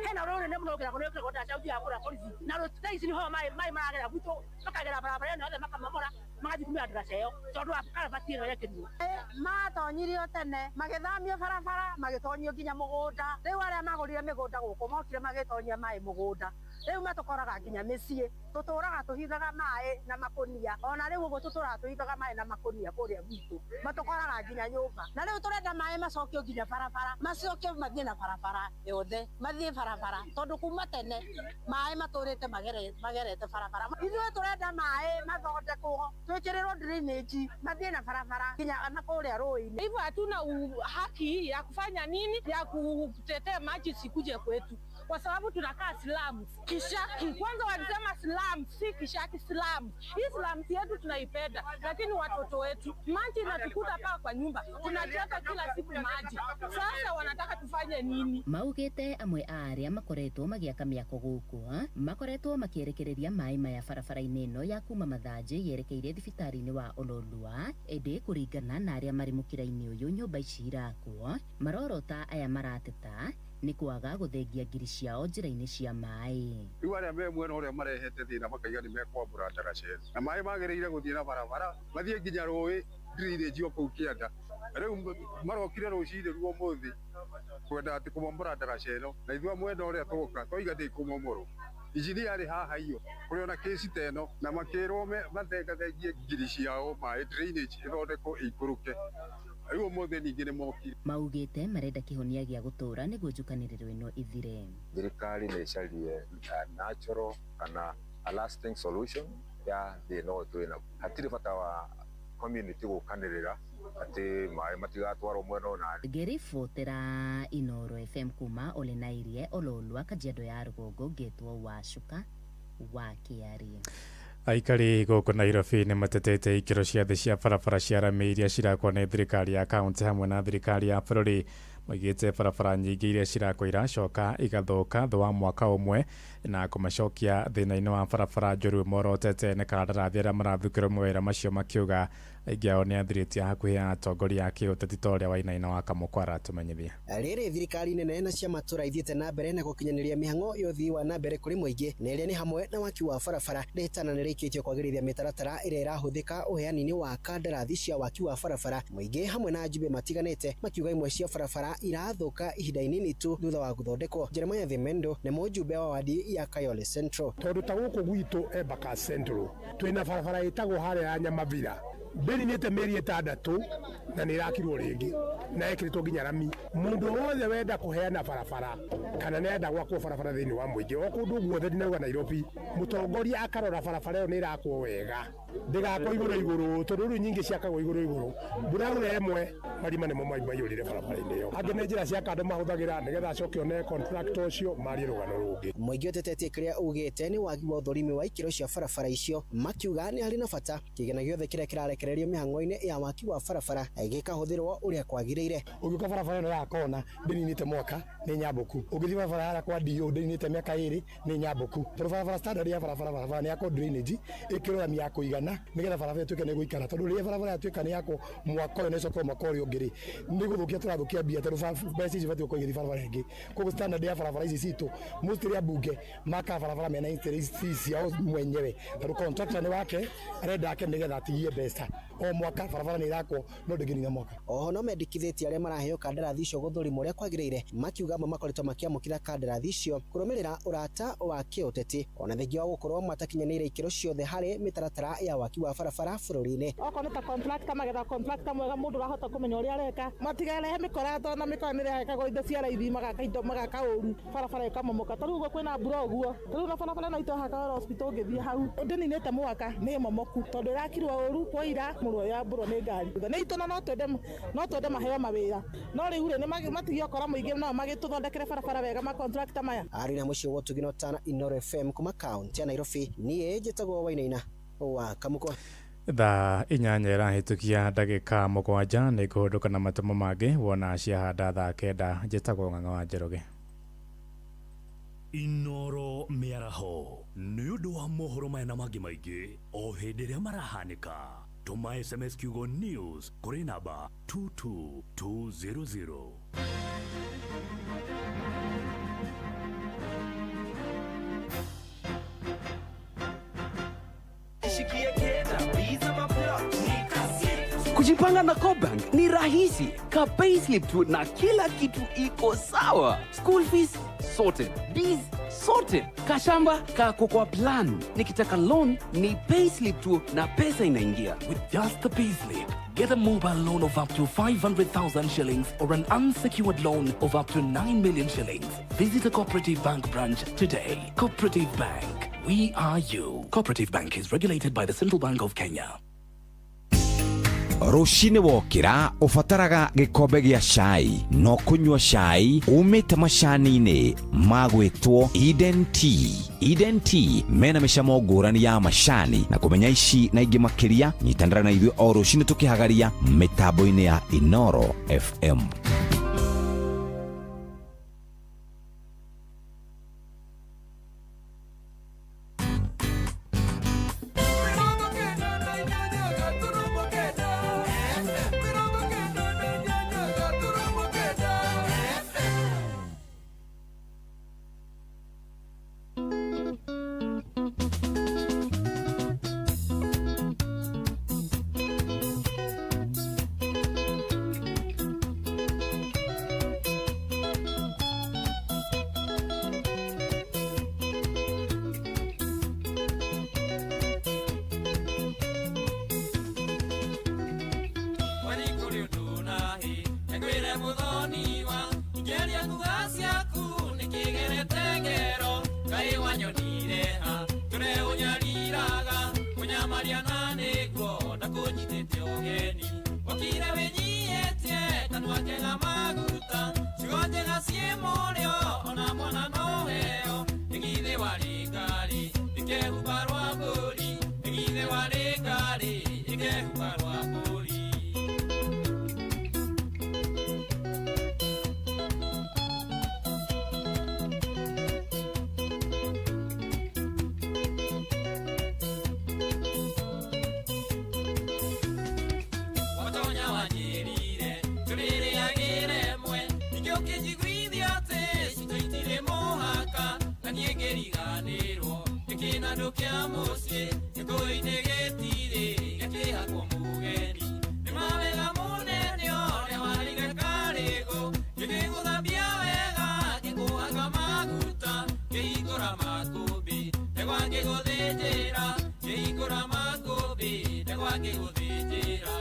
hena rũĩ rũnene mũno rũkĩra kũrĩa ndaca ũthiaga kũrĩa borithi na thaa ici nĩho maĩ maragera gwitũ makagera barabara ĩno yothe makamomora magathiĩ kumĩra ndaraca ĩyo tondũ wa karabati ĩno yekĩrirwo. Matonyirio tene magĩthamio barabara magĩtonyio nginya mũgũnda rĩu arĩa magũrire mĩgũnda gũkũ mokire magĩtonyia maĩ mũgũnda rĩu matũkoraga nginya mĩciĩ tũtũraga tũhithaga maĩ na makũnia ona rĩu ũguo tũtũraga tũhithaga maĩ na makũnia kũrĩa gwitũ matũkoraga nginya nyũmba na rĩu tũrenda maĩ macokio nginya barabara macokio mathiĩ na barabara yothe mathiĩ barabara tondũ kuma tene maĩ matũrĩte magerete barabara ithuĩ tũrenda maĩ mathondekwo twĩkĩrĩrwo drainage mathiĩ na barabara nginya na kũrĩa rũĩ-inĩ. Hivyo hatuna haki ya kufanya nini ya kutetea maji sikuje kwetu kwa sababu tunakaa slums. Kishaki kwanza walisema slums, si Kishaki, slums. Hii slums yetu tunaipenda, lakini watoto wetu maji inatukuta paka kwa nyumba, tunachota kila siku maji. Sasa wanataka tufanye nini? Maugĩte amwe a arĩa makoretwo magĩaka mĩako gũkũ makoretwo makĩerekereria maĩ maya barabara-inĩ ĩno ya kuma Mathanjĩ yerekeire thibitarĩ-inĩ wa Ololua ĩndĩ kũringana na arĩa marĩ mũkĩra-inĩ ũyũ nyũmba ici irakwo marorota aya marateta nĩ kwaga gũthengia ngiri ciao njĩra-inĩ cia maĩ. Rĩu arĩa me mwena ũrĩa marehete thĩna makaiga nĩ mekwambũra ndaraca ĩno na maĩ magĩrĩire gũthiĩ na barabara mathiĩ nginya rũĩ drainage o kũu kĩanda. Rĩu marokire rũcinĩ ruo ũmũthĩ kwenda atĩ kũmomora ndaraca ĩno na ithuĩ mwena ũrĩa twoka twaiga ndĩkũmomorwo. Injinia arĩ haha iyo kũrĩ ona kĩci ta ĩno na makĩrwo mathengathengie ngiri ciao maĩ drainage ĩthondekwo ĩikũrũke. Rĩu ũmũthĩ ningĩ nĩ mokire. Maugĩte marenda kĩhonia gĩa gũtũũra nĩguo njukanĩrĩro ĩno ithire. Thirikari nĩ ĩcarie natural kana a lasting solution ya thĩna ũyũ twĩ naguo. Hatirĩ bata wa community gũkanĩrĩra atĩ maĩ matigatwarwo mwena ũna. Ngĩribotera Inoro FM kuma Ole na Irie Ololua Kajiado ya rũgongo ngetwo Wacuka wa KRA. Aikari gũkũ Nairobi nĩ matetete ikĩro cia thĩ cia barabara cia rami iria cirakwo nĩ thirikari ya kaunti hamwe na thirikari ya bũrũri. Maigĩte barabara nyingĩ iria cirakwo iracoka igathũka thutha wa mwaka ũmwe na kũmacokia thĩna-inĩ wa barabara njũru. Morotete nĩ kandarathi arĩa marathukĩrwo mawĩra macio, makiuga aingĩ ao nĩ athirĩtie hakuhĩ ya atongoria a kĩũteti ta ũrĩa Wainaina wa Kamũkwa aratũmenyithia. Rĩrĩ thirikari nene na cia matũra ithiĩte na mbere na gũkinyanĩria mĩhang'o ya ũthii wa na mbere kũrĩ mũingĩ, na ĩrĩa nĩ hamwe na waki wa barabara. Rĩtana nĩrĩkĩtio kwagĩrithia mĩtaratara ĩrĩa ĩrahũthĩka ũheani-inĩ wa kandarathi cia waki wa barabara. Mũingĩ hamwe na ajumbe matiganĩte makiuga imwe cia barabara irathũka ihinda inini tu thutha wa gũthondekwo. Jeremiah Thimendo nĩ mũjumbe wa wadi ya Kayole Central. Tondũ ta gũkũ gwitũ Embakasi Central twĩna barabara ĩtagwo harĩa ya Nyamavira, ndĩninĩte mĩeri 6 na nĩ ĩrakirwo rĩngĩ na ĩkĩrĩtwo nginya rami. Mũndũ wothe wenda kũheana barabara kana nĩ enda gwakwo barabara thĩinĩ wa mũingĩ o kũndũ guothe, ndinauga Nairobi, mũtongoria akarora barabara ĩyo nĩ ĩrakwo wega, ndĩgakwo igũrũ igũrũ, tondũ rĩu nyingĩ ciakagwo igũrũ igũrũ. Mbura yaura ĩmwe marima nĩmo maiyũrire barabara-inĩ ĩyo. Angĩ nĩ njĩra cia kando mahũthagĩra nĩgetha acoke one contractor ũcio marie rũgano rũngĩ. Mũingĩ ũtetetie kĩrĩa ugĩte nĩ wagi wa ũthũrimi wa ikĩro cia barabara icio, makiuga nĩ harĩ na bata kĩgĩna gĩothe kĩrĩa kĩrarekererio mĩhang'o-inĩ ya waki wa barabara gĩkahũthĩrwo ũrĩa kwagĩrĩire. Ũngĩũka barabara ĩno ya kona ndĩninĩte mwaka nĩ nyambũku, ũngĩthiĩ barabara ya kwa DO ndĩninĩte mĩaka 2 nĩ nyambũku, tondũ barabara standard ya barabara nĩ yakwo drainage ĩkĩrwo rami ya kũigana nĩgetha barabara ĩtuĩke nĩ gũikara, tondũ rĩrĩa barabara yatuĩka nĩ yakwo mwaka ũyũ na ĩcoke mwaka ũrĩa ũngĩ rĩ, nĩ gũthũkia tũrathũkia mbia, tondũ mbeca ici ibatiĩ gũkorwo igĩthiĩ barabara ĩngĩ. Koguo standard ya barabara ici citũ mostly ambunge makaga barabara mena interest ciao mwenyewe, tondũ contractor nĩ wake arenda ake nĩgetha atigie mbeca o mwaka. Barabara nĩ irakwo no ndĩngĩnina mwaka. Oho no mendekithĩtie arĩa maraheo kandarathi icio gũthũrimwo ũrĩa kwagĩrĩire, makiuga amwe makoretwo makĩamũkĩra kandarathi icio kũrũmĩrĩra ũrata wa kĩũteti, ona thengia wa gũkorwo matakinyanĩire ikĩro ciothe harĩ mĩtaratara ya waki wa barabara bũrũri-inĩ. Okorwo nĩ ta contractor magetha contractor mwega, mũndũ ũrahota kũmenya ũrĩa areka, matigarehe mĩkora tondũ na mĩkora nĩ ĩrehekaga indo cia raithi, magaka indo magaka ũru, barabara ĩkamomoka. Ta rĩu ũguo kwĩna mbura ũguo, ta rĩu na barabara ĩno itũ haha hospital ũngĩthiĩ hau ndĩninĩte mwaka nĩ momoku, tondũ ĩrakirwo ũru kwaira mũrũ yambũrwo nĩ ngari. Nĩ itũ na no twende maheo mawĩra, no rĩu rĩ nĩ matigie ũkora mũingĩ no magĩtũthondekere barabara wega ma contractor maya. Arĩ na mũciĩ wa Ũtugi na Ũtana, Inooro FM kuma kaunti ya Nairobi, niĩ njĩtagwo Wainaina wa Kamũkwa. Thaa 8 ĩrahĩtũkia ndagĩka 7 nĩ kũhũndũka na matũmo mangĩ wona ciahanda thaa 9. Njĩtagwo Ng'ang'a wa Njoroge. Inooro mĩaraho nĩ ũndũ wa mohoro maya na mangĩ maingĩ o hĩndĩ ĩrĩa marahanĩka. Tũma SMS kiugo news kũrĩ namba 22200. Kujipanga na CoBank ni rahisi. Ka payslip tu na kila kitu iko sawa. School fees sorted, bills sorted, kashamba kako kwa plan. Nikitaka loan ni payslip tu na pesa inaingia. With just the payslip, get a mobile loan of up to 500,000 shillings or an unsecured loan of up to 9 million shillings. Visit a Cooperative Bank branch today. Cooperative Bank, we are you. Cooperative Bank is regulated by the Central Bank of Kenya. Rũcinĩ wokĩra ũbataraga gĩkombe gĩa cai, no kũnyua cai umĩte macani-inĩ magwĩtwo Eden Tea. Eden Tea mena mĩcamo ngũrani ya macani, na kũmenya ici na ingĩ makĩria nyitanĩra na ithuĩ o rũcinĩ tũkĩhagaria mĩtambo-inĩ ya Inooro FM. Ngĩgũthĩnjĩra.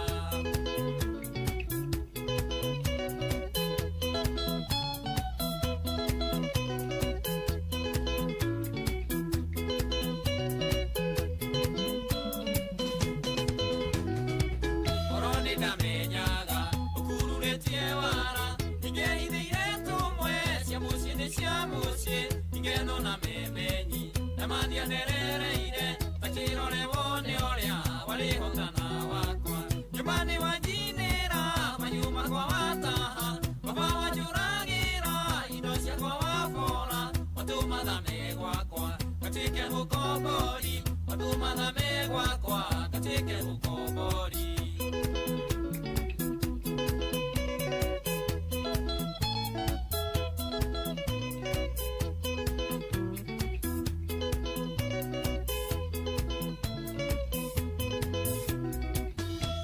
Korwo nĩndamenyaga ũkururĩtie wara, ingĩhithĩire tũmwe cia mũciĩ nĩ cia mũciĩ, ingeno na memenyi na mathianerereire ta kĩrore wone ũrĩa warĩhotana wakwa. Nyũmba nĩ wanjinĩra mahiũ makwa wataha, baba wanjũragĩra indo ciakwa wabora, watũma thame gwakwa gatuĩke mũkombori, watũma thame gwakwa gatuĩke mũkombori.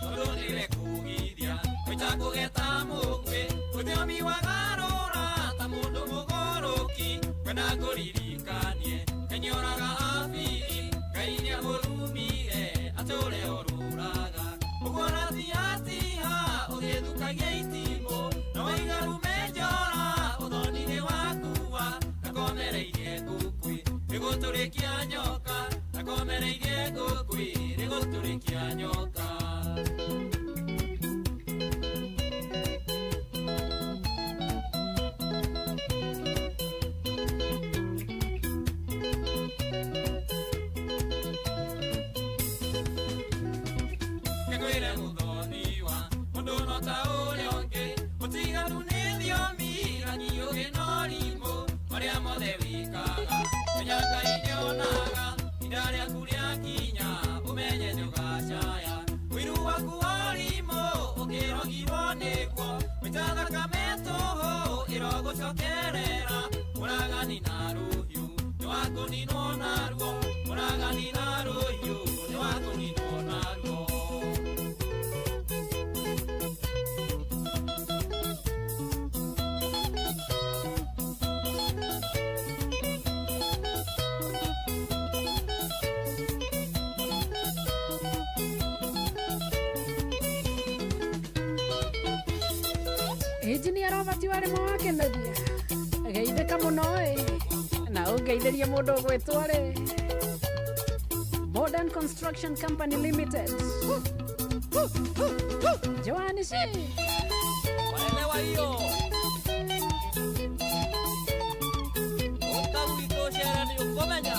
Tondũ nĩwe kũgithia gwĩta kũgeta mũgwĩ, rũthiomi wagarũra ta mũndũ mũgũrũki, kwenda ngũririkanie ngenyoraga abiri, Ngai nĩamũrumire atũre orũraga. Ũguo ratiatiha ũgĩthukagia itimũ, na waiga rume njora ũthoni nĩwakua, ndakomereirie ngũkwĩ rĩgũtũrĩkia nyoka, ndakomereirie ngũkwĩ rĩgũtũrĩkia nyoka. Nĩngwĩre mũthoniwa mũndũ no ta ũrĩa ũngĩ, mũtiganu nĩ thiomi rangi ũgĩ na ũrimũ, marĩa mothe wĩkaga menya Ngai nĩonaga, ihinda rĩaku rĩakinya ũmenye nĩũgacaya. Ũiru waku wa ũrimũ ũkĩrogirwo nĩguo, gwĩta thakame tũhũ ĩrogũcokerera, mũragani na rũhiũ nĩwakũninwo naruo, mũragani na rũhiũ nĩwakũninwo naruo. Engineer Robert warĩ mwa wakenagia geithĩka mũno ĩ na ũngeithĩrie mũndũ ũgwĩtwo rĩ Modern Construction Company Limited. Joani C. Waelewa hiyo? Ũka gwitũ cere nĩ ũkũmenya.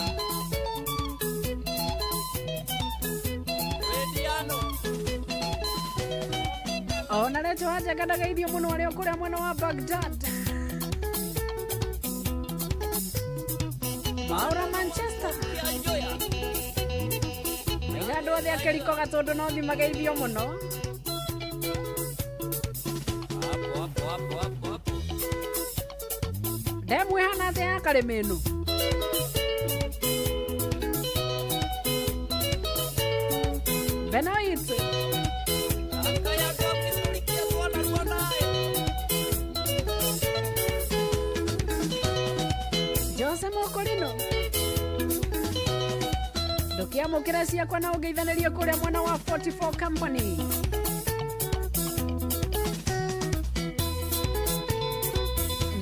Wĩndiano. Ona Recho Haja ndageithio mũno arĩ o kũrĩa mwena wa Baghdad. Maura Manchester. Maiga andũ othe a Kĩriko Gatũndũ no thi mageithio mũno. Hapo hapo hapo hapo hapo. Ndemu ĩhana atĩa ya karĩma ĩno? Benoit. Jose Mokorino. Ndũkĩamũkĩra ciakwa na ũngeithanĩrie kũrĩa mwena wa 44 Company.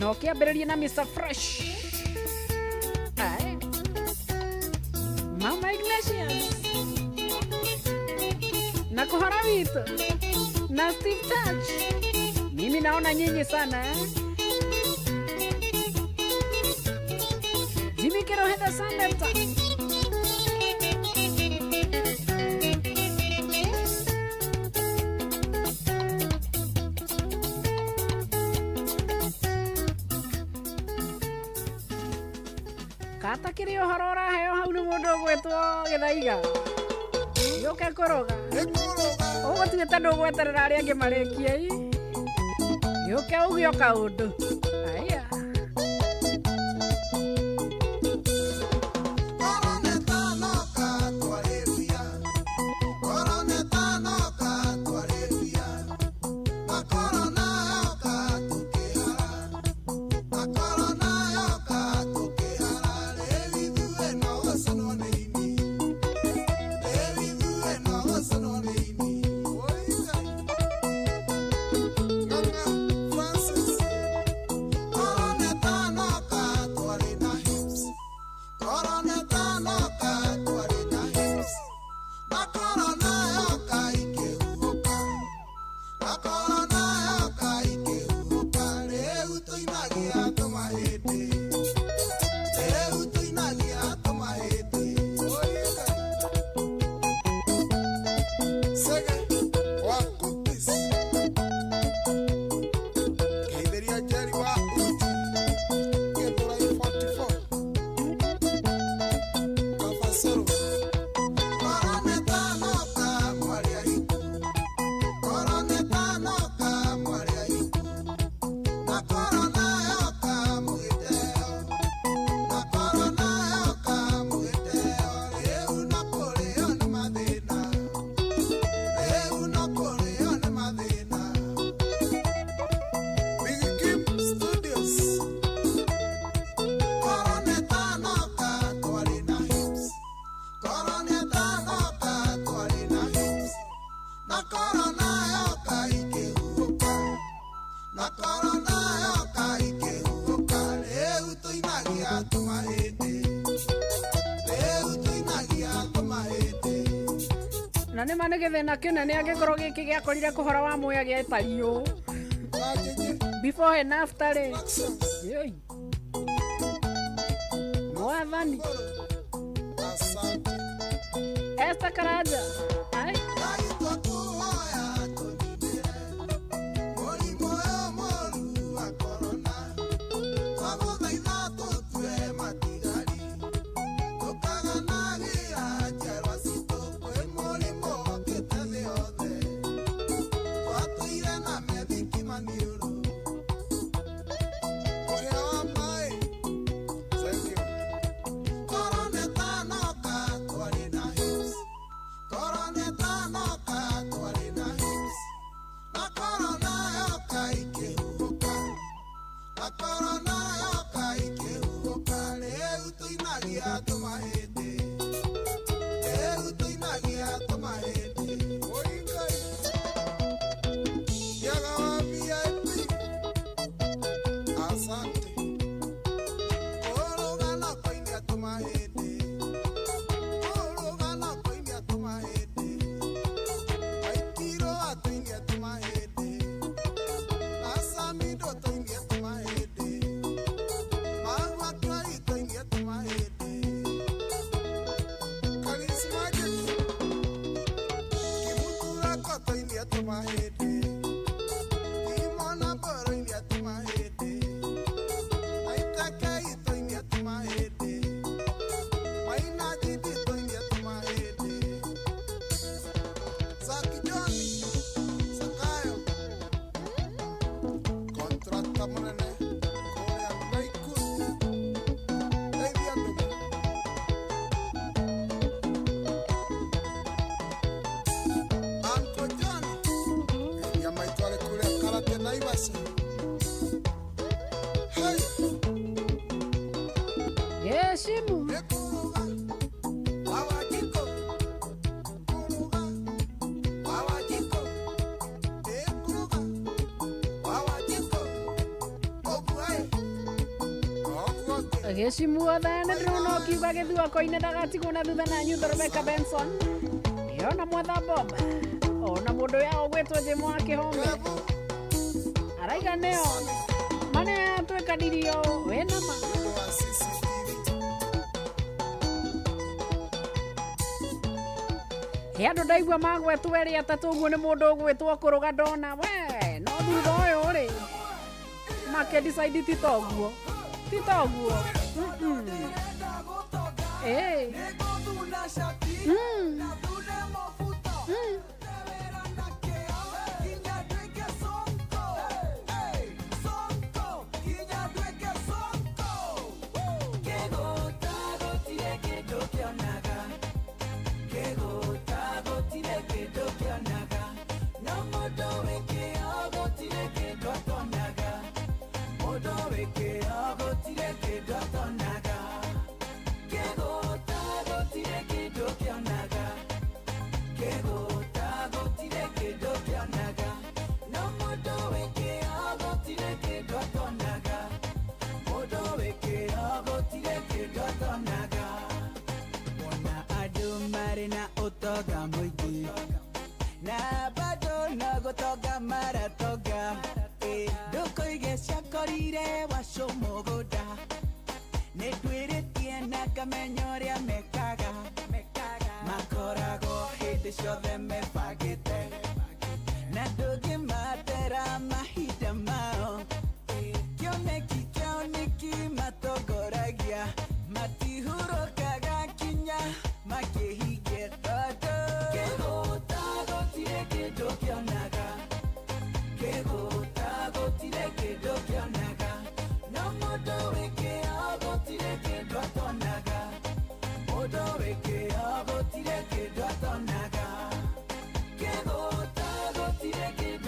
Na ũkĩambĩrĩrie na Mr. Fresh. Aye. Mama Ignatius. Na kuhora witũ na Steve Touch. Mimi naona nyinyi sana eh? Jimmy Kiroheda Sanepta. Kata kĩrĩ ũhoro ũraheo hau nĩ mũndũ ũgwĩtwo Gĩthaiga. Gĩũke kũrũga. Ũgũtuĩte ndũgweterera arĩa angĩ marĩkie ĩ. Gĩũke uge o kaũndũ. Aya. No. Na nĩ ma nĩ gĩthĩna kĩnene angĩkorwo gĩkĩ gĩakorire kũhora wa muya gĩatariĩ ũũ. Before and after rĩ. Yoi. Mwathani. Esther Karanja. Ai. Yeshimu. Gĩcimu othe nĩ ndĩrona ũkiuga gĩthuako-inĩ ndagatigwo na thutha na nyutho Rebecca Benson ona mwatha Bob ona mũndũ ya ũgwĩtwo Jim wa Kĩhome araiga nĩo manĩa twĩkanirio wĩna ma. He andũ ndaigua magwetwo erĩ atatũ ũguo nĩ mũndũ ũgwĩtwo kũrũga ndona we no thutha ũyũ rĩ make decide ti toguo ti toguo. Eh. Na bado no gotoga maratoga ndukoige ciakorire waco mũgũnda nĩndwĩrĩtie na ngamenya ũrĩa mekaga makoragwo hĩndĩ ciothe mebangĩte na ndũngĩmatera mahinda mao kĩoneki kĩao nĩkĩmatongoragia matihurũkaga kinya makĩhingie tondũ kĩgũta gũtirĩ kĩndũ kĩonaga kĩgũta gũtirĩ kĩndũ kĩonaga no mũndũ wĩ kĩo gũtirĩ kĩndũ atonaga mũndũ wĩ kĩo gũtirĩ kĩndũ atonaga kĩgũta gũtirĩ kĩndũ.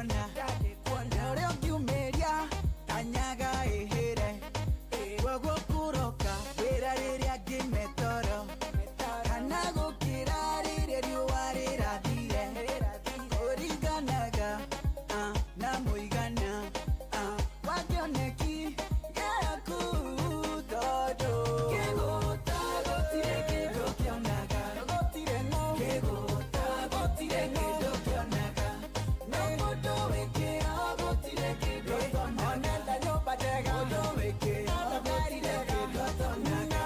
Ndangĩkuona na ũrĩa ũngiumĩria kanyaga ĩhĩre koguo kũroka wĩra rĩrĩa ngĩme toro kana gũkĩra rĩrĩa riũa rĩrathire kũringanaga na mũigana wa kĩoneki gĩaku tondũ kĩgũta gũtirĩ kĩndũ kĩonaga gũtirĩ no kĩgũta gũtirĩ kĩndũ kĩonaga no mũndũ wĩ kĩo gũtirĩ kĩndũ atonaga onenda nyũmba njega mũndũ wĩ kĩo gũtirĩ kĩndũ atonaga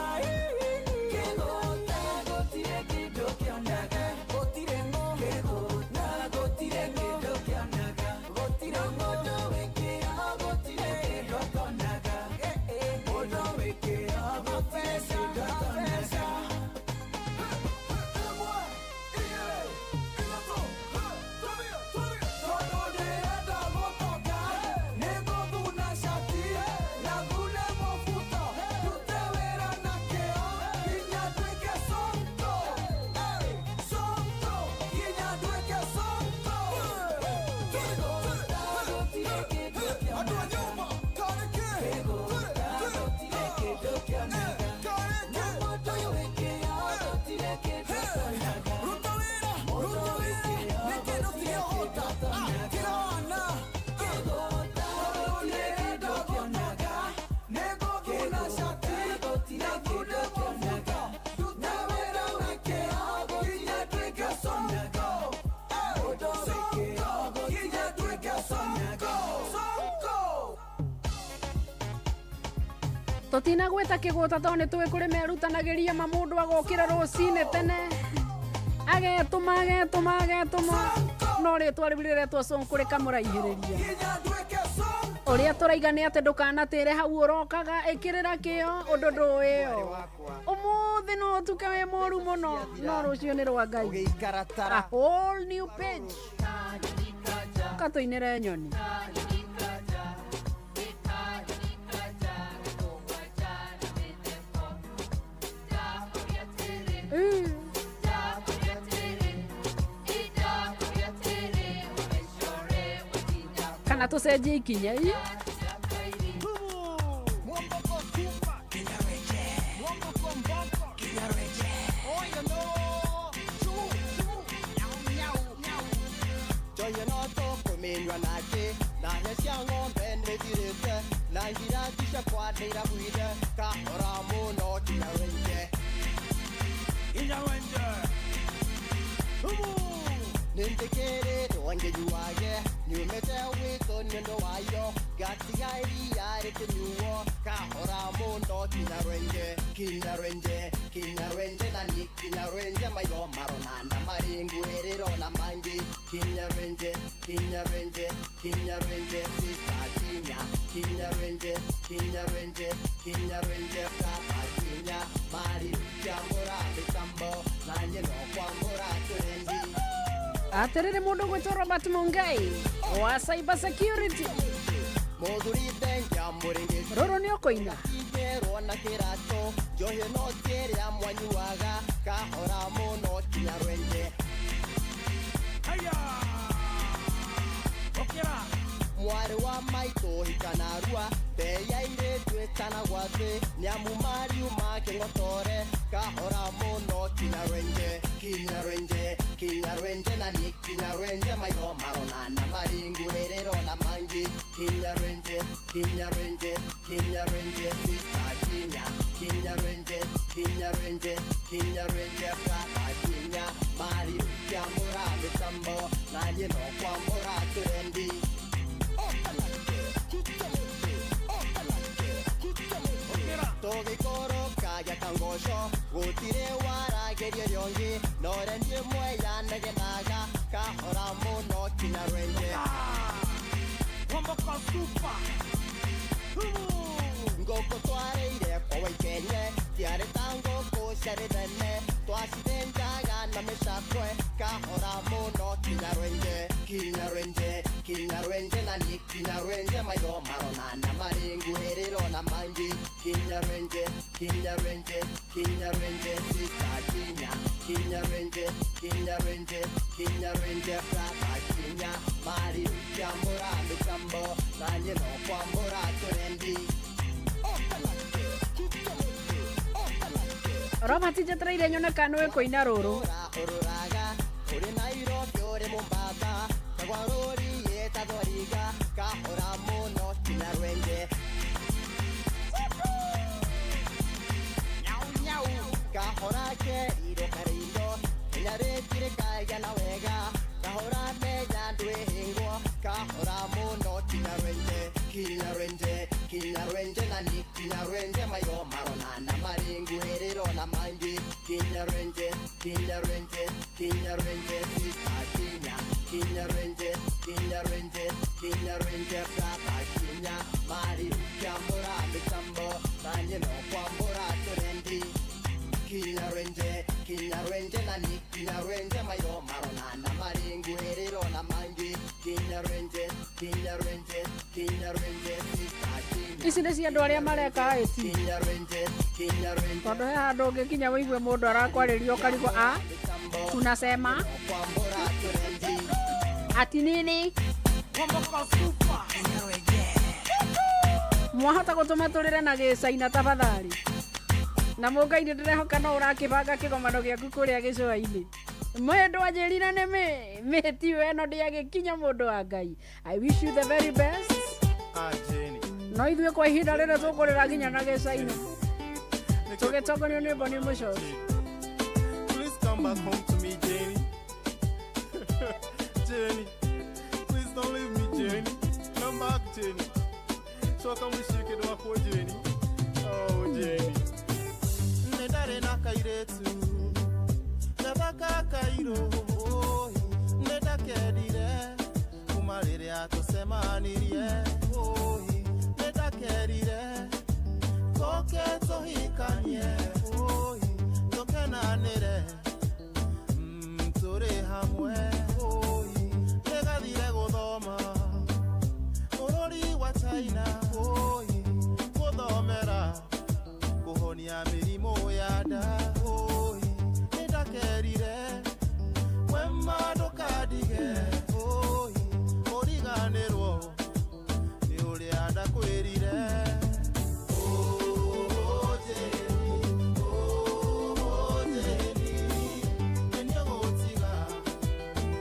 kĩgũta gũtirĩ kĩndũ kĩonaga gũtirĩ no kĩgũta gũtirĩ kĩndũ kĩonaga gũtirĩ mũndũ wĩ kĩo gũtirĩ kĩndũ atonaga mũndũ wĩ kĩo gũtirĩ kĩndũ atonaga. Tondũ ndĩrenda gũtonga nĩngũthuna cati na thune mũbuto ndute wĩra na kĩo nginya nduĩke sonko sonko nginya nduĩke sonko. Kĩgũta gũtirĩ kĩndũ kĩonaga. Kĩgũta gũtirĩ kĩndũ kĩonaga. Na mũndũ wĩ kĩo gũtirĩ kĩndũ atonaga. Mũndũ wĩ kĩo gũtirĩ kĩndũ atonaga. Kĩgũta gũtirĩ kĩndũ kĩonaga. Nĩngũthuna cati na thune mũbuto ndute wĩra na kĩo nginya nduĩke sonko mũndũ wĩ kĩo nginya nduĩke sonko sonko. Tũtinagwĩta kĩgũta tondũ nĩ tũĩ kũrĩ merutanagĩria ma mũndũ agokĩra rũcinĩ tene agetũma agetũma agetũma no rĩtwa rĩu rĩretwo Sonko rĩkamũraihĩrĩria. Ũrĩa tũraiga nĩ atĩ ndũkanatĩre hau ũrokaga ĩkĩrĩra kĩo ũndũ ndũĩyo ũmũthĩ no ũtuke wĩ mũru mũno no rũciũ nĩ rwa Ngai. A whole new page katũinĩre nyoni. Kana tũcenjie ikinya ii. Njohi no tũkũmĩnyua nake na hĩa cia ng'ombe nĩthirĩte na ngirathi ciakwa nĩirabuire kahora mũno nginya rwenje nĩnjĩkĩrĩrwo ngĩnyuage nyumĩte gwitũ nĩ ũndũ wayo ngatiga iria rĩkĩnyuo kahora mũno nginya rwenje kinya rwenje kinya rwenje na niĩ kinya rwenje maitho maronana marĩ nguhĩrĩro na mangĩ kinya rwenje kinya rwenje kinya rwenje sister kinya kinya rwenje kinya rwenje kinya rwenje baba kinya marirukiamũra mĩtambo na niĩ no kwamũra tũrendi. Atĩrĩrĩ mũndũ gwĩtwo Robert Mungai wa cyber security Mũthuri thengia mũrĩngĩti rũrũ nĩ ũkũina inyerwo na kĩratũ njohi no ti ĩrĩa mwanyuaga kahora mũno kinya rwenje mwarĩ wa maitũ hika narua mbei ya airĩtu ĩtanagwa thĩ nĩamu mariuma kĩng'otore kahora mũno kinya rwenje kinya rwenje kinya rwenje na niĩ kinya rwenje maitho maronana marĩ nguhĩrĩro na mangĩ kinya rwenje kinya rwenje kinya rwenje sister kinya kinya rwenje kinya rwenje kinya rwenje baba kinya marirukiamũra mĩtambo na niĩ no kwamũra tũrendi. Tũgĩikũrũka gĩa gũtirĩ warageria ũrĩa ũngĩ na ũrĩa niĩ mweyanegenaga kahora mũno kinya rwenje ngũkũ twarĩire kwa Waikenye tiarĩ ta ngũkũ ciarĩ nene twacithĩnjaga na mĩcakwe kahora mũno kinya rwenje kinya rwenje kinya rwenje na niĩ kinya rwenje maitho maronana marĩ nguhĩrĩro na mangĩ kinya rwenje kinya rwenje kinya rwenje sister kinya kinya rwenje kinya rwenje kinya rwenje brother kinya Mari kiambura mitambo nanye no kwambura turendi. Robert njetereire nyone kana nĩ kũina rũrũ. Ururaga uri Nairobi uri Mombasa kagwaruri yetagoriga kahora muno kinya rwenje. Nyau nyau kahora keriro karindo kinya retire kaiga na wega kahora meja ndwihingwo kahora muno kinya rwenje kinya rwenje kinya rwenje nani kinya rwenje mayo marona na maringuherero na mangi kinya rwenje kinya rwenje kinya rwenje sista kinya kinya rwenje kinya rwenje kinya rwenje brata kinya mari kiambura mitambo nanye no kwambura turendi kinya rwenje nani kinya rwenje mayo marona na maringuherero na mangi kinya rwenje kinya rwenje kinya rwenje sista kinya. Ici nĩ cia andũ arĩa mareka IT tondũ he handũ ũngĩkinya wĩigue mũndũ arakwarĩria ũkarigwo a tunasema ati nini mwahota gũtũma tũrĩre na gĩcaina tafadhali na mũngai-inĩ ndĩrehoka no ũrakĩbanga kĩgomano gĩaku kũrĩa gĩcũa-inĩ mũndũ anjĩrire nĩ mĩ tiwe ĩno ndĩagĩkinya mũndũ wa Ngai. I wish you the very best. No ithuĩ kwa ihinda rĩrĩ tũkũrĩra nginya na gĩcaina tũgĩtongorio nĩ Boni Mũcoki. Please come back home to me, Janie. Janie, please don't leave me, Janie. Come back, Janie. So come we shake it off for Janie. Oh, Janie. Nedare na kairetu. Nabaka kairo. Nedakedire. Umarire atosemanirie. Ohi. Nedakedire. Toke tohikanye. Ohi. Tokenanire. Tore hamwe. Ohi. Negathire guthoma. Bururi wa China. Ohi. Guthomera. Kuhonia mirimu ya nda. Ohi. Nedakerire. Wema ndukandige. Ohi. Uriganirwo. Ni uria ndakwirire. Oh, Jane. Oh, Jane. Nĩũgũtiga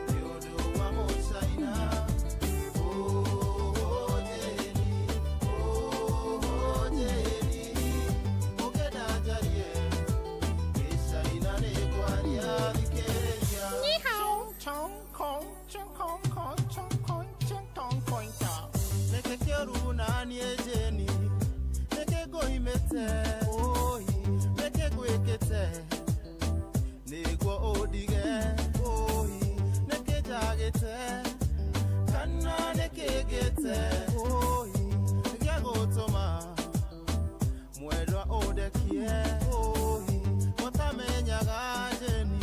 nĩ ũndũ wa mũcaina. Oh, Jane. Oh, Jane. Ũngĩenda njarie gĩcaina nĩngwaria thikĩrĩria. Chong kong chong kong kong chong kong chong kong kong chong. Nĩkĩ kĩũru na niĩ Jane? Nĩkĩ ngũimĩte? Ohi. Nĩkĩ ngwĩkĩte? Nĩguo ũndige. Ohi. Nĩkĩ njagĩte? Kana nĩkĩ ngĩte? Ohi. Gĩa gũtũma mwendwa ũndekie. Ohi. Mũtamenyaga Jane,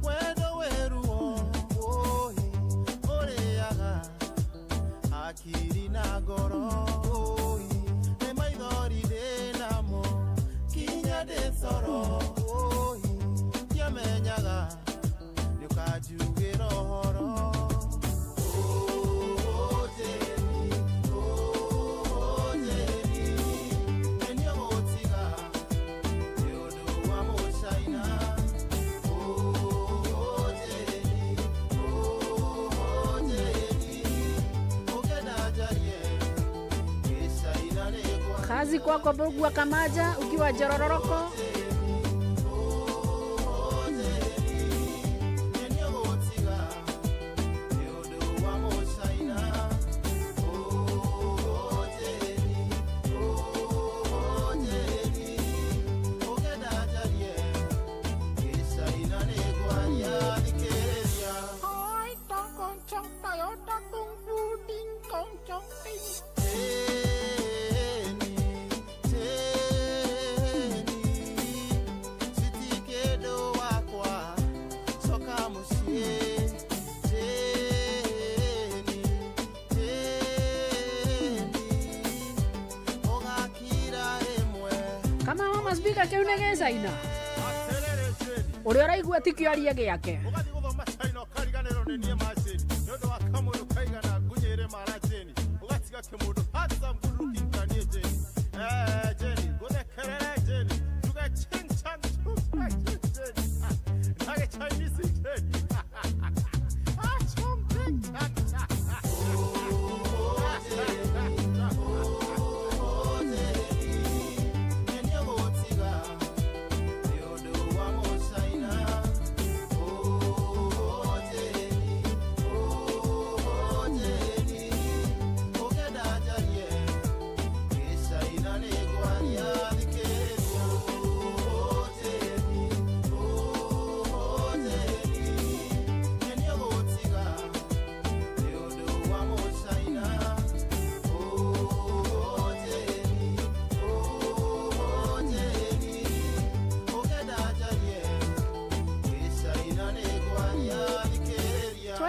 wendo wĩ ruo. Ohi. Ũrĩaga akiri na ngoro. Ohi. Nĩ maithori ndĩnamo kinya ndĩ toro. Ohi. Ndiamenyaga nĩũkanjugĩra ũhoro. Oh, Jane. Oh, Jane. Nĩũgũtiga nĩ ũndũ wa mũcaina. Oh, Jane. Oh, Jane. Ũngĩenda njarie gĩcaina nĩngwaria. Kazi kwako Mbugua Kamaja ukiwa Jorororoko. Nĩũgũtiga nĩ ũndũ wa mũcaina. Oh, Jane. Oh, Jane. Ũngĩenda njarie gĩcaina nĩngwaria thikĩrĩria. Oi, tong kong chong Toyota kung fu ding kong chong ding. Jane, Jane, kĩndũ wakwa coka mũciĩ. Jane, Jane, ũgakira rĩmwe. Kama mama speaker kĩu nĩ gĩcaina ũrĩa ũraigua ti kĩaria gĩake. Ũgathiĩ gũthoma China ũkariganĩrwo nĩ niĩ macini nĩ ũndũ wa kamũndũ kaigana.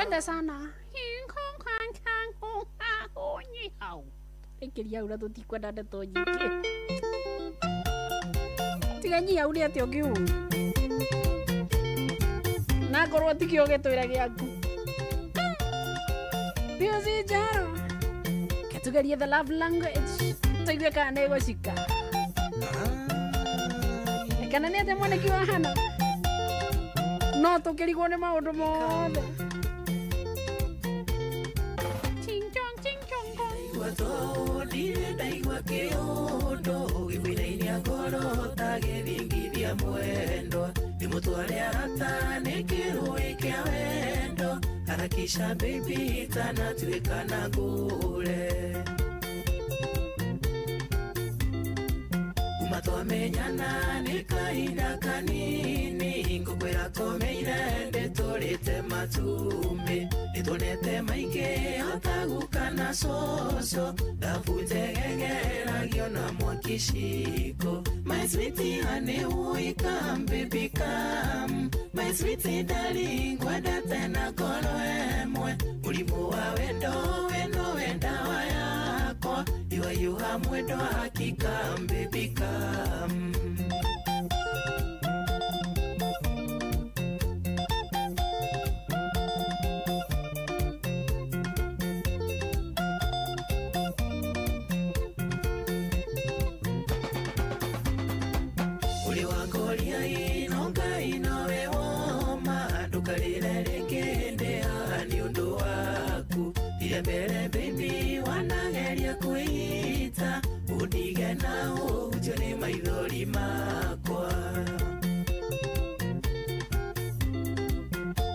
Asante sana. Rĩkĩria hau na tũtikwenda ndeto nyingĩ. Tiga nyia hau nĩ atĩa ũngĩũĩ. Na ngorwo tikĩo gĩtwĩre gĩaku. Piusi Njaro. Ketugerie the love language. Tũigue kana nĩ ĩgũcika. Kana nĩ atĩa mwanĩki wa hana. No tũkĩrigwo nĩ maũndũ mothe. Ching chong ching chong kong. Ndire ndaigua kĩũndũ gĩkũinainia ngoro ta gĩthingithia mwendwa ndĩmũtware arata nĩ kĩrũĩ kĩa wendo harakisha baby tanatuĩka na ngũre kuma twamenyana nĩ kahinda kanini ngũkwĩra komeire ndĩtũrĩte matumbĩ nĩtuonete maingĩ otaguka na cũcũ ndabutegegeragio na mwaki ciko. My sweetie honey, ui come baby come. My sweetie darling, ngwendete na ngoro ĩmwe mũrimũ wa wendo wendo we ndawa yakwa iwayuha mwendo hakika baby come. Mbere baby wanageria kwĩita ũndige na ũhutio nĩ maithori makwa.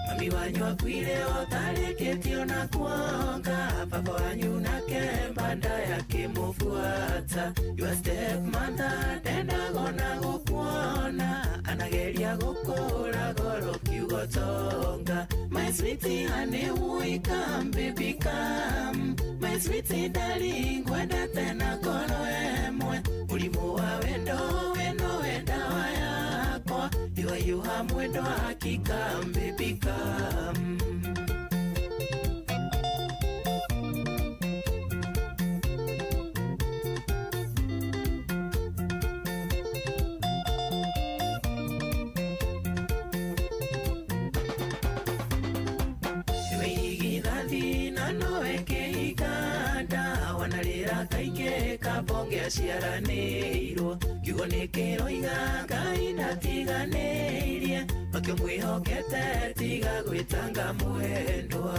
Mami wanyu akuire ũtarĩkĩtio na kuonga baba wanyu nake mbanda yakĩmũbuata. Your step mother ndendaga ona gũkuona anageria gũkũra goro kiugo tonga. My sweetie honey, ui come baby come. My sweetie darling, ngwendete na ngoro ĩmwe mũrimũ wa wendo wendo we ndawa yakwa iwayuha mwendo hakika baby come. Kabonge aciaranĩirwo kiugo nĩ kĩroiga Ngai ndatiganĩirie makĩmwĩhokete tiga gwĩtanga mwendwa.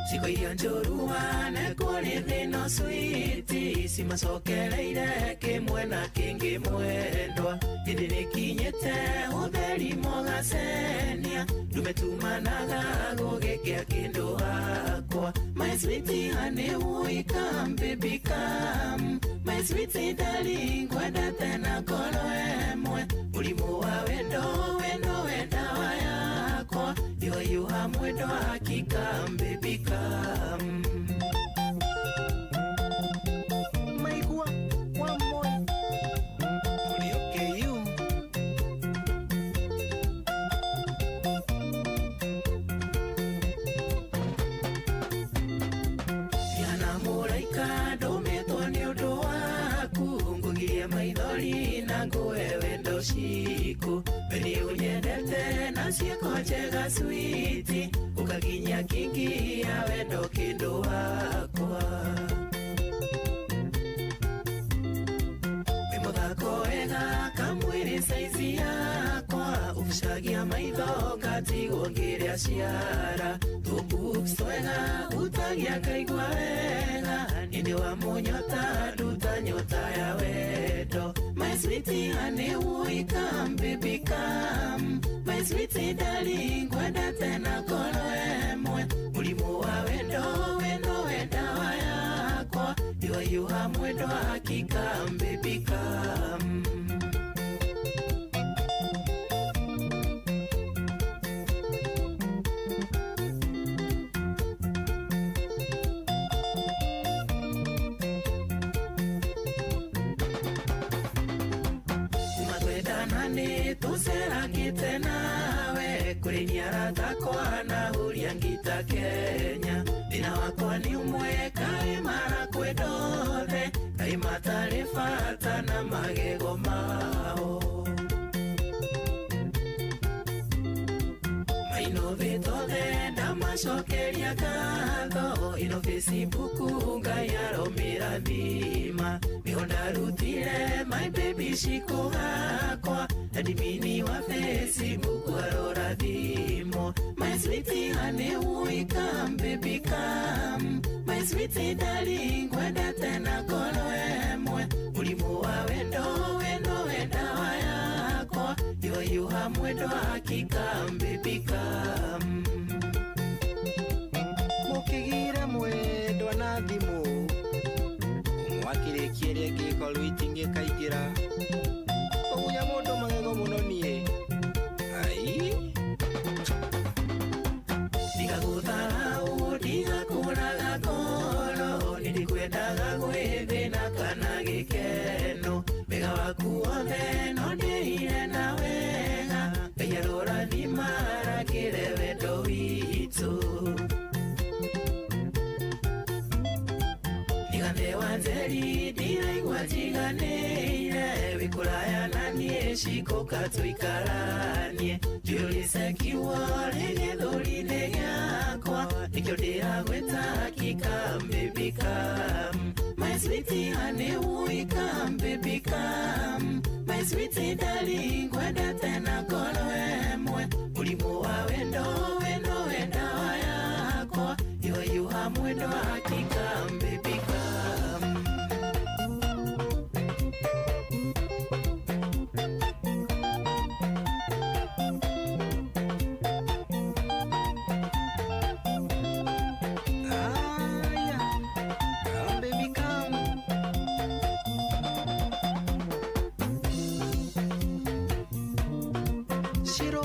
Ciiko iria njũru wanekwo nĩ thĩna switi cimacokereire kĩmwe na kĩngĩ mwendwa hĩndĩ nĩkinyĩte ũtheri mũgacenia ndumetumanaga gũgĩkĩa kĩndũ hakwa. My sweetie honey, ui come baby come. My sweetie darling, ngwendete na ngoro ĩmwe mũrimũ wa wendo wendo we ndawa yakwa iwayuha mwendo hakika baby come. Maigua wa moi Mũrĩokeyu. Yana mũraika ndũmĩtwo nĩ ũndũ waku ngũgirie maithori na ngũhe wendo ciku we nĩ ũnyendete na ciĩko njega switi ũkaginya kingi ya wendo kĩndũ wakwa. Wĩ mũthako wega kamwĩrĩ saizi yakwa ũbucagia maitho ngatigwo ngĩrĩa ciara tũboobs twega utagia ngaigua wega nĩ wa mũnyota nduta nyota ya wendo. My sweetie honey, ui come baby come. My sweetie darling, ngwendete na ngoro ĩmwe mũrimũ wa wendo wendo we ndawa yakwa iwayuha mwendo hakika baby come. Kuma twendana nĩ tũcerakĩte nawe ya Kenya thĩna wakwa nĩ ũmwe kaĩ marakwenda othe kaĩ matarĩ bata na magego mao mainovĩtothe ndamacokeria ngatho ino Facebook Ngai aromĩrathima nĩho ndarutire my baby shiko gakwa admini wa Facebook arorathimo my sweetie honey we come baby come my sweetie darling ngwendete na ngoro ĩmwe mũrimũ wa wendo wendo wendawa yakwa yoyuha mwendo hakika baby come Mũkĩgĩre mwendwa na thimũ mwakĩrĩkia ĩrĩa ĩngĩkorwo itingĩkaingĩra kũgunya mũndũ magego mũno niĩ ai ndigagũtharau ndigakũraga ngoro nĩndĩkwendaga gwĩthĩna kana gĩkeno wega waku wothe no ndĩire na wega Ngai arorathima arakĩre wendo witũ Ndigane wa Njeri ndiraigua njiganĩire wĩ kũraya na niĩ cikũka tũikaranie njũricekiwo rĩ gĩthũri-inĩ gĩakwa nĩkĩo ndĩragwĩta hakika baby come my sweetie honey we come baby come my sweetie darling ngwendete na ngoro ĩmwe mũrimũ wa wendo wendo wendawa yakwa yoyuha mwendo hakika baby come. Aya, come baby come. Shiro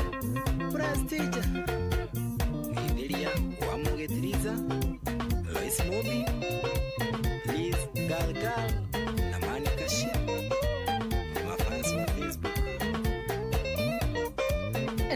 Prestige Mwithiria wa Mũgĩtiriza Lois Mubi Liz Gal Gal na Mani Kashia mafans wa Facebook.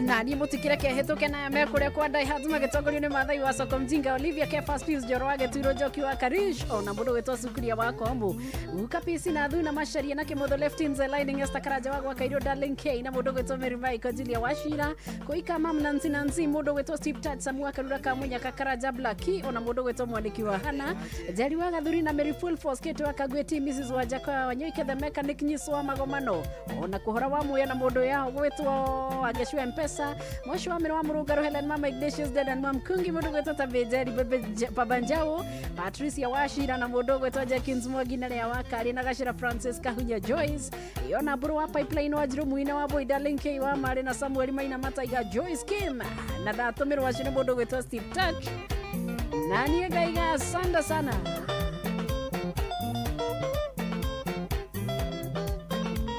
Na niĩ mũtikĩreke hĩtũke na me kũrĩa kwa Daihatsu magĩtongorio nĩ Maathai wa Soko Mjinga Olivia Kefas Pius Njoro wa Gĩtuiro Njoki wa Karish ona mũndũ gwĩtwo Sukuria wa Kombo Uka PC na Thuna Macharia na Kĩmotho Left Mzee Lightning Esther Karanja wa Gwakairio Darling K na mũndũ gwĩtwo Mary Michael Julia Wachira Koika Mam Nancy Nancy mũndũ gwĩtwo Steve Touch Samu Karura Kamunya Karanja Blackie ona mũndũ gwĩtwo Mwandĩki wa Hana Njeri wa Gathuri na Mary Full Force Kate wa Kagweti Mrs Wajaka Wanyoike the Mechanic Nyiso wa Magomano ona kũhora wa muya na mũndũ yao gwĩtwo Ageshua Mpesa Mosho wa Mĩro wa Mũrũngarũ Helen Mama Ignatius Dedan Mam Kungi mũndũ gwĩtwo Tabĩnjeri Babanjao Patricia Wachira na mũndũ gwĩtwo Jenkins Mwangi na Lea Wakari na Gacĩra Francis Kahunya Joyce Yona Mbũrũ wa Pipeline wa Njirũ Muina wa Boy Darling K wa Marĩ na Samuel Maina Mataiga Joyce Kim na ndatũmĩrwo acio nĩ mũndũ gwĩtwo Steve Touch na niĩ ngaiga asante sana.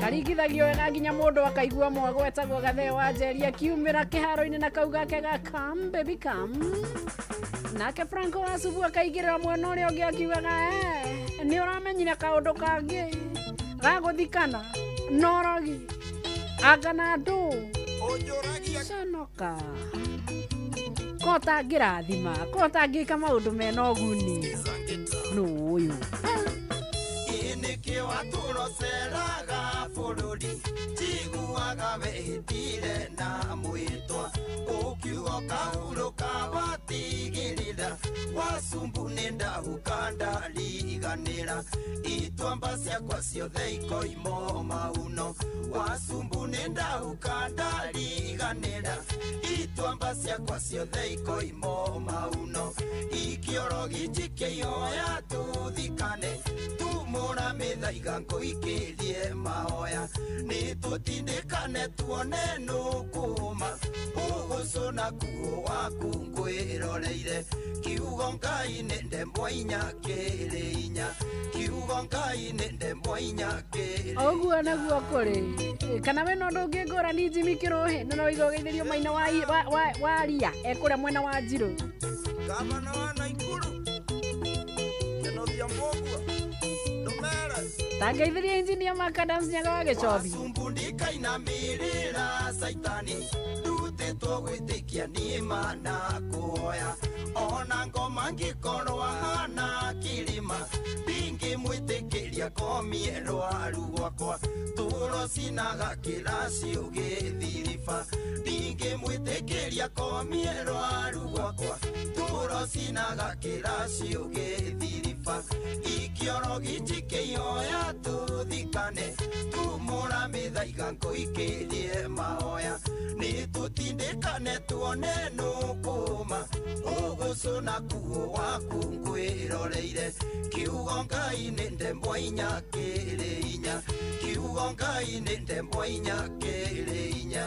Karigithagio wega nginya mũndũ akaigua mwago etagwo Gathee wa Njeri akiumĩra kĩharo-inĩ na kau gake ga come baby come nake Franco wa Subu akaigĩrĩra mwena ũrĩa ũngĩ akiugaga nĩ ũramenyire kaũndũ kangĩ ga gũthikana norogi anga na andũ conoka ko ũtangĩrathima ko ũtangĩka maũndũ mena ũguni nũ ũyũ. Nĩkĩ watũroceraga bũrũri njiguaga wehĩtire na mwĩtwa ũkiuga ũkahurũka watigĩrĩra wacumbu nĩ ndahuka ndariganĩra ituamba ciakwa ciothe ikoimo mauno wacumbu nĩ ndahuka ndariganĩra ituamba ciakwa ciothe ikoimo mauno ikĩorogi njikĩihoya tũthikane tumũra mĩthaiga ngũikĩrie mahoya nĩ tũtindĩkane tuone nũkũma ũgũcũna kuo waku ngwĩroreire kiugo Ngai nĩ ndemwa inya kĩrĩ inya kiugo Ngai nĩ ndemwa inya kĩrĩ Ũguo naguo kũrĩ kana we no ũndũ ũngĩ ngũrani Jimmy Kĩrũhĩ na no ũiga ũgeithĩrio maina wa ria ekũrĩa mwena wa Njirũ. Gavana wa Naikuru Kenothia Mbũgua Ndũmere Tangeithĩria engineer Mark Adams Nyaga wa Gĩcobi. Wacumbu ndikainamĩrĩra caitani. Ndĩrutĩtwo gwĩtĩkia niĩ mana kũhoya ona ngoma ngĩkorwo hana kĩrĩma ndingĩmwĩtĩkĩria komie rwaru gwakwa tũro cinaga kĩraci ũgĩthiriba ndingĩmwĩtĩkĩria komie rwaru gwakwa tũro cinaga kĩraci ũgĩthiriba ikĩoro gĩtikĩoya tũthikane tumũra mĩthaiga ngũikĩrie mahoya nĩtũtindĩkane tuone nũkũma ũgũcũna kuo waku ngwĩroreire kiugo Ngai nĩ ndemwa inya kĩrĩ inya kiugo Ngai nĩ ndemwa inya kĩrĩ inya.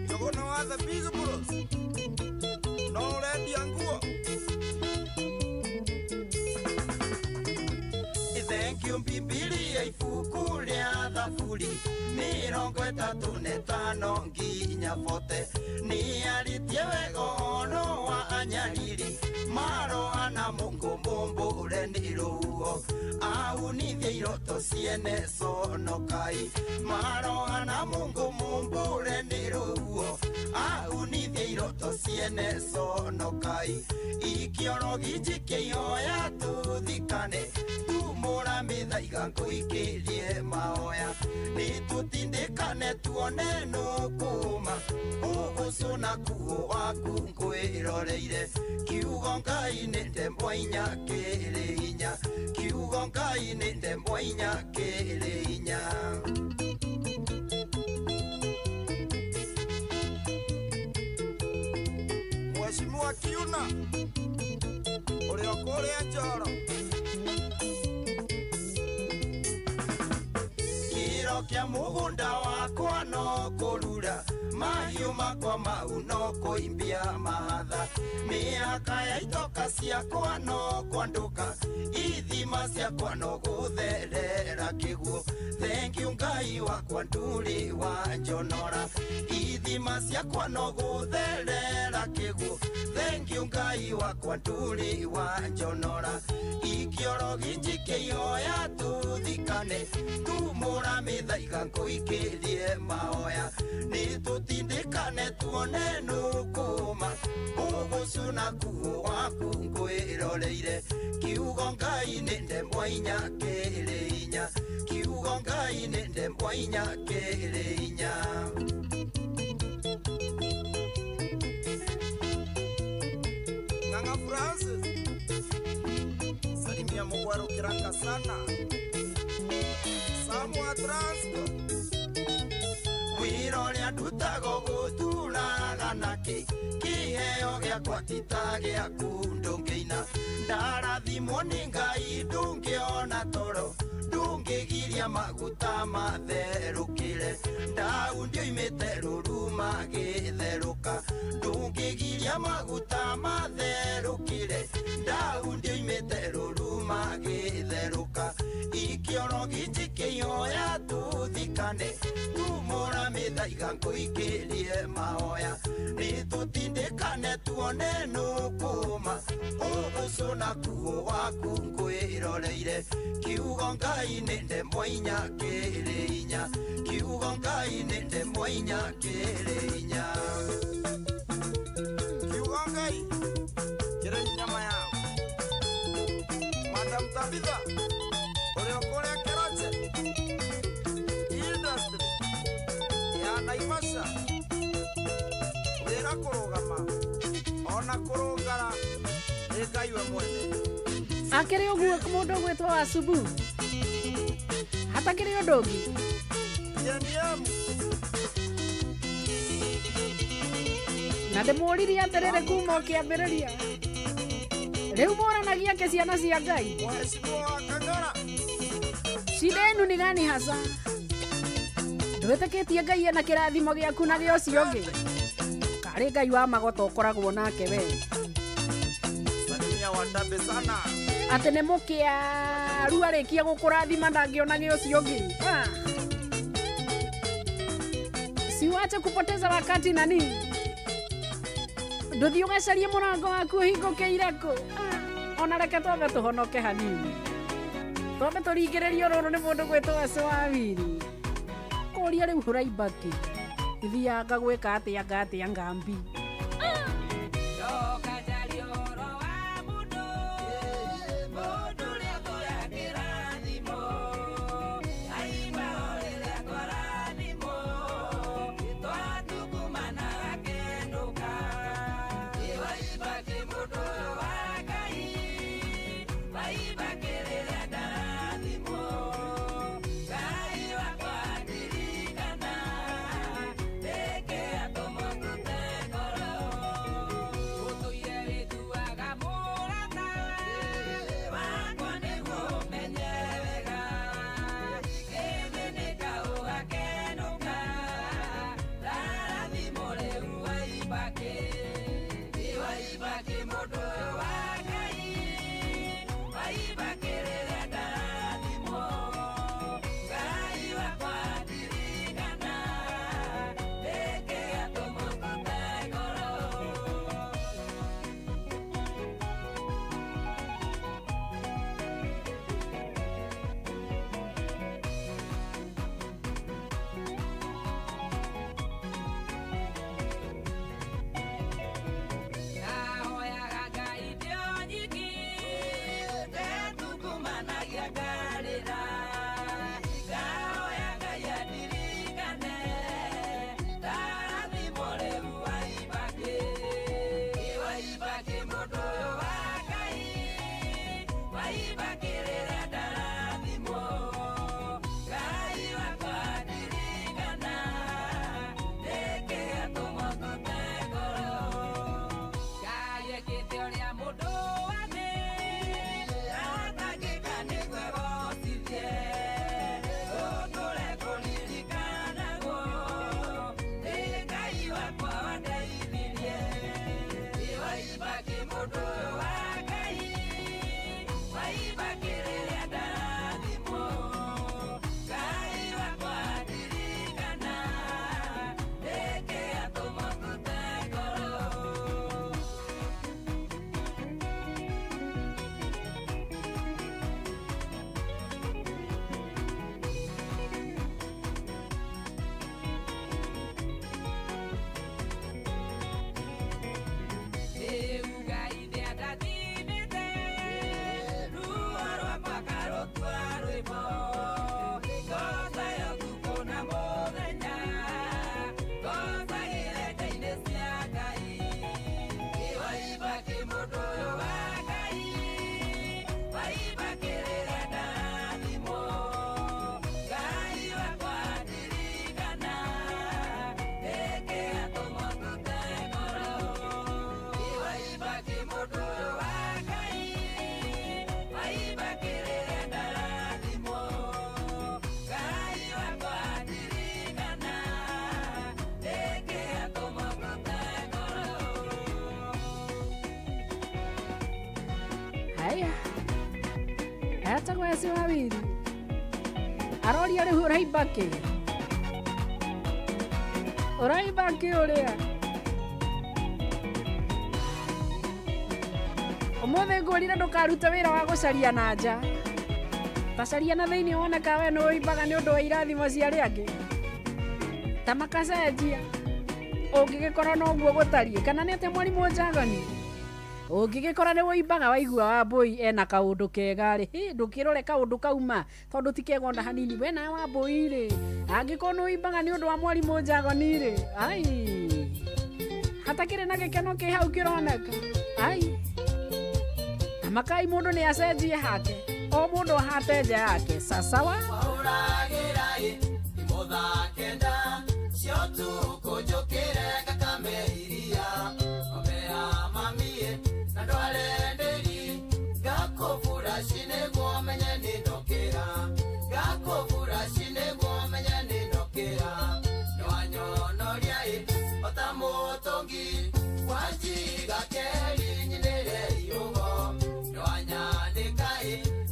Njũgũna wa The Big Bros no ũrendia nguo. Thank you Bibilia ibuku rĩa Thaburi 35 nginya 40 nĩarĩtie wega ũhoro wa anyariri marohana Mungu mũmbũre nĩ rũhuho aunithie iroto ciene conokai marohana Mungu mũmbũre nĩ rũhuho aunithie iroto ciene conokai ikĩoro gĩtikĩoya tũthikane tumũra mĩthaiga ngũikĩrie mahoya nĩtũtindĩkane tuone nũkũma ũgũcũna kuo waku ngwĩroreire kiugo Ngai nĩ ndemwa inya kĩrĩ inya kiugo Ngai nĩ ndemwa inya kĩrĩ inya. Mheshimiwa Kiuna ũrĩa kũrĩa Njoro kĩro kĩa mũgũnda wakwa no kũrura mahiũ makwa mau no kũimbia mahatha mĩhaka ya itoka ciakwa no kwandũka ithima ciakwa no gũtherera kĩguũ thank you Ngai wakwa ndũrĩ wa njonora ithima ciakwa no gũtherera kĩguũ thank you Ngai wakwa ndũrĩ wa njonora ikĩoro gĩtikĩoya tũthikane tumũra mĩthaiga ngũikĩrie mahoya nĩtũtindĩkane tuone nũkũma ũgũcũna kuo waku ngwĩroreire kiugo Ngai nĩ ndemwa inya kĩrĩ inya kiugo Ngai nĩ ndemwa inya kĩrĩ inya. Ng'ang'a Francis salimia Mugweru kiraka sana Samu wa Transco wĩra ũrĩa ndutago gũturaga nakĩ kĩheo gĩakwa ti ta gĩaku ndũngĩina ndarathimwo nĩ Ngai ndũngĩona toro ndũngĩgiria maguta matherũkĩre ndau ndioimĩte rũru magĩtherũka ndũngĩgiria maguta matherũkĩre ndau ndioimĩte rũru magĩtherũka ikĩoro gĩtikĩoya tũthikane tumũra mĩthaiga ngũikĩrie mahoya nĩtũtindĩkane tuone nũkũma ũgũcũna kuo waku ngwĩroreire kiugo Ngai nĩ ndemwa inya kĩrĩ inya kiugo Ngai nĩ ndemwa inya kĩrĩ inya. Kiugo Ngai kĩrĩ nyama yao Madam Tabitha ũrĩa kũrĩa Keroche industry ya Naivasha wĩra kũrũgama ona kũrũngara nĩ Ngai we mwene. Akĩrĩ ũguo mũndũ ũgwĩtwo Wasubu hatakĩrĩ ũndũ ũngĩ na ndĩmũririe atĩrĩrĩ kuma ũkĩambĩrĩria rĩu mũranagia kĩ ciana cia Ngai shida yenu ni gani hasa ndwĩtĩkĩtie Ngai ena kĩrathimo gĩaku na gĩa ũcio ũngĩ karĩ Ngai wa magota ũkoragwo nake we Salimia Watabe sana atĩ nĩ mũkĩaru arĩkia gũkũrathima ndangĩona gĩa ũcio ũngĩ. Siwache kupoteza wakati nani ndũthiĩ ũgacarie mũrango waku ũhingũkĩire kũ ona reke twambe tũhonoke hanini. Twambe tũringĩrĩrio rũrũ nĩ mũndũ gwĩtwo Ecwawiri. Kũria rĩu ũraimba kĩ? Ithianga gwĩka atĩa ngatia ngambi. Haya. Etagwo Ecwawiri. Aroria rĩu ũraimba kĩ? Ũraimba kĩ ũrĩa? Ũmũthĩ ngwĩrire ndũkarute wĩra wa gũcaria na nja. Ta caria na thĩinĩ wone ka we nĩ ũimbaga nĩ ũndũ wa irathimo cia arĩa angĩ. Ta makacenjia. Ũngĩgĩkorwo noguo gũtariĩ kana nĩ atĩa mwarimũ Njagani? Ũngĩgĩkora nĩ wũimbaga waigua Wambũi ena kaũndũ kega rĩ, ndũkĩrore kaũndũ kauma tondũ ti kega ona hanini. We nawe Wambũi rĩ, angĩkorwo nĩ wũimbaga nĩ ũndũ wa mwarimũ Njagoni rĩ, ai hatakĩrĩ na gĩkeno kĩ hau kĩroneka. Ai makai mũndũ nĩ acenjie hake, o mũndũ ahate nja yake. Sasawa.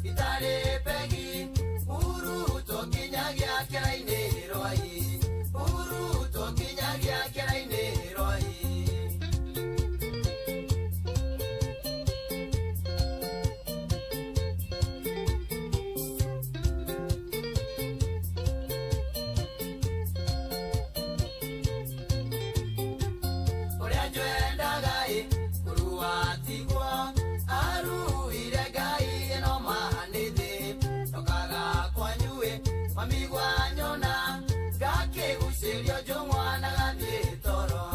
Itare pegi, uru to kinyagia keraine roi. Gakĩgucĩrio njũng'wa na gathiĩ toro,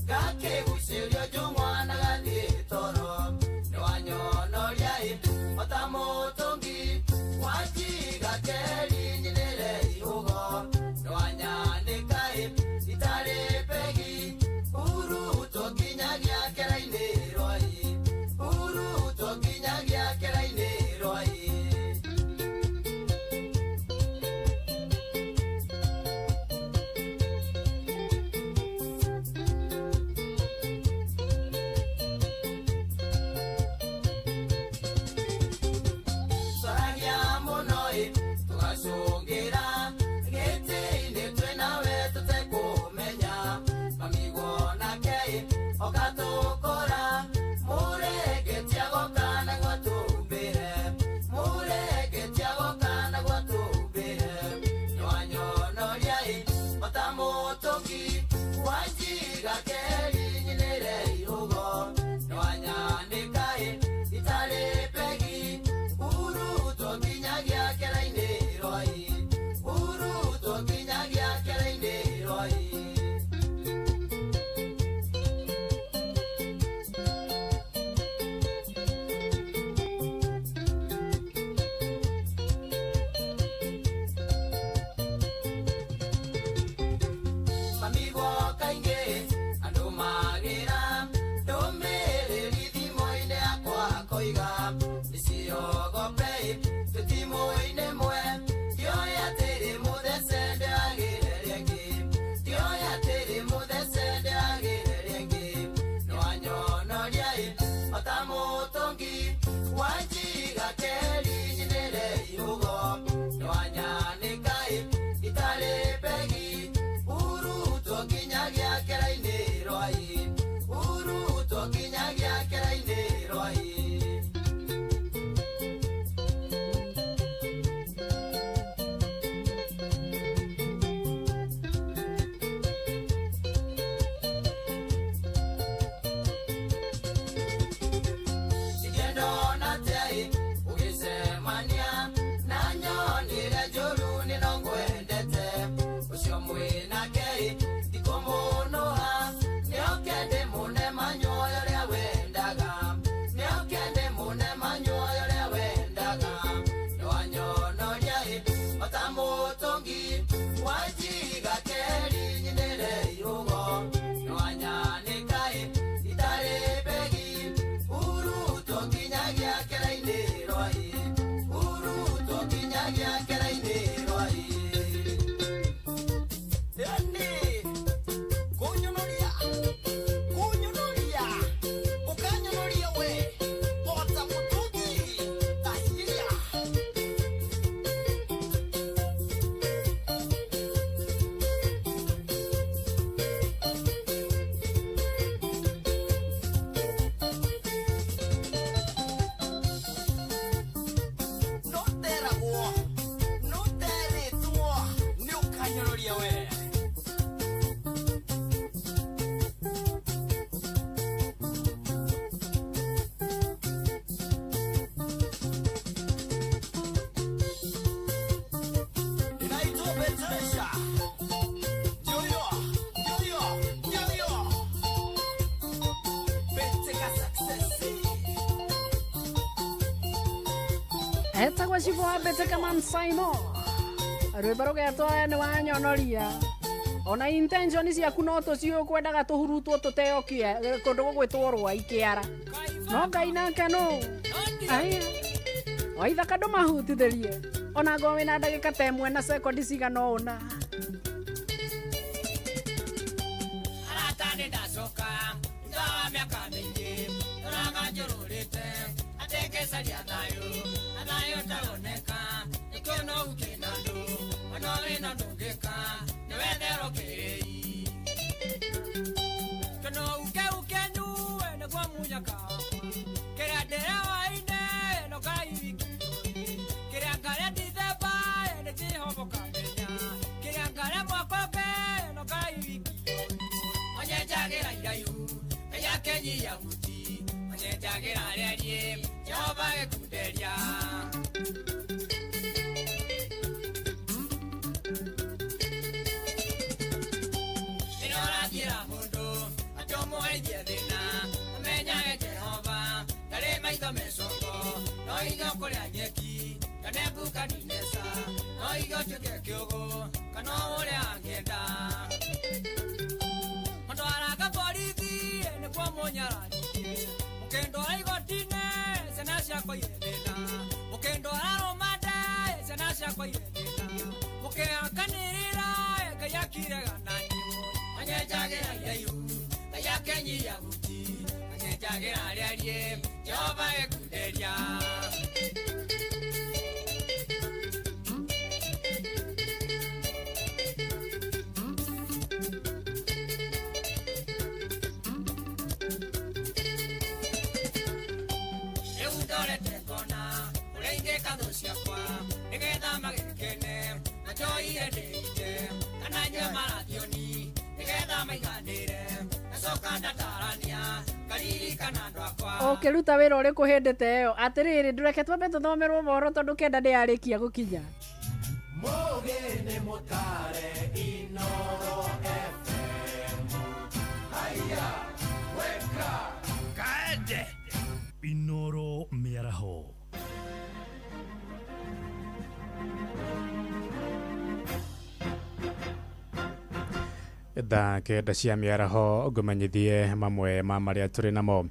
gakĩgucĩrio njũng'wa na gathiĩ toro. Nĩwanyonoria ĩ ota mũtũngi wanjiga keri nyinĩre ihũgo. Nĩwanyanĩka ĩ itarĩ pegi hurutwo nginyagia kĩrainĩ rwai, hurutwo nginyagia kĩrainĩ rwai. Twaragia mũno ĩ tũgacũngĩra gĩtĩ-inĩ twĩnawe tũtekũmenya. Mami wonake ĩ oka tũkora mũrengeti agoka nĩguo tũhumbĩre, mũrengeti agoka nĩguo tũhumbĩre. Nĩwanyonoria ĩ ota mũtũngi wanjiga keri nyinĩre ihũgo. Nĩwanyanĩka ĩ itarĩ pegi hurutwo nginyagia kĩrainĩ rwai, hurutwo nginyagia kĩrainĩ rwai. Mami gwoka ingĩ andũ magĩra ndũmĩrĩri thimũ-inĩ yakwa koiga nĩciogope tũtimũ-inĩ mwe. Ndioĩ atĩrĩ mũthece ndĩragĩre rĩngĩ, ndioĩ atĩrĩ mũthece ndĩragĩre rĩngĩ. Nĩwanyonoria ĩ ota mũtũngi wanjiga keri nyinĩre ihũgo. Nĩwanyanĩka ĩ itarĩ pegi hurutwo nginyagia kĩrainĩ rwai, hurutwo nginyagia kĩrainĩ rwai. Ingĩndona atĩa ĩ ũgĩcemania na nyonire njũru nĩ no ngwendete. Ũcio mwĩnake ĩ ndikũmũnũha nĩoke ndĩmũne manyoya ũrĩa wendaga, nĩoke ndĩmũne manyoya ũrĩa wendaga. Nĩwanyonoria ĩ ota mũtũngi wanjiga keri nyinĩre ihũgo. Nĩwanyanĩka ĩ itarĩ pegi hurutwo nginyagia kĩrainĩ rwai, hurutwo nginyagia kĩrainĩ rwai. Yani kunyonoria kunyonoria ukanyonoria we ota mutungi tahiria. Ndoteragwo ndoteretwo nĩ ũkanyonoria we. Inaitwa Betesha. Joyo, joyo, joyo. Beteka success. Etagwo Cibũ wa Mbĩtĩka Man Simon, rwĩmbo rũgetwo nĩ wanyonoria. Ona intention ciaku no tũcio ũkwendaga tũhurutwo tũteo kũndũ gũgwĩtwo rwai kĩara, no Ngai nake nũ aya waithaka ndũmahutithĩrie ona ngorwo wĩna ndagĩka ta ĩmwe na sekondi cigana ũna. Arata nĩ ndacoka thutha wa mĩaka mĩingĩ tũraga njũrũrĩte atĩ ngĩcaria thayũ na thayũ ũtaroneka nĩkĩo no ukĩna andũ ona wĩna ndũngĩka nĩwetherwo kĩrĩi kĩno uke ukenyue nĩguo munyaka kĩrĩa ndĩrawaine no kairiki kĩrĩa ngarĩa ndithemba nĩkĩhoboka menya kĩrĩa ngarĩa mwaka ũngĩ no kairiki onyenjagĩra iraihu nĩyakenyia huti onyenjagĩra rĩarie Jehova gĩkunderia. Nĩarĩithie thĩna amenyage Jehova ndarĩ maitho mecoko no igo kũrĩa nyeki kana Nebukadineza no igo tuĩke kĩũgũ kana ũrĩa angĩenda mũndwaraga borithi nĩkuo mũnyararithie mũkĩndwara igoti-inĩ ciana ciakwa irĩ thĩna mũkĩndwara rũmande ciana ciakwa irĩ thĩna mũkĩakanĩrĩra Ngai akirega na niĩ anyenjagĩra iraihu Ngai akenyia huti anyenjagĩra rĩarie Jehova ekunderia. Rĩu ndorete ngona ũrĩa ingĩka thũ ciakwa nĩgetha magĩkene na njoire ndĩite kana nyue marathioni nĩgetha maiganĩre ngacoka ndatarania ngaririkana andũ akwa. Ũkĩruta wĩra ũrĩkũ hĩndĩ ta ĩyo? Atĩrĩrĩ, ndũreke twambe tũthomerwo mohoro tondũ kenda ndĩarĩkia gũkinya. Mũgĩ nĩ mũtare Inoro FM. Haya, weka kaende Inoro mĩaraho. Thaa 9 cia mĩaraho ngũmenyithie mamwe ma marĩa tũrĩ namo.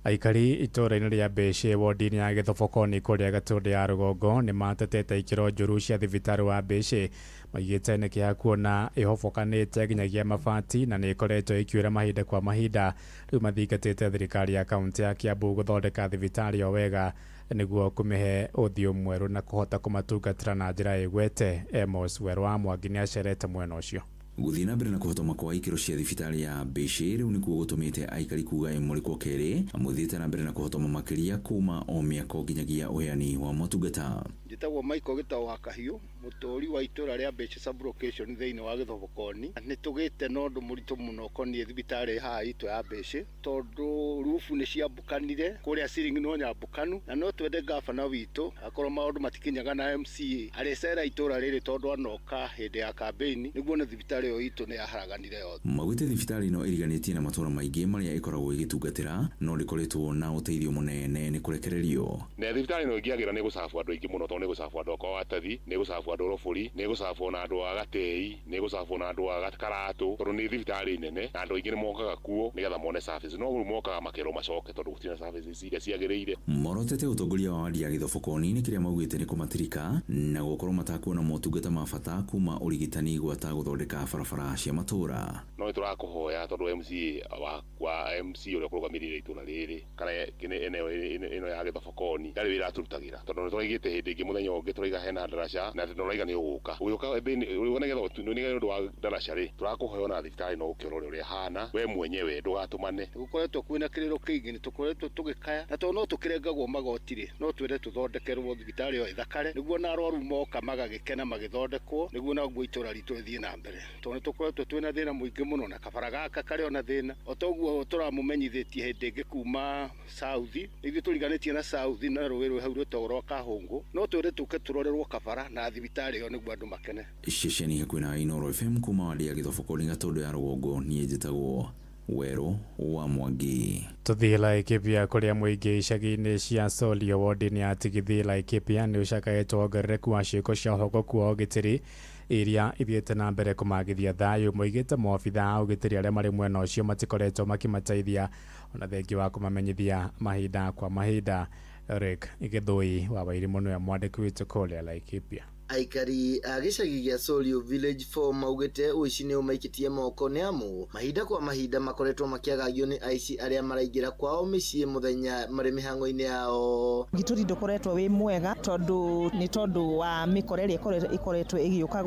Aikari itũũra-inĩ rĩa Mbĩcĩ wodi-inĩ ya Gĩthobokoni kũrĩa Gatũndũ ya rũgongo nĩ matetete ikĩro njũru cia thibitarĩ wa Mbĩcĩ. Maigĩte nĩ kĩeha kuona ĩhobokanĩte nginyagia mabati na nĩ ĩkoretwo ĩkiura mahinda kwa mahinda. Rĩu mathingatĩte thirikari ya kaunti ya Kiambu gũthondeka thibitarĩ ĩyo wega nĩguo kũmĩhe ũthiũ mwerũ na kũhota kũmatungatĩra na njĩra ĩgwete. Amos Werũ wa Mwangi nĩ acerete mwena ũcio. Gũthiĩ na mbere na kũhotoma kwa ikĩro cia thibitarĩ ya Mbĩcĩ rĩu nĩkuo gũtũmĩte aikari kuga ĩmũrĩ kwa kerĩ mũthiĩte na mbere na kũhotoma makĩria kuma o mĩako nginyagia ũheani wa motungata. Njĩtagwo Michael Gĩtaũ wa Kahiũ, mũtũũri wa itũũra rĩa Mbĩcĩ sub-location thĩinĩ wa Gĩthobokoni. Nĩ tũgĩte na ũndũ mũritũ mũno ũkoniĩ thibitarĩ haha itũ ya Mbĩcĩ tondũ rufu nĩ ciambũkanire kũrĩa ceiling no nyambũkanu, na no twende gavana witũ akorwo maũndũ matikinyaga na MCA arĩcera itũũra rĩrĩ tondũ anoka hĩndĩ ya campaign nĩguo nĩ thibitarĩ ĩyo itũ nĩ yaharaganire yothe. Maugĩte thibitarĩ ĩno ĩriganĩtie na matũũra maingĩ marĩa ĩkoragwo ĩgĩtungatĩra no ndĩkoretwo na ũteithio mũnene nĩ kũrekererio. Na thibitarĩ ĩno ĩngĩagĩra nĩ gũcabwo andũ aingĩ mũno tondũ nĩ gũcabwo andũ a Watathi, nĩ gũcabwo andũ Rũbũri, nĩ gũcabwo na andũ a Gatĩi, nĩ gũcabwo na andũ a Karatũ tondũ nĩ thibitarĩ nene na andũ aingĩ nĩ mokaga kuo nĩgetha mone service, no rĩu mokaga makerwo macoke tondũ gũtirĩ na services iria ciagĩrĩire. Morotete ũtongoria wa wadi ya Gĩthobokoni nĩ kĩrĩa maugĩte nĩ kũmatirika na gũkorwo matakuona motungata ma bata kuma ũrigitani gwata gũthondeka barabara cia matũũra. No nĩtũrakũhoya tondũ MCA wa MC ũrĩa ũkũrũgamĩrĩire itũũra rĩrĩ kana ĩno ya Gĩthobokoni ndarĩ wĩra aturutagĩra tondũ nĩtũraigĩte hĩndĩ ĩngĩ mũthenya ũngĩ tũraiga hena ndaraca na nĩtũraiga nĩ ũgũka ũgĩũka nĩgetha nĩ ũndũ wa ndaraca rĩ tũrakũhoya ona thibitarĩ no ũkĩrore ũrĩa ĩhana we mwenyewe ndũgatũmane. Gũkoretwo kwĩna kĩrĩro kĩingĩ nĩ tũkoretwo tũgĩkaya na tondũ no tũkĩrengagwo magoti rĩ no twende tũthondekerwo thibitarĩ ĩyo ĩthakare nĩguo na arwaru moka magagĩkena magĩthondekwo nĩguo naguo itũũra ritũ rĩthiĩ na mbere tondũ nĩtũkoretwo twĩna thĩna mũingĩ mũno na kabara gaka karĩ ona thĩna o toguo tũramũmenyithĩtie hĩndĩ ĩngĩ kuma South ithuĩ tũriganĩtie na South na rũĩ rwĩ hau rwĩtagwo rwa Kahũngũ no twende tũke tũrorerwo kabara na thibitarĩ ĩyo nĩguo andũ makene. Ceceni hakuhĩ na Inoro FM kuma wadi ya Gĩthobokoni Gatũndũ ya rũgongo niĩ njĩtagwo Werũ wa Mwangi. Tũthiĩ Laikipia kũrĩa mũingĩ icagi-inĩ cia Solio wodi-inĩ ya Tigithi Laikipia nĩ ũcakaĩtwo wongerereku wa ciĩko cia ũhogoku wa ũgitĩri iria ithiĩte na mbere kũmagithia thayũ. Moigĩte maobitha a ũgitĩri arĩa marĩ mwena ũcio matikoretwo makĩmateithia ona thengia wa kũmamenyithia mahinda kwa mahinda. Eric Gĩthũi wa Wairimũ nĩwe mwandĩki witũ kũrĩa Laikipia. Aikari a gĩcagi gĩa Solio Village 4 maugĩte ũici nĩ ũmaikĩtie moko nĩ amu mahinda kwa mahinda makoretwo makĩagagio nĩ aici arĩa maraingĩra kwao mĩciĩ mũthenya marĩ mĩhang'o-inĩ yao. Ũgitĩri ndũkoretwo wĩ mwega tondũ nĩ tondũ wa mĩkora ĩrĩa ĩkoretwo ĩgĩũka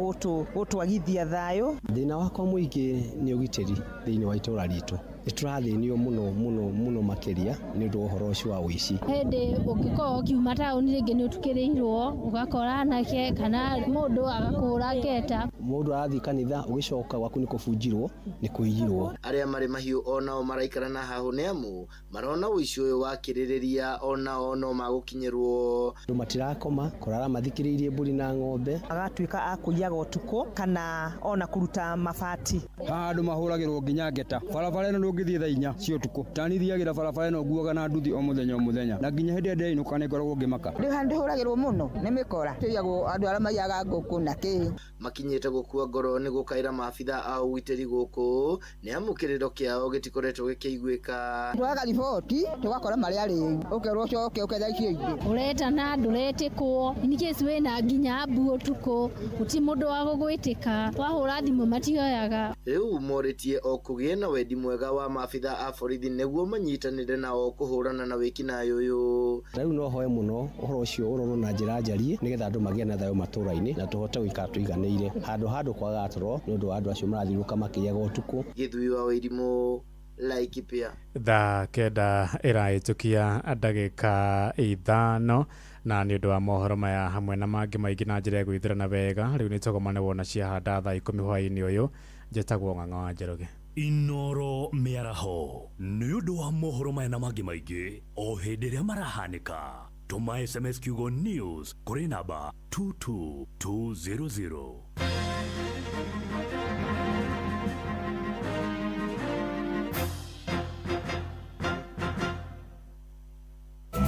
gũtwagithia thayũ. Thĩna wakwa mũingĩ nĩ ũgitĩri thĩinĩ wa itũũra ritũ. Nĩtũrathĩnio mũno mũno mũno makĩria nĩ ũndũ wa ũhoro ũcio wa ũici. Hĩndĩ ũngĩkorwo ũkiuma taũni rĩngĩ nĩ ũtukĩrĩirwo ũgakora anake kana mũndũ agakũra ngeta. Mũndũ arathiĩ kanitha ũgĩcoka gwaku nĩ kũbunjirwo nĩ kũiyirwo. Arĩa marĩ mahiũ onao maraikara na hahũ nĩ amu marona ũici ũyũ wakĩrĩrĩria onao no magũkinyĩrwo. Andũ matirakoma kũrara mathikĩrĩirie mbũri na ng'ombe. Agatuĩka a kũiyaga ũtukũ kana ona kũruta mabati. Haha andũ mahũragĩrwo nginya ngeta. Barabara ĩno Ndũngĩthiĩ thaa 4 cia ũtukũ. Tani thiagĩra barabara ĩno nguaga na nduthi o mũthenya o mũthenya, na nginya hĩndĩ ĩrĩa ndĩrainũka nĩ ngoragwo ngĩmaka. Rĩu handũ hũragĩrwo mũno nĩ mĩkora, tũiyagwo andũ arĩa maiyaga ngũkũ na kĩ. Makinyĩte gũkua ngoro nĩ gũkaĩra maabitha a ũgitĩri gũkũ nĩ amu kĩrĩro kĩao gĩtikoretwo gĩkĩiguĩka. Twaga riboti tũgakora marĩa arĩu, ũkerwo ũcoke ũketha icio ingĩ. Ũretana ndũretĩkwo, in case wĩna nginya mbu ũtukũ gũtirĩ mũndũ wa gũgwĩtĩka, wahũra thimũ matioyaga. Rĩu morĩtie o kũgĩe na wendi mwega wa maabitha a borithi nĩguo manyitanĩre nao kũhũrana na wĩkinaĩ ũyũ. Rĩu no hoe mũno ũhoro ũcio ũrorwo na njĩra njariĩ nĩgetha andũ magĩe na thayũ matũũra-inĩ na tũhote gũikara tũiganĩire handũ handũ kwagaga toro nĩ ũndũ wa andũ acio marathiũrũrũka makĩiyaga ũtukũ. Gĩthui wa Wairimu, Laikipia. Thaa 9 ĩrahĩtũkia ndagĩka 5, na nĩ ũndũ wa mohoro maya hamwe na mangĩ maingĩ na njĩra ya gwĩthĩrana wega, rĩu nĩ tũgomane wona ciahanda thaa 10 hwaĩ-inĩ ũyũ. Njĩtagwo Ng'ang'a wa Njoroge. Inoro mĩaraho nĩ ũndũ wa mohoro maya na mangĩ maingĩ o hĩndĩ ĩrĩa marahanĩka. Tũma SMS kiugo news kũrĩ namba 22200.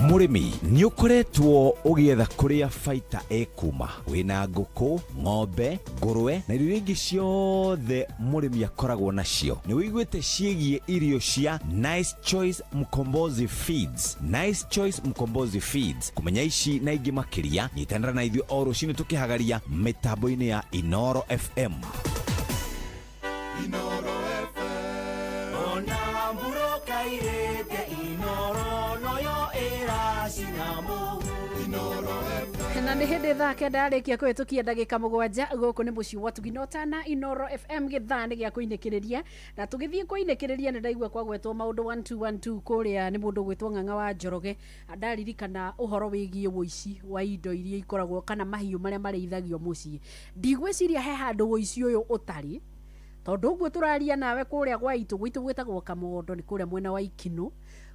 Mũrĩmi nĩ ũkoretwo ũgĩetha kũrĩa baita ĩkuma wĩna ngũkũ, ng'ombe, ngũrwe na irio ingĩ ciothe mũrĩmi akoragwo nacio. Nĩ wĩiguĩte ciĩgiĩ irio cia Nice Choice Mkombozi Feeds. Nice Choice Mkombozi Feeds. Kũmenya ici na ingĩ makĩria, nyitanĩra na ithuĩ o rũcinĩ tũkĩhagaria mĩtambo-inĩ ya Inoro FM. Inoro FM. Ona mburoka irĩte Inoro noyo ĩracina mũhu. Inoro FM. Na nĩ hĩndĩ thaa 9 yarĩkia kũhĩtũkia ndagĩka 7 gũkũ nĩ mũciĩ wa Tugina Inoro FM gĩthaa nĩ gĩa kũinĩkĩrĩria, na tũgĩthiĩ kũinĩkĩrĩria nĩ ndaigua kwagwetwo maũndũ 1212 kũrĩa nĩ mũndũ gwĩtwo Ng'ang'a wa Njoroge. Ndaririkana ũhoro wĩgiĩ ũici wa indo iria ikoragwo kana mahiũ marĩa marĩithagio mũciĩ. Ndigwĩciria he handũ ũici ũyũ ũtarĩ, tondũ ũguo tũraria nawe kũrĩa gwa itũ gwitũ gwĩtagwo Kamondo, nĩ kũrĩa mwena wa Ikinũ.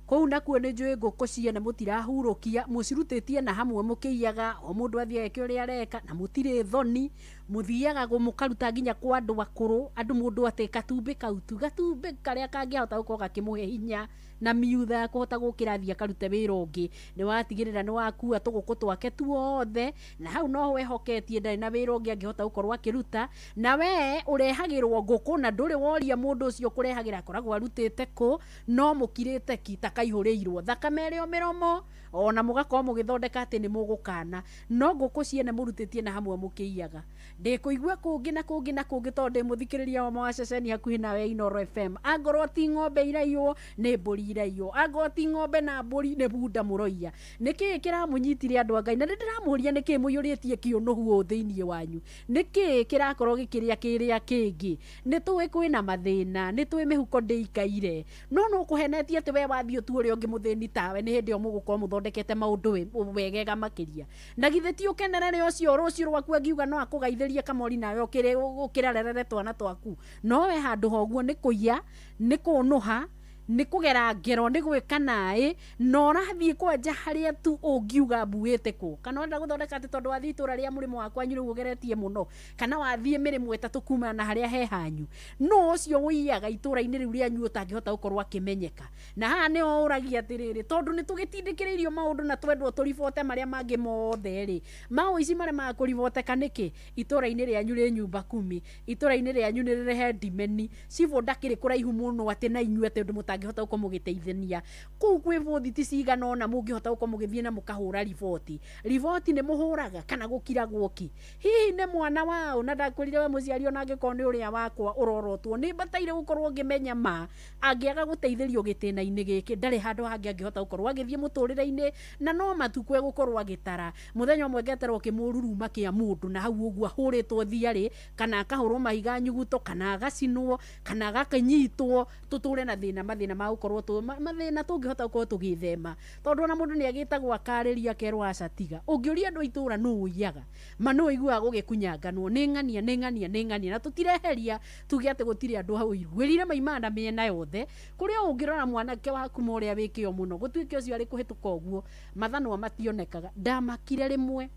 Kũu nakuo nĩ njũĩ ngũkũ ciene mũtirahurũkia, mũcirutĩtie na hamwe mũkĩiyaga, o mũndũ athiĩ eke ũrĩa areka na mũtirĩ thoni, mũthiaga mũkaruta nginya kwa andũ akũrũ, andũ mũndũ atĩ gatumbĩ kau tu, gatumbĩ karĩa kangĩhota gũkorwo gakĩmũhe hinya na miutha ya kũhota gũkĩra athiĩ akarute wĩra ũngĩ. Nĩ watigĩrĩra nĩ wakua tũgũkũ twake tuothe, na hau no wehoketie ndarĩ na wĩra ũngĩ angĩhota gũkorwo akĩruta, na we ũrehagĩrwo ngũkũ na ndũrĩ woria mũndũ ũcio ũkũrehagĩra akoragwo arutĩte kũ, no mũkirĩte ki ta kaihũrĩirwo thakame ĩrĩ o mĩromo, ona mũgakorwo mũgĩthondeka atĩ nĩ mũgũkana, no ngũkũ ciene mũrutĩtie na hamwe mũkĩiyaga. Ndĩkũigua kũngĩ na kũngĩ na kũngĩ tondũ ndĩ mũthikĩrĩria wa ceceni hakuhĩ nawe Inoro FM. Angorwo ti ng'ombe iraiywo nĩ mbũri iraiywo, angorwo ti ng'ombe na mbũri nĩ bunda mũroiya. Nĩkĩĩ kĩramũnyitire andũ a Ngai? Na nĩndĩramũria nĩkĩĩ mũiyũrĩtie kĩũnũhu ũũ thĩinĩ wanyu? Nĩkĩĩ kĩrakorwo gĩkĩrĩa kĩrĩa kĩngĩ? Nĩ tũĩ kwĩna mathĩna, nĩ tũĩ mĩhuko ndĩikaire, no no kũhenetie atĩ we wathiĩ ũtue ũrĩa ũngĩ mũthĩni tawe, nĩ hĩndĩ ĩyo mũgũkorwo mũthondekete maũndũ wegega makĩria. Na githĩ ti ũkenerere ũcio rũciũ rwaku angiuga no akũgaithĩrie kamori nawe ũkĩrerere twana twaku? No we handũ ha ũguo nĩ kũiya, nĩ kũnũha, nĩ kũgera ngero, nĩ gwĩka naĩ, na ũrathiĩ kwanja harĩa tu ũngiuga mbuĩte kũ. Kana ũrenda gũthondeka atĩ tondũ wathiĩ itũra rĩa mũrĩmo wa kwanyu rĩu ũgeretie mũno, kana wathiĩ mĩrĩmo 3 kumana na harĩa he hanyu, no ũcio ũiyaga itũra-inĩ rĩu rĩanyu ũtangĩhota gũkorwo akĩmenyeka. Na haha nĩho ũragia atĩrĩrĩ, tondũ nĩ tũgĩtindĩkĩrĩirio maũndũ na twendwo tũribote marĩa mangĩ mothe rĩ, maũici marĩa maga kũriboteka nĩkĩ? Itũra-inĩ rĩanyu rĩ nyumba 10, itũra-inĩ rĩanyu nĩ rĩrĩ hendimeni, cibũ ndakĩrĩ kũraihu mũno atĩ na inyuĩ atĩ ũndũ mũtangĩhota gũkorwo mũgĩteithania. Kũu kwĩ bũthiti cigana ũna mũngĩhota gũkorwo mũgĩthiĩ na mũkahũra riboti. Riboti nĩ mũhũraga kana gũkiragwo ki? Hihi nĩ mwana wao? Na ndakwĩrire we mũciari ona angĩkorwo nĩ ũrĩa wakwa ũrorotwo, nĩ bataire gũkorwo ngĩmenya ma angĩaga gũteithĩrio gĩtĩna-inĩ gĩkĩ ndarĩ handũ hangĩ angĩhota gũkorwo agĩthiĩ mũtũrĩre-inĩ, na no matukũ egũkorwo agĩtara. Mũthenya ũmwe ngeterwo kĩmũruruma kĩa mũndũ na hau ũguo ahũrĩtwo thiarĩ, kana akahũrwo mahiga nyuguto, kana agacinwo, kana agakĩnyitwo, tũtũre na thĩna mathĩna ma gũkorwo mathĩna tũngĩhota gũkorwo tũgĩthema. Tondũ ona mũndũ nĩ agĩtagwo akarĩria akerwo aca tiga. Ũngĩũria andũ a itũra nũ ũiyaga, ma nũ ũiguaga gũgĩkunyanganwo, nĩ ng'ania nĩ ng'ania nĩ ng'ania, na tũtireheria tuge atĩ gũtirĩ andũ a ũiru. Ngwĩrire maimaga na mĩena yothe, kũrĩa ũngĩrora mwanake waku ma ũrĩa wĩ kĩo mũno, gũtuĩke ũcio arĩ kũhĩtũka ũguo, mathanwa mationekaga. Ndamakire rĩmwe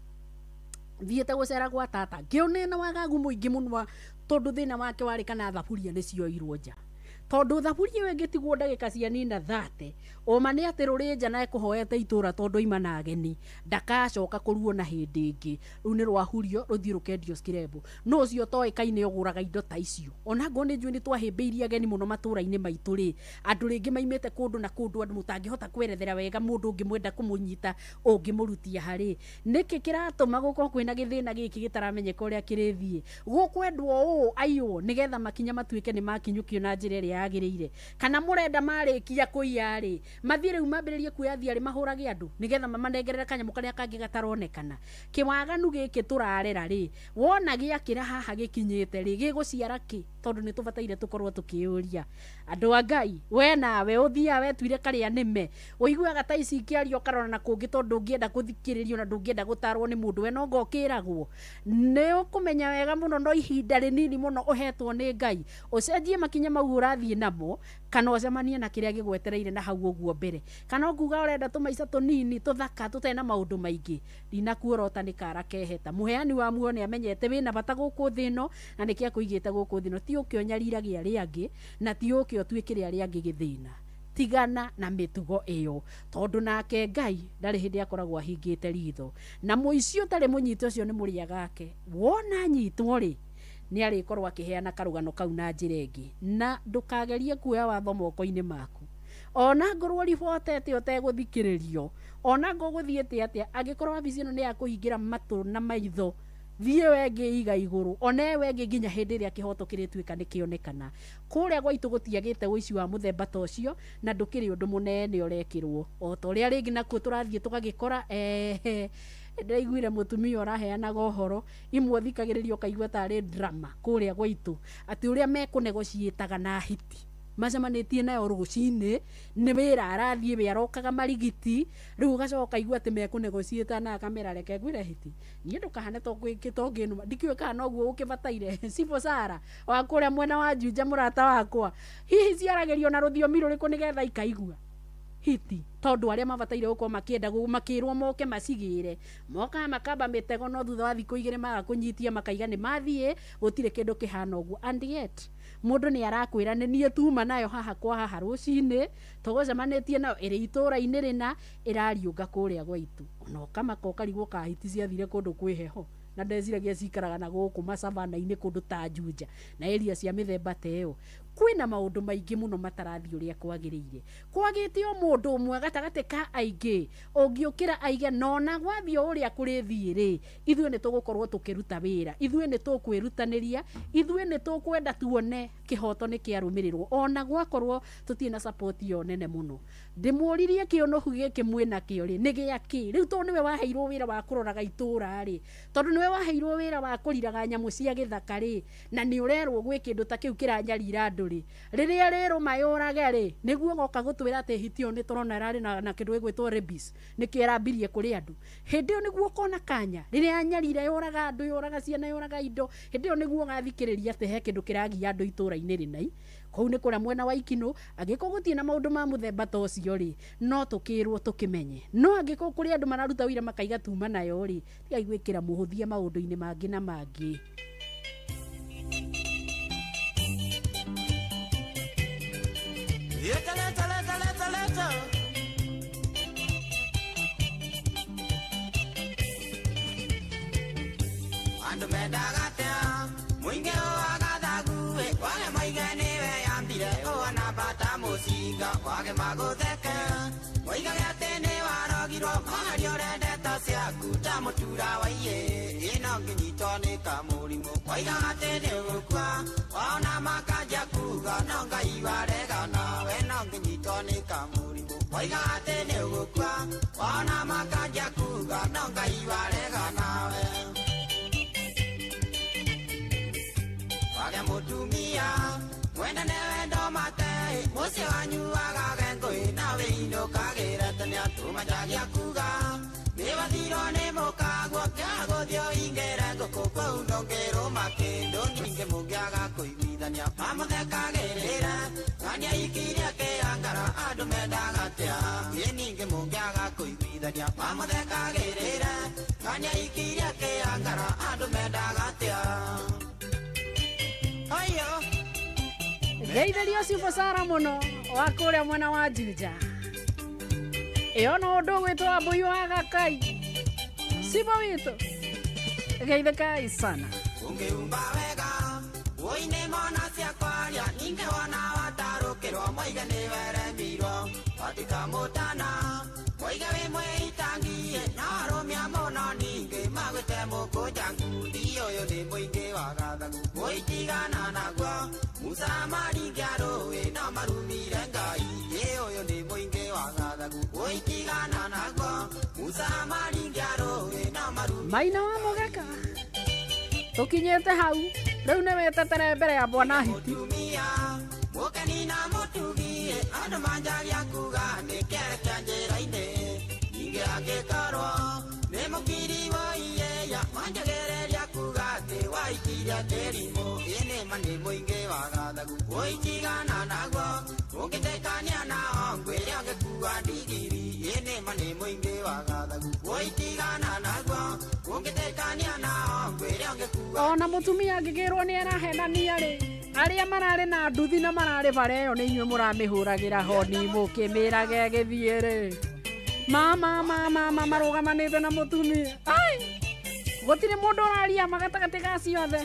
thiĩte gũcera gwa tata, ngĩonena wagagu mũingĩ mũno tondũ thĩna wake warĩ kana thaburia nĩ cioirwo nja. Tondũ thaburia ĩyo ĩngĩtigwo ndagĩka cia nina 30 ũma nĩ atĩ rũrĩ nja na ekũhoete itũra tondũ ima na ageni ndakacoka kũruona hĩndĩ ĩngĩ. Rĩu nĩ rwahurio rũthiĩ rũkendio skirembo. No ũcio ũtoĩkaine ũgũraga indo ta icio. Ona ngorwo nĩ njũĩ nĩ twahĩmbĩirie ageni mũno matũra-inĩ maitũ rĩ, andũ rĩngĩ maimĩte kũndũ na kũndũ andũ mũtangĩhota kwerethera wega mũndũ ũngĩmwenda kũmũnyita ũngĩmũrutia harĩ. Nĩkĩ kĩratũma gũkorwo kwĩna gĩthĩna gĩkĩ gĩtaramenyeka ũrĩa kĩrĩthiĩ? Gũkwendwo ũũ aiywo nĩgetha makinya matuĩke nĩ makinyũkio na njĩra ĩrĩa yagĩrĩire. Kana mũrenda marĩkia kũiya rĩ, mathiĩ rĩu mambĩrĩrie kuoya thiarĩ mahũrage andũ nĩgetha mamanengerere kanyamũ karĩa kangĩ gataronekana. Kĩwaganu gĩkĩ tũrarera rĩ, wona gĩakĩra haha gĩkinyĩte rĩ, gĩgũciara kĩ? Tondũ nĩ tũbataire tũkorwo tũkĩũria andũ a Ngai, we nawe ũthiaga wetuire karĩa nĩme ũiguaga ta ici ikĩario ũkarora na kũngĩ tondũ ndũngĩenda gũthikĩrĩrio na ndũngĩenda gũtarwo nĩ mũndũ, we no ngokĩragwo. Nĩ ũkũmenya wega mũno no ihinda rĩnini mũno ũhetwo nĩ Ngai ũcenjie makinya mau ũrathiĩ namo, kana ũcemanie na kĩrĩa gĩgwetereire na hau ũguo mbere. Kana ũkuga ũrenda tũmaica tũnini tũthaka tũtarĩ na maũndũ maingĩ, ndinakuorota nĩ kara keheta. Mũheani wa muoyo nĩ amenyete wĩna bata gũkũ thĩ ĩno na nĩkĩo akũigĩte gũkũ thĩ ĩno. Ti ũke ũnyarirage arĩa angĩ na ti ũke ũtuĩkĩre arĩa angĩ gĩthĩna. Tigana na mĩtugo ĩyo tondũ nake Ngai ndarĩ hĩndĩ akoragwo ahingĩte ritho. Na mũici ũtarĩ mũnyite ũcio nĩ mũrĩaga ake. Wona anyitwo rĩ, nĩ arĩkorwo akĩheana karũgano kau na njĩra ĩngĩ. Na ndũkagerie kuoya watho moko-inĩ maku. Ona ngorwo ribotete ũtegũthikĩrĩrio, ona ngorwo gũthiĩte atĩa, angĩkorwo wabici ĩno nĩ ya kũhingĩra matũ na maitho, thiĩ we ngĩiga igũrũ ona ewe ngĩ nginya hĩndĩ ĩrĩa kĩhoto kĩrĩtuĩka nĩ kĩonekana. Kũrĩa gwaitũ gũtiagĩte ũici wa mũthemba ta ũcio na ndũkĩrĩ ũndũ mũnene ũrekĩrwo. O ta ũrĩa rĩngĩ nakuo tũrathiĩ tũgagĩkora ndĩraiguire mũtumia ũraheanaga ũhoro imwe ũthikagĩrĩria ũkaigua tarĩ drama kũrĩa gwaitũ atĩ ũrĩa mekũnegociĩtaga na hiti macemanĩtie nayo rũcinĩ nĩ wĩra arathiĩ we arokaga marigiti rĩu ũgacoka ũkaigua atĩ mekũnegociĩta na akamera reke ngwĩre hiti niĩ ndũkahane tongĩnuma ndikĩũĩ kana noguo ũkĩbataire. Cibũ Sara wa kũrĩa mwena wa Juja mũrata wakwa, hihi ciaragĩrio na rũthiomi rũrĩkũ nĩgetha ikaigua hiti? Tondũ arĩa mabataire gũkorwo makĩenda makĩrwo moke macigĩre mokaga makamba mĩtego no thutha wa thikũ igĩrĩ maga kũnyitia makaiga nĩ mathiĩ gũtirĩ kĩndũ kĩhana ũguo. And yet mũndũ nĩ arakwĩra nĩ niĩ tuma nayo haha kwa haha rũcinĩ tũgũcemanĩtie nayo ĩrĩ itũra-inĩ rĩna ĩrariũnga kũrĩa gwaitũ. Ona ũkamaka ũkarigwo ka hiti ciathire kũndũ kwĩ heho na ndeciragia cikaraga na gũkũ macavana-inĩ kũndũ ta Juja na area cia mĩthemba ta ĩyo. Kwĩna maũndũ maingĩ mũno matarathiĩ ũrĩa kwagĩrĩire. Kwagĩte o mũndũ ũmwe gatagatĩ ka aingĩ ũngĩũkĩra aige nona gwathiĩ o ũrĩa kũrĩthiĩ rĩ, ithuĩ nĩ tũgũkorwo tũkĩruta wĩra, ithuĩ nĩ tũkwĩrutanĩria, ithuĩ nĩ tũkwenda tuone kĩhoto nĩ kĩarũmĩrĩrwo ona gwakorwo tũtirĩ na support ĩyo nene mũno. Ndĩmũririe kĩũnũhu gĩkĩ mwĩna kĩo rĩ nĩ gĩa kĩ? Rĩu tondũ nĩwe waheirwo wĩra wa kũroraga itũra rĩ, tondũ nĩwe waheirwo wĩra wa kũriraga nyamũ cia gĩthaka rĩ, na nĩ ũrerwo gwĩ kĩndũ ta kĩu kĩranyarira andũ rĩ, rĩrĩa rĩrũma yũrage rĩ, nĩguo goka gũtwĩra atĩ hiti ĩyo nĩ tũrona ĩrarĩ na kĩndũ gĩgwĩtwo rabies nĩkĩo ĩrambirie kũrĩ andũ. Hĩndĩ ĩyo nĩguo ũkona kanya rĩrĩa nyarira yũraga andũ, yũraga ciana, yũraga indo, hĩndĩ ĩyo nĩguo ũgathikĩrĩria atĩ he kĩndũ kĩragia andũ itũra-inĩ rĩnai. Kũu nĩ kũrĩa mwena wa Ikinũ. Angĩkorwo gũtirĩ na maũndũ ma mũthemba ta ũcio rĩ, no tũkĩrwo tũkĩmenye. No angĩkorwo kũrĩ andũ mararuta wĩra makaiga tuma nayo rĩ, tigai gwĩkĩra mũhũthia maũndũ-inĩ mangĩ na mangĩ. Leta, leta, leta, leta, leta. Andũ mendaga atĩa mũingĩ ũagathague wage moige nĩwe yambire ũhana bata mũcinga wage magũtheke moigage atĩ nĩ warogirwo magerio ũrendeta ciaku ta mũtura waiye ĩno ngĩnyitwo nĩ kamũrimũ moigaga atĩ nĩ ũgũkua wona makanjia kuga no Ngai waregana we no ngĩnyitwo nĩ kamũrimũ moigaga atĩ nĩ ũgũkua wona makanjia kuga no Ngai waregana we. Wage mũtumia mwendane wendo mate mũciĩ wanyu wagage ngũĩ nawe inũkagĩre tene atũmanjagia kuga nĩwathirwo nĩ mũkaguo kĩaga gũthiĩ ũhingĩre ngũkũ kũu ndũngĩrũma kĩndũ ningĩ mũngĩaga kũiguithania mamũthekagĩrĩra ng'ania ikiria kĩangara andũ mendaga atĩa ĩ ningĩ mũngĩaga kũiguithania mamũthekagĩrĩra ng'ania ikiria kĩangara andũ mendaga atĩa. Ngeithĩrio Cibũ Sara mũno wa kũrĩa mwena wa Juja. Ĩyo no ũndũ ũgwĩtwo Wambui wa Gakai. Cibũ witũ, geithĩkai sana. Ũngĩumba wega ũine mona cia kwaria ningĩ wona watarũkĩrwo moige nĩ weremirwo watikamũtana moige wĩ mwĩitangie na arũmia mũno ningĩ magwĩte mũkũnja ngundi ũyũ nĩ mũingĩ wa gathagu mũitigana naguo Musa maringia rũĩ no marumire Ngai ĩ ũyũ nĩ mũingĩ wa gathagu mũitigana naguo Musa maringia rũĩ no marumire Maina wa Mũgeka tũkinyĩte hau rĩu nĩ wĩtetere mbere ya bwana Hiti. Mũkeni na mũtugie andũ manjagia kuga nĩ kĩere njĩra-inĩ ningĩ angĩkorwo nĩ mũkiri woiyeya manjagĩrĩria kuga atĩ waikirie kĩrimũ ĩ nĩma nĩ mũingĩ wa gathagu ũitigana naguo ũngĩtekania nao ngwĩre ũngĩkua ndigiri ĩ nĩma nĩ mũingĩ wa gathagu ũitigana naguo ũngĩtekania nao ngwĩre ũngĩkua. Ona mũtumia angĩkĩrwo nĩ arahenania rĩ, arĩa mararĩ na nduthi na mararĩ bara ĩyo nĩ inyuĩ mũramĩhũragĩra honi mũkĩmĩrage ĩgĩthiĩ rĩ. Mama mama mama marũgamanĩte na mũtumia. Ai! Gũtirĩ mũndũ ũraria ma gatagatĩ ga ciothe.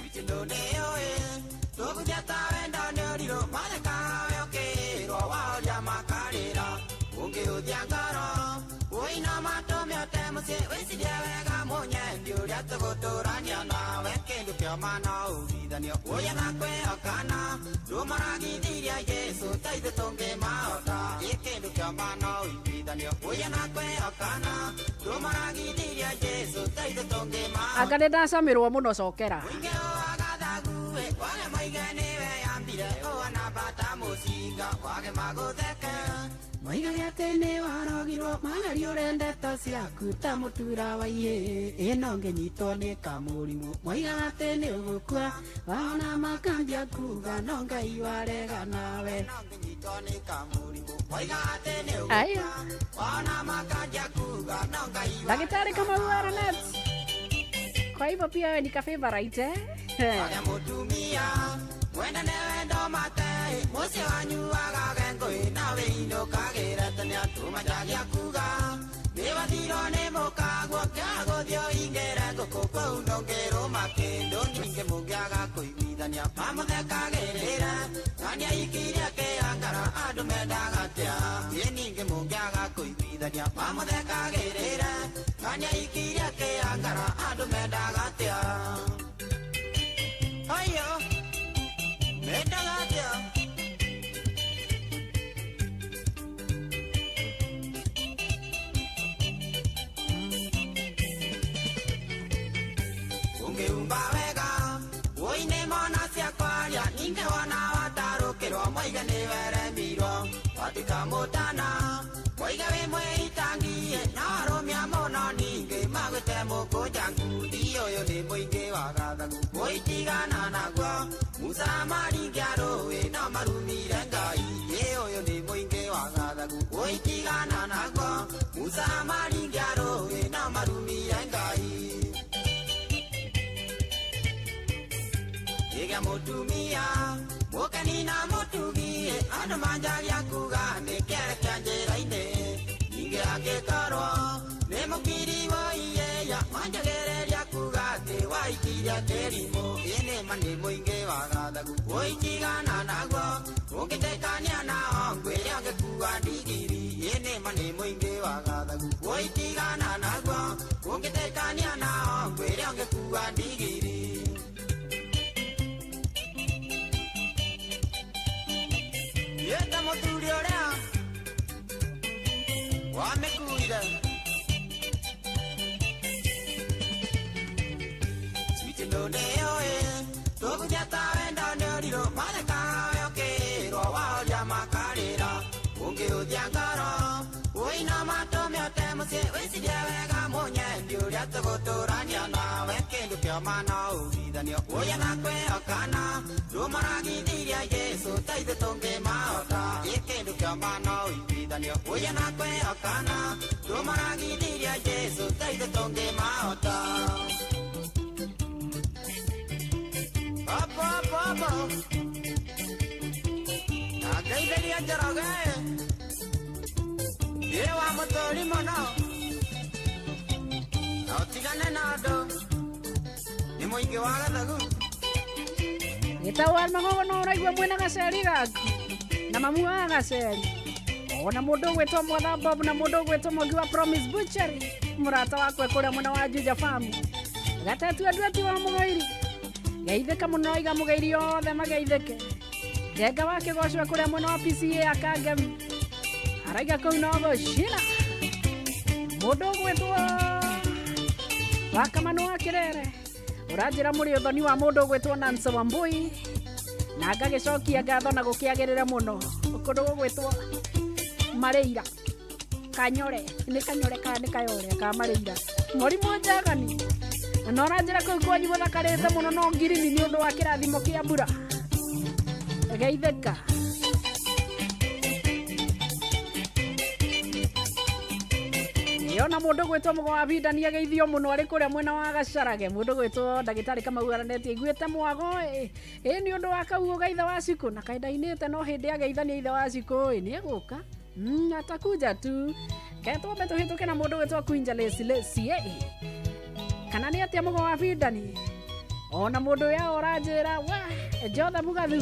Anga nĩ ndacamirwo mũno cokera. Moigaga atĩ nĩ warogirwo magariũre ndeto ciaku ta mũtura wa ihĩĩ ĩno ngĩnyitwo nĩ kamũrimũ moigaga atĩ nĩ ũgũkua wahona makambia kuga no Ngai warega nawe. Aya. Daktari Kamau Aranet. Kwa hivyo pia wewe ni ka favorite eh? Ũngĩumba wega ũine mona cia kwaria ningĩ wona watarũkĩrwo moige nĩ weremirwo watikamũtana moige wĩ mwĩitangie na arũmia mũno ningĩ magwĩte mũkũnja ngundi ũyũ nĩ mũingĩ wa gathagu mũitigana naguo Musa maringia rũĩ no marumire Ngai ĩ ũyũ nĩ mũingĩ wa gathagu mũitigana naguo Musa maringia rũĩ no marumire Ngai. Iga mũtumia mũkeni na mũtugie andũ manjagia kuga nĩ kĩere kĩa njĩra-inĩ ningĩ angĩkorwo nĩ mũkiri woiyeya manjagĩrĩria kuga atĩ waikirie kĩrimũ ĩ nĩma nĩ mũingĩ wa gathagu ũitigana naguo ũngĩtekania nao ngwĩre ũngĩkua ndigiri ĩ nĩma nĩ mũingĩ wa gathagu ũitigana naguo ũngĩtekania nao ngwĩre ũngĩkua ndigiri. Yeta mũthuri ũrĩa wamĩkuire Switi ndũnĩyũĩ tũguthia ta wendo nĩ ũrirũ mathekaga we ũkĩrwo waoria makarĩra ũngĩũthia ngoro ũina matũme ũte mũciĩ wĩcirie wega mũnyendi ũrĩa tũgũtũrania nawe kĩndũ kĩoma no ũgithanio ũya na kwĩhokana ndũmaragithirie Jesũ ta ithuĩ tũngĩmahota ĩ kĩndũ kĩoma no ũiguithanio ũya na kwĩhokana ndũmaragithirie Jesũ ta ithuĩ tũngĩmahota. Up, up, up, up. Njoroge ĩ wa mũtũri mũno na ũtigane na andũ nĩ mũingĩ wa gathagu. Gĩtau wa magogo no ũraigua mwĩna gaceri gaku na mamu wa gaceri ona mũndũ ũgwĩtwo Mwatha Bob na mũndũ ũgwĩtwo Mwangi wa Promise Butchery mũrata wakwa kũrĩa mwena wa Juja Farm gatetu andũ ati wa mũgũiri geithĩka mũno iga mũgĩiri othe mageithĩke Njenga wa kĩgocwe kũrĩa mwena wa PCA akangemi araiga kũu no gũcina mũndũ ũgwĩtwo Wakamanu wa Kĩrere ũranjĩra mũrĩ ũthoni wa mũndũ ũgwĩtwo Nancy Wambui na ngagĩcokia ngatho na gũkĩagĩrĩre mũno kũndũ gũgwĩtwo Marĩira Kanyore nĩ Kanyore kana nĩ Kayore ka Marĩira mũrimũ njagani na ũranjĩra kũu kwanyu gũthakarĩte mũno no ngirini nĩ ũndũ wa kĩrathimo kĩa mbura geithĩka. Yona mundu gwitwo mugo wa binda ni ageithio muno ari kuria mwena wa Gacarage mundu gwitwo ndagitari Kamau araneti aiguite mwago ĩ ni undu wa kau gaitha wa ciku na kaindainite no hindi ageithania ithe wa ciku ĩ ni eguka atakuja tu ketwo betuhituke na mundu gwitwo Queen Lesi Lesi ĩ kana ni atia mugo wa binda ni ona mundu ya oranjira wa Jotha Mugathu.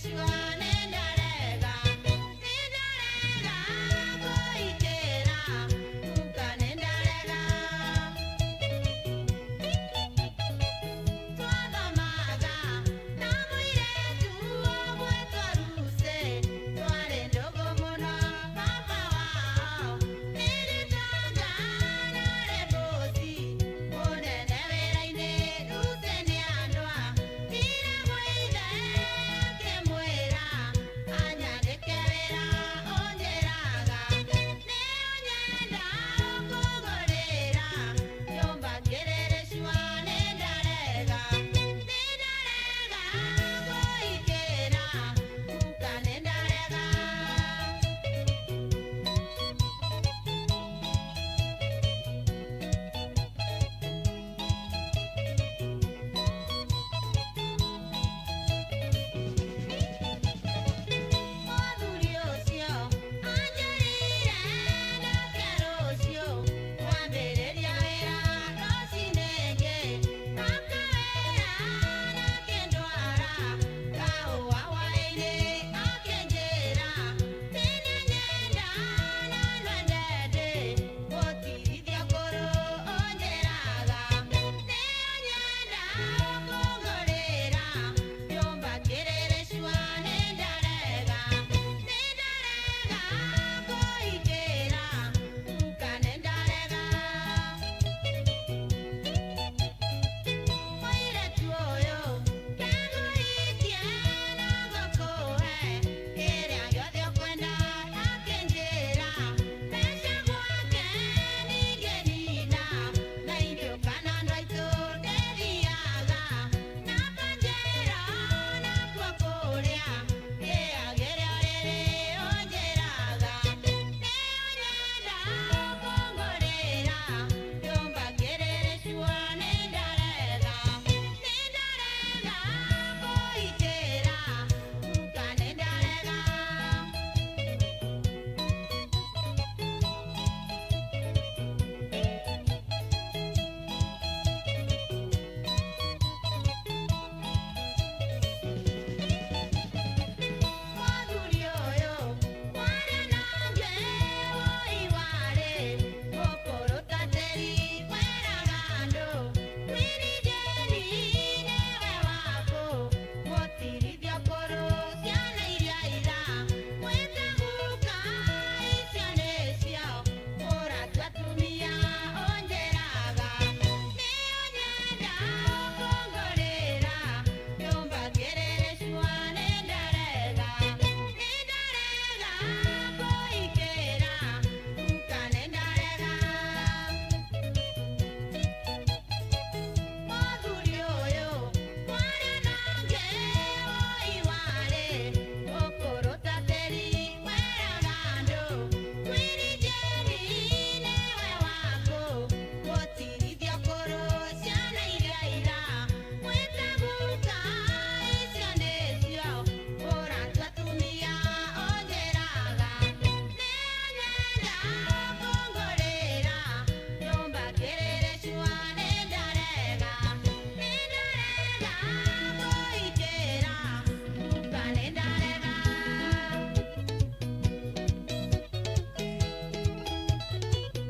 Sure.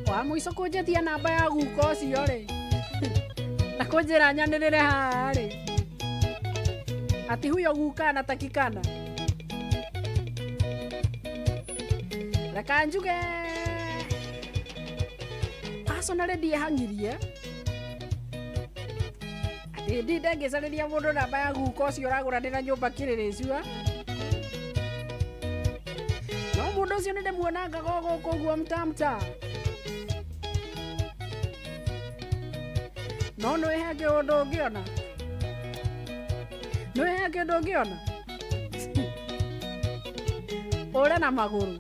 Wa mũico kũnjĩtia namba ya guka ũcio rĩ na kũnjĩra nyanĩrĩre haha rĩ ati huyo guka anatakikana. Reka njuge personally ndiehang'irie atĩ ndinde ngĩcarĩria mũndũ namba ya guka ũcio ũragũranĩra nyũmba kĩrĩrĩcua. No mũndũ ũcio nĩ ndĩmuonangaga o gũkũ ũguo mtamta. No nĩ he kĩũndũ ũngĩona, nĩ he kĩũndũ ũngĩona ũre na magũrũ.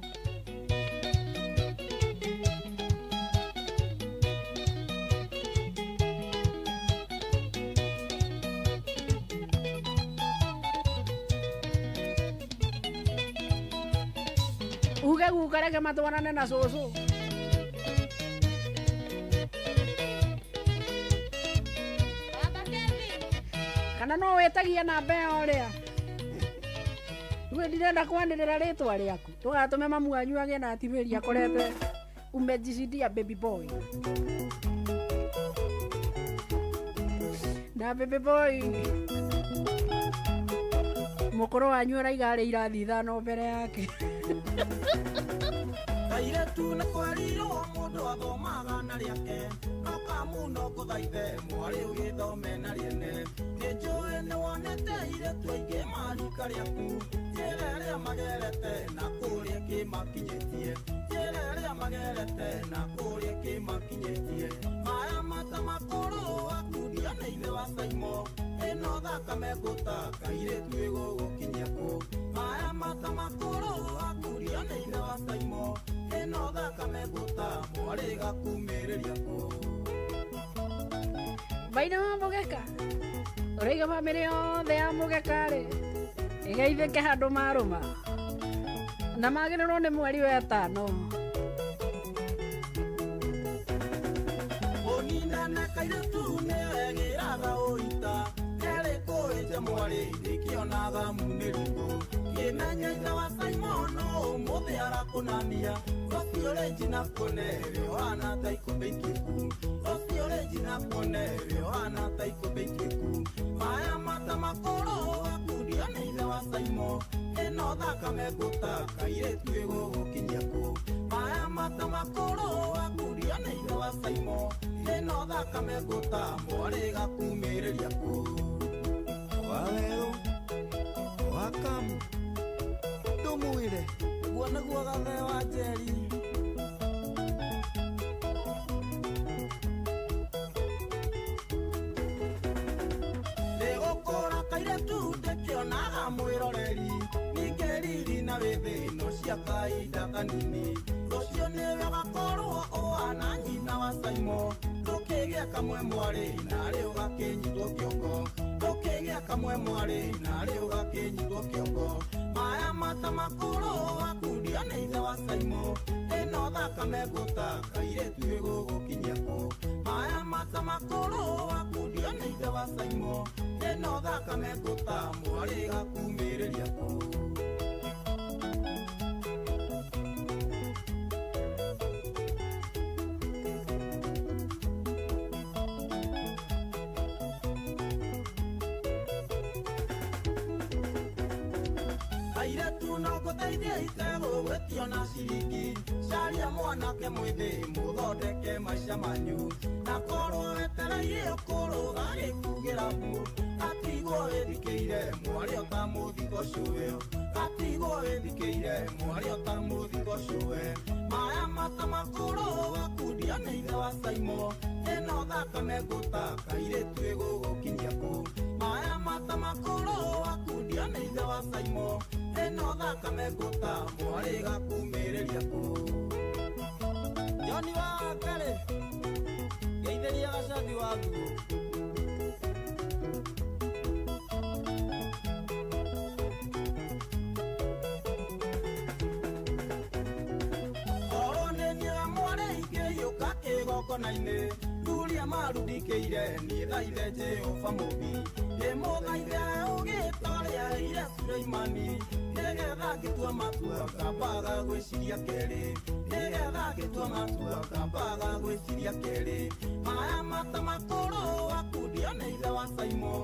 Uge guka reke matwarane na cũcũ. Kana no wĩtagie namba ĩyo ũrĩa rĩu ndirenda kwanĩrĩra rĩtwa rĩaku ndũgatũme mamu wanyu agĩe na atimĩri akorete umejishindia baby boy. Na baby boy mũkũrũ wanyu araiga arĩ irathi 5 mbere yake. Kairĩtu nĩ kwerirwo mũndũ athomaga na rĩake no kamuno ngũthaithe mwarĩ ũgĩthome na rĩene. Nĩ njũĩ nĩ wonete airĩtu aingĩ marika rĩaku njĩra ĩrĩa magerete na kũrĩa kĩmakinyĩtie, njĩra ĩrĩa magerete na kũrĩa kĩmakinyĩtie. Maya mata makũrũ akundia nĩ ithe wa Saimo ĩno thakame ngũta kairĩtu ĩgũgũkinyia kũ. Maya mata makũrũ akundia nĩ ithe wa Saimo ĩno thakame ngũta mwarĩ gakumĩrĩria kũ. Maina wa mũgeka ũraiga bamĩrĩ yothe ya mũgeka rĩ ĩgeithĩke handũ marũma na magĩrĩrwo nĩ mweri wa 5. Ũninane kairĩtu nĩwegĩraga ũita kerĩ kũĩnja mwarĩ ndĩkĩonaga munĩriko kĩmenya ithe wa Simon ũmũthĩ arakũnania rũciũ rĩnji na kuone rĩohana ta ikũmbĩ ituĩku, rũciũ rĩnji na kuone rĩohana ta ikũmbĩ ituĩku. Maya mata makũrũ akundio nĩ ithe wa Saimo ĩno thakame ngũta kairĩtu ĩgũgũkinyia kũ. Maya mata makũrũ akundio nĩ ithe wa Saimo ĩno thakame ngũta mwarĩ gakumĩrĩria kũ. Wawerũ wakamu ndũmwĩre ũguo nĩguo gathe wa Njeri. Nĩgũkũra kairĩtu ndĩkĩonaga mwĩroreri ningĩ riri na wĩthĩ no cia kahinda kanini rũciũ nĩwe ũgakorwo ũhana nyina wa Saimo ndũkĩgĩa kamwe mwarĩ narĩ ũgakĩnyitwo kĩongo, ndũkĩgĩa kamwe mwarĩ narĩ ũgakĩnyitwo kĩongo. Maya mata makũrũ akundio nĩ ithe wa Saimo ĩno thakame ngũta kairĩtu ĩgũgũkinyia kũ. Maya mata makũrũ akundio nĩ ithe wa Saimo ĩno thakame ngũta mwarĩ gakumĩrĩria kũ. Airĩtu no ngũteithie itegũgwĩtio na ciringi caria mwanake mwĩthĩ mũthondeke maica manyu na korwo wetereire ũkũrũga gĩkugĩra mbu atigwo wĩthikĩire mwarĩ ũtamũthiko cũwe, atigwo wĩthikĩire mwarĩ ũtamũthiko cũwe. Maya mata makũrũ akundio nĩ ithe wa Saimo ĩno thakame ngũta kairĩtu ĩgũgũkinyia kũ. Maya mata makũrũ akundio nĩ ithe wa Saimo ĩno thakame ngũta mwarĩ gakumĩrĩria kũ. Joni wa Ngarĩ geithĩria gacathi wa nguo. Korwo nĩ niĩ mwarĩ ingĩhiũka kĩgongona-inĩ nduria marundikĩire niĩ thaithe Jehova mũmbi ndĩmũthaithe ũgĩ ta ũrĩa aheire Suleimani nĩgetha ngĩtua matua ngambaga gwĩciria kerĩ, nĩgetha nĩgetha ngĩtua matua kambaga gwĩciria kerĩ maya mata makũrũ wakundio nĩ ithe wa Saimo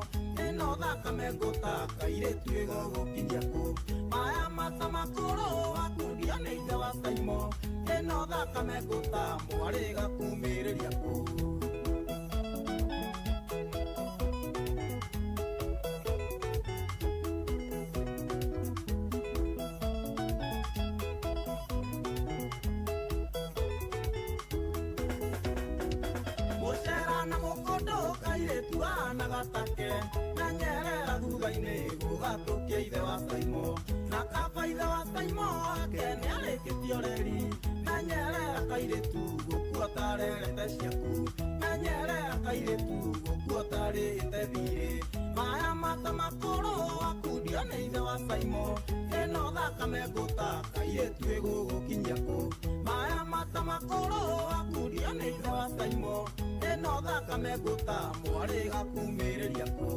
ĩno thakame ngũta kairĩtu ĩgũgũkinyia kũ maya mata makũrũ wakundio nĩ ithe wa Saimo ĩno thakame ngũta mwarĩ gakumĩrĩria kũ. Na gatake na nyerera thutha-inĩ gũgatũkia ithe wa Saimo na kaba ithe wa Saimo ake nĩarĩkĩtio reri na nyerera kairĩtu gũkua tarerete ciaku na nyerera kairĩtu gũkua tarĩte thirĩ maya mata makũrũ wakundio nĩ ithe wa Saimo ĩno thakame ngũta kairĩtu ĩgũgũkinyia kũ maya mata makũrũ wakundio nĩ ithe wa Saimo ĩno thakame ngũta mwarĩ gakumĩrĩria kũ.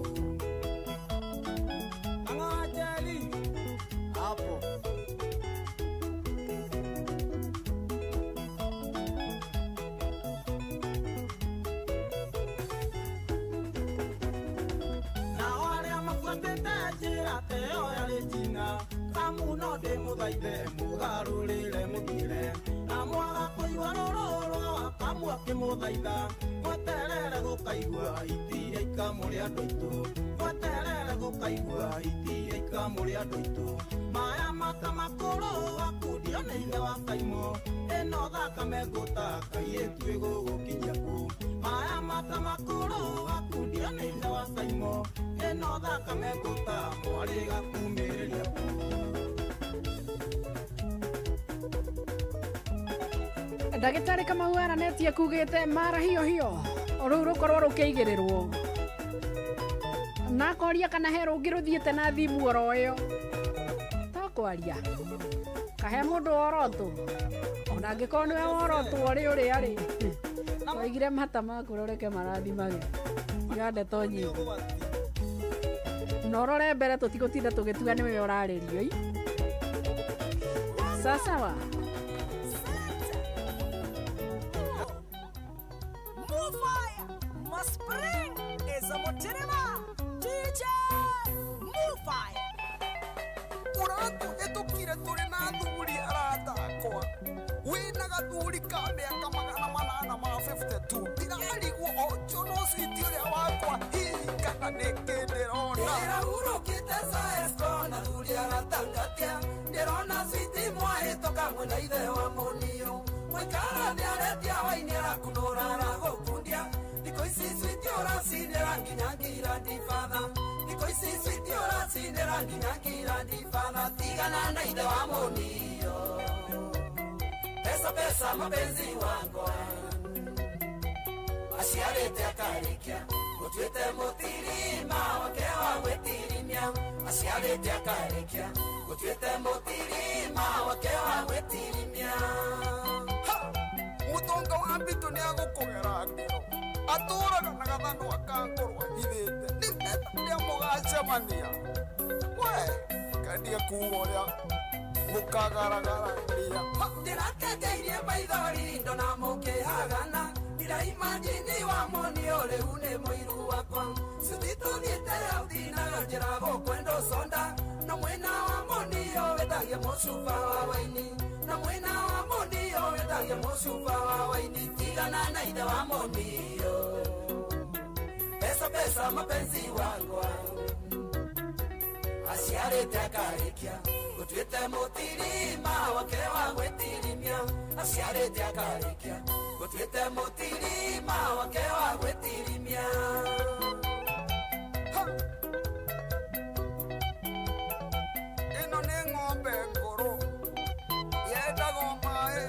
Ang'anjeri hapo. Nao arĩa mabuatĩte njĩra ta ĩyo yarĩ njina kamu no ndĩmũthaithe mũgarũrĩre mũthiĩre na mwaga kũigua rũrũ rwa kamu akĩmũthaitha mweterere gũkaigua itirĩa ikamũrĩ andũ aitũ mweterere gũkaigua itirĩa ikamũrĩ andũ aitũ maya mata makũrũ wakundio nĩ ithe wa Saimo ĩno thakame ngũta kairĩtu ĩgũgũkinyia kũ maya mata makũrũ wakundio nĩ ithe wa Saimo ĩno thakame ngũta mwarĩ gakumĩrĩria kũ. Ndagĩtarĩ Kamau aranĩtie kugĩte mara hiyo hiyo rũu rũkorwo rũkĩigĩrĩrwo na akoria kana he rũngĩ rũthiĩte na thimu oro ĩyo to kwaria kahe mũndũ worotwo ona angĩkorwo nĩwe worotwo rĩ ũrĩa rĩ twaigire mata maku rũreke marathimage tiga ndeto nyingĩ na ũrore mbere tũtigũtinda tũgĩtua nĩwe ũrarĩrio i sasawa. Pesa pesa mapenzi wangu aciarĩte akarĩkia gũtuĩte mũtirima wake wa gwĩtirimia aciarĩte akarĩkia gũtuĩte mũtirima wake wa gwĩtirimia. Mũtonga wa mbitũ nĩagũkũgera ngero atũraga na gathanwa akangorwo ahithĩte nĩgetha rĩrĩa mũgacemania we kendia kuga ũrĩa mũkagaragaranĩria. Ndĩrakengeirie maithori ndona mũkĩhagana ndiraimajini wa monio rĩu nĩ mũiru wakwa cuthi tũthiĩte autinaga njĩra gũkwenda ũconda na mwena wa monio wĩtagie mũcuba wa waini na mwena wa monio wĩtagie mũcuba wa waini tigana na ithe wa monio pesa pesa mapenzi wakwa aciarĩte akarĩkia gũtuĩte mũtirima wake wa gwĩtirimia aciarĩte akarĩkia gũtuĩte mũtirima wake wa gwĩtirimia. Ĩno nĩ ng'ombe ngũrũ yendagwo maĩ.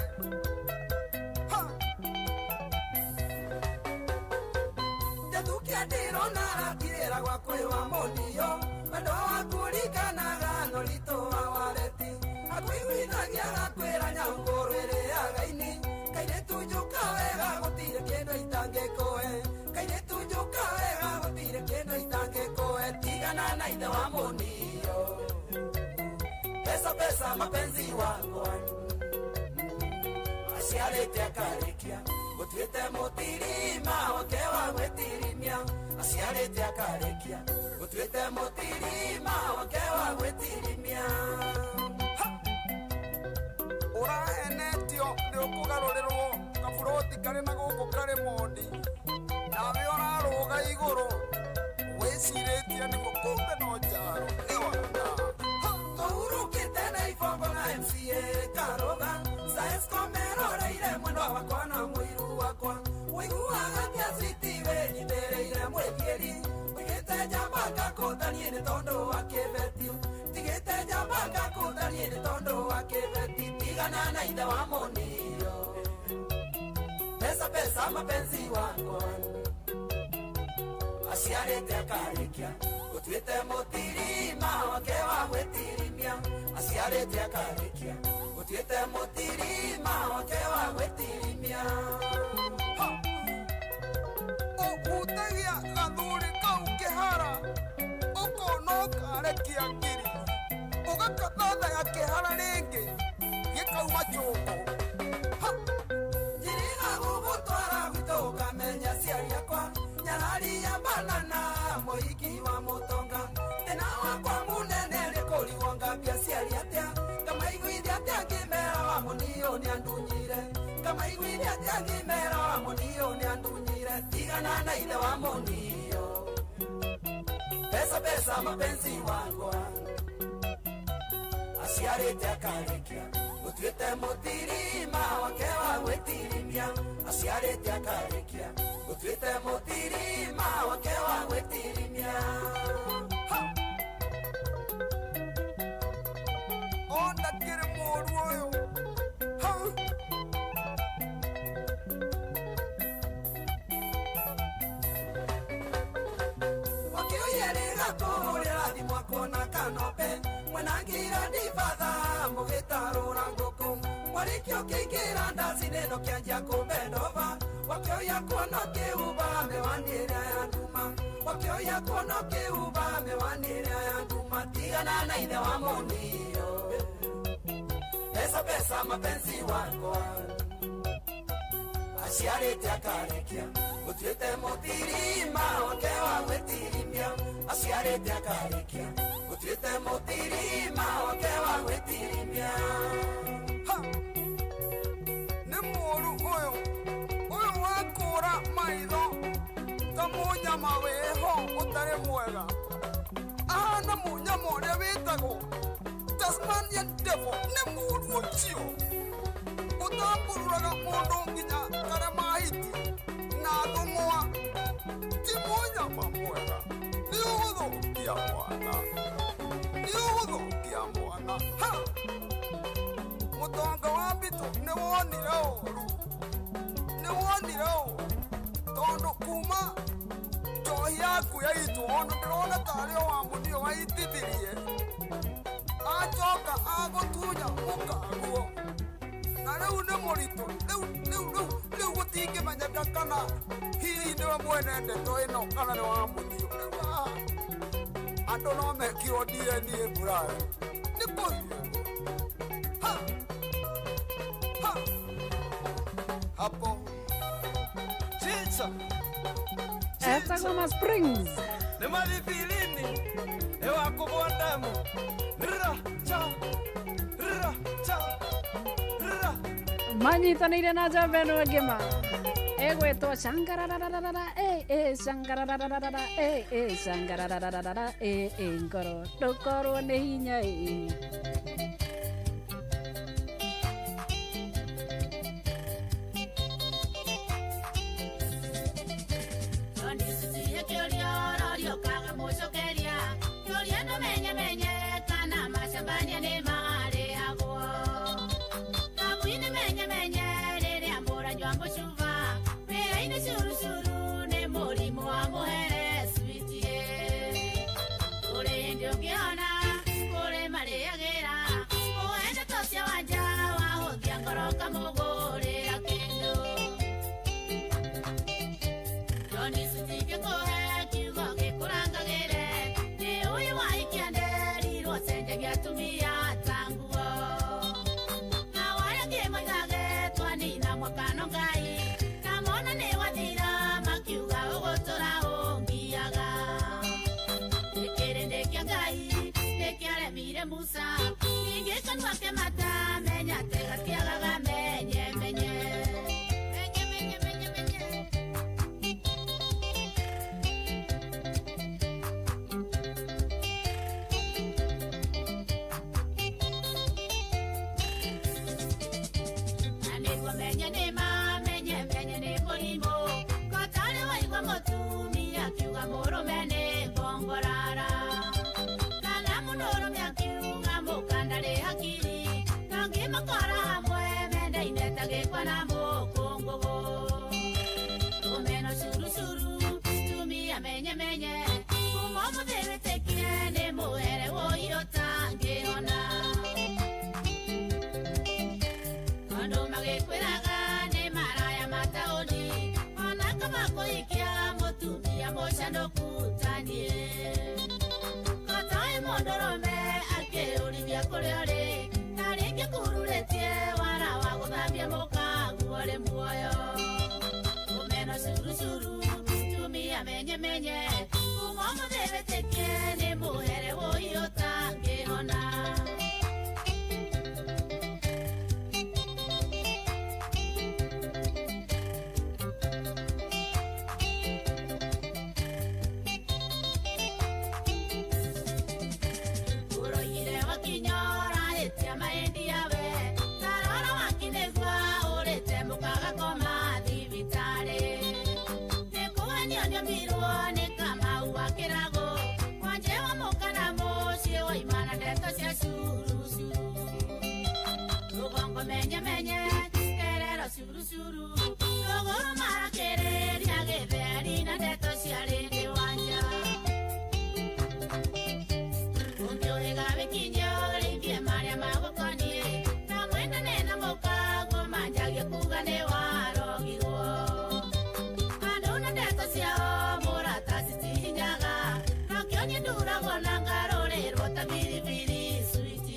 Ndathukia ndĩrona atirĩra gwa kwĩwa mũnio wendo waku ũrikanaga no ritũ wa wareti akũiguithagia agakwĩra nyangũrũ ĩrĩaga ini kairĩtu njũka wega gũtirĩ kĩndũ itangĩkũhe kairĩtu njũka wega gũtirĩ kĩndũ itangĩkũhe tigana na ithe wa mũnio pesa pesa mapenzi wakwa. Aciarĩte akarĩkia gũtuĩte mũtirima wake wa gwĩtirimia. Aciarĩte akarĩkia gũtuĩte mũtirima wake wa gwĩtirimia. Ũrahenetio nĩ ũkũgarũrĩrwo kaburoti karĩ na gũkũ karĩ mondi nawe ũrarũga igũrũ wĩcirĩtie nĩguo kumbe no njaro nĩ wana. Tũhurũkĩte na ibongo na MCA Karoga saescomeroreire mwendwa wakwa na mũiru wakwa. Ũiguaga atĩa switi wĩnyitĩrĩire mwĩthiĩri tigĩte njamba ngakũtanie nĩ tondũ wa kĩbeti. Tigĩte njamba ngakũtanie nĩ tondũ wa kĩbeti. Tigana na ithe wa mũnio pesa pesa mapenzi wakwa. Aciarĩte akarĩkia gũtuĩte mũtirima wake wa gwĩtirimia. Aciarĩte akarĩkia gũtuĩte mũtirima wake wa gwĩtirimia. Ũhutagia gathuri kau kĩhara ũkona ũkarekia ngiri ũgakathathaya kĩhara rĩngĩ gĩkauma chũkũ. Njiriga gũgũtwara gwitũ ũkamenya aciari akwa. Nyarari ya banana mũhiki wa mũtonga. Thĩna wakwa mũnene nĩ kũrigwo ngambia aciari atĩa. Ngamaiguithia atĩa ngĩmera wa mũnio nĩandunyire. Ngamaiguithia atĩa ngĩmera wa mũnio nĩandunyire. Tigana na ithe wa mũnio pesa pesa mapenzi wakwa. Aciarĩte akarĩkia gũtuĩte mũtirima wake wa gwĩtirimia. Aciarĩte akarĩkia gũtuĩte mũtirima wake wa gwĩtirimia. Ona kĩrĩ mũũru ũyũ. Wakĩoyerĩga kũhũrĩra thimũ akona kanope mwenangira ndibatha mũgĩtarũra ngũkũ. Mwarĩkio kĩingĩra ndaci-inĩ no kĩanjia kũmbendova. Wakĩoya kuona kĩhuba mĩwani ĩrĩa ya nduma. Wakĩoya kuona kĩhuba mĩwani ĩrĩa ya nduma. Tigana na ithe wa mũnio pesa pesa mapenzi wakwa. Aciarĩte akarĩkia gũtuĩte mũtirima wake wa gwĩtirimia. Aciarĩte akarĩkia gũtuĩte mũtirima wake wa gwĩtirimia. Nĩ mũũru ũyũ ũyũ wakũra maitho ta mũnyama wĩho ũtarĩ mwega ahana mũnyama ũrĩa wĩtagwo Tasmanian devil. Nĩ mũũru ũcio ũtambururaga mũndũ nginya karema hiti na thũng'wa. Ti mũnyama mwega, nĩ ũgũthũkia mwana, nĩ ũgũthũkia mwana. Ha! Mũtonga wa mbitũ nĩ wonire ũũru, nĩ wonire ũũru tondũ kuma njohi yaku yaitwo ona ndĩrona tarĩ o wa mũnio waitithirie acoka agũtunya mũkaguo na rĩu nĩ mũritũ. Rĩu rĩu rĩu rĩu gũtingĩmenyeka kana hihi nĩwe mwene ndeto ĩno kana nĩ wa mũnio. Rĩu haha andũ no mekirwo DNA buraya nĩ kũhiũ. Ha! Ha! Hapo Chicha Etagwo ma Springs nĩ mathibili-inĩ nĩ wa kũgwa ndemu. Ra cha ra cha ra manyitanĩire na njamba ĩno ngĩma ĩgwĩtwo cangararararara ĩ cangararararara ĩ cangararararara ĩ ngoro ndũkorwo nĩ hinya ĩ. Atumia tanguo na wale ngimoigage twanina. Ngai kamona nĩ wathira makiuga ũgũtũra ũngiaga Gĩkĩrĩndĩ kĩa Ngai nĩkĩaremire Musa ningĩ kanua ke mata menya atĩ gatiagaga menye menye menye menye menye menye. Na nĩguo menye nĩ ma menye menye nĩ mũrimũ kotarĩ waigua mũtumia akiuga mũrũme nĩ ngongorara kana mũndũrũme akiuga mũkandarĩ hakiri tongĩmakora hamwe mendaine ta gĩkwa na mũkũngũgũ ũmeno curucuru tumia menye menye kuma ũmũthĩ wĩtĩkie nĩ mũhere wũi ũtangĩhona Andũ magĩkwĩraga nĩ maraya mataũni ona kaba kũhikia mũtumia mũcanũku ta niĩ Kotoĩ mũndũrũme akĩũrithia kũrĩa ũrĩ ta rĩngĩ kururĩtie wara wa gũthambia mũkaguo ũrĩ muoyo Ũmeno curucuru tumia menye menye kuma ũmũthĩ wĩtĩkie nĩ mũhere wũi ũtangĩhona. Ũroigire wakinyora ĩtia mahĩndĩ yawe tarora wakinĩgua ũrĩte mũkagakoma thibitarĩ nĩkũhenio nĩombirwo nĩ Kamau wa Kĩrago kwanje wa mũka na mũciĩ waimana ndeto cia curucuru rũgongo menye menye kerero curucuru rũgũrũ marakĩrĩria gĩtheri na ndeto cia rĩngĩ wanja Ũngĩũhĩga wĩkinyio rĩingĩ marĩa magũkoniĩ na mwendane na mũkaguo manjagie kuga nĩ warogirwo Andũ na ndeto ciao mũrata citihinyaga nokĩo niĩ nduragwo na ngarũrĩrwo ta biribiri sweet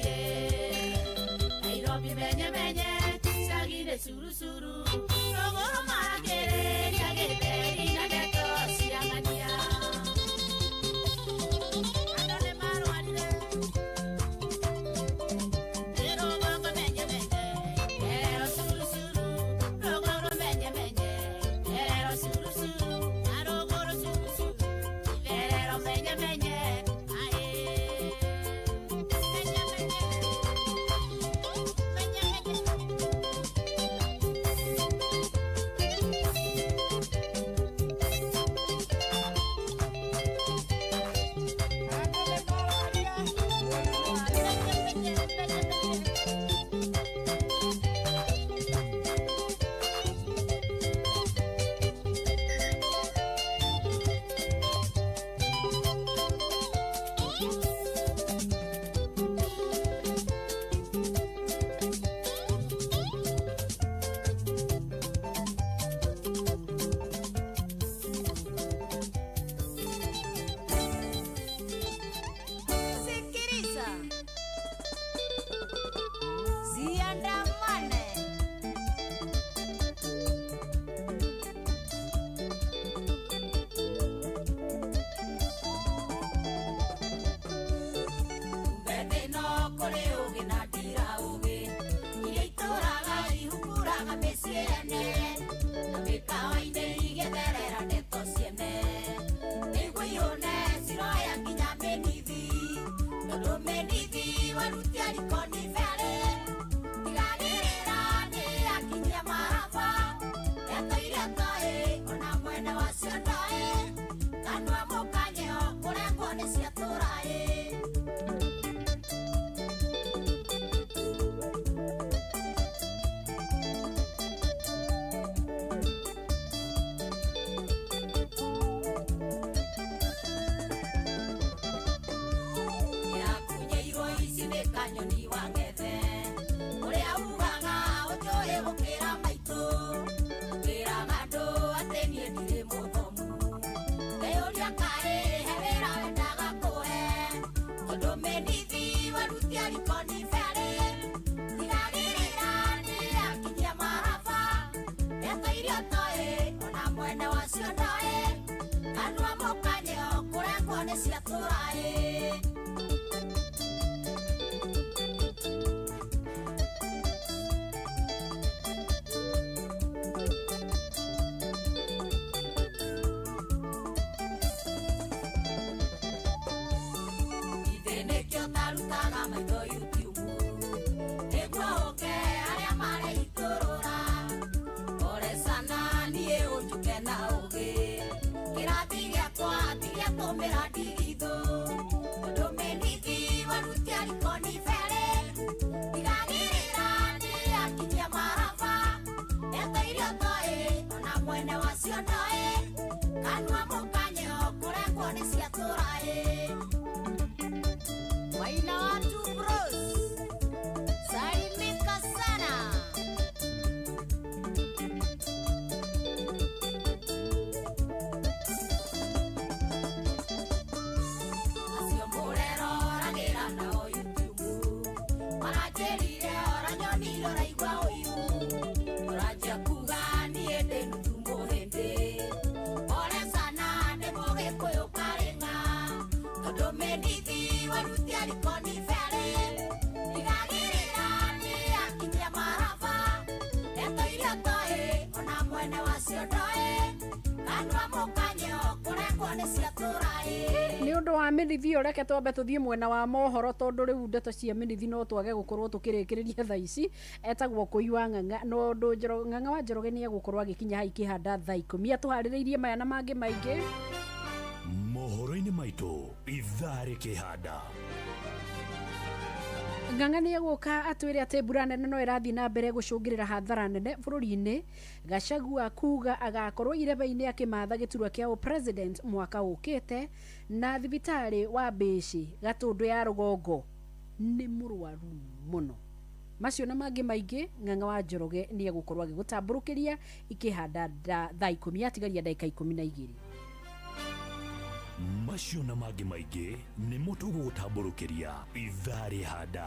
Nairobi menye menye cagire curucuru rũgũrũ marakĩrĩria gĩtheri na ndeto cia ng'ania. Andũ nĩ marwarire Rũgongo menye menye kerero curucuru rũgũrũ menye menye kerero curucuru na rũgũrũ curucuru itherero menye menye aĩ menye menye menye menye. Sikiliza, siandamane. Mbete no kũrĩ ũgĩ na ndira ũgĩ iria itũraga ihukuraga mĩciĩ yene na mĩkawa-inĩ igĩtherera ndeto ciene nĩguo ihũne ciroya nginya mĩnithi tondũ mĩnithi warutia riko nĩ berĩ tigagĩrĩra nĩ akinyia maraba ndeto iria toĩ ona mwene wacio ndoĩ kanua mũkanyeo kũrengwo nĩ ciatũra ĩ. Yakunyeirwo ici nĩ kanyoni wa ng'ethe ũrĩa ugaga ũnjũĩ gũkĩra maitũ wĩraga andũ atĩ niĩ ndirĩ mũthomu ngeyũria kaĩ he wĩra wendaga kũhe tondũ mĩnithi warutia riko nĩ berĩ tigagĩrĩra nĩ akinyia maraba. Mwene wacio ndoĩ kanua mũkanyo kũrengwo nĩ ciatũra ĩ. Ithe nĩkĩo tarutaga maitho YouTube nĩguo ũke arĩa mareitũrũra. Pole sana niĩ ũnjuke na ũgĩ kĩrathi gĩakwa ti gĩatũmĩra ndigithũ tondũ mĩnithi warutia riko nĩ berĩ ndigagĩrĩra nĩ akinyia maraba ndeto iria ũtoĩ ona mwene wacio ndoĩ kanua mũkanyo kũrengwo nĩ ciatũra ĩ. Waina watu bros, salimika sana. Acio mũreroragĩra nao YouTube maranjĩrire oranyonire ũraigua ũiru ũranjia kuga niĩ ndĩ nuthu mũhĩndĩ. Pole sana ndĩ mũgĩkũyũ karĩng'a tondũ mĩnithi warutia riko nĩ berĩ ndigagĩrĩra nĩ akinyia maraba ndeto iria ũtoĩ ona mwene wacio ndoĩ kanua mũkanyo kũrengwo nĩ ciatũra ĩ. Nĩ ũndũ wa mĩnithi ĩyo reke twambe tũthiĩ mwena wa mohoro tondũ rĩu ndeto cia mĩnithi no twage gũkorwo tũkĩrĩkĩrĩria thaa ici. Etagwo Kũi wa Ng'ang'a na ũndũ Ng'ang'a wa Njoroge nĩ egũkorwo agĩkinya hau ikĩhanda thaa 10 atũharĩrĩirie maya na mangĩ maingĩ. Mohoro-inĩ maitũ ithaa rĩkĩhanda. Ng'ang'a nĩ egũka atwĩre atĩ mbura nene no ĩrathiĩ na mbere gũcũngĩrĩra hathara nene bũrũri-inĩ. Gachagua kuga agakorwo irebe-inĩ akĩmatha gĩturwa kĩa ũpresident mwaka ũkĩte. Na thibitarĩ wa Mbĩci Gatũndũ ya rũgongo nĩ mũrwaru mũno. Macio na mangĩ maingĩ Ng'ang'a wa Njoroge nĩ egũkorwo agĩgũtambũrũkĩria ikĩhanda thaa 10 atigaria ndagĩka 12. Macio na mangĩ maingĩ nĩmo tũgũgũtambũrũkĩria ithaa rĩhanda.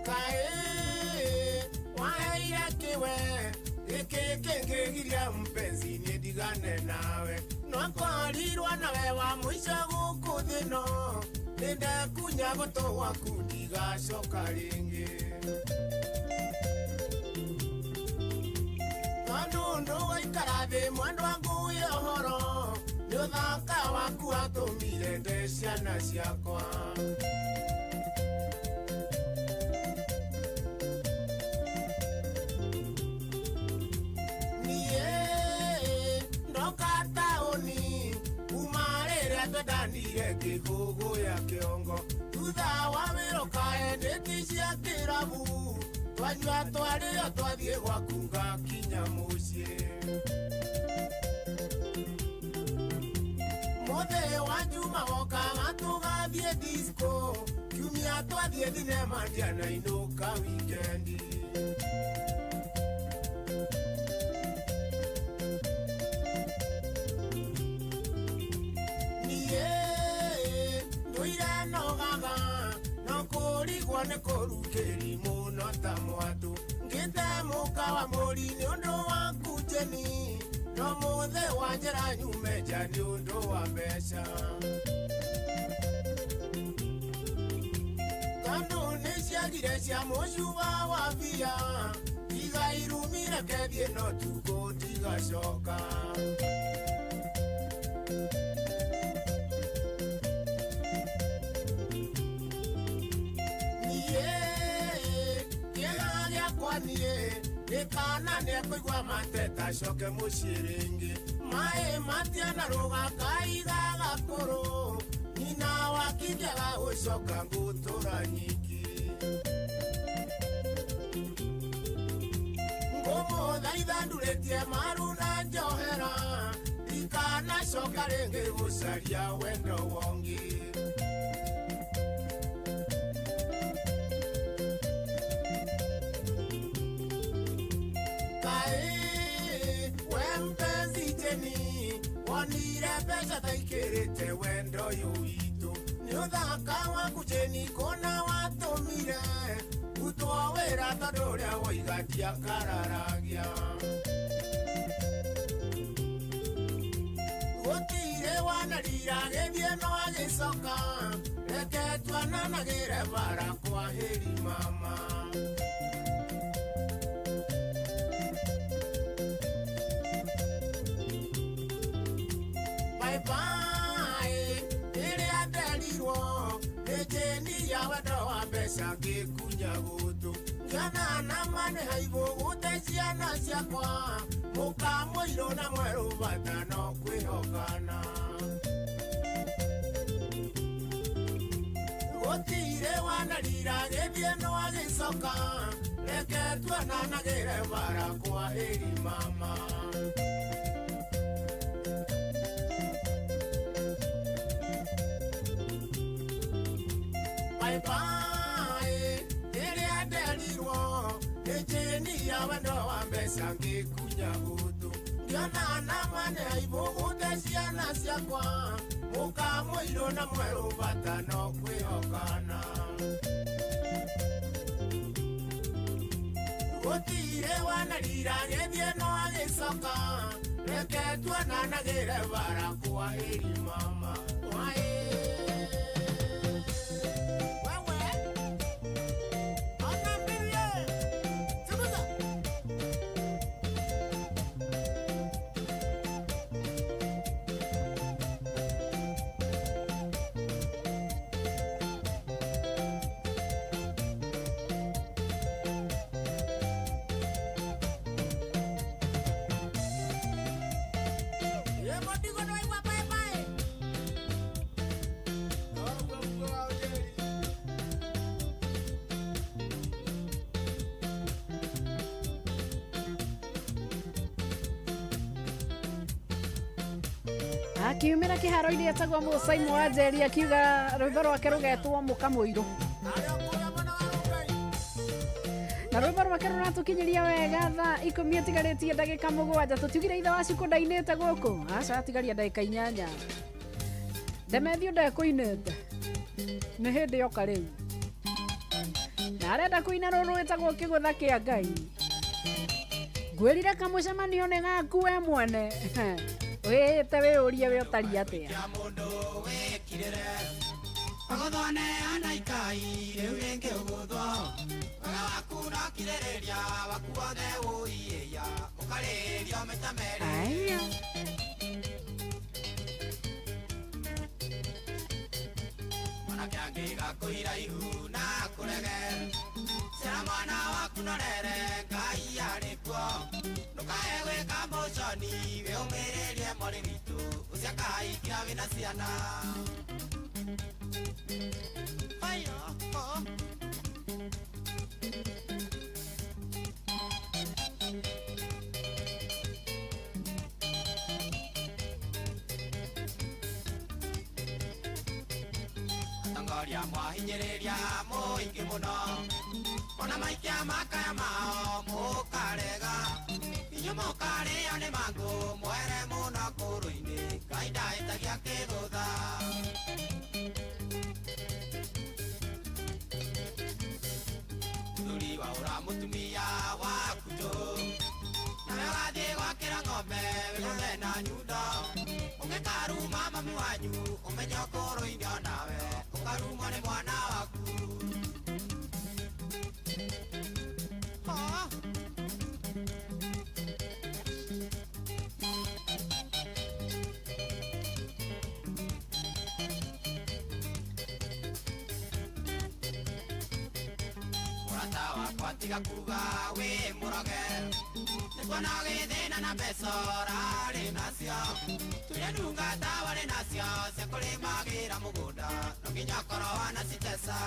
Kaĩ waheire kĩwe gĩkĩ kĩngĩgiria mpenzi niĩ ndigane nawe no korirwo nawe wa mũico gũkũ thĩ no nĩndekunya gũtũ gwaku ndigacoka rĩngĩ tondũ ndũgũikara thĩ mwendwa nguye ũhoro nĩ ũthaka waku watũmire nde ciana ciakwa. Niĩ ndoka taũni kuma rĩrĩa twendanire ngĩgũgũya kĩongo thutha wa wĩra ũkaendeti cia kĩrabu twanyua twarĩo twathiĩ gwaku ngakinya mũciĩ. Mũthĩ wa Juma wokaga tũgathiĩ disco kiumia twathiĩ thinema ndianainũka wikendi. Niĩ ndũire nogaga no kũrigwo nĩ kũrukĩri mũno ta mwatũ ngĩte mũka wa mũri nĩ ũndũ waku Jeni no mũthĩ wa njĩra nyume nja nĩ ũndũ wa mbeca. Tondũ nĩ ciagire cia mũcuba wa bia tiga irumire kethiĩ no tukũ ndigacoka. Niĩ kĩeha gĩakwa niĩ nĩ kana nĩekũigua mateta acoke mũciĩ rĩngĩ maĩ matiana rũga kaiga gakũrũ nyina wa kĩngĩaga gũcoka ngũtũra nyiki. Ngũmũthaitha ndurĩtie maru na njohera ndikanacoka rĩngĩ gũcaria wendo wongi. Kaĩ we mpenzi Jeni wonire mbeca taikĩrĩte wendo ũyũ witũ nĩ Nĩ ũthaka waku Jane kũna watũmire Rutwo wĩra tondũ ũrĩa woiga ndiakararagia Gũtirĩ wanarira gĩthiĩ no agĩcoka Reke twananagĩre bara kwa heri mama Bye bye ĩrĩa nderirwo nĩ Jane ya wendo wa mbeca ngĩkunya gũtũ Ngĩona nama nĩ haibũ gũte ciana ciakwa Mũka mũirũ na mwerũ bata no kwĩhokana Gũtirĩ wanarira gĩthiĩ no agĩcoka Reke twananagĩre bara kwa heri mama Bye bye ĩrĩa nderirwo nĩ Jane ya wendo wa mbeca ngĩkunya gũtũ Ngĩona nama nĩ haibũ gũte ciana ciakwa Mũka mũirũ na mwerũ bata no kwĩhokana Gũtirĩ wanarira gĩthiĩ no agĩcoka Reke twananagĩre bara kwa heri mama Akiumĩra kĩharo-inĩ etagwo Mũsaimo wa Njeri akiuga rwĩmbo rwake rũgetwo mũka mũirũ na rwĩmbo rwake rũratũkinyĩria wega thaa 10 ĩtigarĩtie ndagĩka 7 tũtiugire ithe wa Cikũ ndainĩte gũkũ aca atigaria ndagĩka 8 Ndemethio ndekũinĩte nĩ hĩndĩ yoka rĩu na arenda kũina rũrũ rwĩtagwo kĩgũtha kĩa Ngai ngwĩrire kamũcemanio nĩ gaku we mwene wĩte wĩũrie wĩ ũtariĩ atĩa Ũgũthwo anaikai rĩu rĩngĩ ũgũthwo wega waku no kirĩrĩria waku wothe ũiĩya ũkarĩrio maita merĩ Aya. Mwanake angĩgakũira ihu na kũrege cera mwana waku norere Ngai arĩ kuo ndũkae gwĩka mũconi wĩũmĩrĩrie mwarĩ witũ ũcio akaikia wĩna ciana Ayo, oh. Atongoria mwahinyĩrĩria mũingĩ mũno ona maikia makaya mao mũkarega inyuĩ mũkarĩo nĩ mangũ mwere mũno kũrũ-inĩ Ngai ndahĩtagia kĩgũtha Mũthuri waũra mũtumia waku njũ nawe ũgathiĩ gwakĩra ng'ombe wĩgũthe na nyundo ũngĩkaruma mami wanyu ũmenye ũkũrũ-inĩ onawe ũkarumwo nĩ mwana waku Oh. Mũrata wakwa tiga kuga wĩ mũroge nĩkuona ũgĩthĩna na mbeca ũrarĩ nacio turia ndungata warĩ nacio cia kũrĩmagĩra mũgũnda no nginya ũkorwo wanaciteca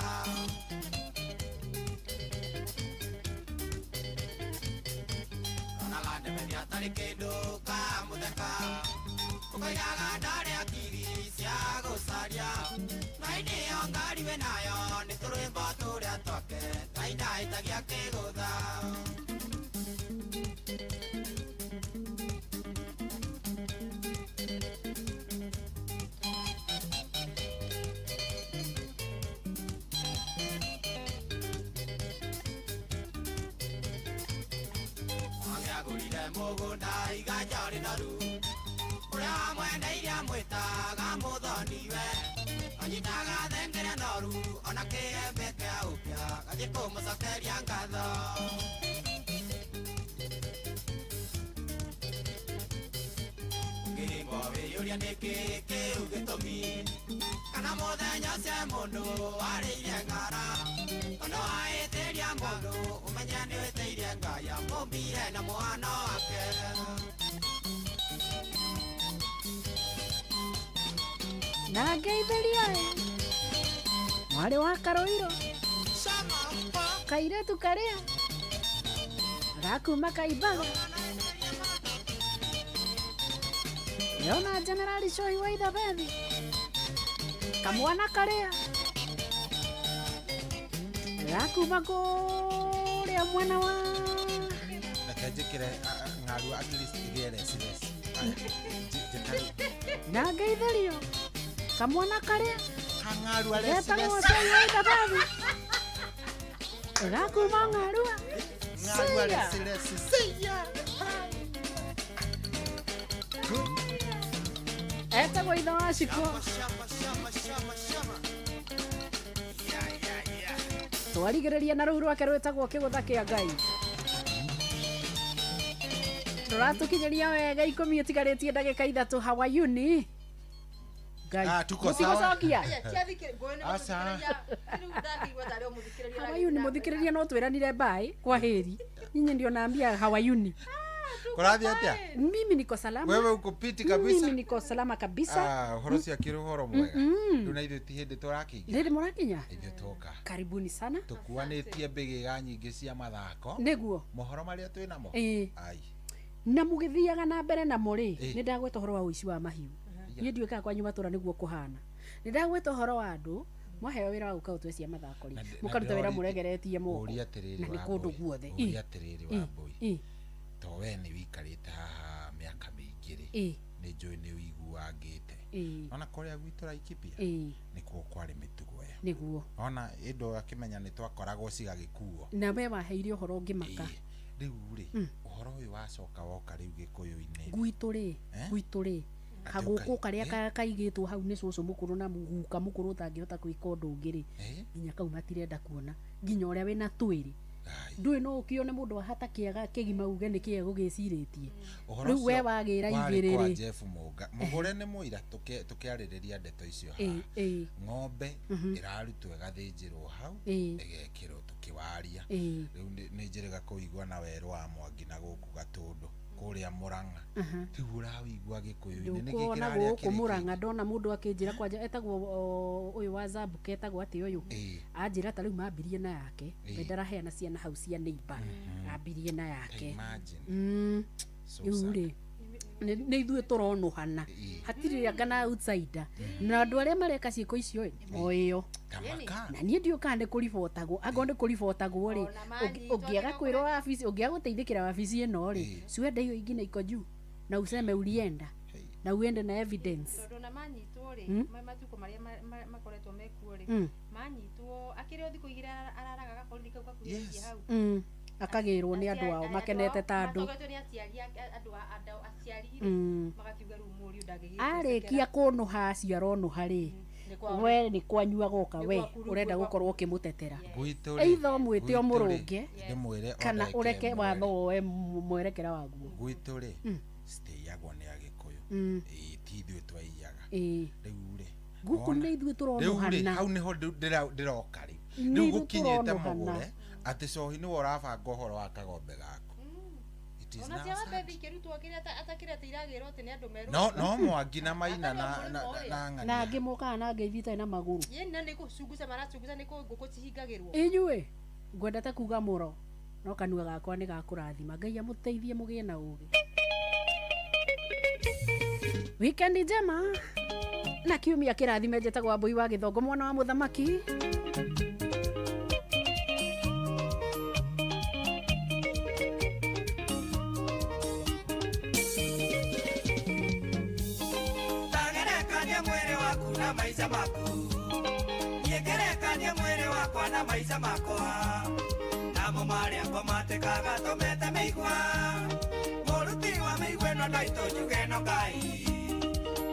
Onaga Ndemethia atarĩ kĩndũ kamũtheka ũkoigaga ndarĩ akiri cia gũcaria na hĩndĩ ĩyo ngari wĩ nayo nĩ tũrwĩmbo tũrĩa twake Ngai ndahĩtagia kĩgũtha Aragũrire mũgũnda iganja rĩnoru. Ũrĩa wamwendeirie amwĩtaga mũthoniwe. Anyitaga thengere noru ona kĩembe kĩa ũpya gathiĩ kũmũcokeria ngatho. Ngĩringwo wĩyũria nĩkĩ kĩu gĩtũmi kana mũthenya ũcio mũndũ warĩire ng'ara. Tondũ waĩtĩria mũndũ ũmenye nĩwĩtĩirie Ngai amũmbire na mũhano wake. Na ngeithĩria mwarĩ wa Karoiro kairĩtu karĩa gakuma Kaimbaga Yona Generali Shohi wa Ithabethi kamwana karĩa gakuma kũrĩa mwena wa reke njĩkĩre ng'arua at least ĩgĩe less less. Na ngeithĩrio kamwana karĩa kang'arua less getagwo less. Shohi wa Ithabethi gakuma ng'arua Ng'arua Siya. less less. Siya. Etagwo ithe wa Shiko twarigĩrĩria na rũu rwake rwĩtagwo kĩgũtha kĩa Ngai. Tũratũkinyĩria wega 10 ĩtigarĩtie ndagĩka 3 hawayuni Ngai. Ah, tuko sawa. Mũtigũcokia. Aca. Hawayuni mũthikĩrĩria no twĩranire bye kwa heri. Nyinyi ndio naambia hawayuni. Kũrathiĩ atĩa? Mimi niko salama. Wewe uko piti kabisa. Mimi niko salama kabisa. Ah, ũhoro cia kĩrĩ ũhoro mwega. Mm-mm. Rĩu na ithuĩ ti hĩndĩ tũrakĩingĩra. Rĩrĩ mũrakinya? Ithuĩ tũka. Karibuni sana. Tũkuanĩtie mbĩgĩga nyingĩ cia mathako. Nĩguo. Mohoro marĩa twĩ namo. Ĩĩ. Ai. Na mũgĩthiaga na mbere namo rĩ, Ĩĩ. nĩ ndagweta ũhoro wa ũici wa mahiũ. Niĩ ndiũĩ kana kwanyu matũra nĩguo kũhana. Nĩ ndagweta ũhoro wa andũ mwaheo wĩra wa gũka gũtue cia mathako rĩ, Na mũkaruta wĩra ndĩrorĩtie- mũregeretie moko. Ũria atĩrĩrĩ Na nĩ wa kũndũ Mbũi. guothe. Ũria atĩrĩrĩ wa Mbũi. Ĩ. To we nĩ wĩikarĩte haha mĩaka mĩingĩ rĩ. Ĩ. Nĩ njũĩ nĩ ũiguangĩte. Ĩ. Ona kũrĩa gwitũ Laikipia Ĩ. nĩkuo kwarĩ mĩtugo ĩyo. Nĩguo. Ona ĩndũ akĩmenya nĩ twakoragwo cigagĩkuo. Na we waheire ũhoro ũngĩmaka. Rĩu rĩ, ũhoro ũyũ wacoka woka rĩu gĩkũyũ-inĩ. Gwitũ rĩ, Eh? gwitũ rĩ, Atĩ kagũkũ ũkai- karĩa kaigĩtwo hau nĩ cũcũ mũkũrũ na guka mũkũrũ ũtangĩhota gwĩka ũndũ ũngĩ rĩ, nginya kau matirenda kuona nginya ũrĩa wĩna twĩrĩ ndũĩ no ũkĩone mũndũ ahata kĩaga kĩgima uge nĩ kĩega gũgĩcirĩtie Ũhoro rĩu we ũcio wagĩra warĩ igĩrĩ kwa rĩ Jeff Mũnga mũgũre nĩ mũira tũkĩarĩrĩria ndeto icio haha Ĩ, ĩ. ng'ombe Mhm. ĩrarutwo ĩgathĩnjĩrwo hau Ĩ. ĩgekĩrwo tũkĩwaria Ĩ. rĩu nĩ njĩrĩga kũigua na werũ wa Mwangi na gũkũ Gatũndũ kũrĩa Mũrang'a Aha. rĩu ũrawĩigua gĩkũyũ-inĩ nĩkĩ Ndũkuona kĩrarĩa gũkũ kĩrĩ Mũrang'a ndona mũndũ akĩnjĩra kwanja etagwo ũyũ wa Zambuka etagwo atĩ ũyũ anjĩra ta rĩu mambirie na yake Ĩ. we ndaraheana ciana hau cia neighbor ambirie na yake Imagine. So Rĩu sad. rĩ nĩ ithuĩ tũronũhana hatirĩ anga na outsider na andũ arĩa mareka ciĩko icio ĩ o ĩyo na niĩ ndiũĩ kana nĩ kũribotagwo angorwo nĩ kũribotagwo rĩ ũngĩaga kwĩrwo wabici ũngĩaga gũteithĩkĩra wabici ĩno rĩ siwende hiyo ingine iko juu na useme ulienda na uende na evidence tondũ na manyitwo rĩ matukũ marĩa makoretwo mekuo rĩ manyitwo akĩrĩ o thikũ igĩrĩ araraga gaborithi kau gakuhĩrĩirie hau Akagĩrwo nĩ andũ ao makenete ta andũ matongoretio nĩ aciari andũ aciari rĩ magakiuga rĩu mũriũ ndangĩgĩte arĩkia kũnũha acio aronũha rĩ we nĩ kwanyu agoka we ũrenda gũkorwo ũkĩmũtetera Gwitũ rĩ, either ũmwĩte gwitũ rĩ, ũmũrũnge ndĩmwĩre o kana ndagĩka ũreke ĩmwe watho rĩ. woe mwerekera waguo Gwitũ rĩ citĩiyagwo nĩ agĩkũyũ ĩĩ ti ithuĩ twaiyaga Ĩĩ. rĩu rĩ Gũkũ wona? nĩ ithuĩ Rĩu rĩ tũronũhana hau nĩho ndĩroka rĩu Nĩ rĩu ithuĩ gũkinyĩte tũronũhana. mũgũre atĩ cohi nĩwe ũrabanga ũhoro wa kagombe gaku It is ona now cia sad. mbethi ikĩrutwo kĩrĩa atakĩrĩa iragĩrwo atĩ nĩ andũ merũ no no Mwangi na Maina na na na na Ng'ania angĩ mokaga na ngeithi itarĩ na magũrũ yĩ na nĩ gũcunguca maracunguca nĩ kũ ngũkũ cihingagĩrwo inyuĩ ngwendete kuga mũro no kanua gakwa nĩ gakũrathima Ngai amũteithie mũgĩe na ũgĩ wikendi njema na kiumia kĩrathime njĩtagwo Wambũi wa Gĩthongo mwana wa mũthamaki Tagerekania mwĩrĩ waku na maica maku niĩ ngerekanie mwĩrĩ wakwa na maica makwa namo marĩa ngomatĩkaga tũmete mĩigua Andũ aitũ njuge no Ngai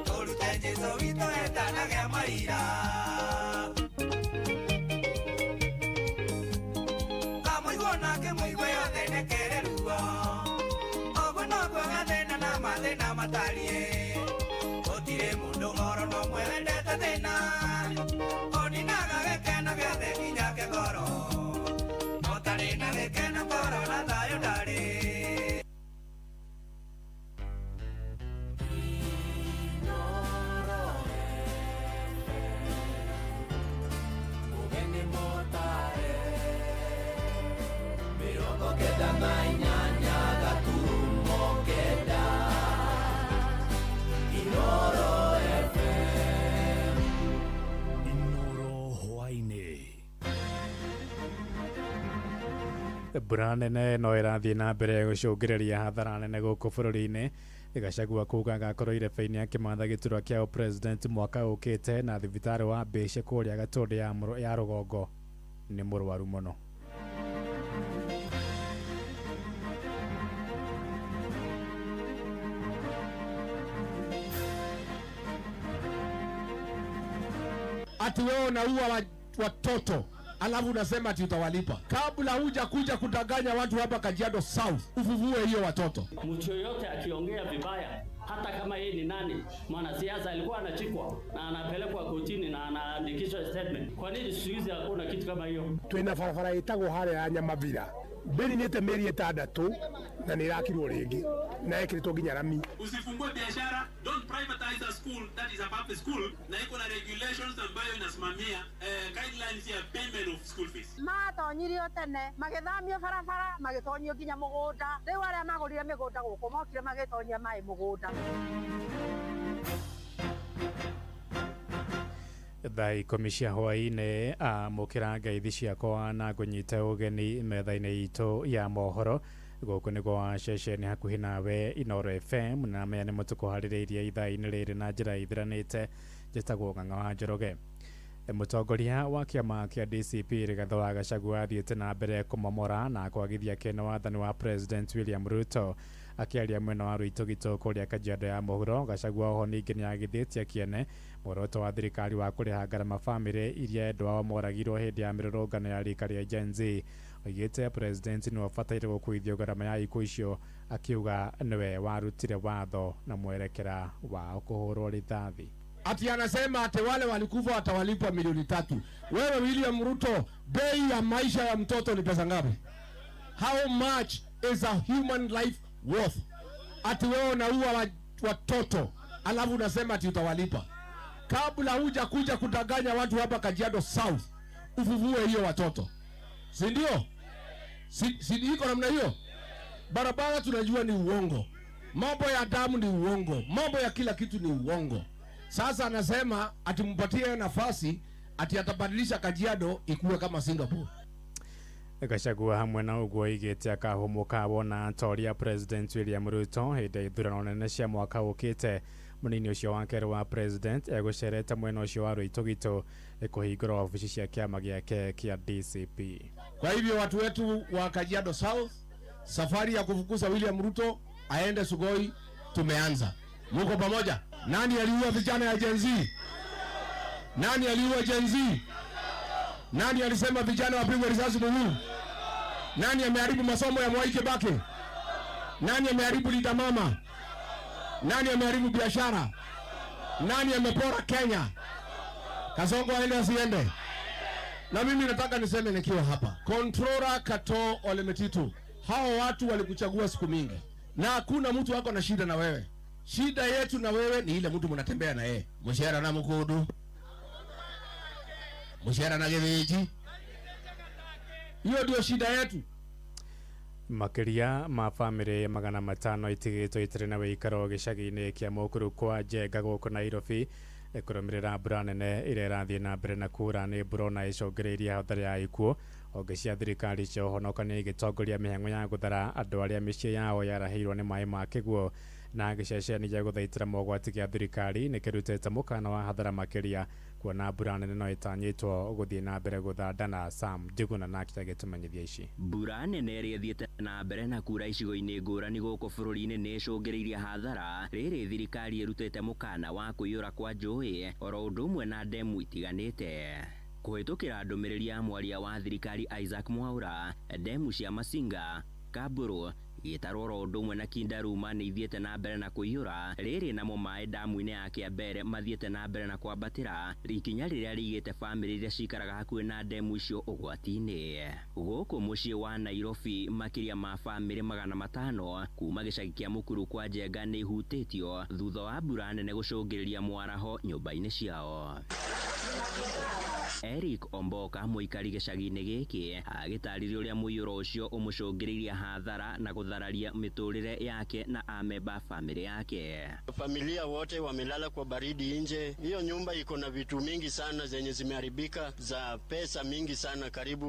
tũrute Jesũ witũ etanagĩa maira. Kamũigwo nake mũigue yothe nekere ruo ũguo noguo gathĩna na mathĩna matariĩ. Gũtirĩ mũndũ oro na ũmwe wendete thĩna oninaga gĩkeno gĩothe nginya kĩgoro ũtarĩ na gĩkeno ngoro na thayũ ndarĩ. Inoro hwaĩ-inĩ. Mbura nene no ĩrathiĩ na mbere gũcũngĩrĩria hathara nene gũkũ bũrũri-inĩ. Gachagua kuga agakorwo irebe-inĩ akĩmatha gĩturwa kĩa ũpresident mwaka ũkĩte na thibitarĩ wa Mbĩce kũrĩa Gatũndũ ya rũgongo nĩ mũrwaru mũno. Ati wewe unaua watoto alafu unasema ati utawalipa. Kabla huja kuja kudanganya watu hapa Kajiado South, ufufue hiyo watoto. Mtu yoyote akiongea vibaya, hata kama yeye ni nani, mwanasiasa alikuwa anachikwa na anapelekwa kotini na anaandikishwa statement. Kwa nini siku hizi hakuna kitu kama hiyo? Twina barabara ĩtagwo harĩa ya Nyamavira ndĩrinĩte mĩeri 6 na nĩ ĩrakirwo rĩngĩ na ĩkĩrĩtwo nginya rami. Usifungue biashara, don't privatize a school that is a public school na iko na regulations ambayo inasimamia guidelines ya payment of school fees. Matonyirio tene magĩthamio barabara magĩtonyio nginya mũgũnda. Rĩu arĩa magũrire mĩgũnda gũkũ mokire magĩtonyia maĩ mũgũnda. Thaa 10 cia hwaĩ-inĩ amũkĩra ngeithi ciakwa na ngũnyite ũgeni metha-inĩ itũ ya mohoro. Gũkũ nĩ gwa ceceni hakuhĩ nawe Inoro FM na maya nĩmo tũkũharĩrĩirie ithaa-inĩ rĩrĩ na njĩra ithiranĩte. Njĩtagwo Ng'ang'a wa Njoroge. Mũtongoria wa kĩama kĩa DCP Rigathĩ wa Gachagua athiĩte na mbere kũmomora na kwagithia kĩene wathani wa President William Ruto. Akĩaria mwena wa Rũitũgitũ kũrĩa Kajiado ya mũhuro, Gachagua oho ningĩ nĩagithĩtie kĩene muoroto wa thirikari wa kũrĩha ngarama bamĩrĩ iria endwa ao moragirwo hĩndĩ ya mĩrũrũngano ya rika rĩa Gen Z. Oigĩte President nĩwe ũbataire gũkuithio ngarama ya ikuũ icio, akiuga nĩwe warutire watho na mwerekera wao kũhũrwo rithathi. Ati anasema ati wale walikufa watawalipwa milioni 3. Wewe William Ruto, bei ya maisha ya mtoto ni pesa ngapi? How much is a human life worth? Ati wewe unaua watoto alafu unasema ati utawalipa. Kabla huja kuja kudanganya watu hapa Kajiado South, ufufue hiyo watoto. Si ndio? Si iko namna hiyo? Barabara tunajua ni uongo. Mambo ya damu ni uongo. Mambo ya kila kitu ni uongo. Sasa anasema ati mpatie nafasi ati atabadilisha Kajiado ikuwe kama Singapore. Gachagua hamwe na ũguo oigĩte akahũmũka wona atoria President William Ruto hĩndĩ ya ithurano nene cia mwaka ũkĩte. Mũnini ũcio wa kerĩ wa President egũcerete mwena ũcio wa Rũitũgitũ kũhingũra wabici cia kĩama gĩake kĩa DCP. Kwa hivyo watu wetu wa Kajiado South, safari ya kufukuza William Ruto aende Sugoi tumeanza. Muko pamoja? Nani aliua vijana ya Gen Z? Nani aliua Gen Z? Nani alisema vijana wapigwe risasi mguu? Nani ameharibu masomo ya Mwai Kibaki? Nani ameharibu Linda Mama? Nani ameharibu biashara? Nani amepora Kenya? Kasongo aende asiende? Na mimi nataka niseme nikiwa hapa, Controller Kato Ole Metitu, hao watu walikuchagua siku mingi na hakuna mtu wako na shida na wewe. Shida yetu na wewe ni ile mtu mnatembea na yeye, mshahara na mkudu, mshahara na geveji. Hiyo ndio shida yetu. Makĩria ma bamĩrĩ 500 itigĩtwo itarĩ na wĩikaro gĩcagi-inĩ kĩa Mũkuru kwa Njenga gũkũ Nairobi kũrũmĩrĩra mbura nene ĩrĩa ĩrathiĩ na mbere na kura nĩ mbura ona ĩcũngĩrĩirie hathara ya ikuũ. Honge cia thirikari cia ũhonokania igĩtongoria mĩhang'o ya gũthara andũ arĩa mĩciĩ yao yarahĩirwo nĩ maĩ ma kĩguũ. Na gĩceceni gĩa gũthaitĩra mogwati gĩa thirikari nĩ kĩrutĩte mũkana wa hathara makĩria kuona mbura nene no ĩtanyĩtwo gũthiĩ na mbere gũthandana. Sam Njuguna nake agĩtũmenyithia ici. Mbura nene ĩrĩa ĩthiĩte na mbere na kura icigo-inĩ ngũrani gũkũ bũrũri-inĩ nĩ ĩcũngĩrĩirie hathara rĩrĩ thirikari ĩrutĩte mũkana wa kũiyũra kwa njũĩ oro ũndũ ũmwe na ndemu itiganĩte. Kũhĩtũkĩra ndũmĩrĩri ya mwaria wa thirikari Isaac Mwaura, ndemu cia Masinga, Kamburu, Gĩtarũ oro ũndũ ũmwe na Kindaruma nĩ ithiĩte na mbere na kũiyũra rĩrĩ namo maĩ ndamu-inĩ ya Kĩambere mathiĩte na mbere na kwambatĩra ikinya rĩrĩa rĩigĩte bamĩrĩ iria cikaraga hakuhĩ na ndemu icio ũgwati-inĩ. Gũkũ mũciĩ wa Nairobi makĩria ma bamĩrĩ 500 kuma gĩcagi kĩa Mũkuru kwa Njenga nĩ ihutĩtio thutha wa mbura nene gũcũngĩrĩria mwaraho nyũmba-inĩ ciao. Eric Omboka mũikari gĩcagi-inĩ gĩkĩ agĩtarĩria ũrĩa mũiyũro ũcio ũmũcũngĩrĩirie hathara na gũthararia mĩtũrĩre yake na amemba famĩlĩ yake. Familia wote wamelala kwa baridi nje. Hiyo nyumba iko na vitu mingi sana zenye zimeharibika za pesa mingi sana, karibu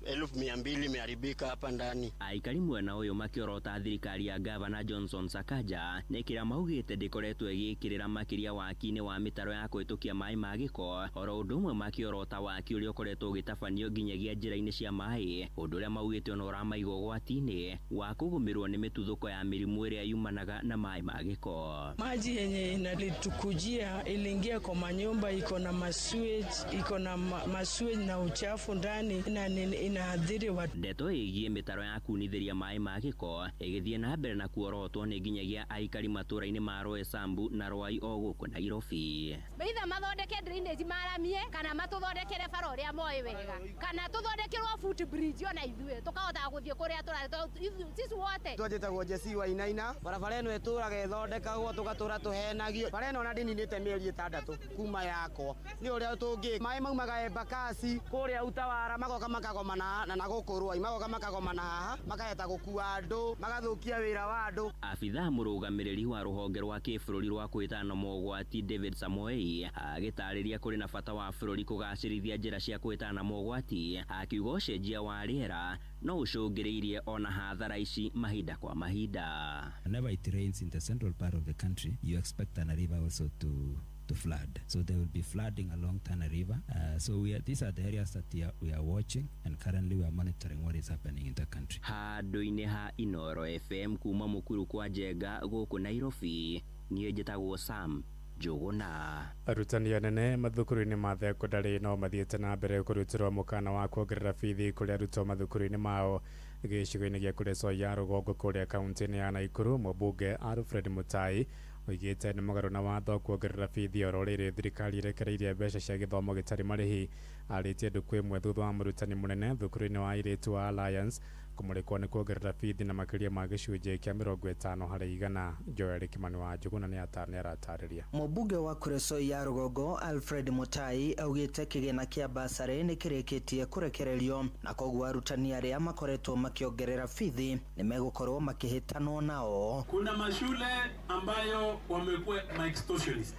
200,000 imeharibika hapa ndani. Aikari mwena ũyũ makĩorota thirikari ya Gavana Johnson Sakaja nĩ kĩrĩa maugĩte ndĩkoretwo ĩgĩkĩrĩra makĩria waki-inĩ wa mĩtaro ya kũhĩtũkia maĩ ma gĩko oro ũndũ ũmwe makĩorota waki ũrĩa ũkoretwo ũgĩtabanio nginyagia njĩra-inĩ cia maĩ, ũndũ ũrĩa maugĩte ona ũramaiga ũgwati-inĩ wa kũgũmĩrwo nĩ mĩtuthũko ya mĩrimũ ĩrĩa yumanaga na maĩ ma gĩko. Maji yenye inalitukujia iliingia kwa manyumba, iko na masewage, iko na masewage na uchafu ndani na inaathiri watu. Ndeto ĩgiĩ mĩtaro ya kunithĩria maĩ ma gĩko ĩgĩthiĩ na mbere na kuorotwo nĩ nginyagia aikari matũra-inĩ ma Roysambu na Ruai o gũkũ Nairobi. Either mathondeke drainage maramie kana matũthondekere bara ũrĩa moĩ wega kana tũthondekerwo foot bridge ona ithuĩ tũkahota gũthiĩ kũrĩa tũrathiĩ sisi wote. Twanjĩtagwo Jesse Wainaina, barabara ĩno ĩtũraga ĩthondekagwo tũgatũra tũhenagio. Bara ĩno ona ndĩninĩte mĩeri 6 kuma yakwa nĩ ũrĩa tũngĩ maĩ maumaga Embakasi kũrĩa Utawara magoka makagomana na gũkũ Ruai magoka makagomana haha makaheta gũkua andũ magathũkia wĩra wa andũ. Abithaa mũrũgamĩrĩri wa rũhonge rwa kĩbũrũri rwa kwĩtana mogwati David Samoei agĩtarĩria kũrĩ na bata wa bũrũri kũgacĩrithia njĩra cia kwĩtana mogwati, akiuga ũcenjia wa rĩera no ũcũngĩrĩirie ona hathara ici mahinda kwa mahinda. Whenever it rains in the central part of the country, you expect Tana River also to flood. So there will be flooding along Tana River. So these are the areas that we are watching, and currently we are monitoring what is happening in the country. Handũ-inĩ ha Inoro FM kuma Mũkuru kwa Njenga gũkũ Nairobi, niĩ njĩtagwo Sam Njuguna. Arutani anene mathukuru-inĩ ma thekondarĩ no mathiĩte na mbere kũrutĩrwo mũkana wa kuongerera bithi kũrĩ arutwo mathukuru-inĩ mao gĩcigo-inĩ gĩa Kuresoi ya rũgongo kũrĩa kaunti-inĩ ya Nakuru. Mũmbunge Alfred Mutai oigĩte nĩ mũgarũ na watho kuongerera bithi oro rĩrĩ thirikari ĩrekereirie mbeca cia gĩthomo gĩtarĩ marĩhi. Arĩtie ndukũ ĩmwe thutha wa mũrutani mũnene thukuru-inĩ wa airĩtu wa Alliance kũmũrĩkwo nĩ kuongerera bithi na makĩria ma gĩcunjĩ kĩa 50 harĩ igana. Joel Kimani wa Njuguna nĩ aratarĩria. Mũmbunge wa Kuresoi ya rũgongo Alfred Mutai augĩte kĩgĩna kĩa basarĩ nĩ kĩrĩkĩtie kũrekererio na koguo arutani arĩa makoretwo makĩongerera bithi nĩ megũkorwo makĩhĩtanwo nao. Kuna mashule ambayo wamekuwa extortionist,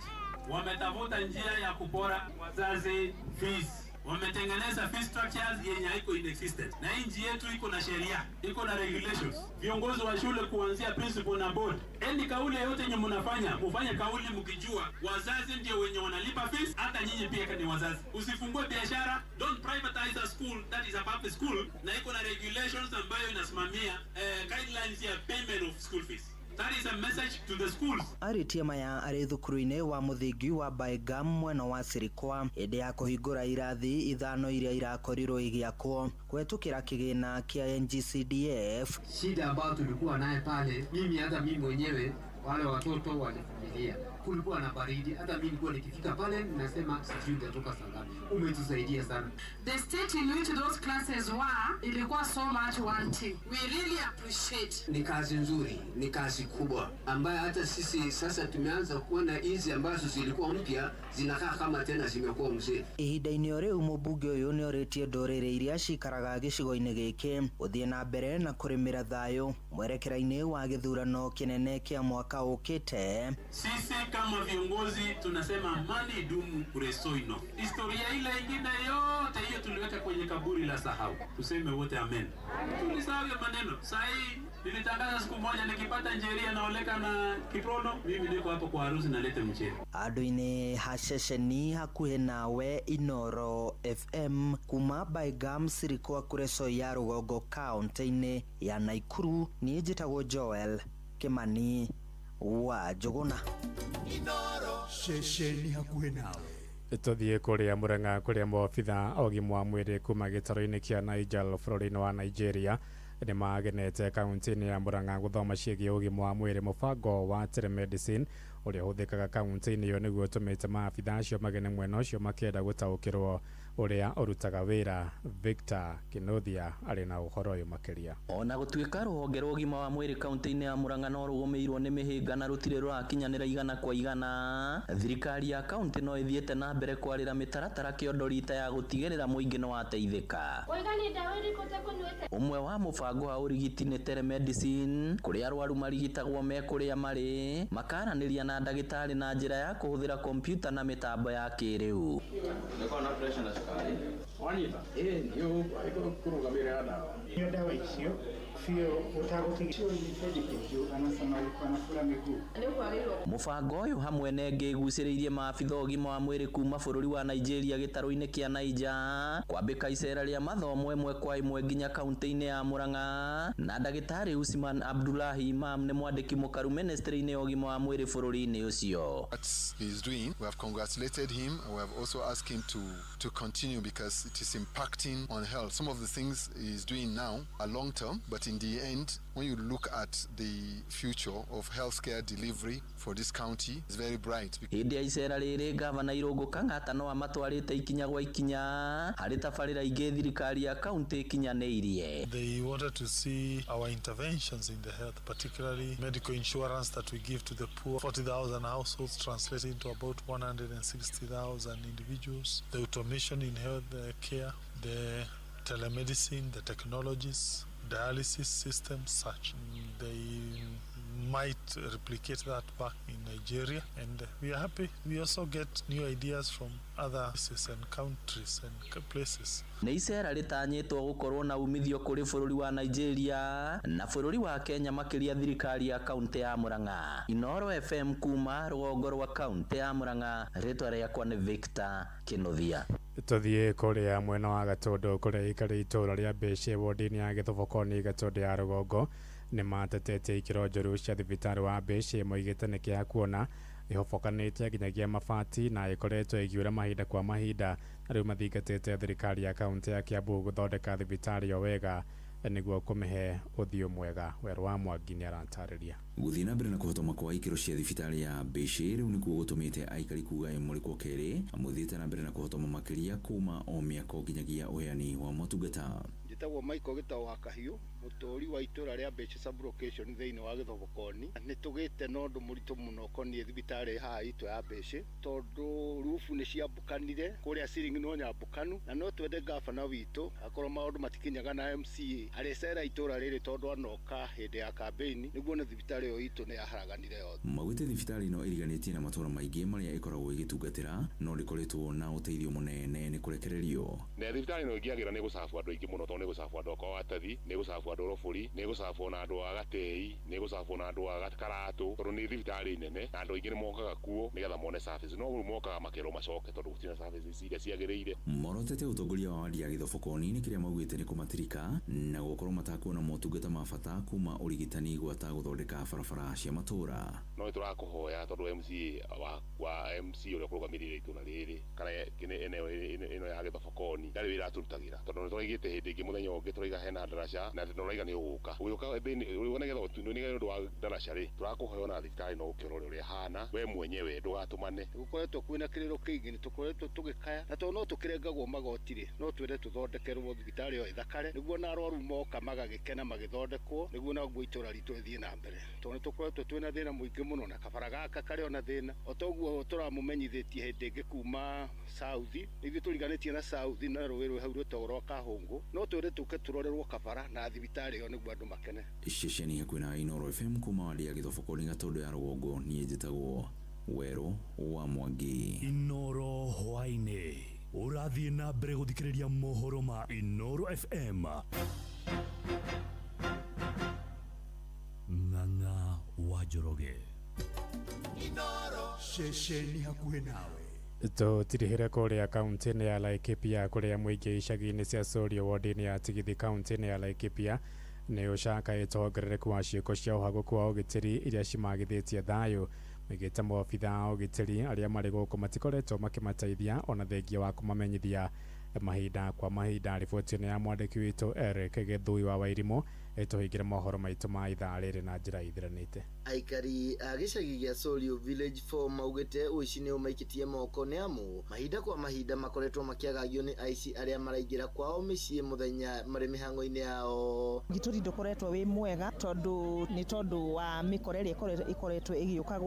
wametafuta njia ya kupora wazazi fees, wametengeneza fee structures yenye haiko in existence. Na nchi yetu iko na sheria, iko na regulations. Viongozi wa shule kuanzia principal na board, any kauli yote yenye mnafanya, mfanye kauli mkijua wazazi ndio wenye wanalipa fees, hata nyinyi pia ni wazazi. Usifungue biashara, don't privatize a school that is a public school na iko na regulations ambayo inasimamia guidelines ya payment of school fees. That is a message to the schools. Arĩtie maya arĩ thukuru-inĩ wa mũthingi wa Baigam mwena wa Sirikwa hĩndĩ ya kũhingũra irathi 5 iria irakorirwo igĩakwo kũhetũkĩra kĩgĩna kĩa NGCDF. Shida ambayo tulikuwa naye pale, mimi hata mimi mwenyewe wale watoto walivumilia. Kulikuwa na baridi, hata mimi nilikuwa nikifika pale nasema sijui nitatoka saa ngapi. Umetusaidia sana. The state in which those classes were ilikuwa so much wanting. We really appreciate. Ni kazi nzuri, ni kazi kubwa ambayo hata sisi sasa tumeanza kuona hizi ambazo zilikuwa mpya zinakaa kama tena zimekuwa mzee. Ihinda-inĩ o rĩu mũmbunge ũyũ nĩorĩtie ndũrĩrĩ iria cikaraga gĩcigo-inĩ gĩkĩ gũthiĩ na mbere na kũrĩmĩra thayũ mwerekera-inĩ wa gĩthurano kĩnene kĩa mwaka ũkĩte. Sisi kama viongozi tunasema amani idumu Kuresoi North. Historia ile ingine yote hiyo tuliweka kwenye kaburi la sahau. Tuseme wote amen. Tulisahau maneno. Saa hii nilitangaza siku moja nikipata Njeria naoleka na Kiprono, mimi niko hapo kwa harusi nalete mchele. Andũ-inĩ ha ceceni hakuhĩ nawe Inoro FM kuma Baigam Sirikwa Kuresoi ya rũgongo kaunti-inĩ ya Naikuru, niĩ njĩtagwo Joel Kimani wa Njũgũna. Ceceni hakuhĩ nawe. Tuthiĩ kũrĩa Murang'a kũrĩa maobitha a ũgima wa mwĩrĩ kuma gĩtarũ-inĩ kĩa Niger bũrũri-inĩ wa Nigeria nĩ magenete kaunti-inĩ ya Murang'a gũthoma ciĩgiĩ ũgima wa mwĩrĩ. Mũbango wa telemedicine ũrĩa ũhũthĩkaga kaunti-inĩ ĩyo nĩguo ũtũmĩte maabitha acio magene mwena ũcio makĩenda gũtaũkĩrwo ũrĩa ũrutaga wĩra. Victor Kinuthia arĩ na ũhoro ũyũ makĩria. Ona gũtuĩka rũhonge rwa ũgima wa mwĩrĩ kaunti-inĩ ya Murang'a no rũgũmĩirwo nĩ mĩhĩnga na rũtirĩ rũrakinyanĩra igana kwa igana, thirikari ya kaunti no ĩthiĩte na mbere kwarĩra mĩtaratara kĩondo rita ya gũtigĩrĩra mũingĩ nĩ wateithĩka. Ũmwe wa mũbango wa ũrigiti nĩ telemedicine, kũrĩa arwaru marigitagwo me kũrĩa marĩ, makaranĩria na ndagĩtarĩ na njĩra ya kũhũthĩra kompiuta na mĩtambo ya kĩrĩu. Mũbango ũyũ hamwe na ĩngĩ ĩgucĩrĩirie maabitha ũgima wa mwĩrĩ kuma bũrũri wa Nigeria gĩtarũ-inĩ kĩa Niger kwambĩka icera rĩa mathomo ĩmwe kwa ĩmwe nginya kaunti-inĩ ya Murang'a, na ndagĩtarĩ Usman Abdullahi Imam nĩ mwandĩki mũkaru ministry-inĩ ya ũgima wa mwĩrĩ bũrũri-inĩ ũcio. What he is doing, we have congratulated him and we have also asked him to continue because it is impacting on health. Some of the things he is doing now are long term, but in the end, when you look at the future of healthcare delivery for this county, it's very bright. Hĩndĩ ya icera rĩrĩ, Gavana Irũngũ Kang'ata no amatwarĩte ikinya gwa ikinya harĩ tabarĩra ingĩ thirikari ya kaunti ĩkinyanĩirie. They wanted to see our interventions in the health, particularly medical insurance that we give to the poor. 40,000 households translating to about 160,000 individuals. The automation in health care, the telemedicine, the technologies, dialysis systems, such. They might replicate that back in Nigeria, and we are happy. We also get new ideas from other places and countries and places. Nĩ icera rĩtanyĩtwo gũkorwo na umithio kũrĩ bũrũri wa Nigeria na bũrũri wa Kenya, makĩria thirikari ya kaunti ya Murang'a. Inoro FM kuma rũgongo rwa kaunti ya Murang'a, rĩtwa rĩakwa nĩ Victor Kinuthia. Tuthiĩ kũrĩa mwena wa Gatũndũ kũrĩa ikari itũũra rĩa Mbĩcĩ wodi-inĩ ya Gĩthobokoni Gatũndũ ya rũgongo nĩ matetetie ikĩro njũru cia thibitarĩ wa Mbĩcĩ, moigĩte nĩ kĩa kuona ĩhobokanĩte nginyagia mabati na ĩkoretwo ĩgiura mahinda kwa mahinda, na rĩu mathingatĩte thirikari ya kaunti ya Kiambu gũthondeka thibitarĩ ĩyo wega nĩguo kũmĩhe ũthiũ mwega. Werũ wa Mwangi nĩ aratarĩria. Gũthiĩ na mbere na kũhotoma kwa ikĩro cia thibitarĩ ya Mbĩcĩ rĩu nĩkuo gũtũmĩte aikari kuga ĩmũrĩ kwa kerĩ mũthiĩte na mbere na kũhotoma makĩria kuma o mĩako nginyagia ũheani wa motungata. Njĩtagwo Michael Gĩtau wa Kahiũ, mũtũũri wa itũũra rĩa Mbĩcĩ sub-location thĩinĩ wa Gĩthobokoni. Nĩ tũgĩte na ũndũ mũritũ mũno ũkoniĩ thibitarĩ haha itũ ya Mbĩcĩ, tondũ rufu nĩ ciambũkanire kũrĩa ceiling no nyambũkanu, na no twende gavana witũ akorwo maũndũ matikinyaga na MCA arĩcera itũũra rĩrĩ, tondũ anoka hĩndĩ ya campaign nĩguo nĩ thibitarĩ ĩyo itũ nĩ yaharaganire yothe. Maugĩte thibitarĩ ĩno ĩriganĩtie na matũũra maingĩ marĩa ĩkoragwo ĩgĩtungatĩra no ndĩkoretwo na ũteithio mũnene nĩ kũrekererio. Na thibitarĩ ĩno ĩngĩagĩra nĩ gũcabu andũ aingĩ mũno, tondũ nĩ gũcabu andũ a Watathi, nĩ gũcabu andũ Rũbũri, nĩ gũcabu na andũ a Gatei, nĩ gũcabu na andũ a Karatũ, tondũ nĩ thibitarĩ nene na andũ aingĩ nĩ mokaga kuo nĩgetha mone service, no rĩu mokaga makerwo macoke tondũ gũtirĩ na services iria ciagĩrĩire. Morotete ũtongoria wa wadi ya Gĩthobokoni nĩ kĩrĩa maugĩte nĩ kũmatirika na gũkorwo matakuona motungata ma bata kuma ũrigitani gwata gũthondeka barabara cia matũũra. No nĩ tũrakũhoya tondũ MCA wa MC ũrĩa ũkũrũgamĩrĩire itũũra rĩrĩ kana ĩno ya Gĩthobokoni ndarĩ wĩra atũrutagĩra, tondũ nĩ tũraigĩte hĩndĩ ĩngĩ mũthenya ũngĩ tũraiga hena ndaraca na tũraiga nĩ ũgũka ũgĩũka thĩinĩ nĩgetha ũndũ wa ndaraca rĩ, tũrakũhoya ona thibitarĩ no ũkĩrore ũrĩa ĩhana we mwenyewe ndũgatũmane. Gũkoretwo kwĩna kĩrĩro kĩingĩ, nĩ tũkoretwo tũgĩkaya na tondũ no tũkĩrengagwo magoti rĩ, no twende tũthondekerwo thibitarĩ ĩyo ĩthakare nĩguo na arwaru moka magagĩkena magĩthondekwo nĩguo naguo itũũra ritũ rĩthiĩ na mbere, tondũ nĩ tũkoretwo twĩna thĩna mũingĩ mũno na kabara gaka karĩ ona thĩna. O toguo tũramũmenyithĩtie hĩndĩ ĩngĩ kuma South, ithuĩ tũriganĩtie na South na rũĩ rwĩ hau rwĩtagwo rwa Kahũngũ, no twende tũke tũrorerwo kabara na thibitarĩ ĩyo nĩguo andũ makene. Ceceni hakuhĩ na Inoro FM kuma wadi ya Gĩthobokoni Gatũndũ ya rũgongo, niĩ njĩtagwo Werũ wa Mwangi. Inoro hwaini ũrathiĩ na mbere gũthikĩrĩria mohoro ma Inoro FM. Ng'ang'a wa Njoroge. Inoro ceceni hakuhĩ nawe. Tũtirihĩre kũrĩa kaunti-inĩ ya Laikipia kũrĩa mũingĩ icagi-inĩ cia Sorio ward-inĩ ya Tigithi kaunti-inĩ ya Laikipia nĩ ũcakaĩte wongerereku wa ciĩko cia ũhagũku wa ũgitĩri iria cimagithĩtie thayũ. Maigĩte maobitha a ũgitĩri arĩa marĩ gũkũ matikoretwo makĩmateithia ona thengia wa kũmamenyithia mahinda kwa mahinda. Riboti ĩno ya mwandĩki witũ Eric Gĩthui wa Wairimũ ĩtũhingĩre mohoro maitũ ma ithaa rĩrĩ na njĩra ithiranĩte. Aikari a gĩcagi gĩa Sorio Village 4 maugĩte ũici nĩ ũmaikĩtie moko nĩ amu mahinda kwa mahinda makoretwo makĩagagio nĩ aici arĩa maraingĩra kwao mĩciĩ mũthenya marĩ mĩhang'o-inĩ yao. Ũgitĩri ndũkoretwo wĩ mwega tondũ nĩ tondũ wa mĩkora ĩrĩa ĩkoretwo ĩgĩũka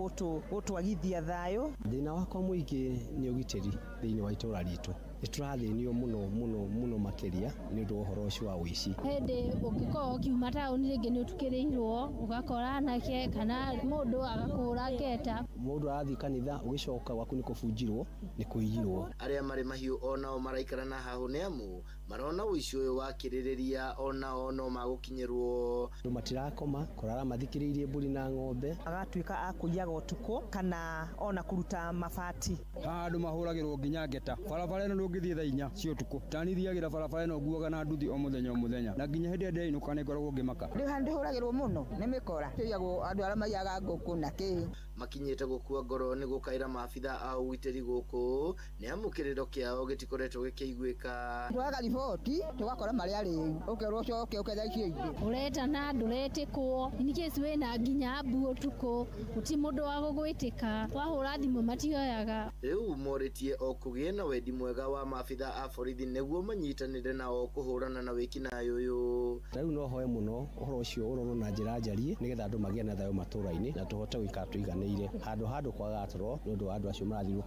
gũtwagithia thayũ. Thĩna wakwa mũingĩ nĩ ũgitĩri thĩinĩ wa itũra ritũ. Nĩtũrathĩnio mũno mũno mũno makĩria nĩ ũndũ wa ũhoro ũcio wa ũici. Hĩndĩ ũngĩkorwo ũkiuma taũni rĩngĩ nĩ ũtukĩrĩirwo ũgakora anake kana mũndũ agakũhũra ngeta. Mũndũ arathiĩ kanitha ũgĩcoka gwaku nĩ kũbunjirwo nĩ kũiyirwo. Arĩa marĩ mahiũ onao maraikara na hahũ nĩ amu marona ũici ũyũ wakĩrĩrĩria onao no magũkinyĩrwo. Andũ matirakoma kũrara mathikĩrĩirie mbũri na ng'ombe. Agatuĩka a kũiyaga ũtukũ kana ona kũruta mabati. Haha andũ mahũragĩrwo nginya ngeta. Barabara ĩno ndũngĩthiĩ thaa inya cia ũtukũ. Tanithiagĩra barabara ĩno nguaga na nduthi o mũthenya o mũthenya na nginya hĩndĩ ĩrĩa ndĩrainũka nĩ ngoragwo ngĩmaka. Rĩu haha ndĩhũragĩrwo mũno nĩ mĩkora. Tũiyagwo andũ arĩa maiyaga ngũkũ na kĩ. Makinyĩte gũkua ngoro nĩ gũkaĩra maabitha a ũgitĩri gũkũ nĩ amu kĩrĩro kĩao gĩtikoretwo gĩkĩiguĩka. Twaga riboti tũgakora marĩ arĩu ũkerwo ũcoke ũke thaa icio ingĩ. Ũretana ndũretĩkwo in case wĩna nginya mbu ũtukũ gũtirĩ mũndũ wa gũgwĩtĩka wahũra thimũ matioyaga. Rĩu morĩtie o kũgĩe na wendi mwega wa maabitha a borithi nĩguo manyitanĩre nao kũhũrana na wĩkinaĩ ũyũ. Rĩu no hoe mũno ũhoro ũcio ũrorwo na njĩra njariĩ nĩgetha andũ magĩe na thayũ matũra-inĩ na tũhote gũikara tũiganĩire handũ handũ kwagaga toro nĩ ũndũ wa andũ acio marathiũrũrũka.